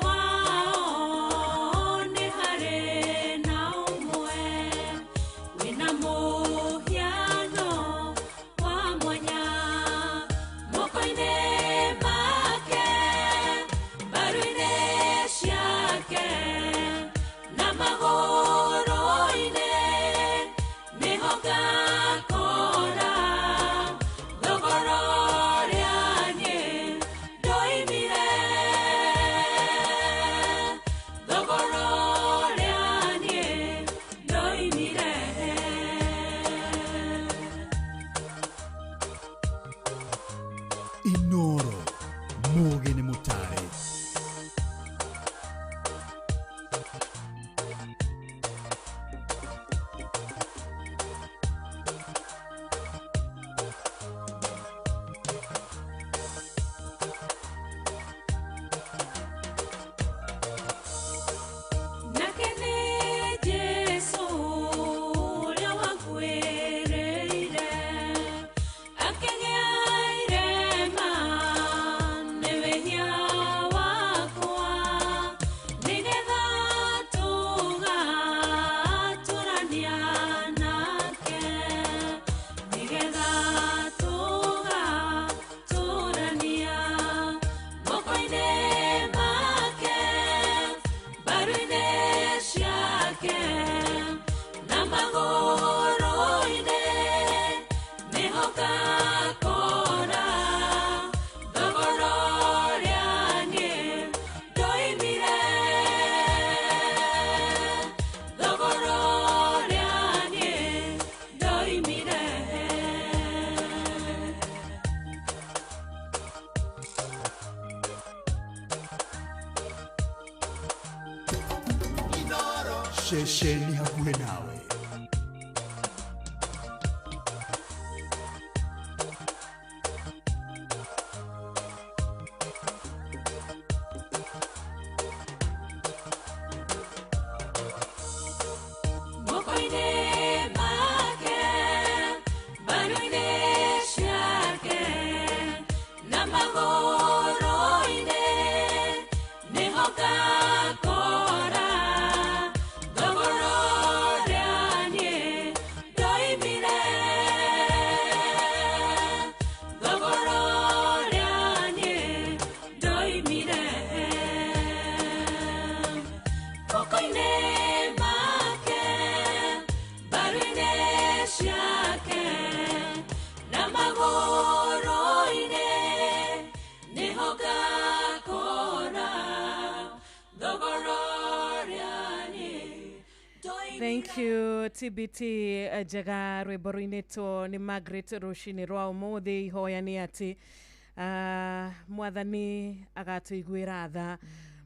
wao nĩ harĩ na ũmwe wĩna mũhiano wa mwanya moko-inĩ make, mbaru-inĩ ciake na magũrũ-inĩ nĩho ngakora thogora ũrĩa niĩ ndoimire, thogora ũrĩa niĩ ndoimire. Inooro mũũgĩ nĩ mũtare. Nake nĩ Jesũ ũrĩa wakuĩrĩire, akĩgĩa irema nĩ wĩhia wakwa, nĩgetha tũgatũrania nake, nĩgetha tũgatũrania moko-inĩ make, mbaru-inĩ ciake na magũrũ-inĩ nĩho ngakora thogora ũrĩa niĩ ndoimire, thogora ũrĩa niĩ ndoimire. Ceceni hakuhĩ nawe. Moko-inĩ make, mbaru-inĩ ciake na magũrũ-inĩ nĩho ngakora thogora ũrĩa Thank you TBT njega rwĩmbo rũinĩtwo nĩ Margaret rũcinĩ rwa ũmũthĩ. Ihoya nĩ atĩ mwathani agatũiguĩra tha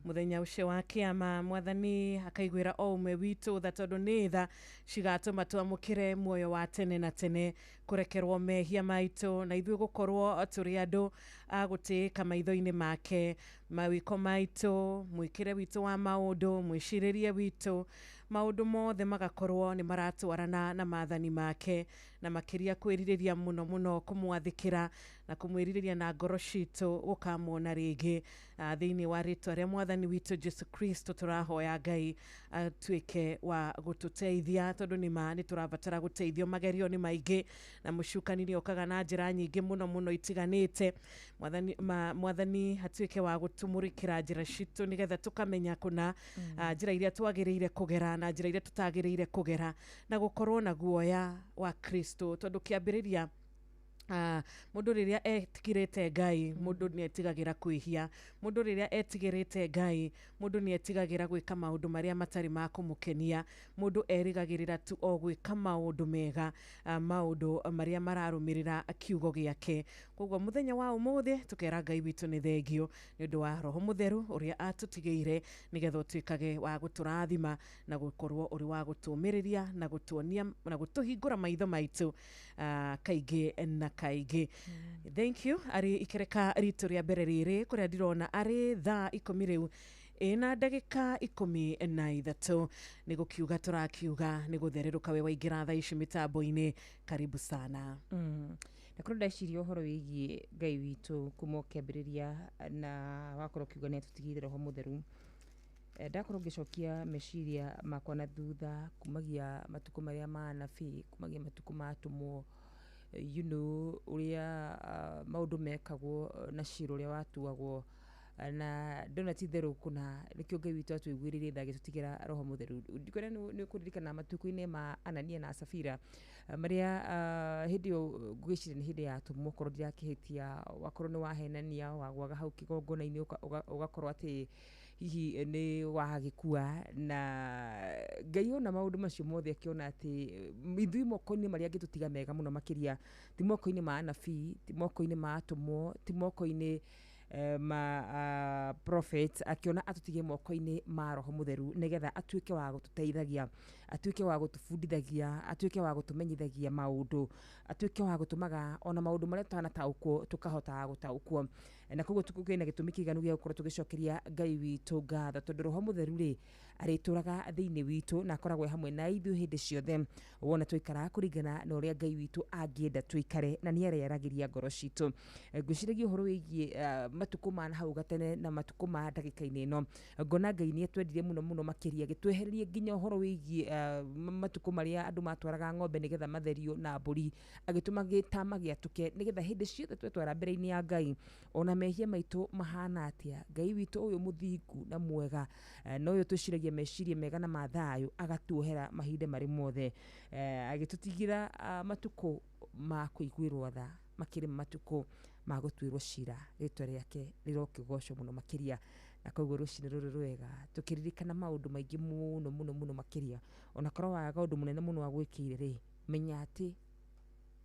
mũthenya ũcio wa kĩama, mwathani akaiguĩra o ũmwe witũ tha, tondũ nĩ tha cigatũma twamũkĩre muoyo wa tene na tene, kũrekerwo mehia maitũ na ithuĩ gũkorwo tũrĩ andũ a gũtĩĩka maitho-inĩ make. Mawĩko maitũ, mwĩkĩre witũ wa maũndũ, mwĩcirĩrie witũ, maũndũ mothe magakorwo nĩ maratwarana na maathani make, na makĩria kwĩrirĩria mũno mũno kũmwathĩkĩra na kũmwĩrirĩria na ngoro citũ gũkamwona rĩngĩ. Thĩinĩ wa rĩtwa rĩa mwathani witũ Jesu Kristo tũrahoya Ngai atuĩke wa gũtũteithia, tondũ nĩ ma nĩ tũrabatara gũteithio. Magerio nĩ maingĩ na mũcukani nĩ okaga na njĩra nyingĩ mũno mũno itiganĩte. Mwathani, mwathani atuĩke wa gũtũmũrĩkĩra njĩra citũ nĩgetha tũkamenya kũna njĩra iria twagĩrĩire kũgera na njĩra iria tũtagĩrĩire kũgera, na gũkorwo na guoya wa Kristo, tondũ kĩambĩrĩria mũndũ rĩrĩa etigĩrĩte Ngai, mũndũ nĩ etigagĩra kwĩhia. Mũndũ rĩrĩa etigĩrĩte Ngai, mũndũ nĩ etigagĩra gwĩka maũndũ marĩa matarĩ ma kũmũkenia. Mũndũ erĩgagĩrĩra tu o gwĩka maũndũ mega, maũndũ marĩa mararũmĩrĩra kiugo gĩake. Koguo mũthenya wa ũmũthĩ tũkera Ngai witũ nĩ thengio nĩ ũndũ wa Roho Mũtheru ũrĩa atũtigĩire, nĩgetha ũtuĩkage wa gũtũrathima na gũkorwo ũrĩ wa gũtũũmĩrĩria na gũtuonia na gũtũhingũra maitho maitũ kaingĩ na kaingĩ. Thank you. Arĩ ikereka ritũ rĩa mbere rĩrĩ kũrĩa ndĩrona arĩ thaa 10 rĩu ĩna ndagĩka 13, nĩ gũkiuga tũrakiuga nĩ gũthererũka. We waingĩra thaa ici mĩtambo-inĩ, karibu sana. Na korwo ndeciria ũhoro wĩgiĩ Ngai witũ kuma ũkĩambĩrĩria na wakorwo ũkiuga nĩ atũtigĩire Roho Mũtheru, ndakorwo ngĩcokia meciria makwa na thutha kumagia matukũ marĩa ma anabii, kumagia matukũ ma atũmwo, ũrĩa maũndũ mekagwo na cira ũrĩa watuagwo, na ndona ti itherũ kũna nĩkĩo Ngai witũ atũiguĩrĩire tha agĩtũtigĩra Roho Mũtheru. Ndikwenda nĩ ũkũririkana matukũ-inĩ ma Anania na Safira, marĩa hĩndĩ ĩyo ngwĩciria nĩ hĩndĩ ya atũmwo, korwo ndirakĩhĩtia, wakorwo nĩ wahenania wagwaga hau kĩgongona-inĩ, ũgakorwo atĩ hihi nĩ wagĩkua. Na Ngai ona maũndũ macio mothe akĩona atĩ ithuĩ moko-inĩ marĩa angĩtũtiga mega mũno makĩria ti moko-inĩ ma anabii, ti moko-inĩ ma atũmwo, ti moko-inĩ ma prophets, akĩona atũtige moko-inĩ ma Roho Mũtheru nĩgetha atuĩke wa gũtũteithagia, atuĩke wa gũtũbundithagia, atuĩke wa gũtũmenyithagia maũndũ, atuĩke wa gũtũmaga ona maũndũ marĩa tũtanataũkwo tũkahota gũtaũkwo. Na koguo kwĩna gĩtũmi kĩiganu gĩa gũkorwo tũgĩcokeria Ngai witũ ngatho, tondũ Roho Mũtheru rĩ arĩtũraga thĩinĩ witũ na akoragwo e hamwe na ithuĩ hĩndĩ ciothe wona twaikara kũringana na ũrĩa Ngai witũ angĩenda tũikare, na nĩ arĩaragĩria ngoro citũ. Ngwĩciragia ũhoro wĩgiĩ matukũ ma hau gatene na matukũ ma ndagĩka-inĩ ĩno, ngona Ngai nĩ atwendire mũno mũno makĩria, agĩtwehereria nginya ũhoro wĩgiĩ matukũ marĩa andũ matwaraga ng'ombe nĩgetha matherio na mbũri, agĩtũma gĩtama gĩatũke nĩgetha hĩndĩ ciothe twetwara mbere-inĩ ya Ngai, ona mehia maitũ mahana atĩa, Ngai witũ ũyũ mũthingu na mwega, na ũyũ twĩciragia meciria mega na ma thayũ, agatuohera mahinda marĩ mothe, agĩtũtigĩra matukũ ma kũiguĩrwo tha makĩrĩ matukũ ma gũtuĩrwo cira. Rĩtwa rĩake rĩrokĩgocwo mũno makĩria. Na koguo rũcinĩ rũrũ rwega tũkĩririkana maũndũ maingĩ mũno mũno mũno makĩria, ona korwo waga ũndũ mũnene mũno agwĩkĩire rĩ, menya atĩ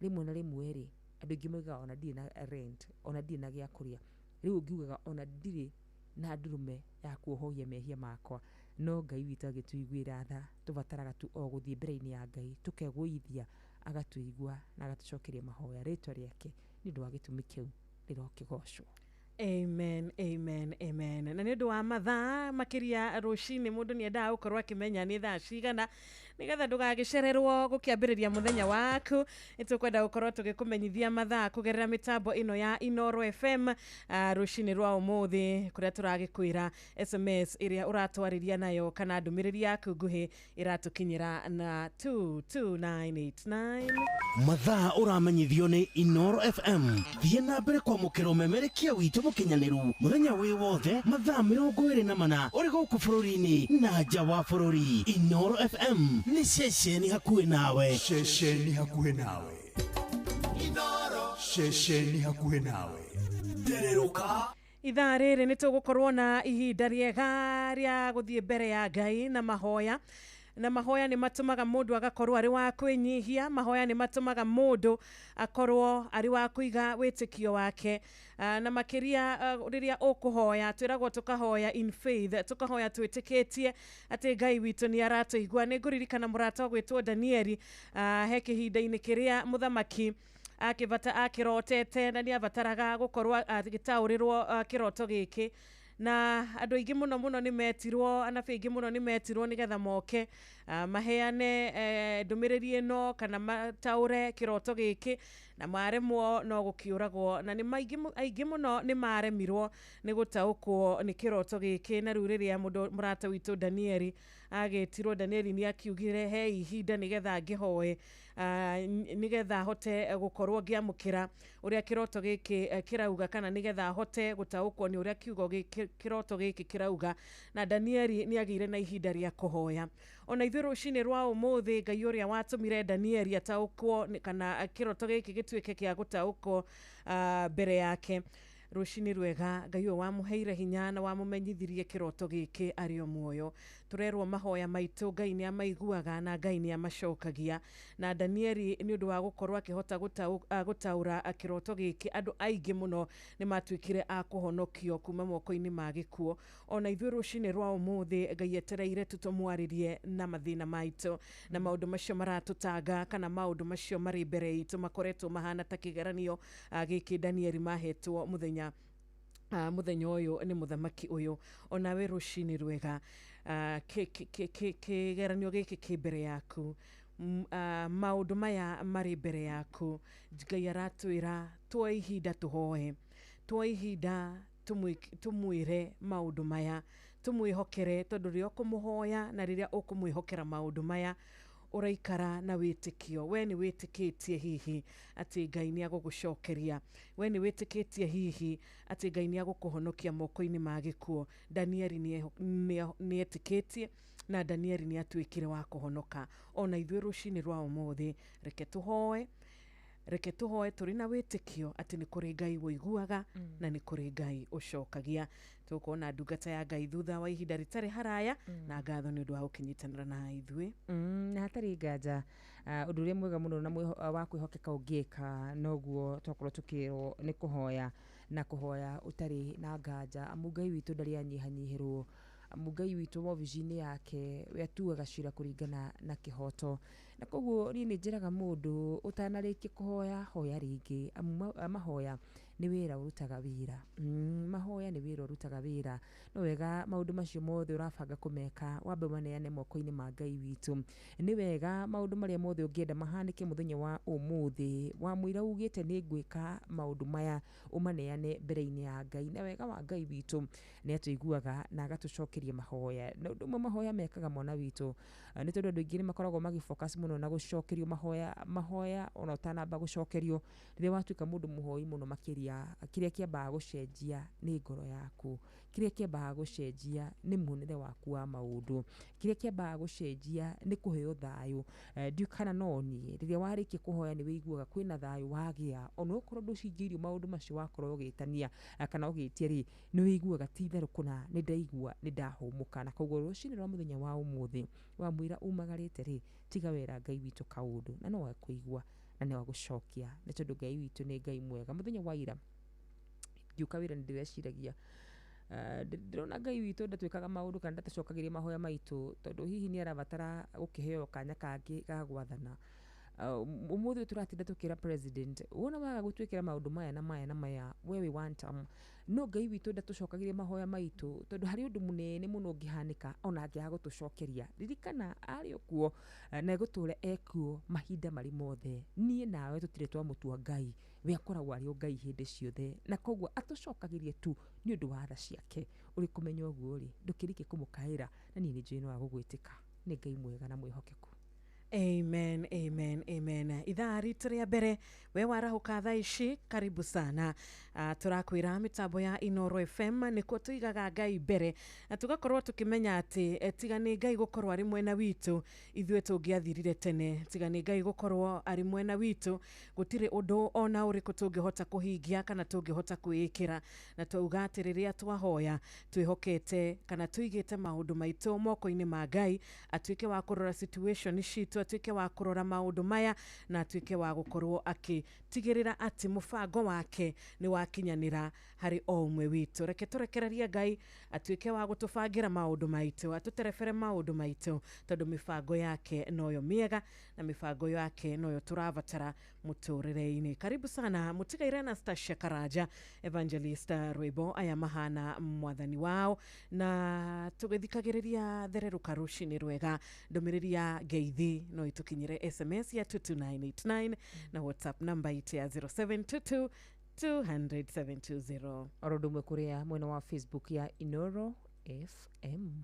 rĩmwe na rĩmwe rĩ, andũ aingĩ moigaga ona ndirĩ na rent, ona ndirĩ na gĩa kũrĩa, rĩu ũngiugaga ona ndirĩ na ndurume ya kuohoria mehia makwa, no Ngai witũ agĩtũiguĩra tha. Tũbataraga tu o gũthiĩ mbere-inĩ ya Ngai tũkegũithia, agatũigua na agatũcokeria mahoya. Rĩtwa rĩake nĩ ũndũ wa gĩtũmi kĩu rĩrokĩgocwo. Amen, amen, amen. Na nĩ ũndũ wa mathaa makĩria rũcinĩ mũndũ nĩ endaga gũkorwo akĩmenya nĩ thaa cigana nĩgetha ndũgagĩcererwo gũkĩambĩrĩria mũthenya waku. Nĩ tũkwenda gũkorwo tũgĩkũmenyithia mathaa kũgerera mĩtambo ĩno ya Inoro FM rũcinĩ rwa ũmũthĩ, kũrĩa tũragĩkwĩra SMS ĩrĩa ũratwarĩria nayo kana ndũmĩrĩri yaku nguhĩ ĩratũkinyĩra na 22989. Mathaa ũramenyithio nĩ Inoro FM. Thiĩ na mbere kwamũkĩra ũmemerekia witũ mũkinyanĩru mũthenya wĩ wothe mathaa 24 ũrĩ gũkũ bũrũri-inĩ na nja wa bũrũri. Inoro FM nĩ ceceni hakuhĩ nawe. Ceceni hakuhĩ nawe. Inoro. Ceceni hakuhĩ nawe. Thererũka. Ithaa rĩrĩ nĩ tũgũkorwo na ihinda rĩega rĩa gũthiĩ mbere ya Ngai na mahoya. Na mahoya nĩ matũmaga mũndũ agakorwo arĩ wa kwĩnyihia. Mahoya nĩ matũmaga mũndũ akorwo arĩ wa kũiga wĩtĩkio wake. Na makĩria rĩrĩa ũkũhoya, twĩragwo tũkahoya in faith, tũkahoya twĩtĩkĩtie atĩ Ngai witũ nĩ aratũigua. Nĩ ngũririkana mũrata ũgwĩtwo Danieli, he kĩhinda-inĩ kĩrĩa mũthamaki akĩbata akĩrotete na nĩ abataraga gũkorwo agĩtaũrĩrwo kĩroto gĩkĩ, na andũ aingĩ mũno mũno nĩ metirwo, anabii aingĩ mũno nĩ metirwo nĩgetha moke maheane ndũmĩrĩri ĩno kana mataũre kĩroto gĩkĩ, na maremwo no gũkĩũragwo. Na nĩ aingĩ mũno nĩ maremirwo nĩ gũtaũkwo nĩ kĩroto gĩkĩ. Na rĩu rĩrĩa mũndũ mũrata witũ Danieli agĩtirwo, Danieli nĩ akiugire he ihinda nĩgetha ngĩhoe, nĩgetha hote gũkorwo ngĩamũkĩra ũrĩa kĩroto gĩkĩ kĩrauga, kana nĩgetha hote gũtaũkwo nĩ ũrĩa kiugo gĩkĩ kĩroto gĩkĩ kĩrauga. Na Danieli nĩ agĩire na ihinda rĩa kũhoya. Ona ithuĩ rũcinĩ rwa ũmũthĩ, Ngai ũrĩa watũmire Danieli ataũkwo kana kĩroto gĩkĩ gĩtuĩke kĩa gũtaũkwo mbere yake, rũcinĩ rwega, Ngai ũyũ wamũheire hinya na wamũmenyithirie kĩroto gĩkĩ arĩ o muoyo. Tũrerwo mahoya maitũ Ngai nĩ amaiguaga na Ngai nĩ amacokagia. Na Danieli nĩ ũndũ wa gũkorwo akĩhota gũtaũra kĩroto gĩkĩ, andũ aingĩ mũno nĩ matuĩkire a kũhonokio kuma moko-inĩ ma gĩkuũ. Ona ithuĩ rũcinĩ rwa ũmũthĩ, Ngai etereire tu tũmwarĩrie na mathĩna maitũ na maũndũ macio maratũtanga, kana maũndũ macio marĩ mbere itũ makoretwo mahana ta kĩgeranio gĩkĩ Danieli mahetwo mũthenya ũyũ nĩ mũthamaki ũyũ. Onawe rũcinĩ rwega, kĩgeranio gĩkĩ kĩ mbere yaku, maũndũ maya marĩ mbere yaku, Ngai aratwĩra tuoe ihinda tũhoe, tuoe ihinda tũmwĩre maũndũ maya, tũmwĩhokere, tondũ rĩrĩa ũkũmũhoya na rĩrĩa ũkũmwĩhokera maũndũ maya, ũraikara na wĩtĩkio. We nĩ wĩtĩkĩtie hihi atĩ Ngai nĩ agũgũcokeria? We nĩ wĩtĩkĩtie hihi atĩ Ngai nĩ agũkũhonokia moko-inĩ ma gĩkuũ? Danieli nĩ etĩkĩtie, na Danieli nĩ atuĩkire wa kũhonoka. Ona ithuĩ rũcinĩ rwa ũmũthĩ, reke tũhoe, reke tũhoe tũrĩ na wĩtĩkio atĩ nĩ kũrĩ Ngai ũiguaga na nĩ kũrĩ Ngai ũcokagia. Tũkuona ndungata ya Ngai thutha wa ihinda rĩtarĩ haraya, na ngatho nĩ ũndũ wa gũkĩnyitanĩra na ithuĩ. Na hatarĩ nganja, ũndũ ũrĩa mwega mũno na wa kwĩhokeka ũngĩka noguo twakorwo tũkĩrwo nĩ kũhoya, na kũhoya ũtarĩ na nganja, amu Ngai witũ ndarĩ anyihanyihĩrwo, amu Ngai witũ wabici-inĩ yake we atuaga cira kũringana na kĩhoto. Na koguo niĩ nĩ njĩraga mũndũ ũtanarĩkia kũhoya, hoya rĩngĩ, amu mahoya nĩ wĩra ũrutaga wĩra. Mahoya nĩ wĩra ũrutaga wĩra. No wega maũndũ macio mothe ũrabanga kũmeka wambe maneane moko-inĩ ma Ngai witũ. Nĩ wega maũndũ marĩa mothe ũngĩenda mahanĩke mũthenya wa ũmũthĩ, wamwĩra ugĩte nĩ ngwĩka maũndũ maya, ũmaneane mbere-inĩ ya Ngai. Na wega wa Ngai witũ nĩ atũiguaga na agatũcokeria mahoya. Na ũndũ ũmwe mahoya mekaga mwana witũ, nĩ tondũ andũ aingĩ nĩ makoragwo magĩfocus mũno na gũcokerio mahoya, mahoya ona ũtanamba gũcokerio, rĩrĩa watuĩka mũndũ mũhoi mũno makĩria, kĩrĩa kĩambaga gũcenjia nĩ ngoro yaku, kĩrĩa kĩambaga gũcenjia nĩ muonere waku wa maũndũ, kĩrĩa kĩambaga gũcenjia nĩ kũheo thayũ. Ndiũĩ kana no niĩ, rĩrĩa warĩkia kũhoya nĩ wĩiguaga kwĩna thayũ wagĩa, ona okorwo ndũcingĩirio maũndũ macio wakorwo ũgĩtania kana ũgĩtia rĩ, nĩ wĩiguaga ti itherũ kũna nĩ ndaigua nĩ ndahũmũka. Na koguo rũcinĩ rwa mũthenya wa ũmũthĩ wamwĩra umagarĩte rĩ, tiga wera Ngai witũ kaũndũ, na no ekũigua na nĩ agũcokia, nĩ tondũ Ngai witũ nĩ Ngai mwega. Mũthenya wa ira ngĩũka wĩra nĩ ndĩreciragia, ndĩrona Ngai witũ ndatwĩkaga maũndũ kana ndatũcokagĩria mahoya maitũ, tondũ hihi nĩ arabatara gũkĩheo kanya kangĩ ga gwathana. Ũmũthĩ ũyũ tũratinda tũkĩra president, wona waga gũtwĩkĩra maũndũ maya na maya na maya, we wĩ one term. No Ngai witũ ndatũcokagĩria mahoya maitũ, tondũ harĩ ũndũ mũnene mũno ũngĩhanĩka ona angĩaga gũtũcokeria. Ririkana arĩ o kuo na egũtũra ekuo mahinda marĩ mothe. Niĩ nawe tũtirĩ twamũtua Ngai, we akoragwo arĩ o Ngai hĩndĩ ciothe, na koguo atũcokagĩria tu nĩ ũndũ wa tha ciake. Ũrĩ kũmenya ũguo rĩ, ndũkĩrike kũmũkaĩra, na niĩ nĩ njũĩ no agũgwĩtĩka. Nĩ Ngai mwega na mwĩhokeku. Amen, amen, amen. Ithaa ritũ rĩa mbere we warahũka thaa ici, karibu sana. Tũrakwĩra mĩtambo ya Inoro FM nĩkuo tũigaga Ngai mbere na tũgakorwo tũkĩmenya atĩ tiga nĩ Ngai gũkorwo arĩ mwena witũ ithuĩ tũngĩathirire tene, tiga nĩ Ngai gũkorwo arĩ mwena witũ gũtirĩ ũndũ ona ũrĩkũ tũngĩhota kũhingia kana tũngĩhota kwĩĩkĩra. Na twauga atĩ rĩrĩa twahoya twĩhokete kana tũigĩte maũndũ maitũ moko-inĩ ma Ngai, atuĩke wa kũrora situation citũ, atuĩke wa kũrora maũndũ maya na atuĩke wa gũkorwo akĩtigĩrĩra atĩ mũbango wake nĩ wakinyanĩra harĩ o ũmwe witũ. Reke tũrekererie Ngai atuĩke wa gũtũbangĩra maũndũ maitũ, atũterebere maũndũ maitũ, tondũ mĩbango yake noyo mĩega na mĩbango yake noyo tũrabatara mũtũrĩre-inĩ. Karibu sana mũtigaire Anastasia Karanja, Evangelista rwĩmbo aya mahana mwathani wao, na tũgĩthikagĩrĩria thererũka rũcinĩ rwega. Ndũmĩrĩri ya ngeithi no ĩtũkinyĩre SMS ya 22989 na WhatsApp namba itũ ya 0722 200 720. Oro ũndũ ũmwe kũrĩa mwena wa Facebook ya Inoro FM.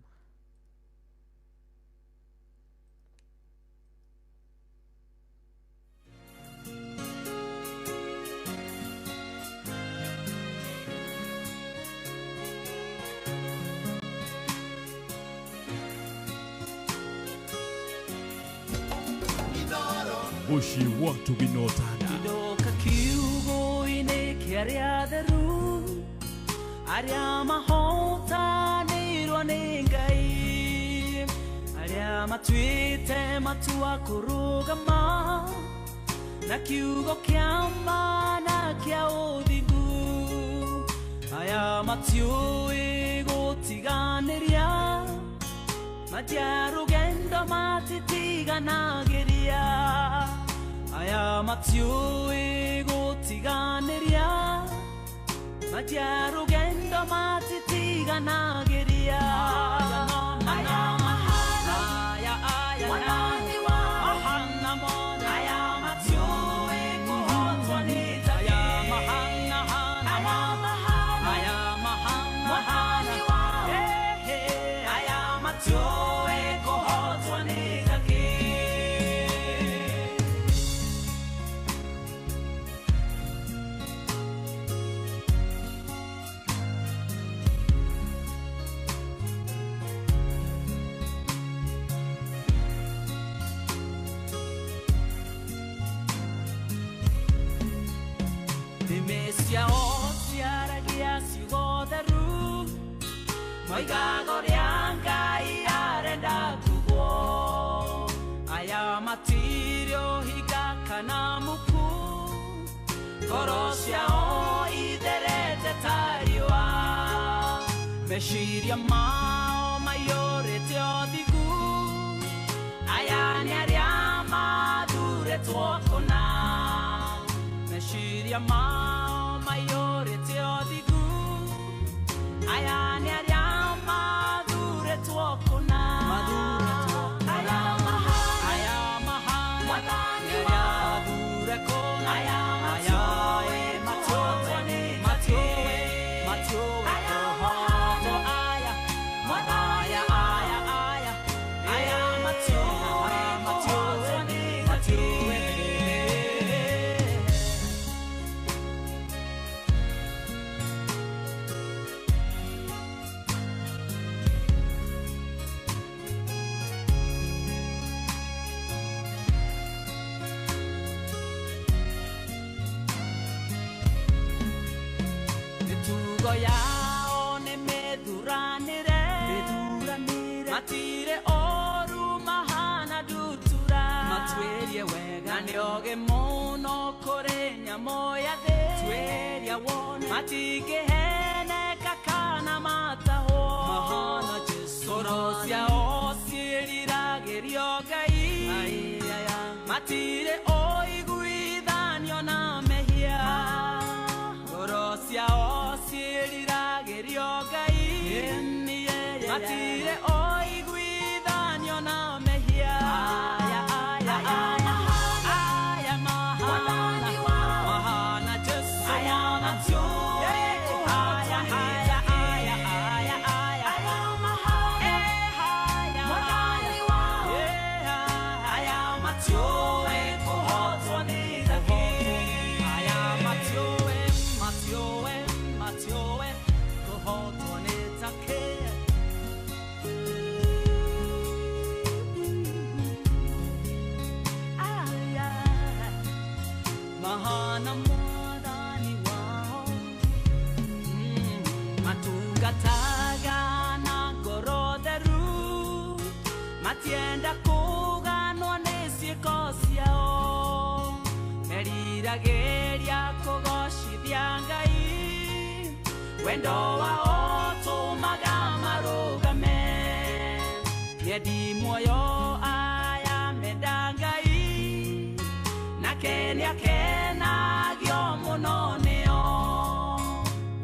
Mũciĩ wa Tũginotana. Ndoka kiugo-inĩ kĩa arĩa atheru, arĩa mahotanĩirwo nĩ Ngai, arĩa matuĩte matua kũrũgama na kiugo kĩa ma na kĩa ũthingu, aya matiũĩ gũtiganĩria, matia rũgendo matitiganagĩria, aya matiũĩ gũtiganĩria, matia rũgendo matitiganagĩria. Aya mahana, aya aya mwathani wa mahana mothe, aya matiũĩ kũhotwo nĩ ta aya mahana hana, aya mahana, aya mahana mwathani wa aya matiũĩ kũhotwo nĩ ta kĩ. Nĩmĩ ciao ciaragia ciugo theru, moigaga ũrĩa Ngai arenda kugwo, aya matirĩ ũhinga kana muku, ngoro ciao itherete ta riũa, meciria mao maiyũrĩte ũthingu, aya nĩ arĩa mathurĩtwo kũna, meciria mao maiyũrĩte ũthingu, aya nĩ arĩa mathurĩtwo kũna, aya mahana, aya mahana mwathani wao mathure kũna, aya matiũĩ kũhotwo nĩ matiũĩ matiũĩ kũhotwo, aya mwathani aya aya aya matiũĩ kũhotwo nĩ matiũĩ. Mĩtugo yao nĩ mĩthuranĩre, matirĩ oru mahana ndutura, matuĩrie wega na nĩ ogĩ mũno kũrĩ nyamũ ya thĩ, tuĩria wone matingĩheneka kana matahwo, mahana Jesũ, ngoro ciao ciĩriragĩrio Ngai, matirĩ ũiguithanio na mehia, ngoro ciao ciĩriragĩrio Ngai, matirĩ ũiguithanio na mehia. Aya aya aya aya mahana mahana Jesũ, aya matiũĩ kũhotwo nĩ aya aya aya aya aya mahana mwathani wao aya Matungataga na ngoro theru, matienda kũganwo nĩ ciĩko ciao. Meriragĩria kũgocithia Ngai, wendo wao ũtũmaga marũgame. Mĩendi muoyo aya menda Ngai, nake nĩakenagio mũno nĩo.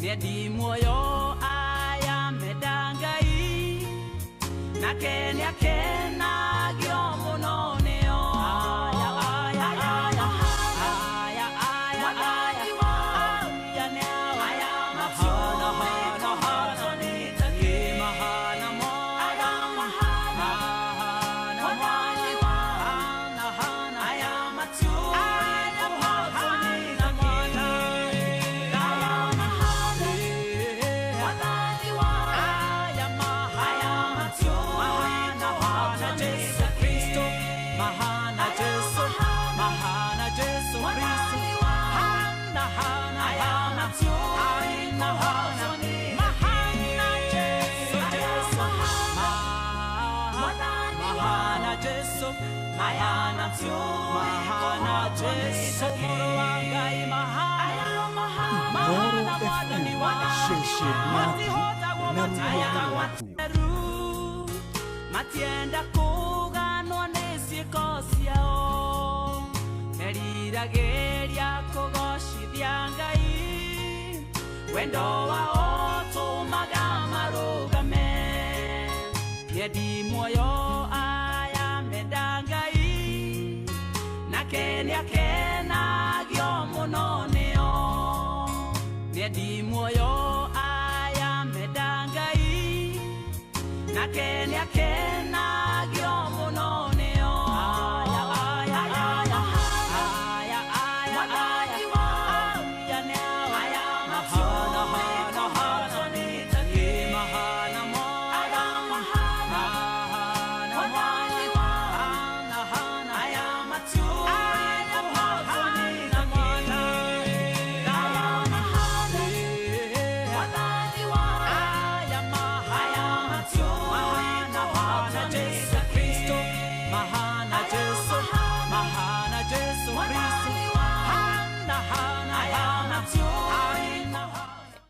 Mĩendi muoyo aya menda Ngai, nake nĩakenagio mũno nĩo. Aya, aya, aya, aya, aya, aya, aya, nĩao. Aya mahana, hana, hana, nĩ mahana mwana, mahana mwana, hana, hana, aya matiũĩ kũhotwo nĩ mwana. Aya mahana, aya mahana, matiũĩ kũhotwo nĩ Jesu Kristo, mahana Jesu, mahana Jesu Kristo, hana, hana, hana, hana, hana, mahana Jesu, Jesu, mahana Jesu, mahana, mahana Jesu, mũrũ wa Ngai, mahana, mahana Mwathani wa matihotagwo matihotagwo matienda kũganwo nĩ ciĩko ciao. Meriragĩria kũgocithia Ngai, wendo wao ũtũmaga marũgame. Mĩendi muoyo aya menda Ngai, nake nĩakenagio mũno nĩo. Mĩendi muoyo aya menda Ngai, nake nĩakenagio mũno nĩo. Aya, aya, aya, aya, aya, aya, aya, nĩao. Aya mahana, hana, hana, nĩ mahana mwana, mahana mwana, hana, hana, aya matiũĩ kũhotwo nĩ mwana. Aya mahana, aya mahana, matiũĩ kũhotwo nĩ Kristo, mahana Jesu, mahana Jesu Kristo, hana, hana, hana, hana.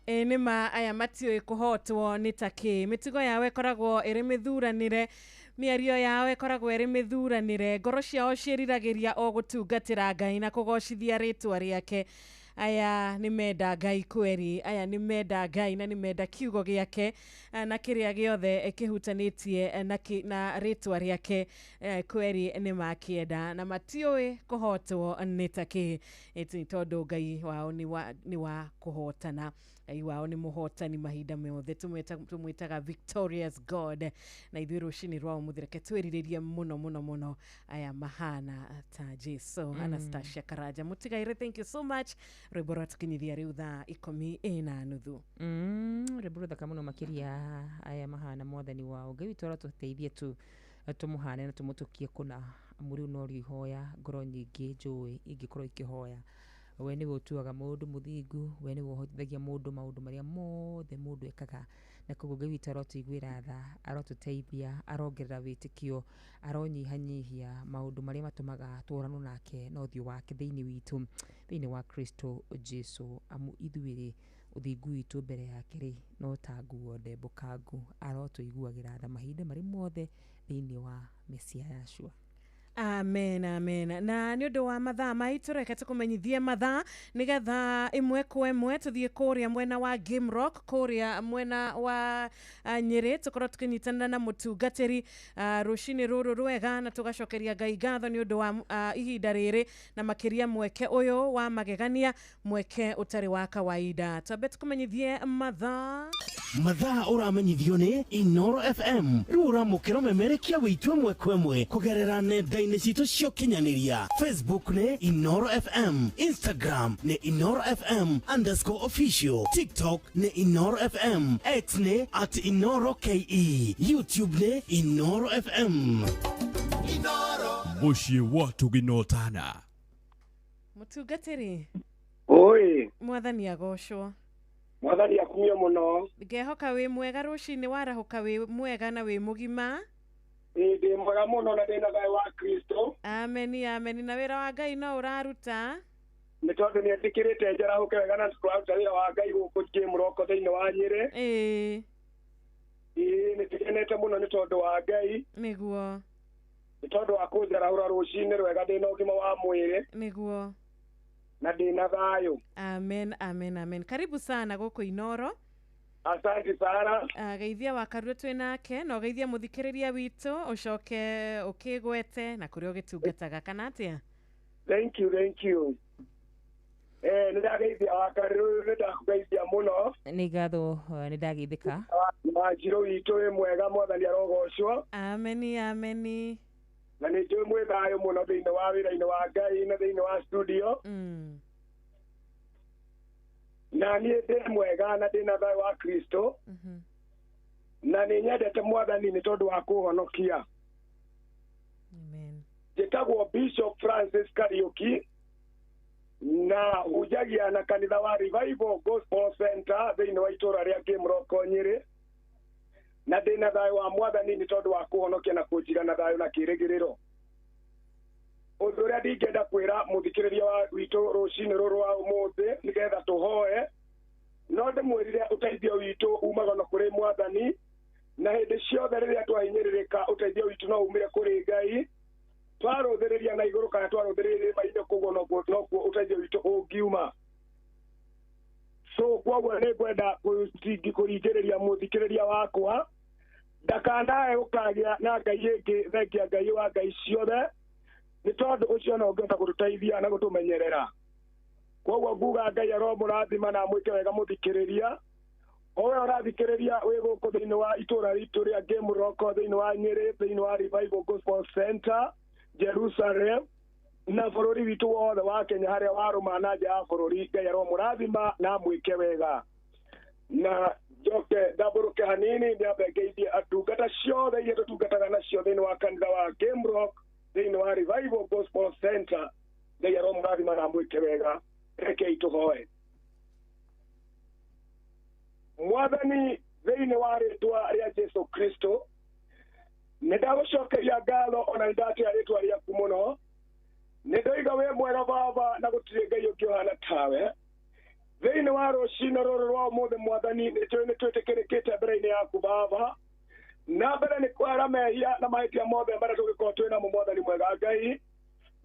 Ĩ nĩ ma aya matiũĩ kũhotwo nĩ ta kĩ. Mĩtugo yao ĩkoragwo ĩrĩ mĩthuranĩre, mĩario yao ĩkoragwo ĩrĩ mĩthuranĩre, ngoro ciao ciĩriragĩria o gũtungatĩra Ngai na kũgocithia rĩtwa rĩake. Aya nĩ menda Ngai kweri, aya nĩ menda Ngai na nĩ menda kiugo gĩake, na kĩrĩa gĩothe kĩhutanĩtie na rĩtwa rĩake, kweri nĩ makĩenda na matiũĩ kũhotwo nĩ ta kĩ. Ĩtĩ tondũ Ngai wao nĩ wa kũhotana. Ngai wao nĩ mũhotani mahinda mothe, tũmwĩtaga victorious God. Na ithuĩ rũcinĩ rwa ũmũthĩ reke twĩrirĩrie mũno mũno mũno aya mahana ta Jesu. Anastasia Karanja Mũtigaire, thank you so much. Rwĩmbo rwatũkinyithia rĩu thaa 10:15. Rwĩmbo rũthaka mũno makĩria, aya mahana mwathani wao. Ngai witũ arotũteithie tu tũmũhane na tũmũtũkie kũna, amu rĩu norĩo ihoya ngoro nyingĩ njũĩ ingĩkorwo ikĩhoya. We nĩwe ũtuaga mũndũ mũthingu, we nĩwe ũhotithagia mũndũ maũndũ marĩa mothe mũndũ ekaga, na koguo Ngai witũ arotũiguĩra tha, arotũteithia, arongerera wĩtĩkio, aronyihanyihia maũndũ marĩa matũmaga tũranwo nake na ũthiũ wake thĩinĩ witũ, thĩinĩ wa Kristo Jesu. Amu ithuĩ rĩ, ũthingu witũ mbere yake rĩ no ta nguo ndembũkangu. Arotũiguagĩra tha mahinda marĩ mothe thĩinĩ wa Mesia Yahshua. Amen, amen. Na nĩ ũndũ wa mathaa maitũ, reke tũkũmenyithie mathaa nĩgetha ĩmwe kwa ĩmwe tũthiĩ kũrĩa mwena wa Game Rock, kũrĩa mwena wa Nyĩrĩ, tũkorwo tũkĩnyitanĩra na mũtungatĩri rũcinĩ rũrũ rwega, na tũgacokeria Ngai ngatho nĩ ũndũ wa ihinda rĩrĩ na makĩria mweke ũyũ wa magegania, mweke ũtarĩ wa kawaida. Twambe tũkũmenyithie mathaa. Mathaa ũramenyithio nĩ Inoro FM. Rĩu ũramũkĩra ũmemerekia wĩitũ ĩmwe kwa ĩmwe kũgerera nenda-inĩ citũ cia ũkinyanĩria. Facebook nĩ Inoro FM, Instagram nĩ Inoro FM _official, TikTok nĩ Inoro FM, X nĩ @InoroKE, YouTube nĩ Inoro FM. Mũciĩ wa Tũginotana. Mũtungatĩri. Oi. Mwathani agocwo. Mwathani akumio mũno. Ngehoka wĩ mwega rũcinĩ warahũka wĩ mwega na wĩ mũgima. Ĩĩ ndĩ mwega mũno na ndĩna thayũ wa Kristo. Ameni ameni. Na wĩra wa Ngai no ũraruta? Nĩ tondũ nĩ etĩkĩrĩte njarahũke wega na tũraruta wĩra wa Ngai gũkũ Njĩmũroko thĩinĩ wa Nyĩrĩ. Ĩĩ. Ĩĩ nĩ tũkenete mũno nĩ tondũ wa Ngai. Nĩguo. Nĩ tondũ wa kũnjarahũra rũcinĩ rwega ndĩna ũgima wa mwĩrĩ. Nĩguo. Na ndĩna thayũ. Amen amen amen. Karibu sana gũkũ Inoro. Asante sana. Geithia wa Karue twĩ nake na ũgeithie mũthikĩrĩria witũ ũcoke ũkĩgwete na kũrĩa ũgĩtungataga kana atĩa? Thank you, thank you. Nĩ ndageithia wa Karue, nĩ ndakũgeithia mũno. Nĩ ngatho, nĩ ndageithĩka. Wanjirũ witũ wĩ mwega, mwathani arogocwo. Ameni ameni. Na nĩ njũĩ mwĩ thayũ mũno thĩinĩ wa wĩra-inĩ wa Ngai na thĩinĩ wa studio. Na niĩ ndĩ mwega na ndĩna thayũ wa Kristo. Na nĩ nyendete mwathani nĩ tondũ wa kũhonokia. Njĩtagwo Bishop Francis Kariuki na hunjagia na kanitha wa Revival Gospel Center thĩinĩ wa itũũra rĩa Kĩmũroko Nyĩrĩ. Na ndĩna thayũ wa mwathani nĩ tondũ wa kũhonokia na kũnjiga na thayũ na kĩĩrĩgĩrĩro. Ũndũ ũrĩa ndingĩenda kwĩra mũthikĩrĩria wa witũ rũcinĩ rũrũ rwa ũmũthĩ nĩgetha tũhoe, no ndĩmwĩrire ũteithio witũ umaga na kũrĩ mwathani, na hĩndĩ ciothe rĩrĩa twahinyĩrĩrĩka ũteithio witũ no umire kũrĩ Ngai. Twarũthĩrĩria na igũrũ kana twarũthĩrĩria irĩma-inĩ koguo nokuo ũteithio witũ ũngiuma. So koguo nĩ ngwenda kũringĩrĩria mũthikĩrĩria wakwa ndakanae gũkagĩa na Ngai ĩngĩ thengia Ngai wa Ngai ciothe, nĩ tondũ ũcio no ũngĩhota gũtũteithia na gũtũmenyerera. Koguo nguga Ngai aromũrathima na amwĩke wega mũthikĩrĩria. O we ũrathikĩrĩria wĩ gũkũ thĩinĩ wa itũũra ritũ rĩa Kĩmũroko thĩinĩ wa Nyĩrĩ thĩinĩ wa Revival Gospel Center Jerusalem na bũrũri witũ wothe wa Kenya harĩa warũma na nja ya bũrũri, Ngai aromũrathima na amwĩke wega. Na njoke ndambũrũke hanini nyambe ngeithie ndungata ciothe iria tũtungataga nacio thĩinĩ wa kanitha wa Kĩmũroko thĩinĩ wa Revival Gospel Center. Ngai aromũrathima na amwĩke wega. Rekei tũhoe. Mwathani thĩinĩ wa rĩtwa rĩa Jesu Kristo, nĩ ndagũcokeria ngatho ona nĩ ndatĩa rĩtwa rĩaku mũno. Nĩ ndoiga wĩ mwega Baba na gũtirĩ Ngai ũngĩ ũhana tawe. Thĩinĩ wa rũcinĩ rũrũ rwa ũmũthĩ mwathani nĩ tũĩ nĩ twĩtĩkĩrĩkĩte mbere-inĩ yaku Baba. Na mbere nĩ kwara mehia na mahĩtia mothe marĩa tũngĩkorwo twĩ namo mwathani mwega Ngai.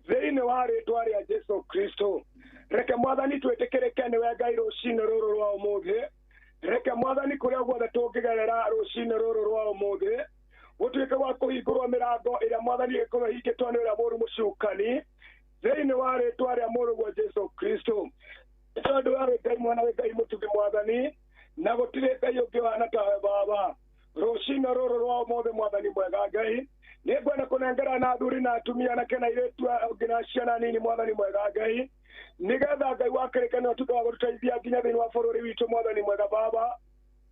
Thĩinĩ wa rĩtwa rĩa Jesu Kristo, reke mwathani twĩtĩkĩrĩke nĩwe Ngai rũcinĩ rũrũ rwa ũmũthĩ. Reke mwathani kũrĩa guothe tũngĩgerera rũcinĩ rũrũ rwa ũmũthĩ gũtuĩke gwa kũhingũrwo mĩrango ĩrĩa mwathani ĩgĩkorwo ĩhingĩtwo nĩ ũrĩa mũũru mũcukani thĩinĩ wa rĩtwa rĩa mũrũguo Jesu Kristo. Nĩ tondũ we wĩ Ngai mwana wĩ Ngai mũtugi mwathani na gũtirĩ Ngai ũngĩ ũhana tawe Baba. Rũcinĩ rũrũ rwa ũmũthĩ mwathani mwega Ngai, nĩ ngwenda kũnengera na athuri na atumia anake na airĩtu nginya ciana nini mwathani mwega Ngai, nĩgetha Ngai wa kĩrĩkanĩro ũtuĩke wa gũtũteithia nginya thĩinĩ wa bũrũri witũ mwathani mwega Baba,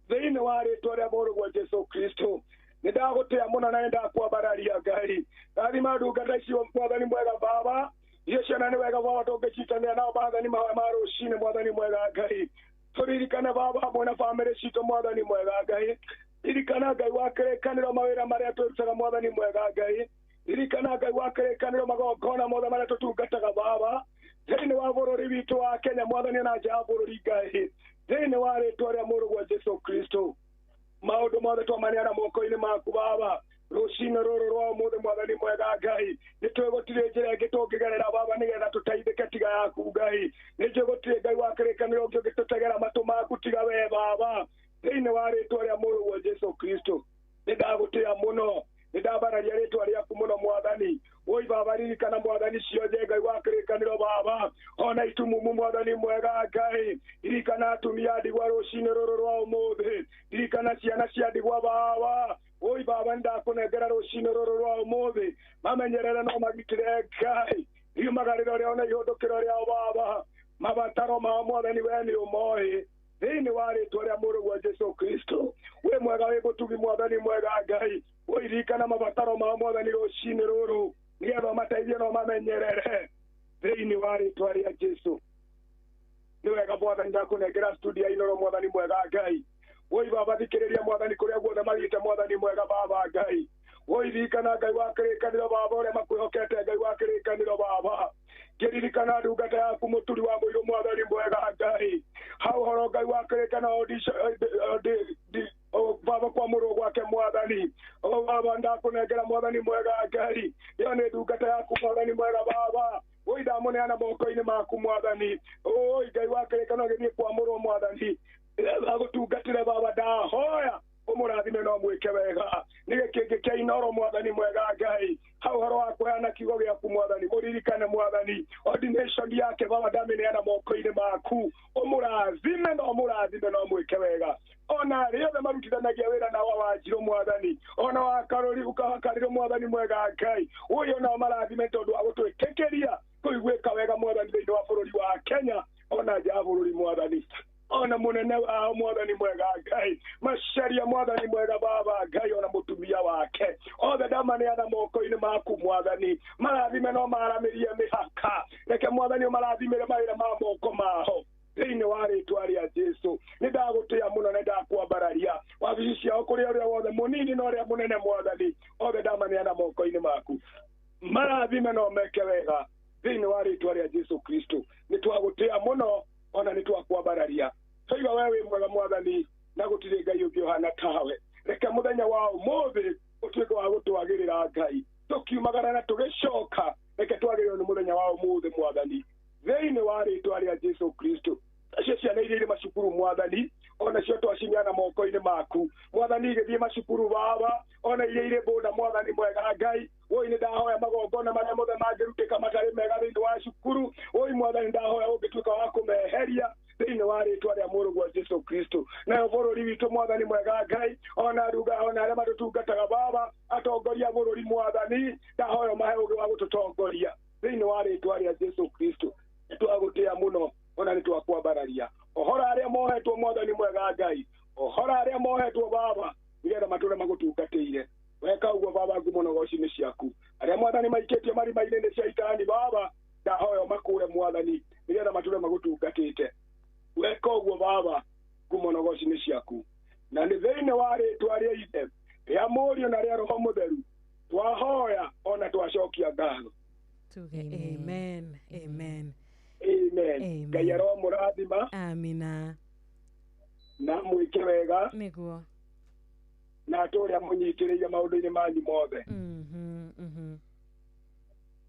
thĩinĩ wa rĩtwa rĩa mũrũguo Jesu Kristo. Nĩ ndagũtĩa mũno na nĩ ndakwambararia Ngai. Rathima ndungata icio mwathani mwega Baba, icio ciana nĩ wega Baba tũngĩcitanĩra nao maathani mahoya ma rũcinĩ mwathani mwega Ngai. Tũririkane Baba hamwe na bamĩrĩ citũ mwathani mwega Ngai. Ririkana Ngai wa kĩrĩkanĩro mawĩra marĩa twĩrutaga mwathani mwega Ngai. Ririkana Ngai wa kĩrĩkanĩro magongona mothe marĩa tũtungataga Baba thĩinĩ wa bũrũri witũ wa Kenya mwathani na nja ya bũrũri Ngai, thĩinĩ wa rĩtwa rĩa mũrũguo Jesu Kristo. Maũndũ mothe twamaneana moko-inĩ maku Baba rũcinĩ rũrũ rwa ũmũthĩ mwathani mwega Ngai. Nĩ tũĩ gũtirĩ njĩra ĩngĩ tũngĩgerera Baba nĩgetha tũteithĩke tiga yaku Ngai. Nĩ njũĩ gũtirĩ Ngai wa kĩrĩkanĩro ũngĩ ũngĩtũtegera matũ maku tiga we Baba, thĩinĩ wa rĩtwa rĩa mũrũguo Jesu Kristo. Nĩ ndagũtĩa mũno, nĩ ndambararia rĩtwa rĩaku mũno mwathani. Woi Baba ririkana mwathani ciothe Ngai wa kĩrĩkanĩro Baba, ona itumumu mwathani mwega Ngai. Ririkana atumia a ndigwa rũcinĩ rũrũ rwa ũmũthĩ, ririkana ciana cia ndigwa Baba. Woi Baba nĩ ndakũnengera rũcinĩ rũrũ rwa ũmũthĩ, mamenyerere no magitĩre Ngai riumagarĩro rĩao na ihũndũkĩro rĩao Baba. Mabataro mao mwathani we nĩ ũmoĩ thĩinĩ wa rĩtwa rĩa mũrũguo Jesu Kristo. Wĩ mwega wĩ mũtugi mwathani mwega Ngai, ũririkana mabataro mao mwathani rũcinĩ rũrũ nĩgetha ũmateithie na ũmamenyerere thĩinĩ wa rĩtwa rĩa Jesu. Nĩ wega Bwana. Mwathani ndakũnengera studio ya Inoro Mwathani mwega Ngai. Woi baba thikĩrĩria Mwathani kũrĩa guothe mathiĩte Mwathani mwega baba Ngai. Woi ririkana Ngai wa kĩrĩkanĩro baba ũrĩa makwĩhokete Ngai wa kĩrĩkanĩro baba. Ngĩririkana ndungata yaku mũturi wa mũirũ Mwathani mwega Ngai. Hau horo Ngai wa kĩrĩkanĩro baba kwa mũrũ gwake Mwathani. O baba ndakũnengera Mwathani mwega Ngai. Ĩyo nĩ ndungata yaku Mwathani mwega baba. Woi ndamũneana moko-inĩ maku Mwathani. Oi Ngai wa kĩrĩkanĩro gĩthiĩ kwa mũrũ Mwathani. Agũtungatĩre baba ndahoya ũmũrathime no mwĩke wega. Nĩ gĩkĩngĩ kĩa Inoro Mwathani mwega Ngai. Hau horo wa kũheana kiugo gĩaku Mwathani mũririkane Mwathani. Ordination yake baba ndamĩneana moko-inĩ maku. Ũmũrathime no mũrathime no mwĩke wega. Ona arĩa othe marutithanagia wĩra na wa Wanjirũ Mwathani, ona wa Karũri ũkahakarĩrwo Mwathani mwega Ngai. Ũyũ nao marathime tondũ wa gũtwĩtĩkĩria kũiguĩka wega Mwathani thĩinĩ wa bũrũri wa Kenya ona nja ya bũrũri Mwathani. Ona munene wao Mwathani mwega Ngai, macaria Mwathani mwega baba Ngai, ona mutumia wake othe ndamaneana moko-inĩ maku Mwathani. Marathime no maramĩrie mĩhaka, reke Mwathani ũmarathimĩre mawĩra ma moko mao thĩinĩ wa rĩtwa rĩa Jesũ. Nĩ ndagũtĩa mũno na ndakwambararia wabici ciao kũrĩa ũrĩa wothe mũnini na ũrĩa mũnene Mwathani, othe ndamaneana moko-inĩ maku. Marathime no meke wega thĩinĩ wa rĩtwa rĩa Jesũ Kristo. Nĩ twagũtĩa mũno ona nĩ twakwambararia. Tũiga we wĩ mwega Mwathani na gũtirĩ Ngai ũngĩ ũhana tawe. Reke mũthenya wa ũmũthĩ ũtuĩke wa gũtwagĩrĩra Ngai, tũkiumagara na tũgĩcoka, reke twagĩrĩrwo nĩ mũthenya wa ũmũthĩ Mwathani thĩinĩ wa rĩtwa rĩa Jesũ Kristo. Acio ciana iria irĩ macukuru Mwathani, ona cio twacineana moko-inĩ maku Mwathani, igĩthiĩ macukuru baba, ona iria irĩ boda Mwathani mwega Ngai. Woi nĩ ndahoya magongona marĩa mothe mangĩrutĩka matarĩ mega thĩinĩ wa cukuru, woi Mwathani ndahoya ũngĩtuĩka wa kũmeheria thĩinĩ wa rĩtwa rĩa mũrũguo Jesũ Kristo. Nayo bũrũri witũ Mwathani mwega Ngai, ona ruga ona arĩa matũtungataga baba, atongoria bũrũri Mwathani, ndahoya mahe ũũgĩ wa gũtũtongoria thĩinĩ wa rĩtwa rĩa Jesũ Kristo. Nĩ twagũtĩa mũno ona nĩ twakwambararia. Ũhoro arĩa mohetwo Mwathani mwega Ngai, ũhoro arĩa mohetwo baba, nĩgetha matũre magũtungatĩire. Weka ũguo baba, ngumo na ũgoci nĩ ciaku. Arĩa Mwathani maikĩtie marima-inĩ nĩ caitani baba, ndahoya ũmakũre Mwathani, nĩgetha matũre magũtungatĩte. Weka ũguo baba, ngumo na ũgoci nĩ ciaku. Na nĩ thĩinĩ wa rĩtwa rĩa Ithe, rĩa Mũriũ na rĩa Roho Mũtheru, twahoya ona twacokia ngatho. Tuge amen. Amen. Amen. Ngai aromũrathima. Amina. Na mwĩke wega. Nĩguo. Na atũrĩa mũnyitĩrĩire maũndũ-inĩ manyu mothe.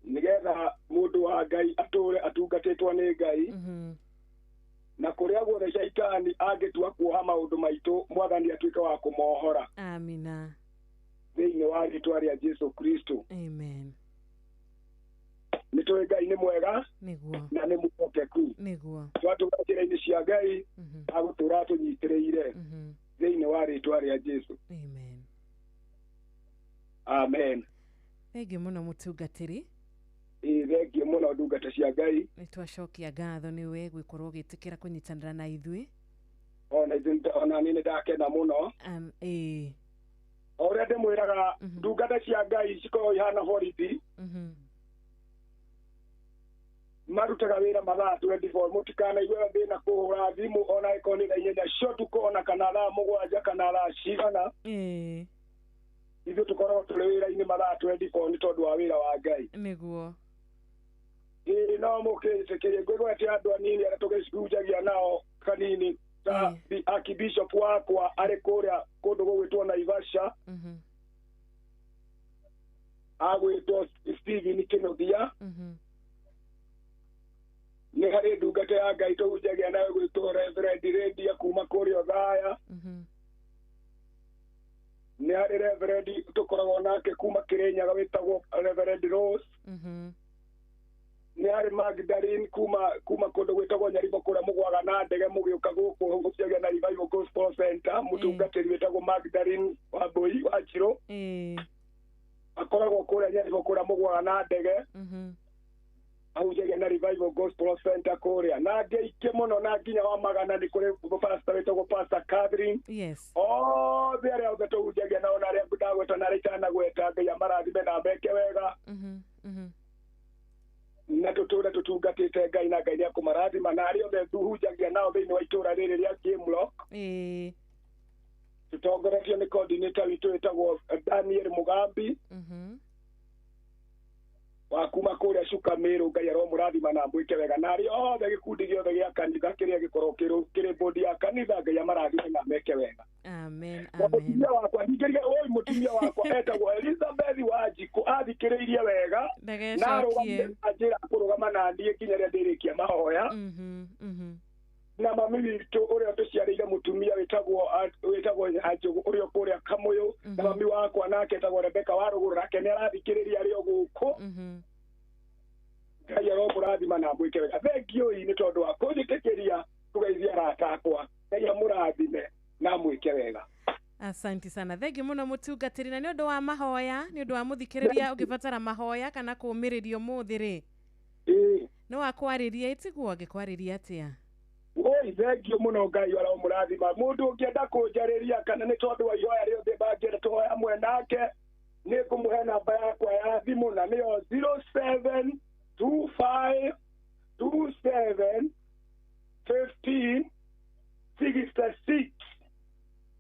Nĩgetha mũndũ wa Ngai atũre atungatĩtwo nĩ Ngai. Na kũrĩa guothe caitani angĩtua kuoha maũndũ maitũ, Mwathani atuĩke wa kũmohora. Amina. Thĩinĩ wa rĩtwa rĩa Jesũ Kristo. Amen. Nĩ tũĩ Ngai nĩ mwega. Nĩguo. Na nĩ mwĩhokeku. Nĩguo. Twatũra njĩra-inĩ cia Ngai, agũtũra atũnyitĩrĩire thĩinĩ wa rĩtwa rĩa Jesũ. Amen. Amen. Thengiũ mũno mũtungatĩri. Ĩĩ thengiũ mũno ndungata cia Ngai. Nĩ twacokia ngatho nĩwe gwĩkorwo ũgĩtĩkĩra kũnyitanĩra na ithuĩ. Ona ona niĩ nĩ ndakena mũno. Ĩĩ. O ũrĩa ndĩmwĩraga ndungata cia Ngai cikoragwo ihana borithi. Marutaga wĩra mathaa 24, mũtikanaigue thĩna kũhũra thimũ ona ĩkorwo nĩ thaa 8 cia ũtukũ ona kana thaa 7 kana thaa cigana. Ithuĩ tũkoragwo tũrĩ wĩra-inĩ mathaa 24 nĩ tondũ wa wĩra wa Ngai. Nĩguo. Ĩĩ no mũkĩtĩkĩrie ngwĩgwo atĩ andũ anini arĩa tũgĩcunjagia nao kanini ta Archbishop wakwa arĩ kũrĩa kũndũ gũgwĩtwo Naivasha, agwĩtwo Stephen Kĩnuthia. Nĩ harĩ ndungata ya Ngai tũhunjagia nayo gwĩtwo Reverend Rendia kuma kũrĩa Othaya. Nĩ harĩ Reverend tũkoragwo nake kuma Kĩrĩnyaga wĩtagwo Reverend Rose. Nĩ harĩ Magdalene kuma kũndũ gwĩtagwo Nyaribo kũrĩa mũgwaga na ndege mũgĩũka gũkũ hunjagia na Revival Gospel Center, mũtungatĩri wĩtagwo Magdalene Wambui wa Njirũ. Akoragwo kũrĩa Nyaribo kũrĩa mũgwaga na ndege. Ahunjagia na Revival Gospel Center kũrĩa na angĩ aingĩ mũno na nginya wa magana nĩ kũrĩ pastor wĩtagwo Pastor Catherine. Yes. Othe arĩa othe tũhunjagia nao na arĩa ndagweta na arĩa itanagweta, Ngai amarathime na ameke wega. Na tũtũre tũtungatĩte Ngai na Ngai nĩakũmarathima na arĩa othe thuhunjagia nao thĩinĩ wa itũra rĩrĩ rĩa Gimlock. Tũtongoretio nĩ coordinator witũ wĩtagwo Daniel Mugambi wa kuma kũrĩa Cukamĩrũ. Ngai aromũrathima na amwĩke wega na arĩa othe gĩkundi gĩothe gĩa kanitha kĩrĩa gĩkorwo kĩrĩ bodi ya kanitha, Ngai amarathime na ameke wega. Amen. Na mũtumia wakwa ningĩrĩrie, oi, mũtumia wakwa etagwo Elizabeth Wanjikũ, athikĩrĩirie wega na Ndagecokie. arũgamire na njĩra kũrũgama na niĩ nginya rĩrĩa ndĩrĩkia mahoya. Na mami witũ ũrĩa tũciarĩire mũtumia wĩtagwo Nyanjũgũ ũrĩa kũrĩa Kamũyũ, na mami wakwa nake etagwo Rebecca wa Rũgũrũ, nake nĩ arathikĩrĩria arĩ o gũkũ. Ngai aromũrathima na amwĩke wega. Thengiũi nĩ tondũ wa kũnjĩtĩkĩria kũgeithia arata akwa. Ngai amũrathime na amwĩke wega. Asanti sana, thengi muno mutungatĩri, na nĩ ũndũ wa mahoya, nĩ ũndũ wa mũthikĩrĩria ũngĩbatara mahoya kana kũũmĩrĩrio ũmũthĩ rĩ, no akwarĩrie, ĩtiguo angĩkwarĩria atĩa? Oi, thengio mũno, Ngai aromũrathima. Mũndũ ũngĩenda kũnjarĩria kana nĩ tondũ wa ihoya rĩothe bangĩenda tũhoya hamwe nake, nĩ ngũmũhe namba yakwa ya thimũ na nĩyo 0725 27 15 66.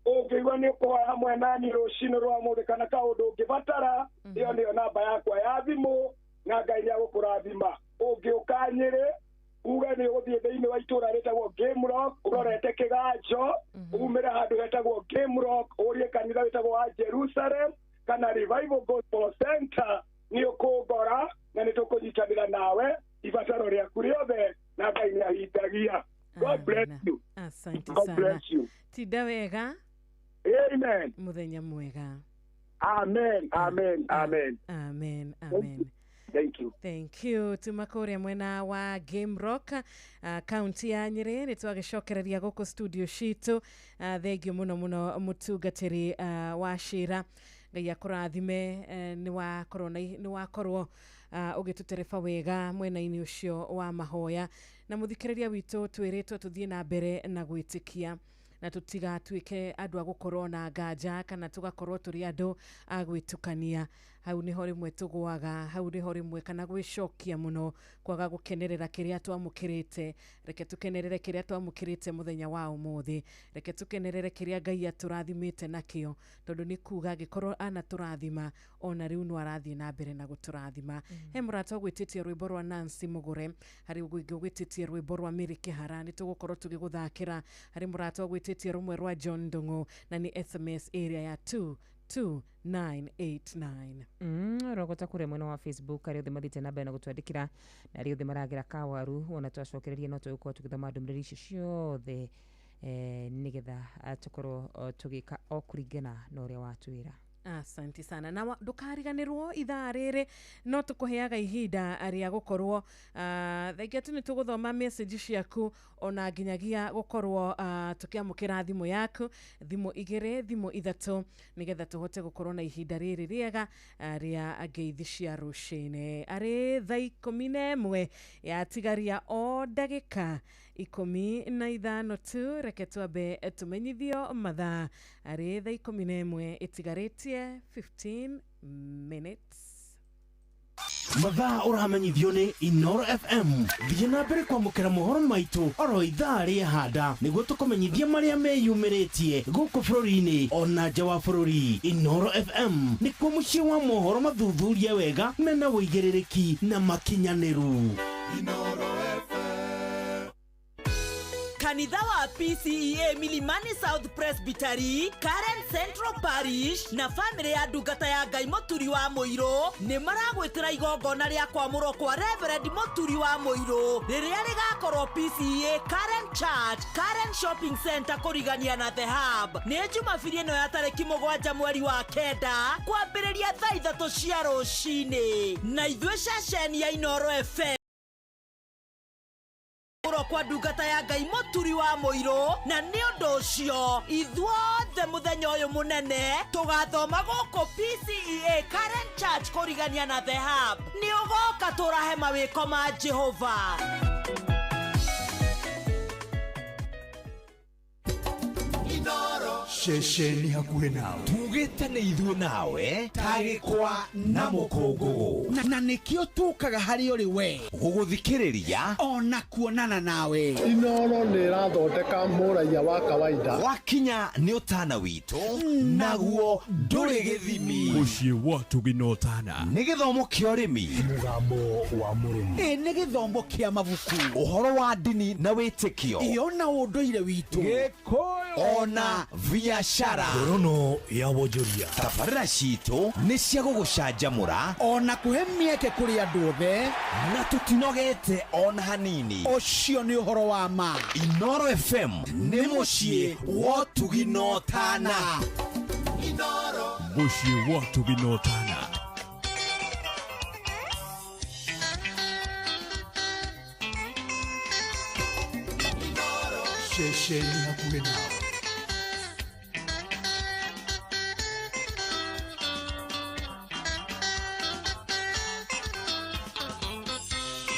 Ũngĩigua nĩ ũkũhoya hamwe nani rũcinĩ rwa mũthĩ kana kaũndũ ũngĩbatara, ĩyo nĩyo namba yakwa ya thimũ na Ngai nĩ agũkũrathima. Ũngĩũka Nyĩrĩ, uge nĩ ũgũthiĩ thĩinĩ wa itũra rĩtagwo Game Rock, ũrorete Kĩganjo, umĩre handũ hetagwo Game Rock, ũrie kanitha wĩtagwo wa Jerusalem kana Revival Gospel Center, nĩ ũkũngora na nĩ tũkũnyitanĩra nawe ibataro rĩaku rĩothe na Ngai nĩ ahingagia. God bless you. Asante God sana. bless you. Tinda wega. Amen. Muthenya mwega. Amen, amen, amen. Amen, amen. Thank you. Thank you. Tuma kũrĩa mwena wa Game Rock, kaunti ya Nyĩrĩ, nĩ twagĩcokereria gũkũ studio citũ. Thengio mũno mũno mũtungatĩri wa cira, Ngai akũrathime. Nĩ wakorwo ũgĩtũtereba wega mwena-inĩ ũcio wa mahoya. Na mũthikĩrĩria witũ, twĩrĩtwo tũthiĩ na mbere na gwĩtĩkia na tũtigatuĩke andũ a gũkorwo na nganja kana tũgakorwo tũrĩ andũ a gwĩtukania. Hau nĩho rĩmwe tũgũaga, hau nĩho rĩmwe kana gwĩcokia mũno, kwaga gũkenerera kĩrĩa twamũkĩrĩte. Reke tũkenerere kĩrĩa twamũkĩrĩte mũthenya wa ũmũthĩ, reke tũkenerere kĩrĩa Ngai atũrathimĩte nakĩo, tondũ nĩ kuga angĩkorwo anatũrathima, ona rĩu no arathiĩ na mbere na gũtũrathima. He mũrata ũgwĩtĩtie rwĩmbo rwa Nancy Mũgũre, harĩ ũngĩ ũgwĩtĩtie rwĩmbo rwa Mary Kĩhara, nĩ tũgũkorwo tũgĩgũthakĩra. Harĩ mũrata ũgwĩtĩtie rũmwe rwa John Ndung'u, na nĩ SMS area ya 22989. Rogota kũrĩa mwena wa Facebook, arĩa othe mathiĩte na mbere na gũtwandĩkĩra na arĩa othe maragĩra kawaru, ona twacokereria no tũgũkorwo tũgĩthoma ndũmĩrĩri icio ciothe, nĩgetha tũkorwo tũgĩka o kũringana na ũrĩa watwĩra. Asanti sana. Na ndũkariganĩrwo ithaa rĩrĩ no tũkũheaga ihinda rĩa gũkorwo, thengia tu nĩ tũgũthoma message ciaku, ona nginyagia gũkorwo tũkĩamũkĩra thimũ yaku, thimũ igĩrĩ, thimũ ithatũ, nĩgetha tũhote gũkorwo na ihinda rĩrĩ rĩega rĩa ngeithi cia rũcinĩ. Arĩ thaa 11 yatigaria o ndagĩka 15 tu, reke twambe tũmenyithio mathaa. Arĩ thaa 11 ĩtigarĩtie 15 minutes. Mathaa ũramenyithio nĩ Inoro FM. Thiĩ na mbere kwamũkĩra mohoro maitũ oro ithaa rĩa handa nĩguo tũkũmenyithie marĩa meyumĩrĩtie gũkũ bũrũri-inĩ ona nja wa bũrũri. Inoro FM nĩkuo mũciĩ wa mohoro mathuthurie wega, mena ũigĩrĩrĩki na makinyanĩru. Kanitha wa PCEA Milimani South Presbytery, Karen Central Parish na famĩlĩ ya ndungata ya Ngai Mũturi wa Mũirũ nĩ maragwĩtĩra igongona rĩa kwamũrwo kwa Reverend Mũturi wa Mũirũ rĩrĩa rĩgakorwo PCEA Karen Church, Karen Shopping Center, kũrigania na The Hub, nĩ Jumabiri ĩno ya tarĩki 7 mweri wa 9, kwambĩrĩria thaa 3 cia rũcinĩ. Na ithuĩ ceceni ya Inoro FM kũrwo kwa ndungata ya Ngai Mũturi wa Mũirũ, na nĩ ũndũ ũcio ithuothe mũthenya ũyũ mũnene tũgathoma gũkũ PCEA Karen Church kũrigania na The Hub. Nĩ ũgoka tũrahe mawĩko ma Jehova. Ceceni hakuhĩ nawe. Tugĩte nĩ ithuĩ nawe ta gĩkwa na mũkũngũgũ. Na nĩkĩo tũkaga harĩ ũrĩ we gũgũthikĩrĩria ona kuonana nawe. Inoro nĩ ĩrathondeka mũraiya wa kawaida. Wakinya nĩ ũtana witũ naguo ndũrĩ gĩthimi. Mũciĩ wa Tũginotana. Nĩ gĩthomo kĩa ũrĩmi, mũgambo wa mũrĩmi, ĩ nĩ gĩthomo kĩa mabuku, ũhoro wa ndini na wĩtĩkio, iyo na ũndũire witũ, Gĩkũyũ ona biacara. Ngorono ya wonjoria. Tabarĩra citũ nĩ cia gũgũcanjamũra ona kũhe mĩeke kũrĩ andũ othe, na tũtinogete ona hanini. Ũcio nĩ ũhoro wa ma. Inoro FM nĩ mũciĩ wa Tũginotana. Mũciĩ wa Tũginotana. Ceceni hakuhĩ nawe.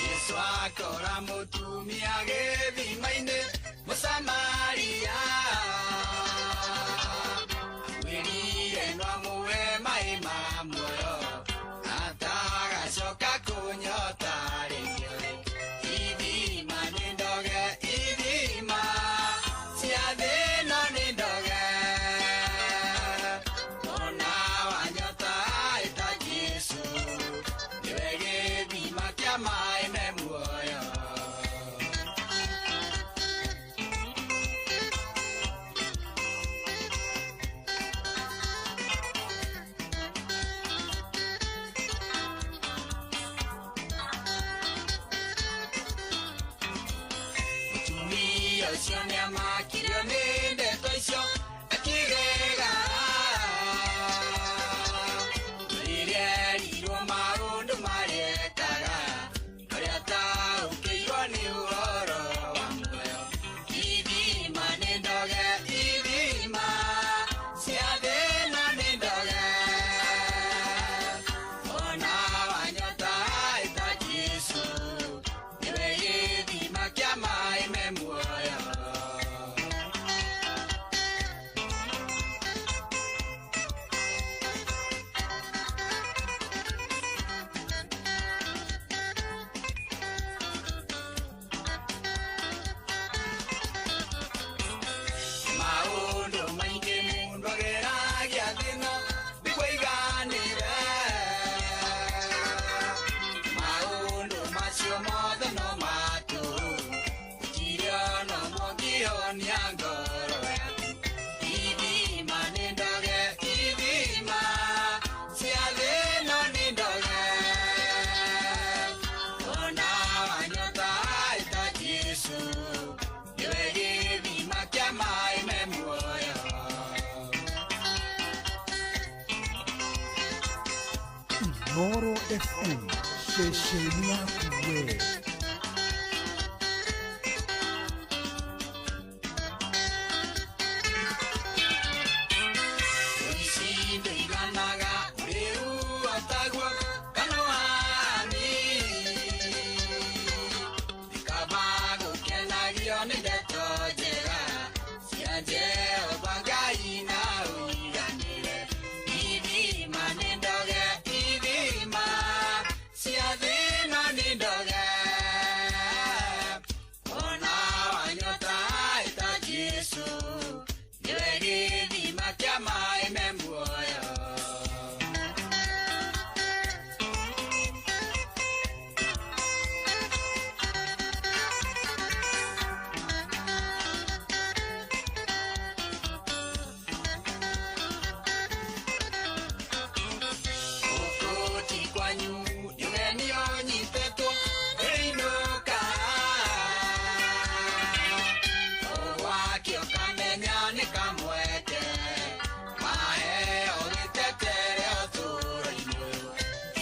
Yesu akora mũtumia gĩthima-inĩ Mũsamaria, amwĩrire no amũhe maĩ ma muoyo atagacoka kũnyota rĩngĩ. Ithima nĩ ndoge, ithima cia thĩna nĩ ndoge, ona wanyota ĩta Jesũ nĩwe gĩthima kĩa maĩ me muoyo. Mũtumia ũcio nĩamakirio nĩ ndeto icio akĩgega, rĩrĩa erirwo maũndũ marĩa ekaga, marĩa ataũkĩirwo nĩ ũhoro wa muoyo. Ithima nĩ ndoge, ithima cia thĩna nĩ ndoge, ona wanyota ĩta Jesũ nĩwe gĩthima kĩa maĩ me muoyo. Maũndũ maingĩ mũndũ ageragia thĩna nĩguo aiganĩre, maũndũ macio mothe no matũ, gũtirĩ ona ũmwe ũngĩhonia ngoro yaku. Ithima nĩ ndoge, ithima cia thĩna nĩ ndoge, ona wanyota ĩta Jesũ nĩwe gĩthima kĩa maĩ me muoyo. Inoro FM, ceceni yaku we. Ũici ndũiganaga, ũrĩu otaguo kana ũhani, nĩ kaba gũkenagio nĩ ndeto njega cia Jehova Ngai na ũiganĩre. Ithima nĩ ndoge, ithima cia thĩna nĩ ndoge, ona wanyota ĩta Jesũ nĩwe gĩthima kĩa maĩ me muoyo. Gũkũ ti kwanyu nĩ ũgeni ũnyitĩtwo ĩinũka, ũgwakĩ ũkamenya nĩ kamweke maheo gĩtetere ũtũũro-inĩ ũyũ.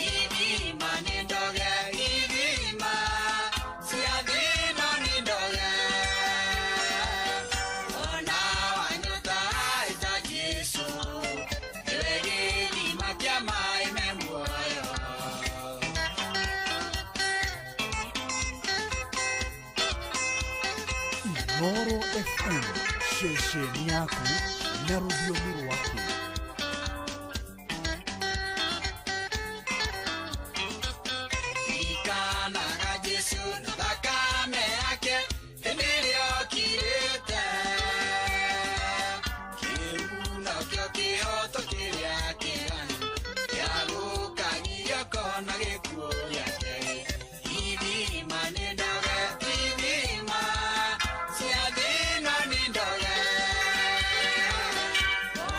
Ithima nĩ ndoge, ithima cia thĩna nĩ ndoge, ona wanyota ĩta Jesũ nĩwe gĩthima kĩa maĩ me muoyo. Inoro FM, Ceceni yaku na rũthiomi rwaku. Ririkanaga Jesũ na thakame yake hĩndĩ ĩrĩa okirĩte. Kĩu nokĩo kĩhoto kĩrĩa kĩganu gĩa gũkagirio kona gĩkuũ gĩake. Ithima nĩ ndoge, ithima cia thĩna nĩ ndoge.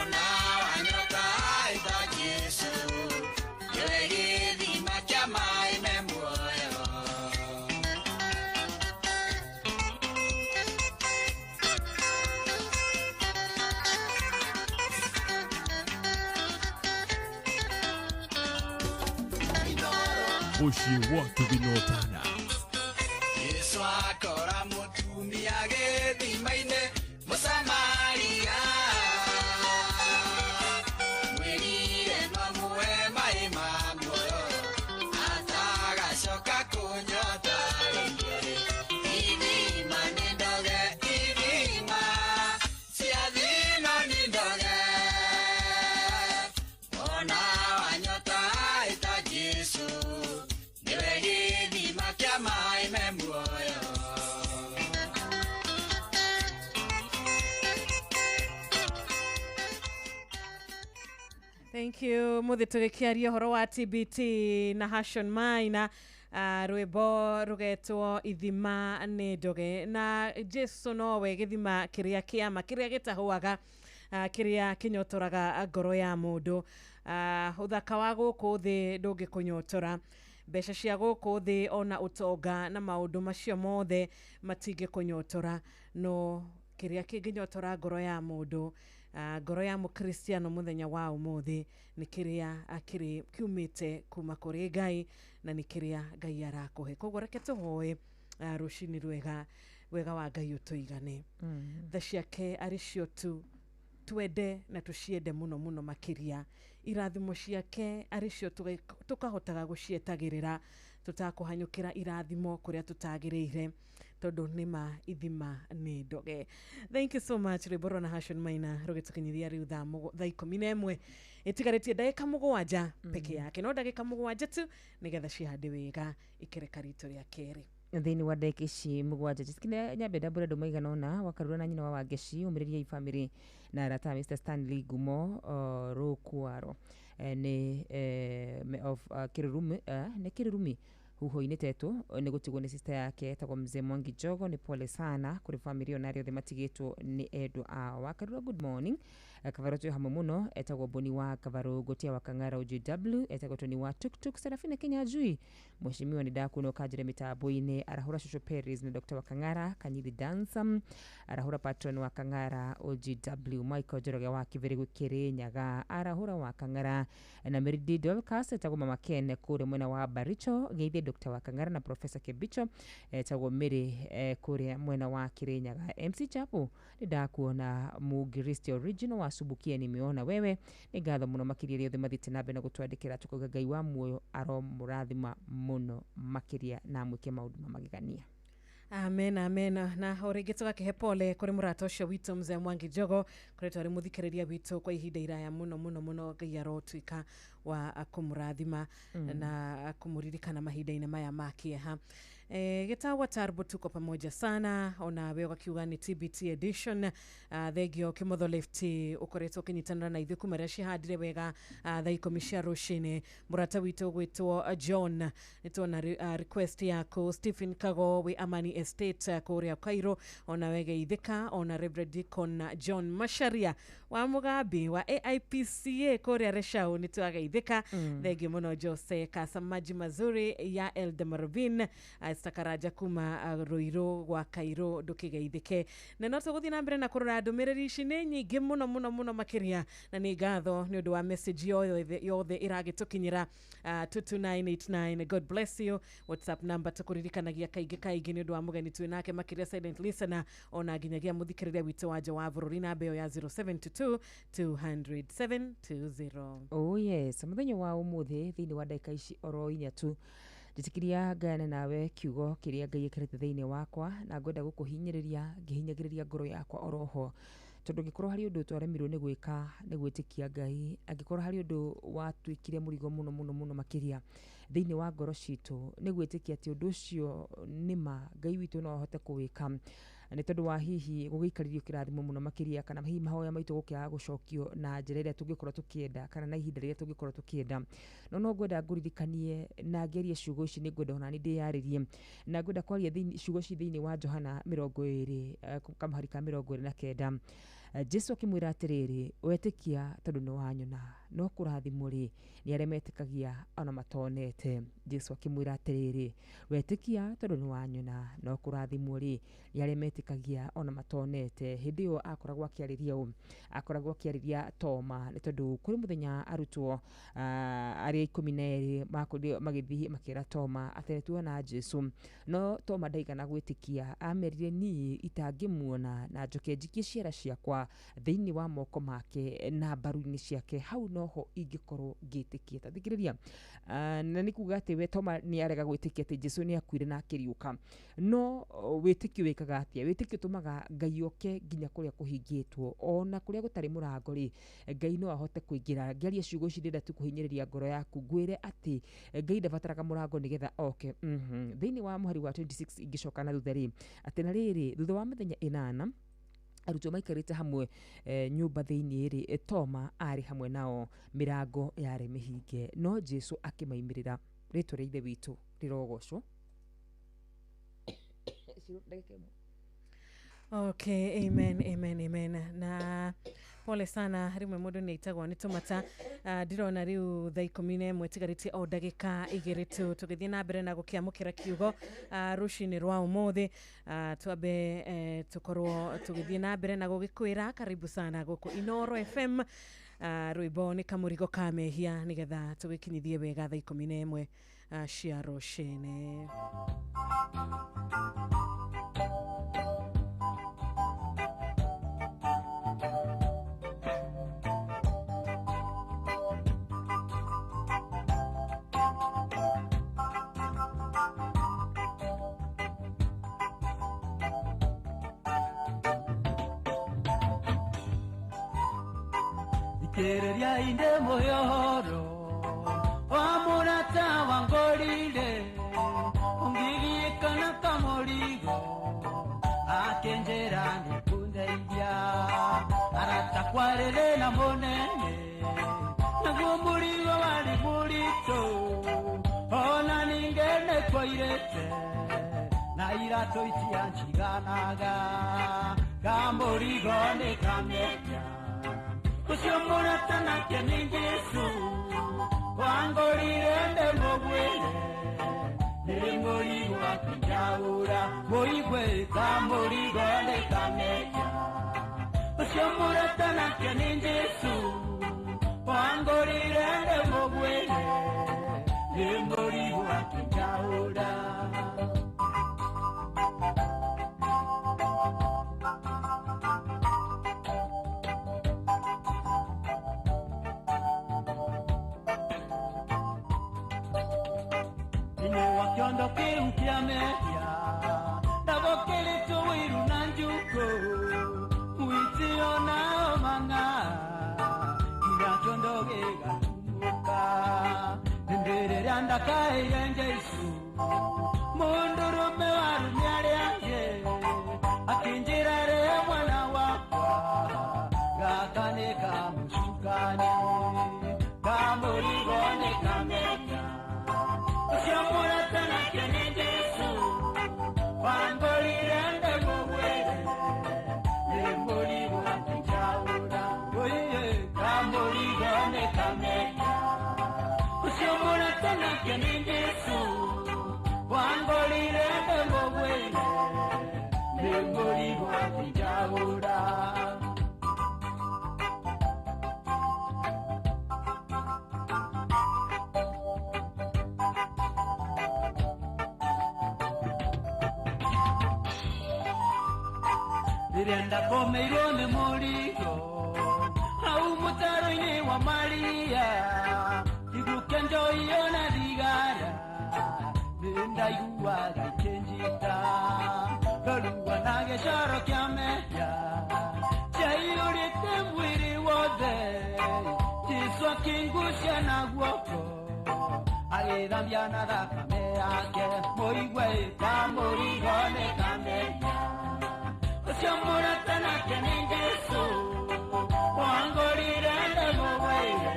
Ona wanyota ĩta Jesũ, nĩwe gĩthima kĩa maĩ me muoyo. Mũciĩ wa Tũginotana. Yesu akora mũtumia gĩthima-inĩ Mũsamaria. Mwĩrire no amũhe maĩ ma muoyo, atagacoka kũnyota rĩngĩ. Ithima nĩ ndoge, ithima cia thĩna nĩ ndoge. Ona wanyota ĩta Jesũ, nĩwe gĩthima kĩa maĩ me muoyo. Thank you muthi tugikiaria uhoro wa TBT na Hashon Maina, rwimbo rugetwo ithima nĩ ndoge, na Jesu nowe gĩthima kĩrĩa kĩama kĩrĩa gĩtahũaga, kĩrĩa kĩnyotoraga ngoro ya mũndũ. Ũthaka wa gũkũ thĩ ndũngĩkũnyotora, mbeca cia gũkũ thĩ ona ũtonga na maũndũ macio mothe matingĩkũnyotora, no kĩrĩa kĩngĩnyotora ngoro ya mũndũ, ngoro ya mũkristiano mũthenya wa ũmũthĩ nĩ kĩrĩa kĩrĩ kiumĩte kuma kũrĩ Ngai na nĩ kĩrĩa Ngai arakũhe. Koguo reke tũhoe rũcinĩ rwega, wega wa Ngai ũtũigane, tha ciake arĩ cio tu twende na tũciende mũno mũno makĩria, irathimo ciake arĩ cio tũkahotaga gũcietagĩrĩra, tũtakũhanyũkĩra irathimo kũrĩa tũtagĩrĩire, tondũ nĩma ithima nĩ ndoge. Thank you so much rwĩmbo rwa Nahashon Maina rũgĩtũkinyithia rĩu thaa 11 ĩtigarĩtie ndagĩka 7 peke yake, no ndagĩka 7 tu nĩgetha cihande wega ikereka ritũ rĩa kerĩ. Thĩinĩ wa ndagĩka ici 7 jisikine nyambe ndambũre andũ maigana ũna wakarura na nyina wa Wangeci ũmĩrĩria family na arata Mr Stanley Ngumo Rũkwaro, nĩ of Kĩrurumi, nĩ Kĩrurumi huho-inĩ tetũ nĩ gũtigwo nĩ sister yake etagwo Mzee Mwangi Jogo. Nĩ pole sana kũrĩ family ona arĩa othe matigĩtwo nĩ endwa ao. Wakarura good morning. Kavaro twĩ hamwe mũno, etagwo Boni wa Kavaro Gotia wa Kang'ara OGW, etagwo Tony wa Tuktuk Serafina Kinyanjui. Mheshimiwa nĩ ndakuona ũkanjĩra mĩtambo-inĩ. Arahũra Shosho Peris na Dr. wa Kang'ara Kanyithi Dansam, arahũra patron wa Kang'ara OGW Michael Njoroge wa Kĩbĩrĩgũ Kĩrĩnyaga, arahũra wa Kang'ara na Meridi Dorcas, etagwo Mama Ken kũrĩa mwena wa Baricho, geithie Dr. wa Kang'ara na Professor Kebicho, etagwo Mary kũrĩa mwena wa Kĩrĩnyaga. MC Chapo nĩ ndakuona Mũngiristi original wa Subukia nimeona wewe, nĩ ngatho mũno makĩria rĩothe mathiĩte na mbere na gũtwandĩkĩra, tũkauga Ngai wa muoyo aromũrathima mũno makĩria na amwĩke maũndũ ma magegania. Amen, amen. Na o rĩngĩ tũgakĩhe pole kũrĩ mũrata ũcio witũ Mzee Mwangi Jogo, koretwo arĩ mũthikĩrĩria witũ kwa ihinda iraya mũno mũno mũno. Ngai arotuĩka wa kũmũrathima na kũmũririkana mahinda-inĩ maya ma kĩeha. Gĩtagwo Tarbo, tuko pamoja sana. Ona we ũgakiuga nĩ TBT edition. Thengio Kĩmotho Lefty ũkoretwo ũkĩnyitanĩra na ithuĩ kuma rĩrĩa cihandire wega thaa 10 cia rũcinĩ. Mũrata witũ ũgwĩtwo John, nĩtuona request yaku. Stephen Kago wĩ Amani Estate kũrĩa Cairo, ona we geithĩka. Ona Reverend Deacon John Macharia wa Mugambi wa AIPCA kũrĩa Reshau, nĩtwageithĩka. Thengio mũno Jose Kasamaji mazuri ya Elder Marvin Sakaraja kuma Ruiru gwa Kairo, ndũkĩgeithĩke. Na no tũgũthiĩ na mbere na kũrora ndũmĩrĩri ici nĩ nyingĩ mũno mũno mũno makĩria, na nĩ ngatho nĩ ũndũ wa message yothe ĩragĩtũkinyĩra 22989. God bless you. WhatsApp number tũkũririkanagia kaingĩ kaingĩ nĩ ũndũ wa mũgeni twĩ nake makĩria silent listener, ona nginyagia mũthikĩrĩria witũ wa nja wa bũrũri, namba ĩyo ya 072 200 720. Oh yes, mũthenya wa ũmũthĩ thĩinĩ wa ndagĩka ici oro inya tu Njĩtĩkĩria ngayane nawe kiugo kĩrĩa Ngai ekĩrĩte thĩinĩ wakwa, na ngwenda gũkũhinyĩrĩria ngĩhinyagĩrĩria ngoro yakwa oroho, tondũ angĩkorwo harĩ ũndũ twaremirwo nĩ gwĩka nĩ gwĩtĩkia Ngai, angĩkorwo harĩ ũndũ watuĩkire mũrigo mũno mũno mũno makĩria thĩinĩ wa ngoro citũ nĩ gwĩtĩkia atĩ ũndũ ũcio nĩma Ngai witũ no ahote kũwĩka, nĩ tondũ wa hihi gũgĩikarĩrio kĩrathimo mũno makĩria, kana hihi mahoya maitũ gũkĩaga gũcokio na njĩra ĩrĩa tũngĩkorwo tũkĩenda, kana na ihinda rĩrĩa tũngĩkorwo tũkĩenda. No ngwenda ngũririkanie na ngerie ciugo ici, nĩ ngwenda onani ndĩyarĩrie, na ngwenda kwaria ciugo ici thĩinĩ wa Johana 20 kamũhari ka 29. Jesu akĩmwĩra atĩrĩrĩ, wetĩkia tondũ nĩ wanyona, no kũrathimwo rĩ nĩ arĩa metĩkagia ona matonete. Jesu akĩmwĩra atĩrĩrĩ, wetĩkia tondũ nĩ wanyona, no kũrathimwo rĩ nĩ arĩa metĩkagia ona matonete. Hĩndĩ ĩyo akoragwo akĩarĩria ũ? Akoragwo akĩarĩria Toma, nĩ tondũ kũrĩ mũthenya arutwo arĩa 12 makorirwo magĩthiĩ makĩra Toma atĩ nĩ tuona Jesu, no Toma ndaigana gwĩtĩkia. Amerire, niĩ itangĩmuona na njoke njikie ciara ciakwa thĩinĩ wa moko make na mbaru-inĩ ciake, hau noho ingĩkorwo ngĩtĩkia. Ta thikĩrĩria, na nĩ kuga atĩ we Toma nĩ arega gwĩtĩkia atĩ Jesu nĩ akuire na akĩriũka. No wĩtĩkio wĩkaga atĩa? Wĩtĩkio ũtũmaga Ngai oke nginya kũrĩa kũhingĩtwo, ona kũrĩa gũtarĩ mũrango rĩ, Ngai no ahote kũingĩra. Ngĩaria ciugo ici ndĩrenda tu kũhinyĩrĩria ngoro yaku, ngwĩre atĩ Ngai ndabataraga mũrango nĩgetha oke. Thĩinĩ wa mũhari wa 26 ingĩcoka na thutha rĩ, atĩ na rĩrĩ, thutha wa mĩthenya 8 arutwo maikarĩte hamwe nyũmba thĩinĩ rĩ, Toma arĩ hamwe nao, mĩrango yarĩ mĩhinge, no Jesu akĩmaimĩrĩra. Rĩtwa rĩa Ithe witũ rĩrogocwo. Okay, amen, amen, amen. Na pole sana, rimwe mundu ni aitagwo ni tumata. Ndirona riu thaa 11 tigarĩtie o ndagĩka 2 tu tũgĩthiĩ na mbere na gũkĩamũkĩra kiugo rũcinĩ rwa ũmũthĩ. Twambe tũkorwo tũgĩthiĩ na mbere na gũgĩkwĩra karibu sana gũkũ Inoro FM. Rwĩmbo nĩ kamũrigo ka mehia nĩgetha tũgĩkinyithie wega thaa 11 cia rũcinĩ. Ikereria inde moyoro wa murata wangorire ungiriekana kamorigo akenjera nikundeithia aratakwarire na munene naguo murigo wari murito ona ningene kwairete na irato itianjiganaga kamorigo ni kameja ucio murata nake ni Jesu wangorire ndemũgwĩre nĩ mũrigo akĩnjaũra mũigue kamũrigo nĩ kameja ucio murata nake ni Jesu wangorire ndemũgwĩre nĩ mũrigo akĩnjaũra. Kiondo kiu kia mehia ndagũkĩrĩtwo wĩiru na njuko mwitio nao mang'a nginya kiondo gĩgatumũka hĩndĩ rĩrĩa ndakaĩire Jesũ mũndũrũme warũme arĩa angĩ akĩnjĩra rĩe mwana wakwa gaka nĩ kamũcukani kamũrigo nĩ kamehia ucio murata nake ni Jesu wangorire ndemũgwĩre nĩ mũrigo akĩnjaũra oiye kamũrigo nĩ kamehia ucio murata nake ni Jesu wangorire ndemũgwĩre nĩ mũrigo akĩnjaũra. Rĩrĩa ndakomeirwo nĩ mũrigo hau mũtaro-inĩ wa Maria iguke njoiyo na thigara Ndaiguaga ikĩnjita Ndoruo na gĩcoro kĩa mehia Kĩaiyũrĩte mwĩrĩ wothe Jesũ akĩngucia na guoko Agĩthambia na thakame yake Mũigue kamũrigo nĩ kamehia Ũcio mũrata nake nĩ Jesũ Wangũrire ndĩmũgwĩre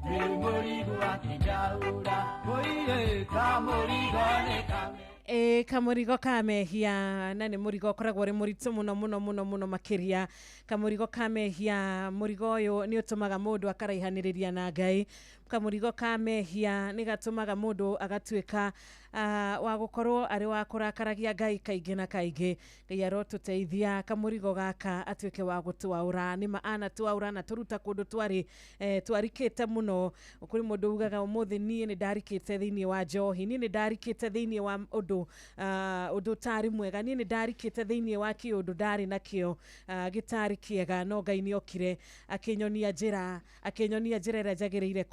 Nĩ mũrigo akĩnjaũra Mũigue kamũrigo nĩ kamehia. Ĩ kamũrigo ka mehia na nĩ mũrigo ũkoragwo ũrĩ mũritũ mũno mũno mũno mũno makĩria. Kamũrigo ka mehia, mũrigo ũyũ nĩ ũtũmaga mũndũ akaraihanĩrĩria na Ngai. Kamũrigo ka mehia nĩ gatũmaga mũndũ agatuĩka wa gũkorwo arĩ wa kũrakaragia Ngai kaingĩ na kaingĩ. Ngai arotũteithia kamũrigo gaka atuĩke wa gũtwaũra. Nĩma anatwaũra na tũruta kũndũ twarĩ twarikĩte mũno. Kũrĩ mũndũ ugaga ũmũthĩ niĩ nĩ ndarikĩte thĩinĩ wa njohi, niĩ nĩ ndarikĩte thĩinĩ wa ũndũ ũndũ ũtarĩ mwega, niĩ nĩ ndarikĩte thĩinĩ wa kĩũndũ ndarĩ nakĩo gĩtarĩ kĩega, no Ngai nĩ okire akĩnyonia njĩra, akĩnyonia njĩra ĩrĩa njagĩrĩire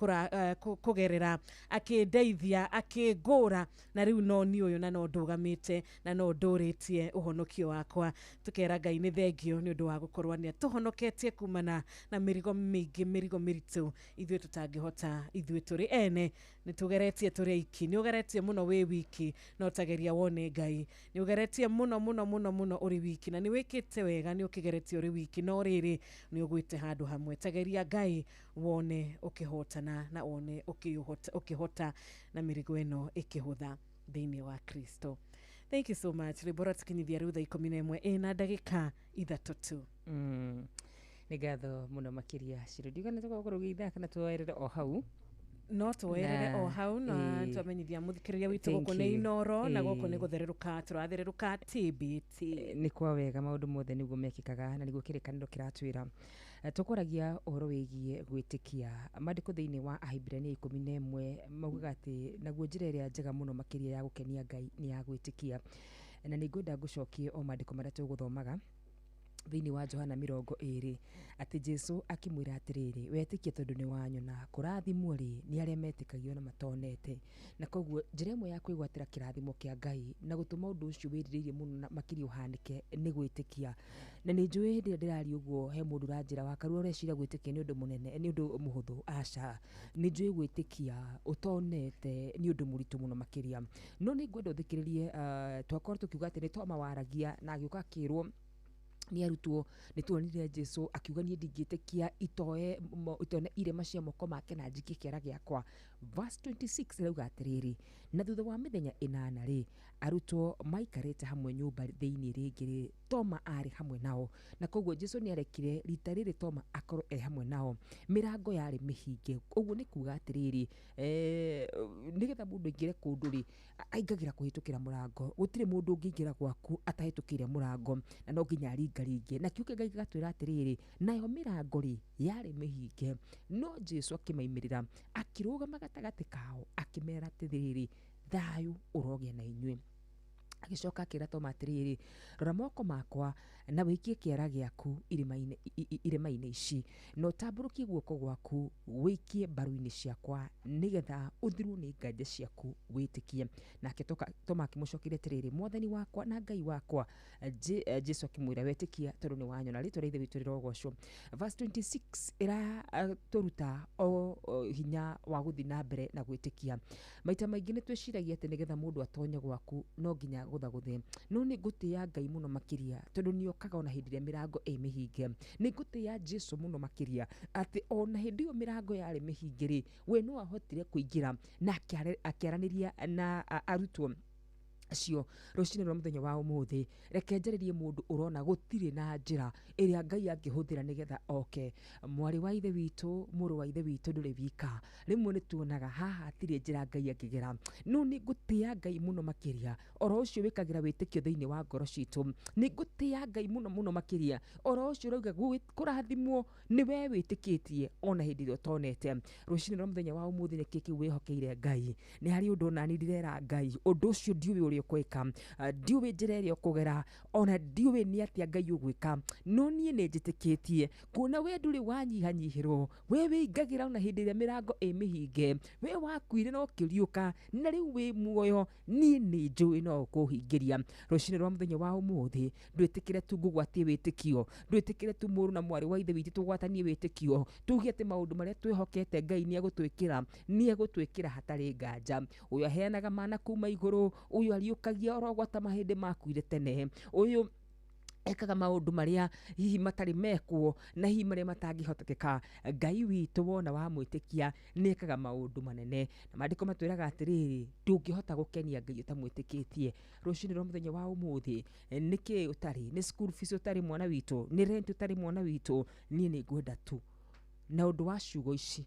kũgerera, akĩndeithia, akĩngũra, na rĩu no niĩ ũyũ na no ndũgamĩte na no ndũrĩtie ũhonokio wakwa. Tũkera Ngai nĩ thengio nĩ ũndũ wa gũkorwo nĩ atũhonoketie kumana na mĩrigo mĩingĩ, mĩrigo mĩritũ ithuĩ tũtangĩhota, ithuĩ tũrĩ ene nĩ tũgeretie tũrĩ aiki. Nĩ ũgeretie mũno wĩ wiki, no tageria wone Ngai. Nĩ ũgeretie mũno mũno mũno mũno ũrĩ wiki, na nĩ wĩkĩte wega, nĩ ũkĩgeretie ũrĩ wiki, no rĩrĩ nĩ ũgwĩte handũ hamwe. Tageria Ngai wone ũkĩhotana na wone ũkĩhota na mĩrigo ĩno ĩkĩhũtha thĩinĩ wa Kristo. Thank you so much. Rwĩmbo rwatũkinyithia rĩu thaa 11 ĩna ndagĩka 3 tu. Nĩ ngatho mũno makĩria Shiro. Ndiuga nĩ tũgũkorwo gĩithaa kana tuoerere o hau. No tuoerere o hau na twamenyithia mũthikĩrĩria witũ gũkũ nĩ Inoro na gũkũ nĩ gũthererũka tũrathererũka TBT. Nĩ kwa wega maũndũ mothe nĩguo mekĩkaga na nĩguo kĩrĩkanĩro kĩratwĩra. Tũkwaragia ũhoro wĩgiĩ gwĩtĩkia. Maandĩko thĩinĩ wa Ahibirania 11 maugaga atĩ naguo njĩra ĩrĩa njega mũno makĩria ya gũkenia Ngai nĩ ya gwĩtĩkia. Na nĩ ngwenda ngũcokie o maandĩko marĩa tũgũthomaga thĩinĩ wa Johana 20 atĩ Jesu akĩmwĩra atĩrĩrĩ, wetĩkia tondũ nĩ wanyona, kũrathimwo rĩ nĩ arĩa metĩkagio na matonete. Na koguo njĩra ĩmwe ya kwĩgwatĩra kĩrathimo kĩa Ngai na gũtũma ũndũ ũcio wĩrirĩirie mũno na makĩria ũhanĩke nĩ gwĩtĩkia. Na nĩ njũĩ hĩndĩ ĩrĩa ndĩraria ũguo he mũndũ ũranjĩra wakarua ũreciria gwĩtĩkia nĩ ũndũ mũnene, nĩ ũndũ mũhũthũ. Aca, nĩ njũĩ gwĩtĩkia ũtonete nĩ ũndũ mũritũ mũno makĩria. No nĩ ngwenda ũthikĩrĩrie, twakorwo tũkiuga atĩ nĩ Toma waragia na agĩũka akĩrwo nĩ arutwo nĩ tuonire Jesu akiuga niĩ ndingĩtĩkia itone irema cia moko make na njikie kĩara gĩakwa. Verse 26 ĩrauga atĩrĩrĩ, na thutha wa mĩthenya 8 rĩ, arutwo maikarĩte hamwe nyũmba thĩinĩ rĩngĩ rĩ, Toma arĩ hamwe nao. Na koguo Jesu nĩ arekire rita rĩrĩ Toma akorwo e hamwe nao. Mĩrango yarĩ mĩhinge. Ũguo nĩ kuga atĩrĩrĩ, nĩgetha mũndũ aingĩre kũndũ rĩ, aingagĩra kũhĩtũkĩra mũrango. Gũtirĩ mũndũ ũngĩingĩra gwaku atahĩtũkĩire mũrango, na no nginya aringaringe. Na kiugo kĩa Ngai gĩgatwĩra atĩrĩrĩ, nayo mĩrango rĩ yarĩ mĩhinge, no Jesu akĩmaimĩrĩra, akĩrũgama gatagatĩ kao, akĩmera atĩrĩrĩ, thayũ ũrogĩa na inyuĩ. Agĩcoka akĩra Toma atĩrĩrĩ, rora moko makwa na wĩikie kĩara gĩaku irĩma-inĩ ici, na ũtambũrũkie guoko gwaku wĩikie mbaru-inĩ ciakwa, nĩgetha ũthirwo nĩ nganja ciaku wĩtĩkie. Nake Toma akĩmũcokeria atĩrĩrĩ, Mwathani wakwa na Ngai wakwa. Jesu akĩmwĩra, wetĩkia tondũ nĩ wanyona. Rĩtwa rĩa Ithe witũ rĩrogocwo. Verse 26 ĩratũruta o hinya wa gũthiĩ na mbere na gwĩtĩkia. Maita maingĩ nĩ twĩciragia atĩ nĩgetha mũndũ atonye gwaku no nginya gũthagũthe. No nĩ ngũtĩĩa Ngai mũno makĩria tondũ nĩ okaga ona hĩndĩ ĩrĩa mĩrango ĩ mĩhinge. Nĩ ngũtĩĩa Jesu mũno makĩria atĩ ona hĩndĩ ĩyo mĩrango yarĩ mĩhinge rĩ, we no ahotire kũingĩra na akĩaranĩria na arutwo acio. Rũcinĩ rwa mũthenya wa ũmũthĩ, reke njarĩrie mũndũ ũrona gũtirĩ na njĩra ĩrĩa Ngai angĩhũthĩra nĩgetha oke. Mwarĩ wa Ithe witũ, mũrũ wa Ithe witũ, ndũrĩ wika. Rĩmwe nĩ tuonaga haha hatirĩ njĩra Ngai angĩgera, no nĩ ngũtĩĩa Ngai mũno makĩria oro ũcio wĩkagĩra wĩtĩkio thĩinĩ wa ngoro citũ. Nĩ ngũtĩĩa Ngai mũno mũno makĩria oro ũcio ũrauga kũrathimwo nĩ we wĩtĩkĩtie ona hĩndĩ ĩrĩa ũtonete. Rũcinĩ rwa mũthenya wa ũmũthĩ nĩkĩ kĩu wĩhokeire Ngai? Nĩ harĩ ũndũ onani ndĩrera Ngai, ũndũ ũcio ndiũĩ ũrĩa ũrĩa ũkwĩka, ndiũĩ njĩra ĩrĩa ũkũgera, ona ndiũĩ nĩ atĩa Ngai ũgwĩka, no niĩ nĩ njĩtĩkĩtie kuona we ndũrĩ wanyihanyihĩrwo, we wĩingagĩra ona hĩndĩ ĩrĩa mĩrango ĩ mĩhinge, we wakuire na ũkĩriũka na rĩu wĩ muoyo, niĩ nĩ njũĩ no ũkũhingĩria. Rũcinĩ rwa mũthenya wa ũmũthĩ ndwĩtĩkĩre tu ngũgwatie wĩtĩkio, ndwĩtĩkĩre tu mũrũ na mwarĩ wa ithe witũ tũgwatanie wĩtĩkio, tuge atĩ maũndũ marĩa twĩhokete Ngai nĩ egũtwĩkĩra, nĩ egũtwĩkĩra hatarĩ nganja. Ũyũ aheanaga mana kuma igũrũ, ũyũ ariũkagia oro gwata mahĩndĩ makuire tene, ũyũ ekaga maũndũ marĩa hihi matarĩ mekwo na hihi marĩa matangĩhotekeka. Ngai witũ wona wamwĩtĩkia nĩ ekaga maũndũ manene, na maandĩko matwĩraga atĩrĩrĩ, ndũngĩhota gũkenia Ngai ũtamwĩtĩkĩtie. Rũcinĩ rwa mũthenya wa ũmũthĩ, nĩkĩ ũtarĩ? Nĩ school fees ũtarĩ mwana witũ? Nĩ rent ũtarĩ mwana witũ? Niĩ nĩ ngwenda tu na ũndũ wa ciugo ici,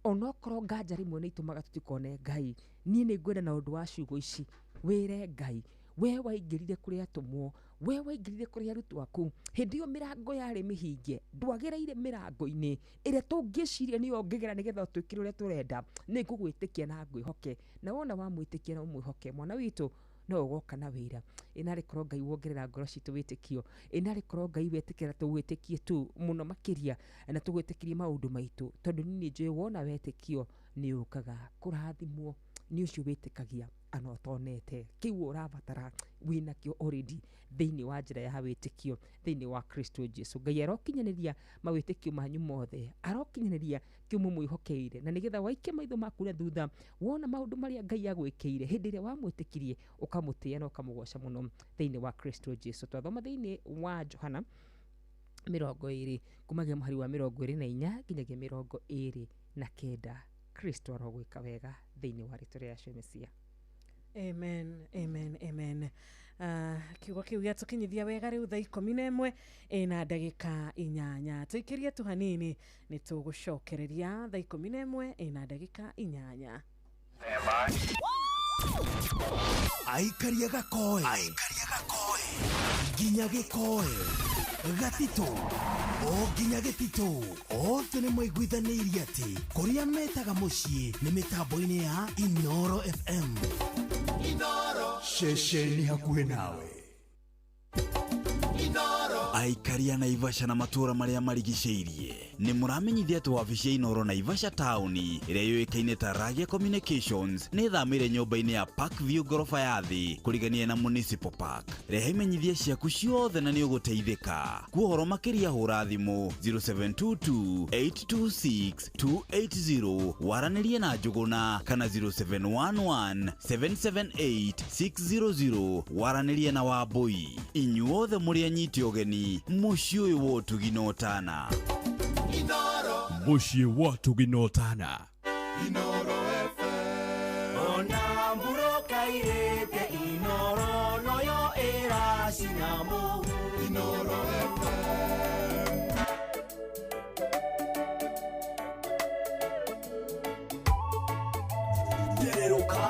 onokorwo nganja rĩmwe nĩ itũmaga tũtikone Ngai, niĩ nĩ ngwenda na ũndũ wa ciugo ici wĩre Ngai, we waingĩrire kũrĩ atũmwo, we waingĩrire kũrĩ arutwo aku hĩndĩ ĩyo mĩrango yarĩ mĩhinge, ndwagereire mĩrango-inĩ ĩrĩa tũngĩciria nĩyo ũngĩgera nĩgetha ũtwĩkĩre ũrĩa tũrenda. Nĩ ngũgwĩtĩkia na ngwĩhoke, na wona wamwĩtĩkia na ũmwĩhoke mwana witũ, no ũgoka na wĩra. Ĩnarĩ korwo Ngai wongerera ngoro citũ wĩtĩkio, ĩnarĩ korwo Ngai wetĩkĩra tũgwĩtĩkie tu mũno makĩria na tũgwĩtĩkĩrie maũndũ maitũ, tondũ niĩ nĩ njũĩ wona wetĩkio nĩ ũkaga kũrathimwo nĩ ũcio wĩtĩkagia ana ũtonete. Kĩu ũrabatara wĩnakĩo already thĩinĩ wa njĩra ya wĩtĩkio thĩinĩ wa Kristo Jesu. Ngai arokinyanĩria mawĩtĩkio manyu mothe, arokinyanĩria kĩu mũmwĩhokeire, na nĩgetha waikie maitho maku na thutha wona maũndũ marĩa Ngai agwĩkĩire hĩndĩ ĩrĩa wamwĩtĩkirie, ũkamũtĩĩa na ũkamũgoca mũno thĩinĩ wa Kristo Jesu. Twathoma thĩinĩ wa Johana 20 kumagia mũhari wa 24 nginyagia 29. Kristo arogwĩka wega thĩinĩ wa rĩtwa rĩa Yahshua Mesia. Amen, amen, amen. Kiugo kĩu gĩatũkinyithia wega rĩu thaa 11 ĩna ndagĩka 8. Tũikĩrie tu hanini nĩ tũgũcokereria thaa 11 ĩna ndagĩka 8. Aikaria gakoe nginya gĩkoe gatitũ o nginya gĩtitũ, othe nĩ maiguithanĩirie atĩ kũrĩa metaga mũciĩ nĩ mĩtambo-inĩ ya Inoro FM. Inoro ceceni hakuhĩ nawe. Inoro aikaria Naivasha na matũũra marĩa marigicĩirie nĩ mũramenyithia atĩ wabici ya Inoro Naivasha taũni ĩrĩa yũĩkaine ta Ragia Communications nĩ ĩthamĩire nyũmba-inĩ ya Park View ngoroba ya thĩ kũrigania na Municipal Park. Rehe imenyithia ciaku ciothe na nĩ ũgũteithĩka. Kuohoro makĩria hũra thimũ 0722 826 280 waranĩrie na Njũgũna kana 0711 778 600 waranĩrie na Wambui. Inyuothe mũrĩ anyiti ũgeni mũciĩ ũyũ wa ũtugi na ũtana. Inoro mũciĩ wa ũtugi na ũtana. Inoro FM. Ona mburoka irĩte Inoro noyo ĩracina mũhu. Inoro FM. Ndereruka.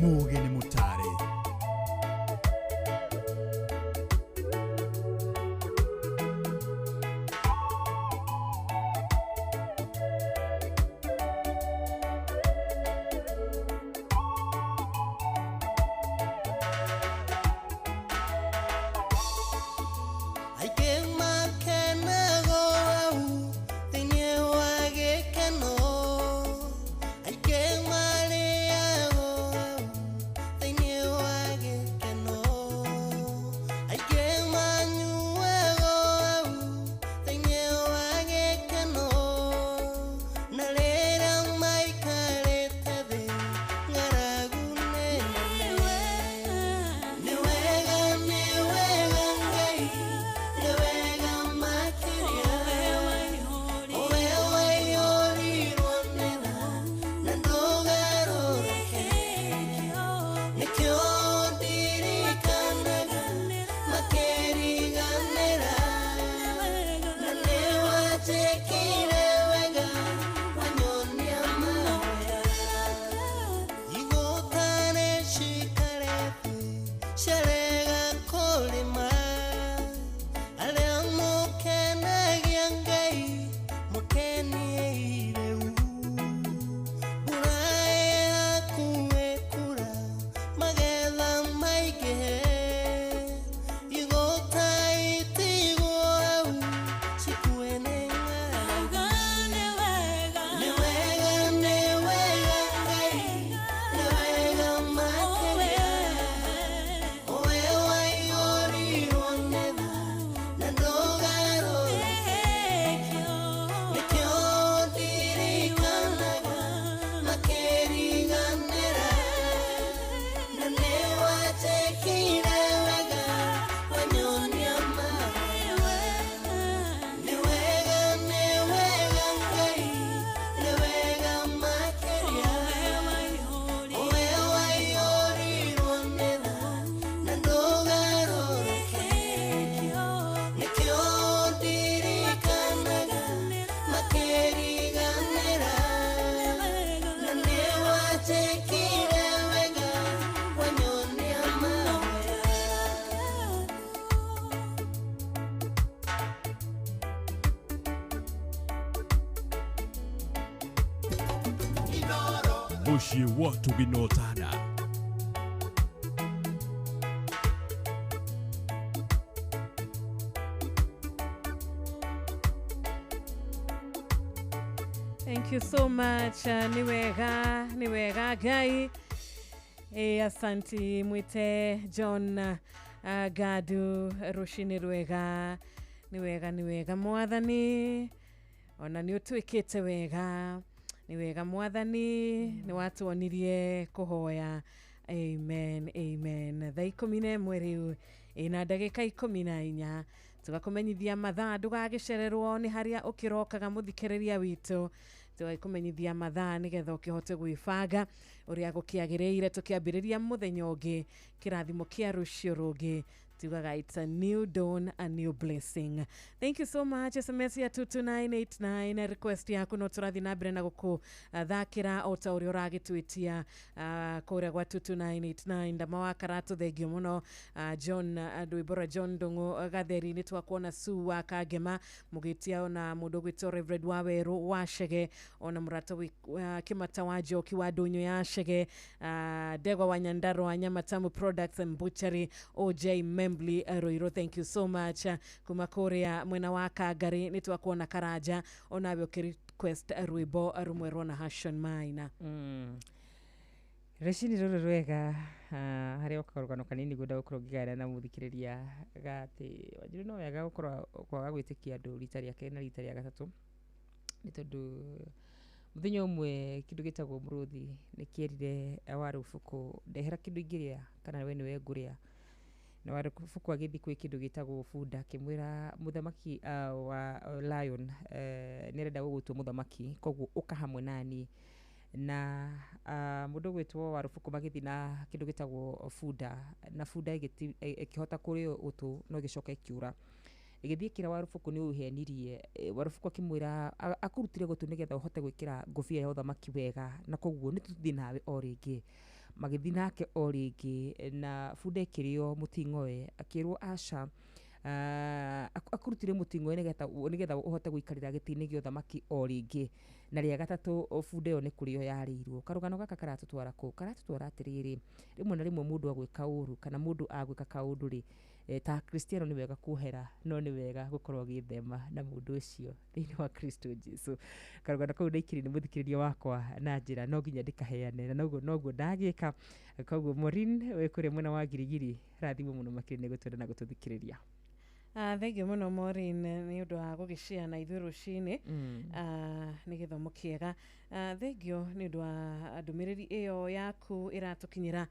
Mũũgĩ nĩ mũtare. Aingĩ makenago hau thĩinĩ wa gĩkeno, aingĩ marĩago hau thĩinĩ wa gĩkeno, aingĩ manyuago hau thĩinĩ wa gĩkeno, na rĩrĩa maikarĩte thĩ ng'aragu nĩ nene. Nĩ wega, nĩ wega Ngai, nĩ wega makĩria, ũwe waiyũrirwo nĩ tha na ndũgarũrũke, nĩkĩo ndirikanaga makĩriganĩra, na nĩwanjĩkire wega wanyonia mawega. Igũtare cikare thĩ ciarega kũrĩma, arĩa mũkenagia Ngai mũkeniei rĩu, mbura ĩhakuhĩ kura magetha maingĩhe, igũta itigwo hau cikue nĩ ng'aragu. Nĩ wega, nĩ wega Ngai, nĩ wega makĩria, ũwe waiyũrirwo nĩ tha na ndũgarũrũke, nĩkĩo ndirikanaga makĩriganĩra, na nĩwanjĩkire wega wanyonia mawega. Nĩ wega, nĩ wega Ngai, nĩ wega makĩria, ũwe waiyũrirwo nĩ tha na ndũgarũrũke, nĩkĩo ndirikanaga makĩriganĩra, na nĩwanjĩkire wega wanyonia mawega. Mũciĩ wa Tũginotana. Thank you so much. Nĩ wega, nĩ wega Ngai. Asanti mwite John Gadu rũcinĩ rwega. Nĩ wega, nĩ wega mwathani, ona nĩ ũtwĩkĩte wega. Nĩ wega mwathani, nĩ watuonirie kũhoya. Amen, amen. Thaa 11 rĩu ĩna ndagĩka 14 tũgakũmenyithia mathaa, ndũgagĩcererwo nĩ harĩa ũkĩrokaga mũthikĩrĩria witũ. Tũgakũmenyithia mathaa nĩgetha ũkĩhote gwĩbanga ũrĩa gũkĩagĩrĩire, tũkĩambĩrĩria mũthenya ũngĩ, kĩrathimo kĩa rũciũ rũngĩ. Tugaga it's a new dawn, a new blessing. Thank you so much. SMS ya 22989, request yaku no tũrathiĩ na mbere na gũkũthakĩra o ta ũrĩa ũragĩtwĩtia kũrĩa gwa 22989. Ndama wa Karatũ, thengio mũno. John rwĩmbo rwa John Ndung'u Gatheri nĩ twakuona. Su wa Kangema mũgĩtia, ona mũndũ ũgwĩtwo Reverend wa Werũ wa Chege, ona mũrata Kĩmata wa Njoki wa Ndũnyũ ya Chege, Ndegwa wa Nyandarua, Nyamatamu Products and Butchery, OJ Membly Ruiru, thank you so much. Kuma kũrĩa mwena wa Kangari nĩ twakuona Karanja, onawe ũkĩ request rwĩmbo rũmwe rwona Hashon Maina. Rũcinĩ rũrũ rwega, harĩ o karũgano kanini ngwenda gũkorwo ngĩgayana na mũthikĩrĩria gatĩ Wanjiru no wega gũkorwo kwaga gwĩtĩkia andũ rita rĩa kerĩ na rita rĩa gatatũ, nĩ tondũ mũthenya ũmwe kĩndũ gĩtagwo mũrũthi nĩ kĩerire Warũbũkũ, ndehera kĩndũ ingĩrĩa kana we nĩwe ngũrĩa. Na Warũbũkũ agĩthiĩ kwĩ kĩndũ gĩtagwo bunda akĩmwĩra mũthamaki wa lion nĩ arenda gũgũtua mũthamaki, koguo ũka hamwe naniĩ. Na mũndũ ũgwĩtwo Warũbũkũ magĩthiĩ na kĩndũ gĩtagwo bunda, na bunda ĩkĩhota kũrĩo ũtũ no ĩgĩcoka ĩkĩũra. Ĩgĩthiĩ ĩkĩra Warũbũkũ nĩ ũhenirie. Warũbũkũ akĩmwĩra akũrutire gũtũ nĩgetha ũhote gwĩkĩra ngũbia ya ũthamaki wega, na koguo nĩ tũthiĩ nawe o rĩngĩ. Magĩthiĩ nake o rĩngĩ na bunda ĩkĩrĩo mũting'oe, akĩrwo aca, akũrutire mũting'oe nĩgetha ũhote gũikarĩra gĩtĩ-inĩ gĩa ũthamaki o rĩngĩ. Na rĩa gatatũ bunda ĩyo nĩ kũrĩo yarĩirwo. Karũgano gaka karatũtwara kũ? Karatũtwara atĩrĩrĩ, rĩmwe na rĩmwe mũndũ agwĩka ũru kana mũndũ agwĩka kaũndũ rĩ, ta Kristiano nĩ wega kuohera, no nĩ wega gũkorwo ũgĩthema na mũndũ ũcio thĩinĩ wa Kristo Jesu. Karũgano kau ndaikĩrie nĩ mũthikĩrĩria wakwa na njĩra no nginya ndĩkaheane, na noguo ndagĩka. Koguo Maureen wĩ kũrĩa mwena wa Girigiri, rathimwo mũno makĩria nĩ gũtwenda na gũtũthikĩrĩria. Thank you mũno Maureen nĩ ũndũ wa gũgĩshare na ithuĩ rũcinĩ. Nĩ gĩthomo kĩega. Thank you nĩ ũndũ wa ndũmĩrĩri ĩyo yaku ĩratũkinyĩra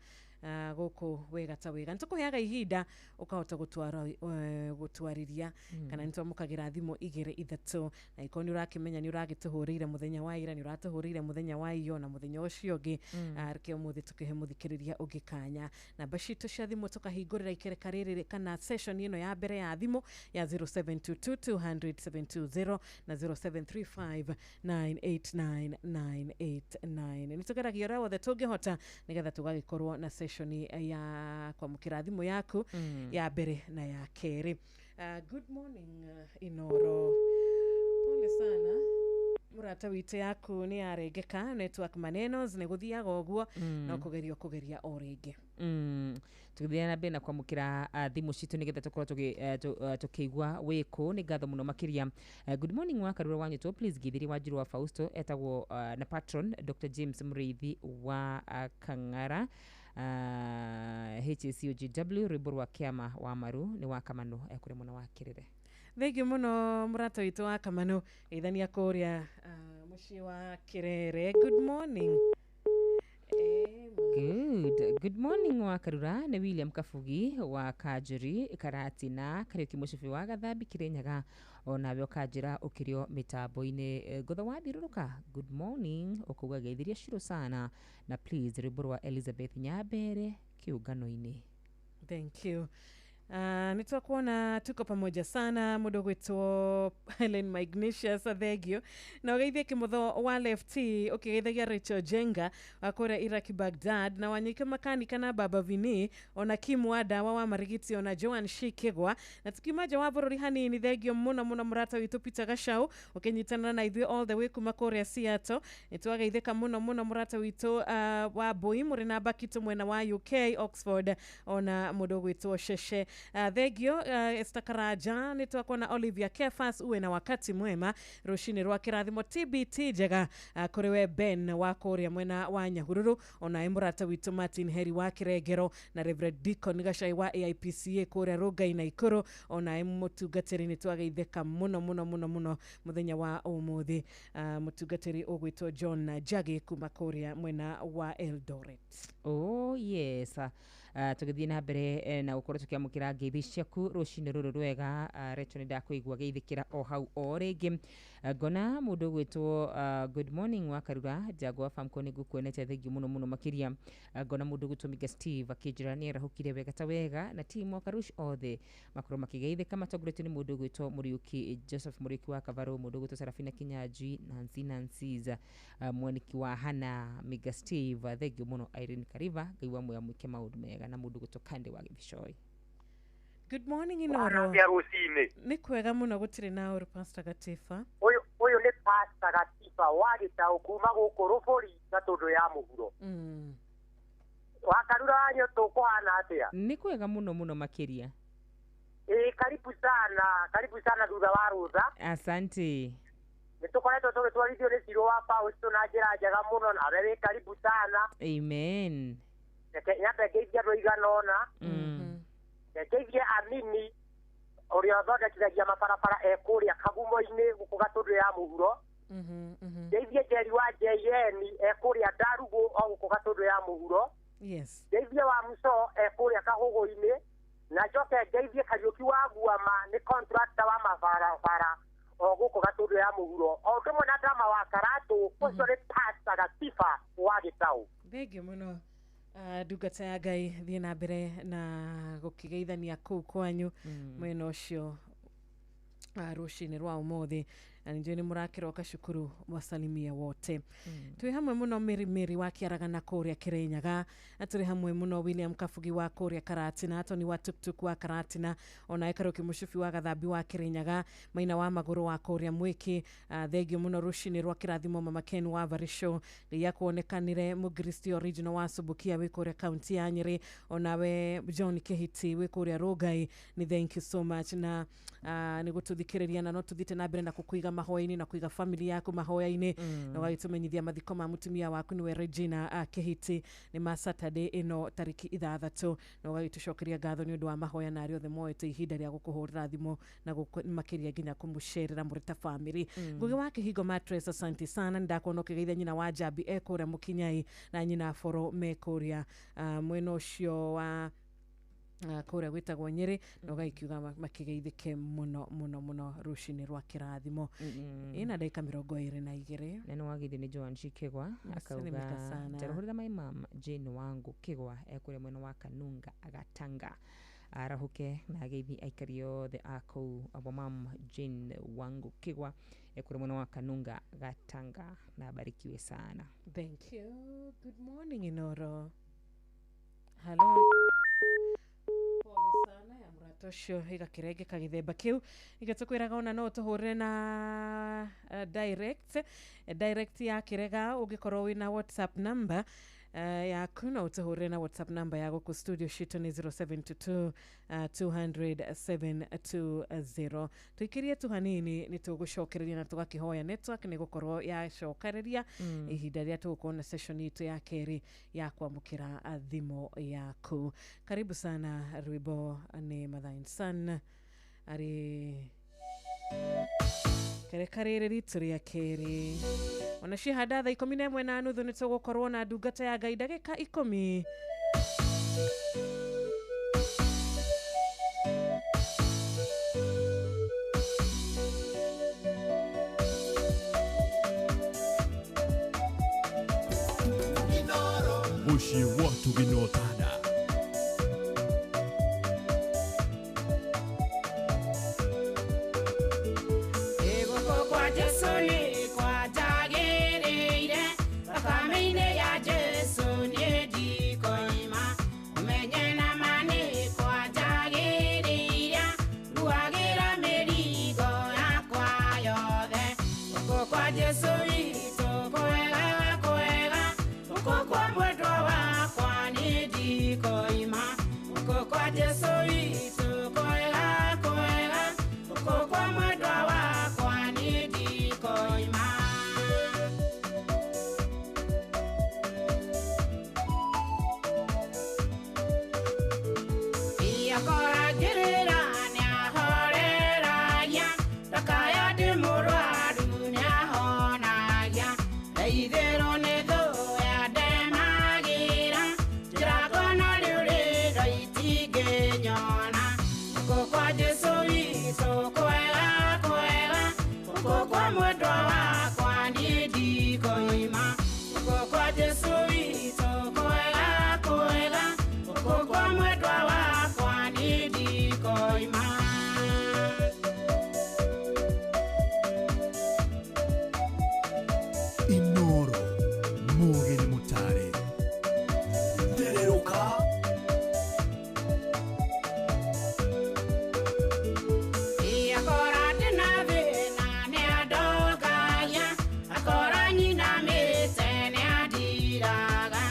gũkũ wega ta wega. Nĩ tũkũheaga ihinda ũkahota gũtwarĩria kana nĩ twamũkagĩra thimũ igĩrĩ ithatũ, na ĩkorwo nĩ ũrakĩmenya nĩ ũragĩtũhũrĩire mũthenya wa ira, nĩ ũratũhũrĩire mũthenya wa iyo na mũthenya ũcio ũngĩ. Reke ũmũthĩ tũkĩhe mũthikĩrĩria ũngĩ kanya. Namba citũ cia thimũ tũkahingũrĩra ikereka rĩrĩ kana session ĩno ya mbere ya thimũ ya 0722 200 720 na 0735 989 989. Nĩ tũgeragia ũrĩa wothe tũngĩhota nĩgetha tũgagĩkorwo na session ya kwamũkĩra thimũ yaku ya mbere na ya kerĩ. Good morning, Inoro. Pole sana mũrata witũ, yaku nĩ yarengeka, network manenos nĩ gũthiaga ũguo. No kũgeria kũgeria o rĩngĩ. Tũgĩthiĩ na mbere na kwamũkĩra thimũ citũ nĩgetha tũkorwo tũkĩigua wĩkũ. Nĩ ngatho mũno makĩria. Good morning wa Karura wa Nyũtũ, please ngithĩrie Wanjiru wa Fausto etagwo na patron Dr James Mũrĩithi wa Kang'ara HACOGW, rwĩmbo rwa kĩama wa maru nĩ wa Kamano ekũrĩ mwena wa Kĩrĩre. Thank you mũno mũrata witũ wa Kamano, geithania kũrĩa mũciĩ wa Kĩrere. Good morning. Good morning wa Karura, nĩ William Kabugi wa Kanjuri Karatina Kariũki mũcibi wa Gathambi Kirinyaga, onawe ũkanjĩra ũkĩrĩo mĩtambo-inĩ. Ngotho wathiũrũrũka, good morning, ũkauga geithirie Shiro sana na please rwĩmbo rwa Elizabeth Nyambere kĩũngano-inĩ. Thank you. Nĩ twakuona, tuko pamoja sana. Mũndũ ũgwĩtwo Helen Magnesius, thengio na ũgeithie kĩmũtho wa left, ũkĩgeithagia Rachel Jenga wa kũrĩa Iraq Baghdad, na Wanyike Makanika na Baba Vini, ona Kim wa dawa wa Marigiti, ona Joan Shikigwa. Na tukiuma nja wa bũrũri hanini, thengio mũno mũno mũrata witũ Peter Gachau ũkĩnyitana na ithuĩ all the way kuma kũrĩa Seattle. Nĩ twageithĩka mũno mũno mũrata witũ wa Mbui mũrĩ na Bakito mwena wa UK Oxford, ona mũndũ ũgwĩtwo Sheshe. Thengio Esther Karaja, nĩ twakuona Olivia Kefas, uwe na wakati mwema rũcinĩ rwa kĩrathimo. TBT njega kũrĩ we Ben wa kũrĩa mwena wa Nyahururu, ona mũrata witũ Martin Heri wa Kĩrengero, na Reverend Deacon Gachai wa AIPCA kũrĩa Rongai na Ikuru, ona mũtungatĩri nĩ twageithĩka mũno mũno mũno mũno mũthenya wa ũmũthĩ, mũtungatĩri ũgwĩtwo John Njagi kuma kũrĩa mwena wa Eldoret. Oh yes. Tũgĩthiĩ na mbere na gũkorwo tũkĩamũkĩra ngeithi ciaku rũcinĩ rũrũ rwega. Rachel, nĩ ndakũigua, geithĩkĩra o hau o rĩngĩ. Ngona mũndũ ũgwĩtwo good morning wa Karura Njangwa Famco, nĩ ngũkuonete, thengiũ mũno mũno makĩria. Ngona mũndũ ũgwĩtwo Miga Steve akĩnjĩra nĩ arahũkire wega ta wega, na timu wa Karush othe makorwo makĩgeithĩka matongoretio nĩ mũndũ ũgwĩtwo Mũriũki Joseph Mũriũki wa Kavarũ, mũndũ ũgwĩtwo Sarafina Kinyanjui, Nancy Nancies, mwaniki wa Hana Miga Steve, thengiũ mũno Irene Kariva, Ngai wa muoya mwĩke maũndũ mega, na mũndũ ũgwĩtwo Kande wa Gĩthicoi. Good morning, Inoro. Atĩa rũcinĩ? Nĩ kwega mũno, gũtirĩ na ũru, Pastor Gatiba. Ũyũ nĩ Pastor Gatiba wa Gĩtaũ kuma gũkũ Rũbũri Gatũndũ ya mũhuro. Wakarura wa Nyũtũ, kũhana atĩa? Nĩ kwega mũno mũno makĩria. Ĩĩ, karibu sana, karibu sana thutha wa rũtha. Asante. Nĩ tũkoretwo tũgĩtwarithio nĩ Ciro wa Fausto na njĩra njega mũno, nawe wĩ karibu sana. Amen. Reke nyambe ngeithie andũ aigana ũna. Reke ngeithie Amini ũrĩa ũthondekithagia mabarabara e kũrĩa Kagumo-inĩ gũkũ Gatũndũ ya mũhuro. Ngeithie Njeri wa JN e kũrĩa Ndarugũ o gũkũ Gatũndũ ya mũhuro. Ngeithie wa Muso e kũrĩa Kahũgũ-inĩ, na njoke ngeithie Kariũki wa Guama, nĩ contractor wa mabarabara o gũkũ Gatũndũ ya mũhuro, o ũndũ ũmwe na Ndama wa Karatũ. Ũcio nĩ Pastor Gatiba wa Gĩtaũ. Thengiũ mũno, ndungata ya Ngai, thiĩ na mbere na gũkĩgeithania kũu kwanyu mwena ũcio rũcinĩ rwa ũmũthĩ. Na nĩnjũĩ nĩ mũrakĩroka cukuru, mwasalimie wote. Twĩ hamwe mũno Mary Mary wa Kĩaragana kũrĩa Kĩrĩnyaga, na tũrĩ hamwe mũno William Kabugi wa kũrĩa Karatina, Tony wa Tuktuk wa Karatina, onawe Karuki Mũcubi wa Gathambi wa Kĩrĩnyaga, Maina wa Magũrũ wa kũrĩa Mwĩki. Thengio mũno rũcinĩ rwa kĩrathimo Mama Ken wa Varisho, Ngai akuonekanire Mũkristo original wa Subukia wĩ kũrĩa kaunti ya Nyĩrĩ, onawe John Kĩhiti wĩ kũrĩa Rũngai, ni thank you so much na nĩ gũtũthikĩrĩria, na no tũthiĩte na mbere na kũkũiga mahoya-inĩ na kũiga family yaku mahoya-inĩ, na ũgagĩtũmenyithia mathiko ma mũtumia waku nĩwe Regina Kĩhiti nĩ ma Saturday ĩno tarĩki 6, na ũgagĩtũcokeria ngatho nĩ ũndũ wa mahoya na arĩa othe moete ihinda rĩa gũkũhũrĩra thimũ na makĩria nginya kũmũcerera mũrĩ ta family. Ngũgĩ wa Kĩhingo Matres, asante sana, nĩ ndakuona ũkĩgeithia nyina wa Njambi e kũrĩa Mũkinyai na nyina Boro me kũrĩa mwena ũcio wa kũrĩa gwĩtagwo Nyĩrĩ, na ũgagĩkiuga makĩgeithĩke mũno mũno mũno rũcinĩ rwa kĩrathimo. Ĩna ndagĩka 22. Na nĩ wageithio nĩ Joan Kĩgwa, Salimika akauga sana. Njarahũrĩra my mom Jane Wangu Kĩgwa ekũrĩa mwena wa Kanunga Agatanga, arahuke na ageithi aikari othe a kũu. Our mom Jane Wangu Kĩgwa ekũrĩa mwena wa Kanunga Gatanga, na abarikiwe sana. Thank you. Good morning, Inoro. Hello. Pole sana ya mũrata ũcio ĩgakĩrengeka gĩthemba kĩu. Igĩtũkwĩraga ona no ũtũhũrĩre na direct direct ya kĩrega, ũngĩkorwo wĩna WhatsApp number yaku no ũtũhũrĩre na WhatsApp number ya gũkũ studio citũ nĩ 0722 200 720. Tũikĩrie tu hanini nĩ tũgũcokereria na tũgakĩhoya network nĩ gũkorwo yacokereria ihinda rĩrĩa tũgũkorwo na session itũ ya kerĩ ya kwamũkĩra thimũ yaku. Karibu sana. Rwĩmbo nĩ Mother Son arĩ kereka rĩrĩ ritũ rĩa kerĩ, ona cihanda thaa 11:30 nĩ tũgũkorwo na ndungata ya Ngai ndagĩka 10. Mũciĩ wa Tũgĩnotana. Gũkũ kwa Jesũ nĩ kwanjagĩrĩire, thakame-inĩ ya Jesũ niĩ ndikoima, ũmenye na ma nĩ kwanjagĩrĩire, ruagĩra mĩrigo yakwa yothe. Gũkũ kwa Jesũ witũ kwega kwega, gũkũ kwa mwendwa wakwa niĩ ndikoima, gũkũ kwa Jesũ witũ kwega kwega, gũkũ kwa mwendwa wakwa niĩ ndikoima. Akora ngĩrĩra nĩahoreragia, ndakaya ndĩ mũrwaru nĩahonagia, ndeitherwo nĩ thũ yandemagĩra, njĩra ngona rĩũrĩro itingĩnyona. Gũkũ kwa Jesũ witũ kwega kwega, gũkũ kwa mwendwa wakwa niĩ ndikoima, gũkũ kwa Jesũ witũ kwega kwega, gũkũ kwa mwendwa wakwa niĩ ndikoima. Inoro Mugeni Mutare Ndereruka. Akora ndĩna thĩna nĩandongagia, akora nyinamĩte nĩandiraga,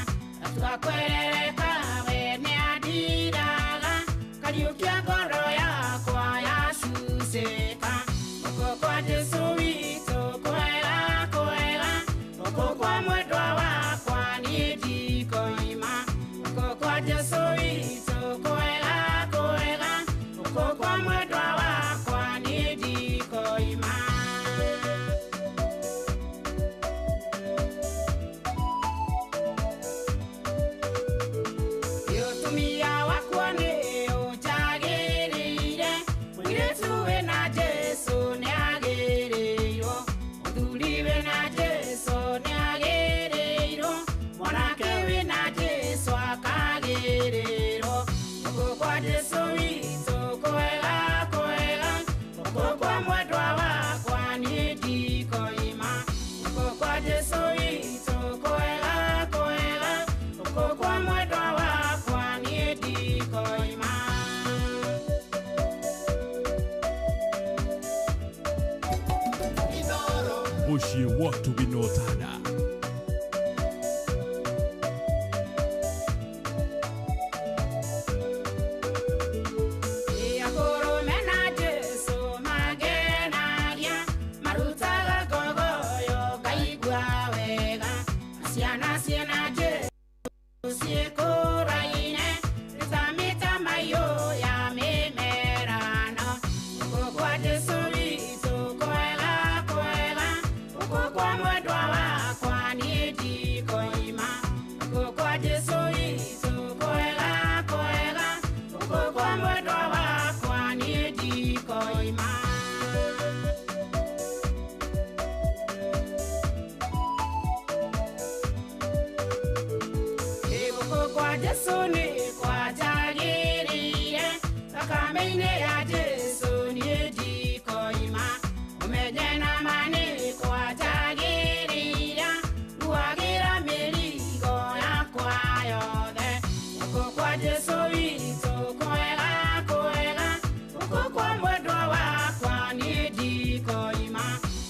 atua kwerereka we nĩandiraga, kariũkia ngoro yakwa yacucĩka. Gũkũ kwa Jesũ witũ kwega kwega, gũkũ kwa mwendwa wakwa niĩ ndikoima, gũkũ kwa Jesũ witũ kwega kwega, gũkũ kwa mwendwa wakwa niĩ ndikoima. Ũtumia wakwa nĩ ũnjagĩrĩire. Kwa Jesu nĩ kwanjagĩrĩire, thakame-inĩ ya Jesu niĩ ndikoima. Ũmenye na ma nĩ kwanjagĩrĩire, nguagĩra mĩrigo yakwa yothe. Gũkũ kwa Jesu witũ kwega kwega, gũkũ kwa mwendwa wakwa niĩ ndikoima.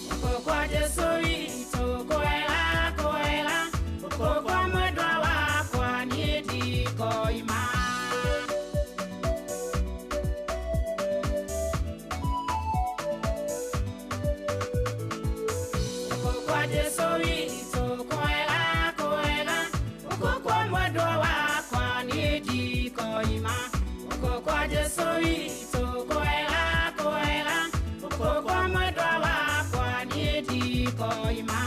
Gũkũ kwa Jesu witũ kwega kwega, gũkũ kwa mwendwa wakwa niĩ ndikoima. Gũkũ kwa Jesu witũ kwega kwega, gũkũ kwa mwendwa wakwa niĩ ndikoima. Gũkũ kwa Jesu witũ kwega kwega, gũkũ kwa mwendwa wakwa niĩ ndikoima.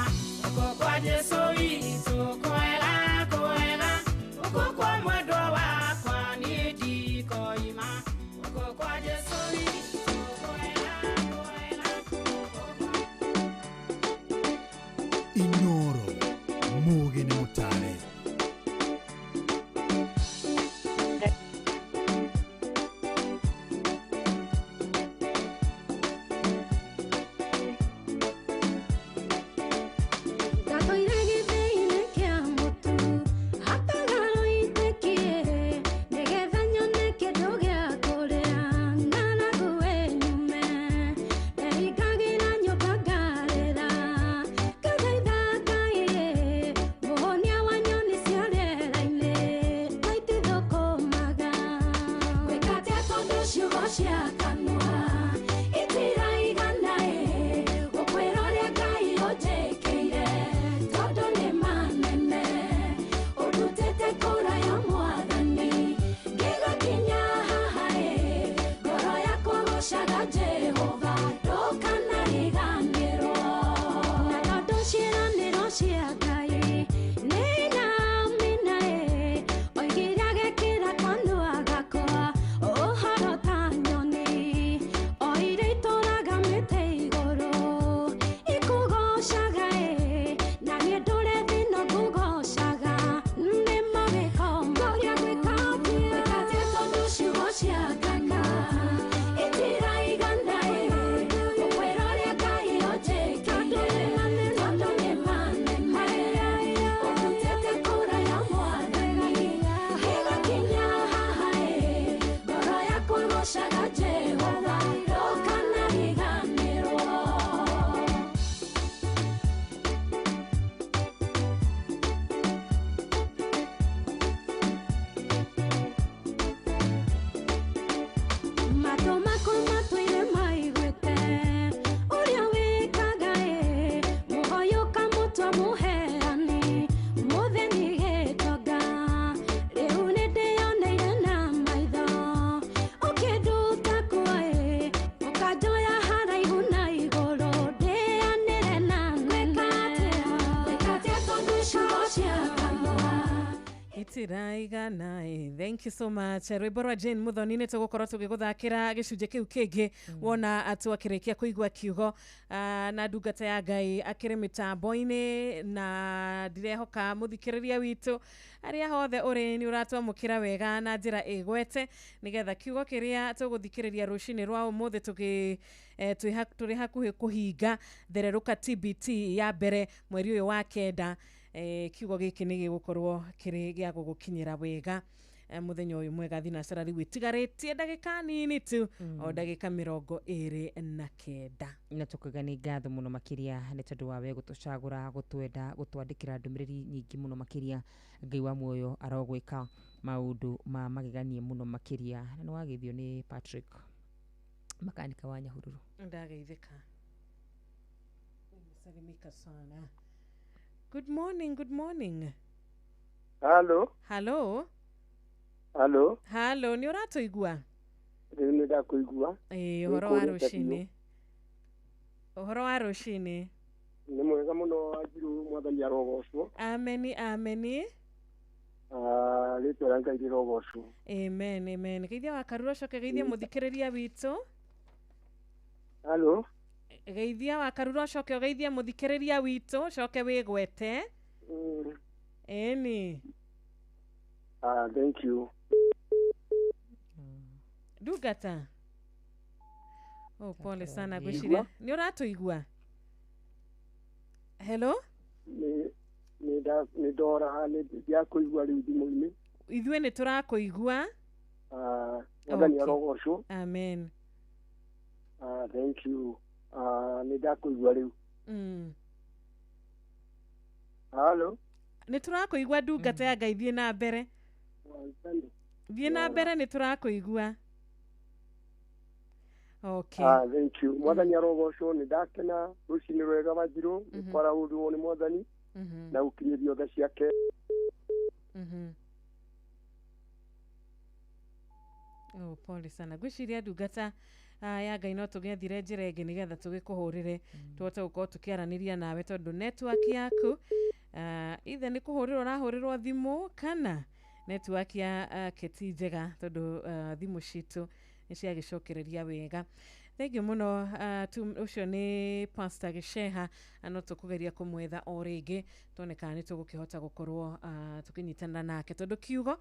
Gũkũ kwa Jesu witũ kwega kwega, gũkũ kwa mwendwa wakwa niĩ ndikoima. Gũkũ kwa Jesu witũ kwega kwega. Inoro mugi nĩ mũtare. Ndatũire gĩthĩinĩ kĩa mũtu, hataga rũitĩkie, nĩgetha nyone kĩndũ gĩa kũrĩa, ng'aragu ĩnyume. Ndehingagĩra nyũmba ngarĩra, ngathaitha Ngai ĩ, mũhonia wa nyoni cia rĩera-inĩ, na itithũkũmaga. Gwĩka atĩa tondũ ciugo cia kanua itiraigana ĩ, gũkwĩra ũrĩa Ngai ũnjĩkĩire, tondũ nĩ manene. Ũndutĩte kũraya Mwathani, ngĩgakinya haha ĩ, ngoro yakwa gocaga Jehova, ndũkanariganĩrwo. Na tondũ ciĩranĩro cia Ngai nĩ namina ĩ, oigire agekĩra kanua gakwa ũhoro ta nyoni, o iria itũraga mĩtĩ igũrũ ikugocaga ĩ, na niĩ ndũre thĩ-ĩno ngugocaga, nĩ mawĩko maku. Gwĩka atĩa tondũ ciugo cia kanua itiraigana ĩ, gũkwĩra ũrĩa Ngai ũnjĩkĩire, tondũ nĩ manene. Ũndutĩte kũraya Mwathani, ngĩgakinya haha ĩ, ngoro yakwa ĩgocaga Jehova, ndũkanariganĩrwo. Matũ makwa matũire maiguĩte ũrĩa wĩkaga ĩ, mũhoyo ũkamũtua mũheani, mũthĩni gĩtonga. Rĩu nĩndĩyoneire na maitho, ũkĩnduta kuo ĩ, ũkanjoya haraihu na igũrũ, ndĩanĩre na nene. Gwĩka atĩa tondũ ciugo cia kanua itiraigana ĩ. Thank you so much. Rwĩmbo rwa Jane Muthoni nĩ tũgũkorwo tũgĩgũthakĩra gĩcunjĩ kĩu kĩngĩ wona twakĩrĩkia kũigua kiugo na ndungata ya Ngai akĩrĩ mĩtambo-inĩ, na ndirehoka mũthikĩrĩria witũ arĩa hothe ũrĩ nĩ ũratwamũkĩra wega na njĩra ĩgwete, nĩgetha kiugo kĩrĩa tũgũthikĩrĩria rũcinĩ rwa ũmũthĩ tũgĩ tũrĩ hakuhĩ kũhinga thererũka TBT ya mbere mweri ũyũ wa kenda, kiugo gĩkĩ nĩ gĩgũkorwo kĩrĩ gĩa gũgũkinyĩra wega mũthenya ũyũ mwega. Thinacara rĩu ĩtigarĩtie ndagĩka nini tu, o ndagĩka 29. Na tukauga nĩ ngatho mũno makĩria nĩ tondũ wa we gũtũcagũra, gũtwenda, gũtwandĩkĩra ndũmĩrĩri nyingĩ mũno makĩria. Ngai wa muoyo arogwĩka maũndũ ma magegania mũno makĩria. Na nĩ wageithio nĩ Patrick makanika wa Nyahururu. Ndageithĩka. Nimesalimika sana. Good morning, good morning. Halo, Hello. halo, Hello, nĩ ũratũigua? Rĩu nĩ ndakũigua. Ĩĩ, ũhoro wa Nĩngũrĩte rũcinĩ. Ũhoro wa rũcinĩ. Nĩ mwega mũno Wanjiru, Mwathani arogocwo. Ameni, ameni. Rĩtwa rĩa Ngai rĩrogocwo. Amen, amen. Geithia wa Karura, ũcoke geithia mũthikĩrĩria witũ. Halo, Geithia wa Karura, ũcoke ũgeithie mũthikĩrĩria witũ, ũcoke wĩgwete. Ĩni. Thank you. Ndungata. Oh, pole sana ngwĩciria nĩ ũratũigua. Hello? Nĩ ndora nĩ ndiakũigua rĩu thimũ-inĩ. Ithuĩ nĩ tũrakũigua. Mwathani arogocwo. Amen. Thank you. Nĩ ndakũigua rĩu. Hello? Nĩ tũrakũigua ndungata ya Ngai, thiĩ na mbere. Thiĩ na mbere, nĩ tũrakũigua. Okay. Thank you. Mwathani arogocwo, nĩ ndakena rũcinĩ rwega Wanjirũ, nĩ kwaraũrwo nĩ Mwathani na gũkinyĩrio tha ciake. Oh, pole sana. Ngwĩciria ndungata ya Ngai no tũgĩethire njĩra ĩngĩ nĩgetha tũgĩkũhũrĩre tũhote gũkorwo tũkĩaranĩria nawe tondũ network yaku ithe nĩ kũhũrĩrwo ũrahũrĩrwo thimũ kana network yake ti njega tondũ thimũ citũ nĩ ciagĩcokereria wega. Thank you mũno. Ũcio nĩ Pastor Gĩceha, no tũkũgeria kũmwetha o rĩngĩ tuone kana nĩ tũgũkĩhota gũkorwo tũkĩnyitanĩra nake tondũ kiugo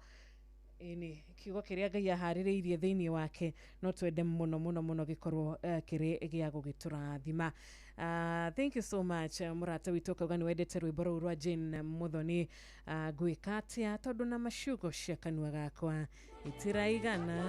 ĩni kiugo kĩrĩa Ngai aharĩrĩirie thĩinĩ wake no twende mũno mũno mũno gĩkorwo kĩrĩ gĩa gũgĩtũrathima. Thank you so much. Mũrata witũ ũkauga nĩ wendete rwĩmbo rũu rwa Jane Muthoni, ngwĩka atĩa tondũ na maciugo cia kanua gakwa itiraigana.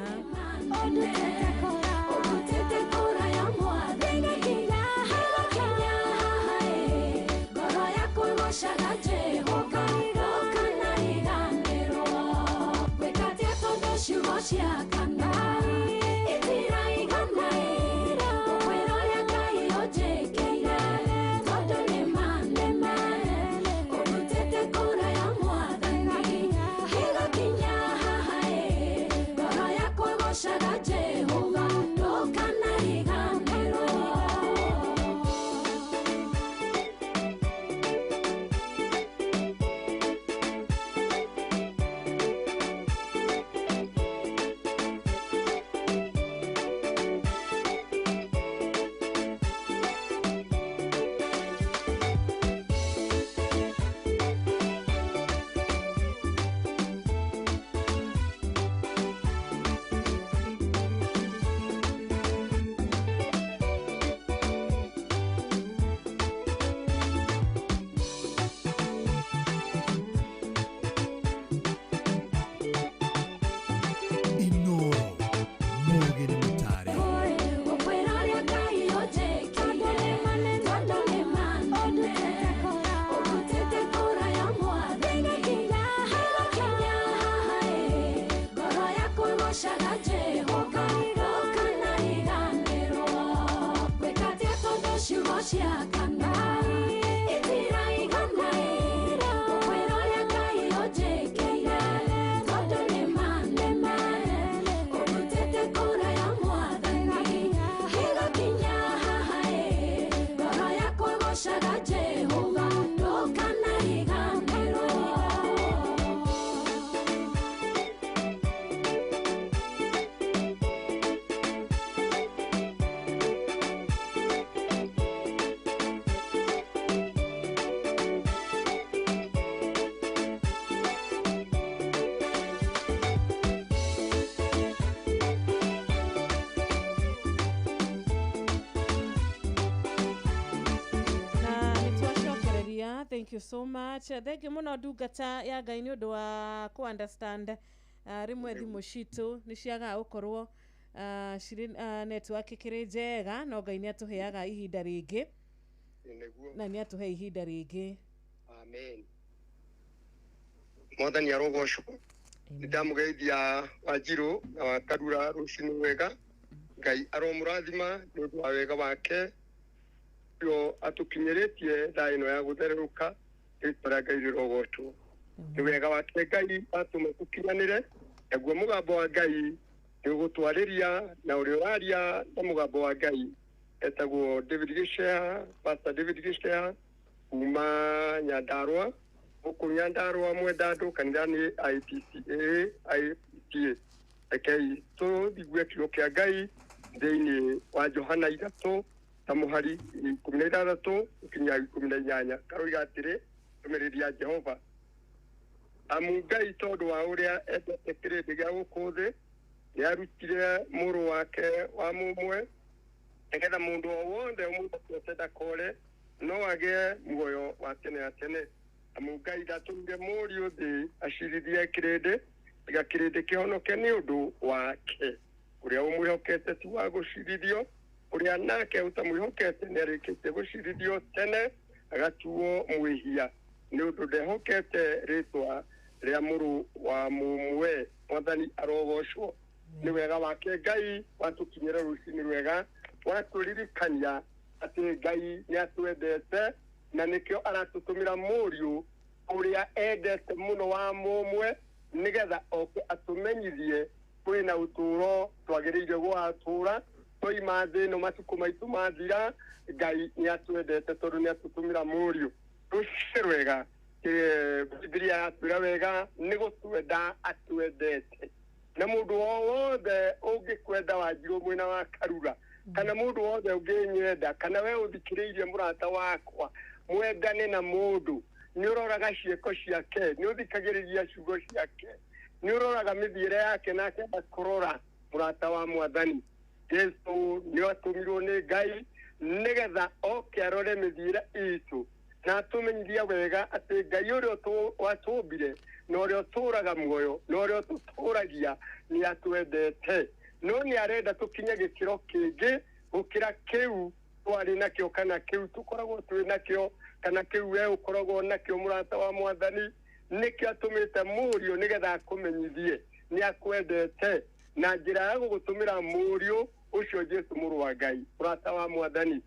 Thank you so much. Thank you muno ndungata ya Ngai nĩ ũndũ wa kũ understand rĩmwe thimũ citũ nĩ ciagaga gũkorwo cirĩ network ĩkĩrĩ njega, no Ngai nĩ atũheaga ihinda rĩngĩ na nĩ atũhe ihinda rĩngĩ. Amen. Mwathani arogocwo. Nĩ ndamũgeithia Wanjirũ na wa Karura rũcinĩ wega. Ngai aromũrathima nĩ ũndũ wa wega wake yo atukinyĩrĩtie thaa ĩno ya gũthererũka, rĩtwa rĩa Ngai rĩrogocwo. Nĩ wega wake Ngai atũma tũkinyanĩre, naguo mũgambo wa Ngai nĩ ũgũtwarĩria, na ũrĩa ũraria na mũgambo wa Ngai etagwo David Gĩceha, Pastor David Gĩceha kuma Nyandarũa, gũkũ Nyandarũa Mwendandũ, kanitha nĩ IPCA IPTA. Rekei tũthigue kiugo kĩa Ngai thĩinĩ wa Johana 3 ta mũhari 16 nginya 18. Karoiga atĩrĩ, ndũmĩrĩri ya Jehova. Amu Ngai tondũ wa ũrĩa endete kĩrĩndĩ gĩa gũkũ thĩ nĩarutire mũrũ wake wa mũmwe nĩgetha mũndũ o wothe ũmwĩhokete ndakore no agĩe muoyo wa tene na tene. Amu Ngai ndatũmire mũriũ thĩ acirithie kĩrĩndĩ tiga kĩrĩndĩ kĩhonoke nĩ ũndũ wake. Ũrĩa ũmwĩhokete ti wa gũcirithio, ũrĩa nake ũtamwĩhokete nĩarĩkĩtie gũcirithio tene agatuo mwĩhia nĩ ũndũ ndehokete rĩtwa rĩa mũrũ wa mũmwe. Mwathani arogocwo nĩ wega wake. Ngai watũkinyĩra rũcinĩ rwega, watũririkania atĩ Ngai nĩ atwendete na nĩkĩo aratũtũmĩra mũriũ ũrĩa endete mũno wa mũmwe nĩgetha oke atũmenyithie kwĩna ũtũũro twagĩrĩire gũgatũũra twaima thĩ ĩno matukũ maitũ mathira. Ngai nĩ atwendete tondũ nĩ atũtũmĩra mũriũ. Rũcinĩ rwega, Bibilia yatwĩra wega nĩ gũtwenda atwendete, na mũndũ o wothe ũngĩkwenda Wanjirũ mwena wa Karura kana mũndũ wothe ũngĩnyenda kana we ũthikĩrĩirie mũrata wakwa, mwendane na mũndũ nĩ ũroraga ciĩko ciake, nĩ ũthikagĩrĩria ciugo ciake, nĩ ũroraga mĩthiĩre yake na akenda kũrora. Mũrata wa Mwathani Jesu nĩ atũmirwo nĩ Ngai nĩgetha oke arore mĩthiĩre itũ na atũmenyithia wega atĩ Ngai ũrĩa watũmbire na ũrĩa ũtũũraga muoyo na ũrĩa ũtũtũũragia nĩ atwendete, no nĩ arenda tũkinye gĩkĩro kĩngĩ gũkĩra kĩu twarĩ nakĩo kana kĩu tũkoragwo twĩ nakĩo kana kĩu we ũkoragwo nakĩo. Mũrata wa Mwathani, nĩkĩo atũmĩte mũriũ nĩgetha akũmenyithie nĩ akwendete na njĩra ya gũgũtũmĩra mũriũ ũcio Jesu mũrũ wa Ngai. Mũrata wa Mwathani,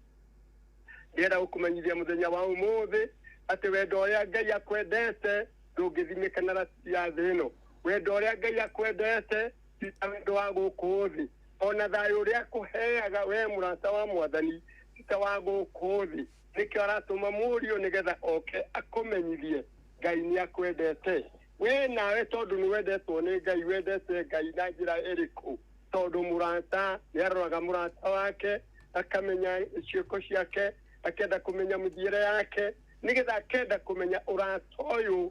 ndĩrenda gũkũmenyithia mũthenya wa ũmũthĩ atĩ wendo ũrĩa Ngai akwendete ndũngĩthimĩka na ratiri ya thĩ ĩno. Wendo ũrĩa Ngai akwendete ti ta wendo wa gũkũ thĩ, ona thayũ ũrĩa akũheaga we mũrata wa Mwathani ti ta wa gũkũ thĩ. Nĩkĩo aratũma mũriũ nĩgetha oke akũmenyithie Ngai nĩ akwendete. We nawe tondũ nĩ wendetwo nĩ Ngai, wendete Ngai na njĩra ĩrĩkũ? Tondũ mũrata nĩ aroraga mũrata wake akamenya ciĩko ciake, akenda kũmenya mĩthiĩre yake nĩgetha akenda kũmenya ũrata ũyũ,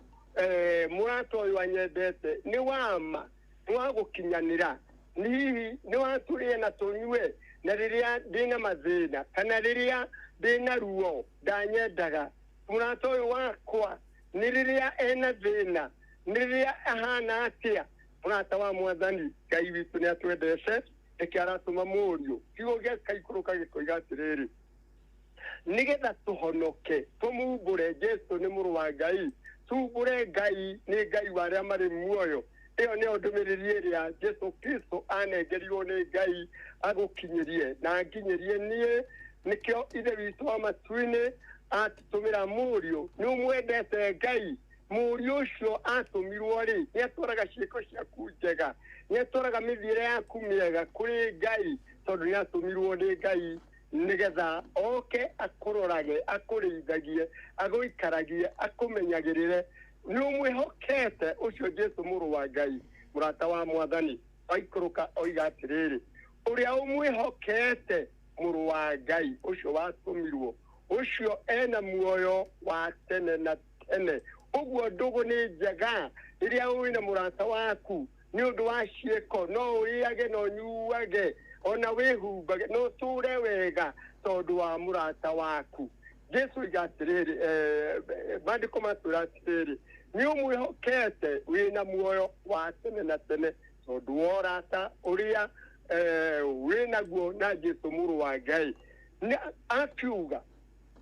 mũrata ũyũ anyendete nĩ wama, nĩ wa gũkinyanĩra, nĩ hihi nĩ wa tũrĩe na tũnyue, na rĩrĩa ndĩna mathĩna kana rĩrĩa ndĩna ruo ndanyendaga. Mũrata ũyũ wakwa nĩ rĩrĩa ena thĩna, nĩ rĩrĩa ahana atĩa? Mũrata wa Mwathani, Ngai witũ nĩ atwendete, nĩkĩo aratũma mũriũ. Kiugo gĩa gĩkaikũrũka gĩkoiga atĩrĩrĩ, nĩgetha tũhonoke tũmumbũre Jesu nĩ mũrũ wa Ngai, tumbũre Ngai nĩ Ngai wa arĩa marĩ muoyo. Ĩyo nĩyo ndũmĩrĩri ĩrĩa Jesu Kristo anengerirwo nĩ Ngai agũkinyĩrie na anginyĩrie niĩ. Nĩkĩo Ithe witũ wa matu-inĩ atũtũmĩra mũriũ. Nĩ ũmwendete Ngai? Mũriũ ũcio atũmirwo rĩ, nĩ atwaraga ciĩko ciaku njega, nĩ atwaraga mĩthiĩre yaku mĩega kũrĩ Ngai, tondũ nĩ atũmirwo nĩ Ngai nĩgetha oke akũrorage, akũrĩithagie, agũikaragie, akũmenyagĩrĩre. Nĩ ũmwĩhokete ũcio Jesu mũrũ wa Ngai? Mũrata wa Mwathani, aikũrũka oiga atĩrĩrĩ, ũrĩa ũmwĩhokete mũrũ wa Ngai ũcio watũmirwo ũcio ena muoyo wa tene na tene. Ũguo ndũgũ nĩ njega rĩrĩa wĩna mũrata waku nĩ ũndũ wa ciĩko, no ũrĩage no ũnyuage ona wĩhumbage no ũtũũre wega tondũ wa mũrata waku. Jesu oiga atĩrĩrĩ, maandĩko matwĩra atĩrĩrĩ, nĩ ũmwĩhokete wĩna muoyo wa tene na tene tondũ wa ũrata ũrĩa wĩnaguo na Jesu mũrũ wa Ngai. Akiuga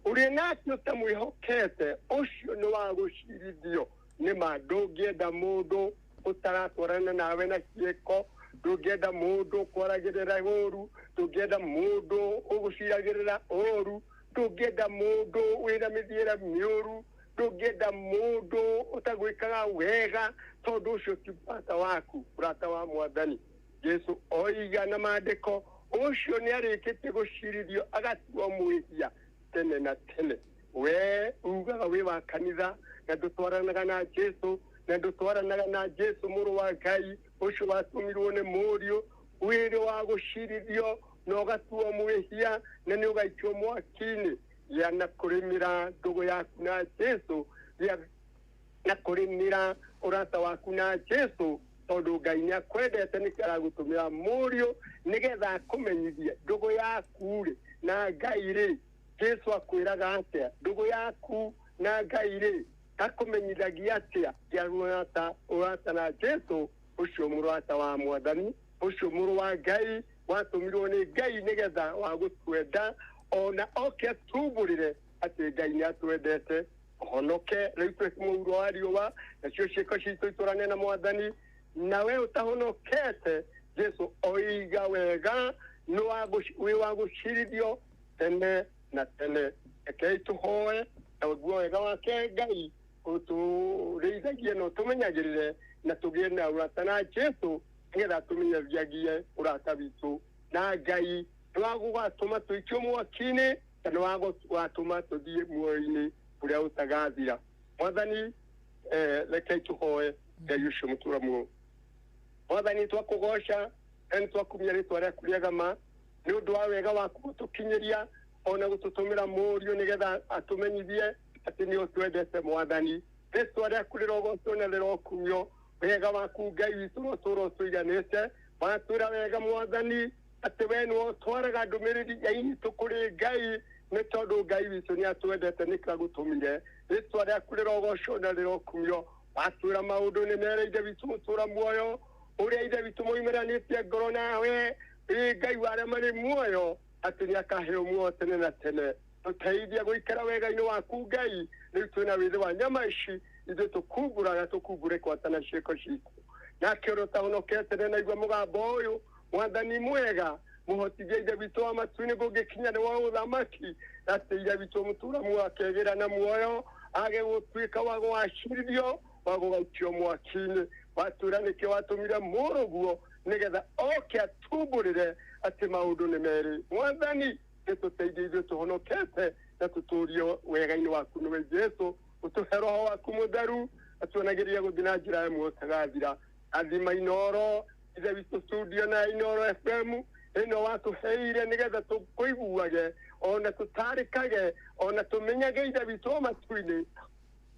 ũrĩa nake ũtamwĩhokete ũcio nĩ wa gũcirithio. Nĩ ma ndũngĩenda mũndũ ũtaratwarana nawe na ciĩko, ndũngĩenda mũndũ ũkwaragĩrĩra ũru, ndũngĩenda mũndũ ũgũciragĩrĩra ũru, ndũngĩenda mũndũ wĩna mĩthiĩre mĩũru, ndũngĩenda mũndũ ũtagwĩkaga wega, tondũ ũcio ti mũrata waku. Mũrata wa Mwathani, Jesu oiga na maandĩko ũcio nĩ arĩkĩtie gũcirithio agatuo mwĩhia tene na tene. We ugaga wĩ wa kanitha na ndũtwaranaga na Jesu, na ndũtwaranaga na Jesu mũrũ wa Ngai ũcio watũmirwo nĩ mũriũ, wĩrĩ wa gũcirithio na ũgatuo mwĩhia na nĩ ũgaikio mwaki-inĩ. Gĩa na kũrĩmĩra ndũgũ yaku na Jesu, gĩa na kũrĩmĩra Ũrata waku na Jesu tondũ Ngai nĩ akwendete nĩkĩo aragũtũmĩra mũriũ nĩgetha akũmenyithie ndũgũ yaku rĩ na Ngai rĩ. Jesu akwĩraga atĩa? Ndũgũ yaku na Ngai rĩ akũmenyithagia atĩa? Kĩa ũrata na Jesu ũcio mũrata wa Mwathani, ũcio mũrũ wa Ngai watũmirwo nĩ Ngai nĩgetha wa gũtwenda ona oke atumbũrĩre atĩ Ngai nĩ atwendete. Ũhonoke rĩu twĩ mũhuro wa riũa, nacio ciĩko citũ itũrane na Mwathani. Nawe ũtahonokete, Jesu oiga wega wĩ wa gũcirithio tene na tene. Rekei tũhoe na ũguo wega wake Ngai ũtũrĩithagie na ũtũmenyagĩrĩre na tũgĩe na ũrata na Jesu nĩgetha tũmenyithagie ũrata witũ na Ngai. Nĩ wa gũgatũma tũikio mwaki-inĩ na nĩ wa gũgatũma tũthiĩ muoyo-inĩ ũrĩa ũtagathira. Mwathani, rekei tũhoe Ngai ũcio mũtũra muoyo. Mwathani, twakũgoca na nĩ twakumia rĩtwa rĩaku rĩega ma nĩ ũndũ wa wega waku gũtũkinyĩria ona gũtũtũmĩra mũriũ nĩgetha atũmenyithie atĩ nĩ ũtwendete. Mwathani, rĩtwa rĩaku rĩrogocwo na rĩrokumio. Wega waku Ngai witũ rũtũũra ũtũiganĩte. Watwĩra wega Mwathani atĩ we nĩwe ũtwaraga ndũmĩrĩri ya itũ kũrĩ Ngai nĩ tondũ Ngai witũ nĩ atwendete nĩkĩo agũtũmire. Rĩtwa rĩaku rĩrogocwo na rĩrokumio. Watwĩra maũndũ nĩ mera Ithe witũ mũtũũra muoyo ũrĩa Ithe witũ moimeranĩtie ngoro nawe ĩ Ngai wa arĩa marĩ muoyo atĩ nĩ akaheo muoyo tene na tene. Tũteithia gũikara wega-inĩ waku Ngai. Rĩu twĩna wĩthĩ wa nyama ici ithuĩ tũkumbũraga tũkumbũre kwata na ciĩko citũ. Nake ũrĩa ũtahonokete nĩ naigua mũgambo ũyũ, Mwathani mwega mũhotithie Ithe witũ wa matu-inĩ kũngĩkinya nĩ wa ũthamaki atĩ Ithe witũ mũtũũra muoyo akegĩra na muoyo age gũtuĩka wa gũgacirithio wa gũgaikio mwaki-inĩ. Watwĩra nĩkĩo watũmire mũrũguo nĩgetha oke atumbũrĩre atĩ maũndũ nĩ merĩ. Mwathani, nĩtũteithie ithuĩ tũhonokete na tũtũrie wega-inĩ waku nĩwe Jesu. Ũtũhe roho waku mũtheru atuonagĩria gũthiĩ na njĩra ĩmwe ũtagathira. Athima Inooro Ithe witũ studio na Inooro FM ĩno watũheire nĩgetha tũkũiguage ona tũtarĩkage ona tũmenyage Ithe witũ wa matu-inĩ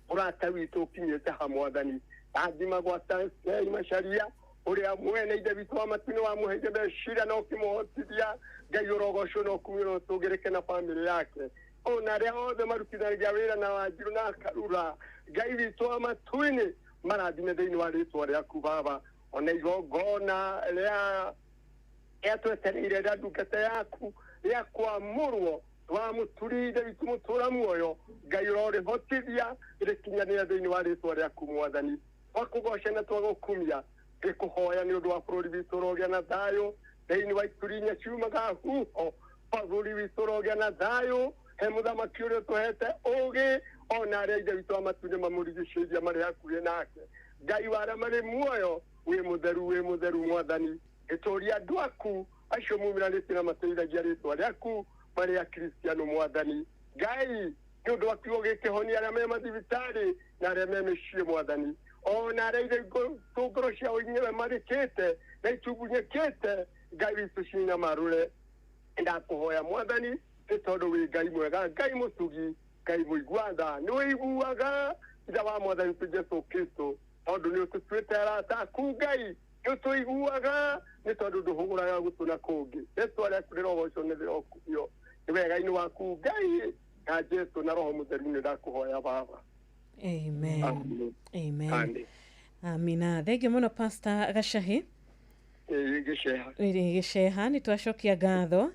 ũrata witũ ũkinyĩte ha. Mwathani, athima gwata Ngai Macharia ũrĩa mwene Ithe witũ wa matu-inĩ wamũheire meciria na ũkĩmũhotithia. Ngai ũrogocwo na ũkumio na ũtũgĩrĩke na bamĩrĩ yake ona arĩa othe marutithanagia wĩra na Wanjiru na Karura. Ngai witũ wa matu-inĩ marathime thĩinĩ wa rĩtwa rĩaku Baba. Ona igongona rĩa rĩatwetereire rĩa ndungata yaku rĩa kwamũrwo wa mũturi Ithe witũ mũtũra muoyo Ngai ũrorĩhotithia rĩkinyanĩre thĩinĩ wa rĩtwa rĩaku Mwathani. Twakũgoca na twagũkumia ngĩkũhoya nĩ ũndũ wa bũrũri witũ ũrogĩa na thayũ thĩinĩ wa ituri inya ciumaga huho. Bũrũri witũ ũrogĩa na thayũ. He mũthamaki ũrĩa ũtũhete ũgĩ ona arĩa Ithe witũ wa matu-inĩ mamũrigicĩirie marĩ hakuhĩ nake. Ngai wa arĩa marĩ muoyo wĩ mũtheru, wĩ mũtheru Mwathani. Gĩtũria andũ aku acio mumiranĩtie na mateithagia rĩtwa rĩaku marĩ Akristiano Mwathani. Ngai nĩ ũndũ wa kiugo gĩkĩhonia arĩa me mathibitarĩ na arĩa me mĩciĩ Mwathani, ona arĩa ithe ngoro ciao inyuĩ marĩkĩte na itungunyĩkĩte Ngai witũ cinyamarũre. Ndakũhoya Mwathani nĩ tondũ wĩ Ngai mwega, Ngai mũtugi, Ngai mũigua tha, nĩ ũiguaga Ithe wa Mwathani witũ Jesu Kristo tondũ nĩ ũtũtuĩte arata aku Ngai, nĩ ũtũiguaga nĩ tondũ ndũhũgũraga gũtũ na kũngĩ. Rĩtwa rĩaku rĩrogocwo na rĩrokumio nĩ wega-inĩ waku Ngai na Jesu na Roho Mũtheru nĩ ndakũhoya Baba. Amen. Amen. Amen. Amen. Amina. Thengiũ mũno Pastor Gacahi. Gĩceha. Gĩceha nĩ twacokia ngatho.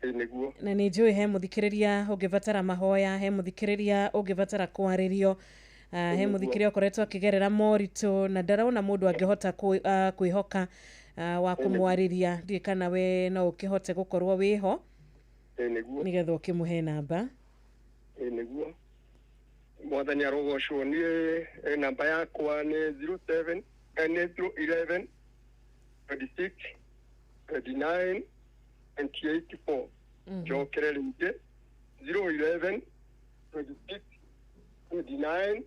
Nĩguo. Na nĩ njũĩ he mũthikĩrĩria ũngĩbatara mahoya, he mũthikĩrĩria ũngĩbatara kwarĩrio, he mũthikĩrĩria ũkoretwo akĩgerera moritũ na ndarona mũndũ angĩhota kwĩhoka wa kũmwarĩria. Ndiũĩ kana we no ũkĩhote gũkorwo wĩho Nĩguo. nĩgetha ũkĩmũhe namba. Nĩguo. Mwathani arogocwo. Niĩ namba yakwa nĩ 07 nĩ 011 26 29 28 4. Njokere rĩngĩ 011 26 29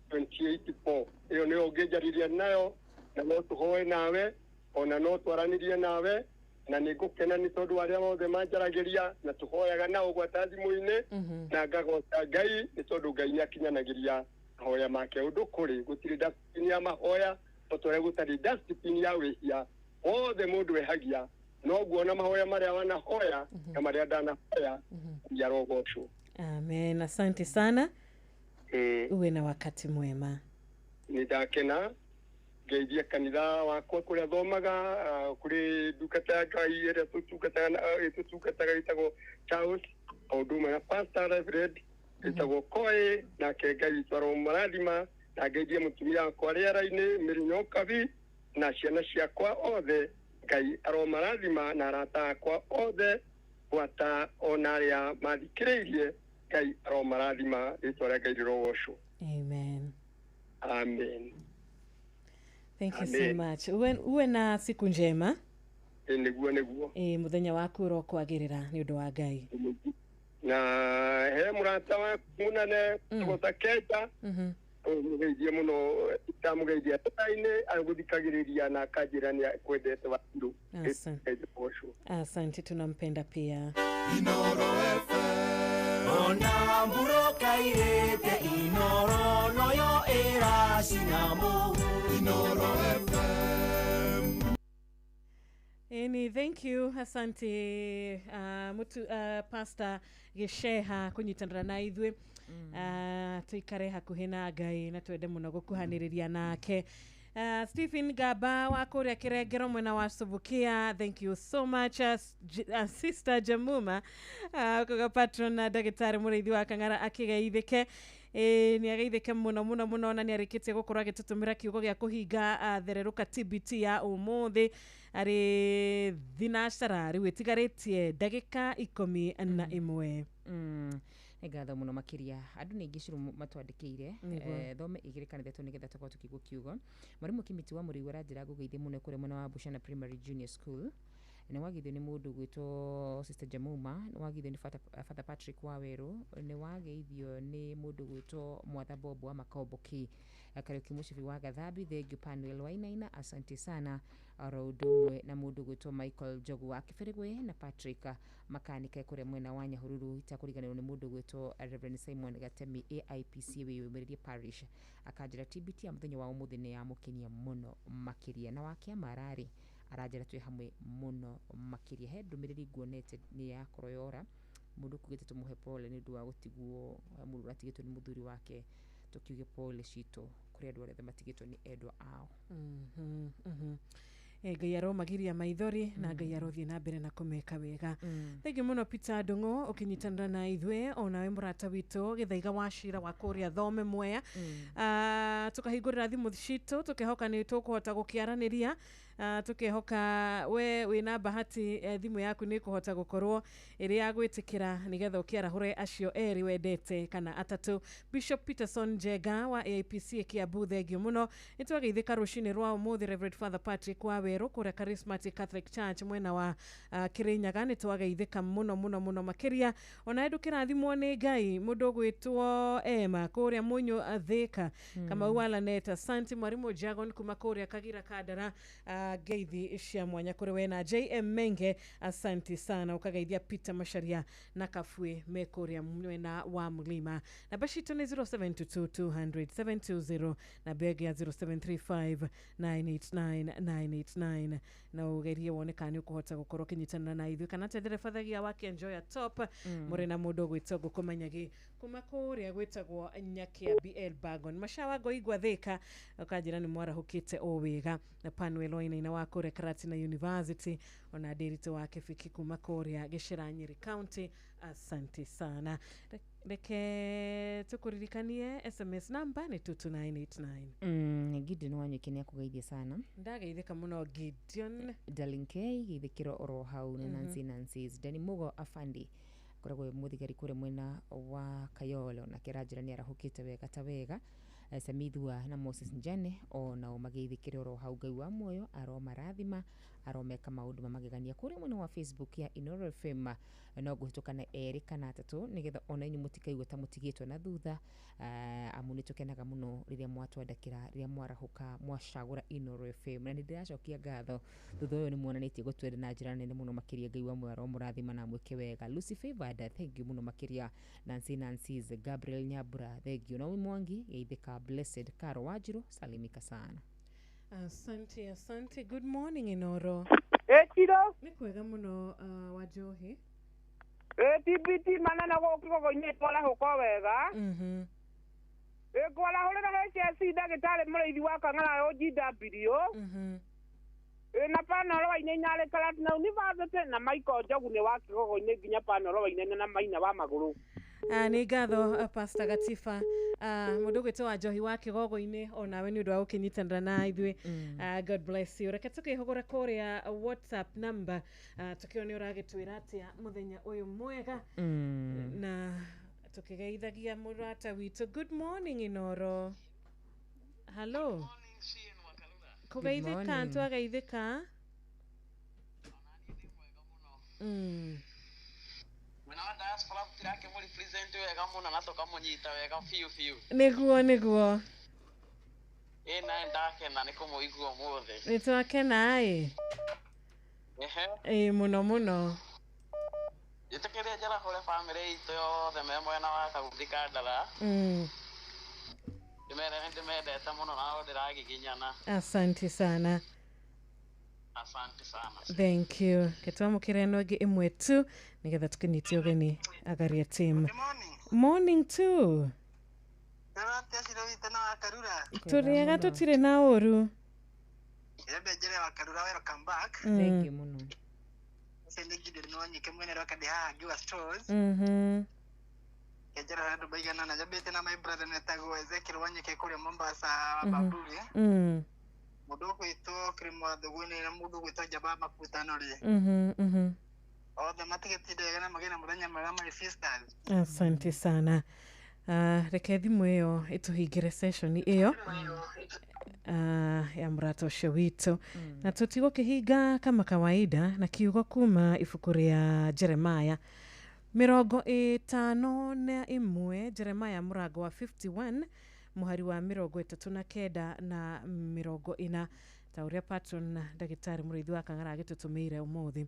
28 4. Ĩyo nĩyo ũngĩnjarĩria nayo na no tũhoe nawe ona no twaranĩrie nawe na nĩ ngũkena nĩ tondũ arĩa othe manjaragĩria na tũhoyaga nao gwata thimũ-inĩ na ngagoca Ngai nĩ tondũ Ngai nĩ akinyanagĩria Mahoya make ũndũ kũrĩ gũtirĩ dustbin ya mahoya o ta ũrĩa gũtarĩ dustbin ya wĩhia wothe mũndũ ehagia noguo na mahoya marĩa wanahoya na marĩa ndanahoya yarogocwo. Amen, asante sana. Uwe na wakati mwema. Nĩ ndakena ngeithie kanitha wakwa kũrĩa thomaga, kũrĩ ndungata ya Ngai ĩrĩa tũtungataga ĩtagwo Charles, o ũndũ ũmwe na Pastor Reverend ĩtagwo Koĩ, nake Ngai witũ aromũrathima, na ngeithie mũtumia wakwa rĩera-inĩ Mary Nyokabi na ciana ciakwa othe, Ngai aromarathima, na arata akwa othe gwata ona arĩa mathikĩrĩirie, Ngai aromarathima, rĩtwa rĩa Ngai rĩrogocwo. Amen. Amen. Thank you so Amen. much. Uwe na siku njema. Nĩguo nĩguo. Muthenya waku ũrokwagĩrĩra nĩ ũndũ wa Ngai. Na he mũrata waku mũnene gota Keta mũgeithie mũno, ndamũgeithia thaa-inĩ agũthikagĩrĩria na akanjĩra nĩ akwendete Wanjiru. Asante. Asante, tunampenda pia. Ona mburoka irĩte Inoro noyo ĩracina mũhu Inoro FM. Eni, thank you, asante mutu, Pastor Gisheha kunyitanĩra na ithuĩ. Tuikare hakuhĩ na Ngai na twende mũno gũkuhanĩrĩria nake. Stephen Gaba wa kũrĩa Kĩrengero mwena wa Subukia, thank you so much. Sister Jamuma, kuga patron na ndagĩtarĩ mũrĩithi wa Kang'ara akĩgeithĩke. Nĩ ageithĩke mũno mũno mũno na nĩ arĩkĩtie gũkorwo agĩtũtũmĩra kiugo gĩa kũhinga thererũka TBT ya ũmũthĩ arĩ thinacara rĩu ĩtigarĩtie ndagĩka 11. Nĩ ngatho mũno makĩria andũ nĩ aingĩ curu matwandĩkĩire. Nĩguo. Thome igĩrĩ kana ithatũ nĩgetha tũkorwo tũkĩigua kiugo. Mwarimũ Kimiti wa Mũrĩu aranjĩra ngũgeithie mũno kũrĩa mwena wa Bushana Primary Junior School. Nĩ wageithio nĩ mũndũ gwĩtwo Sister Jamuma, nĩ wageithio nĩ Father Patrick Wawerũ, nĩ wageithio nĩ mũndũ gwĩtwo Mwatha Bob wa Makomboki, Kariuki Mũcibi wa Gathambi, thengiũ Panuel Wainaina, asante sana, oro ũndũ ũmwe na mũndũ gwĩtwo Michael Njogu wa Kĩbĩrĩgwe na Patrick Makanike kũrĩa mwena wa Nyahururu, itakũriganĩrwo nĩ mũndũ gwĩtwo Reverend Simon Gatemi AIPC wĩyũmĩrĩrie Parish. Akanjĩra TBT ya mũthenya wa ũmũthĩ nĩ yamũkenia mũno makĩria, na wa kĩama ararĩ aranjĩra twĩ hamwe mũno makĩria. He ndũmĩrĩri nguonete nĩ yakorwo yora mũndũ kugĩte tũmũhe pole nĩ ũndũ wa gũtigwo, mũndũ ũratigĩtwo nĩ mũthuri wake, tũkiuge pole citũ kũrĩ andũ arĩa othe matigĩtwo nĩ endwa ao. Ngai aromagiria maithori na Ngai arothiĩ na mbere na kũmeka wega. Thengiũ mũno Peter Ndung'u ũkĩnyitanĩra na ithuĩ, onawe mũrata witũ Gĩthaiga wa Cira wa kũrĩa Thome Mwea. Tũkahingũrĩra thimũ citũ tũkehoka nĩ tũkũhota gũkĩaranĩria, tũkehoka we wĩna bahati, thimũ yaku nĩ ĩkũhota gũkorwo ĩrĩ ya gwĩtĩkĩra nĩgetha ũkĩarahũre acio erĩ wendete kana atatũ. Bishop Peterson Njenga wa AIPC Kiambu, thengiũ mũno, nĩ twageithĩka rũcinĩ rwa ũmũthĩ. Reverend Father Patrick Wawerũ kũrĩa Charismatic Catholic Church mwena wa Kĩrĩnyaga, nĩ twageithĩka mũno mũno mũno makĩria. Onawe ndũkĩrathimwo nĩ Ngai, mũndũ ũgwĩtwo Emma kũrĩa Mũnyũ Thĩka, Kamau wa Lanet, asante. Mwarimũ Jagon kuma kũrĩa Kagira Kandara, ngeithi cia mwanya kũrĩ we na JM Menge, asante sana. Ũkageithia Peter Macharia na Kabue me kũrĩa mwena wa Mlima. Namba citũ nĩ 0722 200 720 na begi ya 0735 989 989, na ũgerie wone kana nĩ ũkũhota gũkorwo ũkĩnyitanĩra na ithuĩ kana tendereba thagia wa Kenjoya Top mũrĩ na mũndũ ũgwĩtwo Ngũkũmanyagi kuma kũrĩa gwĩtagwo Nyakia BL Bagon Macawa Ngoigua Thĩka, ũkanjĩra nĩ mwarahũkĩte o wega, na Panuel Wainaina wa kũrĩa Karatina University, ona Ndĩritũ wa Kĩbiki kuma kũrĩa Gĩcĩra Nyeri County, asante sana. Reke tũkũririkanie SMS namba nĩ 22989. Gideon Wanyuki nĩ akũgeithia sana. Ndageithĩka mũno Gideon. Darling K geithĩkĩro oro hau na Nancy Nancy's Dani Mugo Afandi akoragwo wĩ mũthigari kũrĩa mwena wa Kayole, onake aranjĩra nĩ arahũkĩte wega ta wega. Samithua na Moses Njane onao mageithĩkĩre oro hau, Ngai wa muoyo aromarathima. Aromeka maũndũ ma magegania. Kũrĩa mwena wa Facebook ya Inooro FM no ngũhĩtũka na erĩ kana atatũ nĩgetha ona inyuĩ mũtikaigua ta mũtigĩtwo na thutha, amu nĩ tũkenaga mũno rĩrĩa mwatwandĩkĩra, rĩrĩa mwarahũka mwacagũra Inooro FM, na nĩ ndĩracokia ngatho thutha ũyũ nĩ muonanĩtie gũtwenda na njĩra nene mũno makĩria. Ngai wa muoyo aromũrathima na amwĩke wega. Lucy Favored, thank you mũno makĩria. Nancy Nancy's, Gabriel Nyambura, thank you. Naomi Mwangi, Geithĩka, Blessed Caro Wanjiru, salimika sana. Asante, asante. Good morning, Inoro. Ĩkiro. Nĩ kwega mũno, wa Njohi. TBT manene gũkũ Kigogo-inĩ twarahũka wega. Ngwarahũrĩra HSC ndagĩtarĩ mũrĩithi wa Kang'ara OGW. Na panoro wainaina arĩ Karatina University na Michael Njogu nĩ wa Kigogo-inĩ nginya panoro wainaina na Maina wa magũrũ. Nĩ ngatho, Pastor Gatifa, mũndũ ũgwĩtwo wa Njohi wa Kĩgogo-inĩ, onawe nĩ ũndũ wa gũkĩnyitanĩra na ithuĩ. God bless you. Reke tũkĩhũgũra kũrĩa WhatsApp number, tũkĩone ũragĩtwĩra atĩa mũthenya ũyũ mwega, na tũkĩgeithagia mũrata witũ. Good morning, Inoro. Hello. Kũgeithĩka. Morning. Twageithĩka. Mwena wa diaspora tũtirakĩmũ-represent wega mũno na tũkamũnyita wega biũ biũ. Nĩguo, nĩguo. Ĩ na ndakena nĩ kũmũigua ũmũthĩ. Nĩ twakena ĩ. Ehe. Ĩ mũno mũno. Njĩtĩkĩrie njarahũre bamĩrĩ itũ yothe me mwena wa Kaguthi Kandara. Ndĩmere nĩ ndĩmendete mũno na no ndĩragiginyana. Asante sana. Asante sana. Thank you. Ketwamũkĩra ĩno ĩngĩ ĩmwe tu nĩgetha tũkĩnyite ũgeni Agaria team. Morning too. Tũrĩega, tũtirĩ na ũru. Ndĩrenda njĩre wa Karura welcome back. Thank you mũno. Ũcio nĩ Gideon Wanyike mwene rwa Kadi haha Ngiwa Stores. Ngenjera andũ maigana na njambĩte na my brother netagwo Ezekiel Wanyike kũrĩa Mombasa wa Bamburi. Mũndũ ũgwĩtwo Kĩrĩmwa Thũgũnĩ na mũndũ ũgwĩtwo Njamba Makutano rĩ. Othe matigĩtinde wega na magĩe na mũthenya mwega, my sisters. Asante sana. Reke thimũ ĩyo ĩtũhingĩre session ĩyo ya mũrata ũcio witũ, na tũtigũkĩhinga kama kawaida na kiugo kuma ibuku rĩa Jeremaya 51, Jeremaya mũrango wa 51 mũhari wa 39 na 40, ta ũrĩa patron ndagĩtarĩ mũrĩithi wa Kang'ara agĩtũtũmĩire ũmũthĩ,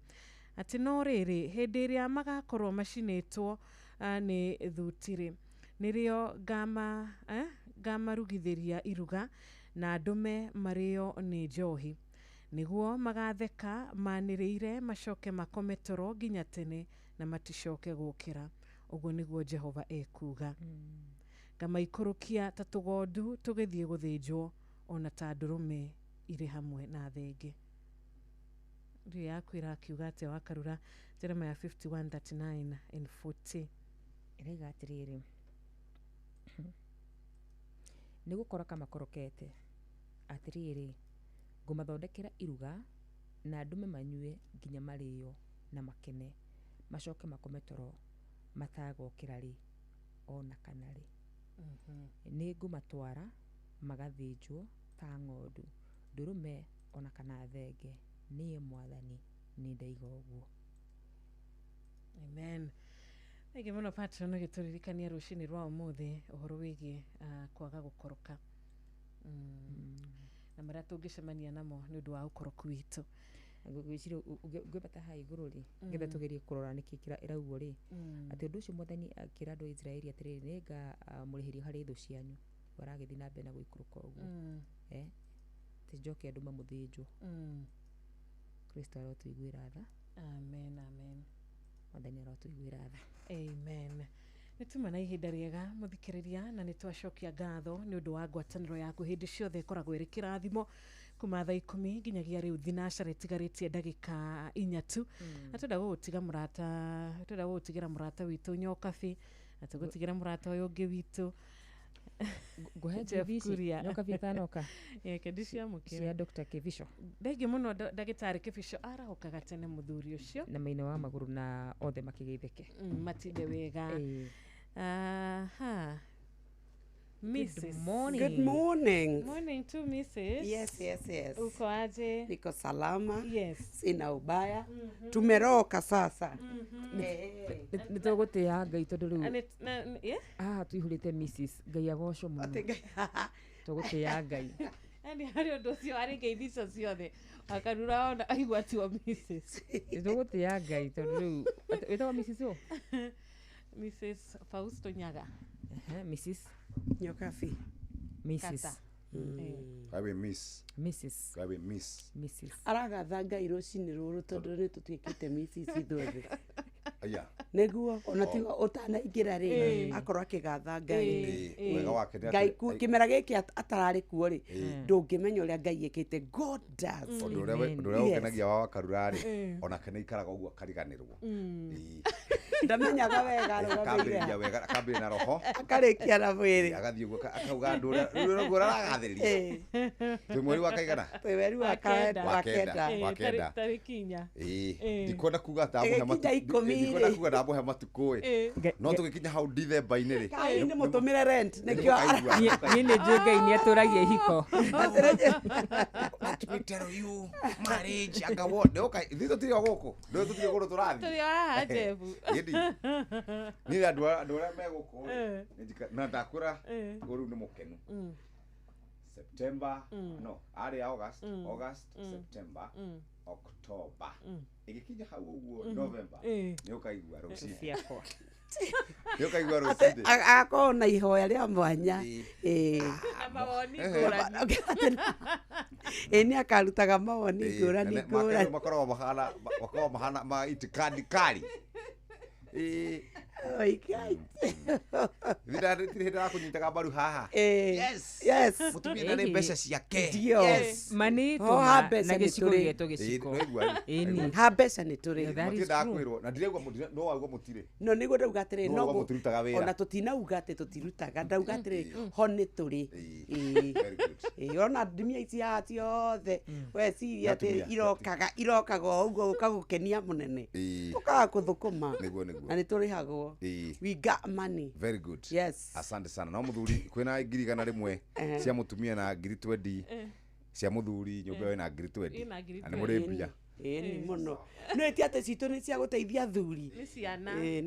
atĩ no rĩrĩ, hĩndĩ ĩrĩa magakorwo macinĩtwo nĩ thutirĩ, nĩrĩo ngamarugithĩria iruga na ndũme marĩo nĩ njohi, nĩguo magatheka manĩrĩire, macoke makome toro nginya tene na maticoke gũkĩra. Ũguo nĩguo Jehova ekuuga. Ngamaikũrũkia ta tũgondu tũgĩthiĩ gũthĩnjwo, ona ta ndũrũme irĩ hamwe na thenge. Ndiũ yaku ĩrakiuga atĩa, Wakarura? Jeremiah 51:39 and 40. Ĩraiga atĩrĩrĩ, nĩ gũkoroka makorokete, atĩrĩrĩ, ngũmathondekera iruga na ndũme manyue nginya marĩo na makene, macoke makome toro matagokĩra rĩ ona kana rĩ. Nĩ ngũmatwara magathĩnjwo ta ng'ondu ndũrũme ona kana thenge. Niĩ Mwathani nĩ ndaiga ũguo. Amen. Thengi mũno, patron, ũgĩtũririkania rũcinĩ rwa ũmũthĩ ũhoro wĩgiĩ kwaga gũkoroka na marĩa tũngĩcemania namo nĩ ũndũ wa ũkoroku witũ. Ngwĩciria ngwĩbata haha igũrũ rĩ, nĩgetha tũgerie kũrora nĩkĩ ĩraugwo rĩ, atĩ ũndũ ũcio Mwathani akĩra andũ a Isiraeli atĩrĩrĩ, nĩ ngamũrĩhĩria harĩ thũ cianyu. Aragĩthiĩ na mbere na gũikũrũka ũguo, atĩ njoke andũ mamũthĩnjwo. Kristo arotũiguĩra tha. Amen, amen. Mwathani arotũiguĩra tha. Amen. Nĩ tuma na ihinda rĩega, mũthikĩrĩria, na nĩ twacokia ngatho nĩ ũndũ wa ngwatanĩro yaku hĩndĩ ciothe ĩkoragwo ĩrĩ kĩrathimo kuma thaa 10 nginyagia rĩu thinacara ĩtigarĩtie ndagĩka 4 tu. Na twenda gũgũtiga mũrata, twenda gũgũtigĩra mũrata witũ Nyokabi, na tũgũtigĩra mũrata ũyũ ũngĩ witũ Ngũhe Jeff ngeithi ici, Kuria. Nyokabi ĩtanoka. Ĩ, ndiciamũkĩra. Cia Dr. Kibicho. Thengi mũno, ndagĩtarĩ Kibicho arahũkaga tene mũthuri ũcio. Na maina wa magũrũ na othe makĩgeithĩke. Matinde wega. Ĩĩ. Aha. Mrs. Morning. Good morning. Morning to Mrs. Yes, yes, yes. Uko aje? Niko salama. Yes. Sina ubaya. Tumeroka sasa. Nä tågå tä a Ngai tondå rä And u it, na, yeah? haha tå ihå rä te Mrs. Ngai agocwo må no tågå tä a Ngai. Yaani harĩ ũndũ ũcio harĩ ngeithi icio ciothe Wakarura ona aigua tiwo Mrs. Nä tågå tä a Ngai tondå rä u wä tagwo Mrs. å Mrs. Fausto Nyaga. Mrs. Nyokabi. Mrs. Kata. Gawe miss. Mrs. Gawe miss. Mrs. Aragatha Ngai rũcinĩ rũrũ tondũ nĩ tũtuĩkĩte Mrs. ithuothe. Aya. Nĩguo ona tiga ũtanaingĩra rĩ Ĩĩ. akorwo akĩgatha Ngai. Ĩĩ. Wega wake nĩ atĩ- Ngai kĩmera gĩkĩ atararĩ kuo rĩ Ĩĩ. ndũngĩmenya ũrĩa Ngai ĩkĩte. God does. Ũndũ ũrĩa ũndũ ũrĩa Yes. ũkenagia wa Wakarura rĩ, Mm. onake nĩ aikaraga ũguo akariganĩrwo. Ndamenyaga wega arũgamĩire Akambĩrĩria wega, akambĩrĩria na roho, akarĩkia na mwĩrĩ. Agathiĩ ũguo akauga andũ ũrĩa rĩu ũguo aragathĩrĩria. Twĩ mweri wa kaigana? Twĩ mweri wa Wa wa kenda. kenda. Wa kenda. Tarĩki 4. Ĩĩ. Ĩĩ. Ndikwenda kuga ndamũhe Ĩgĩkinya matukũ. 10 Ndikwenda rĩ. kuga ndamũhe matukũ ĩ. No tũgĩkinya hau Dithemba-inĩ rĩ. Kai nĩ mũtũmĩre rent nĩkĩo Niä nä njå Ngai nä atå ragia ihiko. Let me tell you, marriage anga what? Nĩ ũka ithuĩ tũtirĩ o gũkũ. Ndũĩ tũtirĩ kũndũ tũrathiĩ. Tũrĩ o haha Jebu. Gĩthi. Niĩ andũ arĩa me gũkũ rĩ, na ndakwĩra rĩu nĩ mũkenu. September, no, arĩ August, August, September, October. Ĩgĩkinya hau ũguo November, nĩ ũkaigua rũcinĩ. Ciakwa. Nĩ ũkaigua rũcinĩ. Agakorwo na ihoya rĩa mwanya. Ĩĩ. Na mawoni Eh. ngũrani. Ĩĩ nĩ akarutaga mawoni Ĩĩ, ngũrani na nĩ- make ngũrani. rĩu makoragwo mahana ma itikadi kali. Ĩĩ. Oi, Ngai. Ithuĩ tirĩ hĩndĩ ndakũnyitaga mbaru haha. Ĩĩ. Yes. Yes. Mũtumia ndarĩ mbeca ciake. Ndio. Yes. Ma nĩ Ho ha tũma mbeca na nĩ gĩciko tũrĩ. gĩetwo gĩciko. Ĩĩ, nĩwaigua rĩu. Ĩni. Ha mbeca nĩ tũrĩ. That Mũtirĩ is true. ndakwĩrwo na ndirauga no wauga mũtirĩ. No nĩguo ndauga atĩrĩ No no wauga mũtirutaga wĩra. ona tũtinauga atĩ tũtirutaga ndauga atĩrĩ ho nĩ tũrĩ. Ĩĩ. Very good. Ĩĩ ona ndumia ici haha ciothe weciria atĩ Atumia. irokaga o ũguo ũkagũkenia mũnene. Ĩĩ. Ũkaga gũthũkũma. Nĩguo nĩguo. Na nĩ tũrĩhagwo. Ĩĩ. We got money. Very good. Yes. Asante sana. No muthuri kwina 100,000 cia mutumia na 20,000 cia muthuri nyumba ĩyo ĩna 20,000. Ĩna ngiri Na nĩ mũrĩ mbia. Ĩni mũno. No ĩti atĩ citũ nĩ cia gũteithia athuri. Nĩ ciana. Ĩĩ.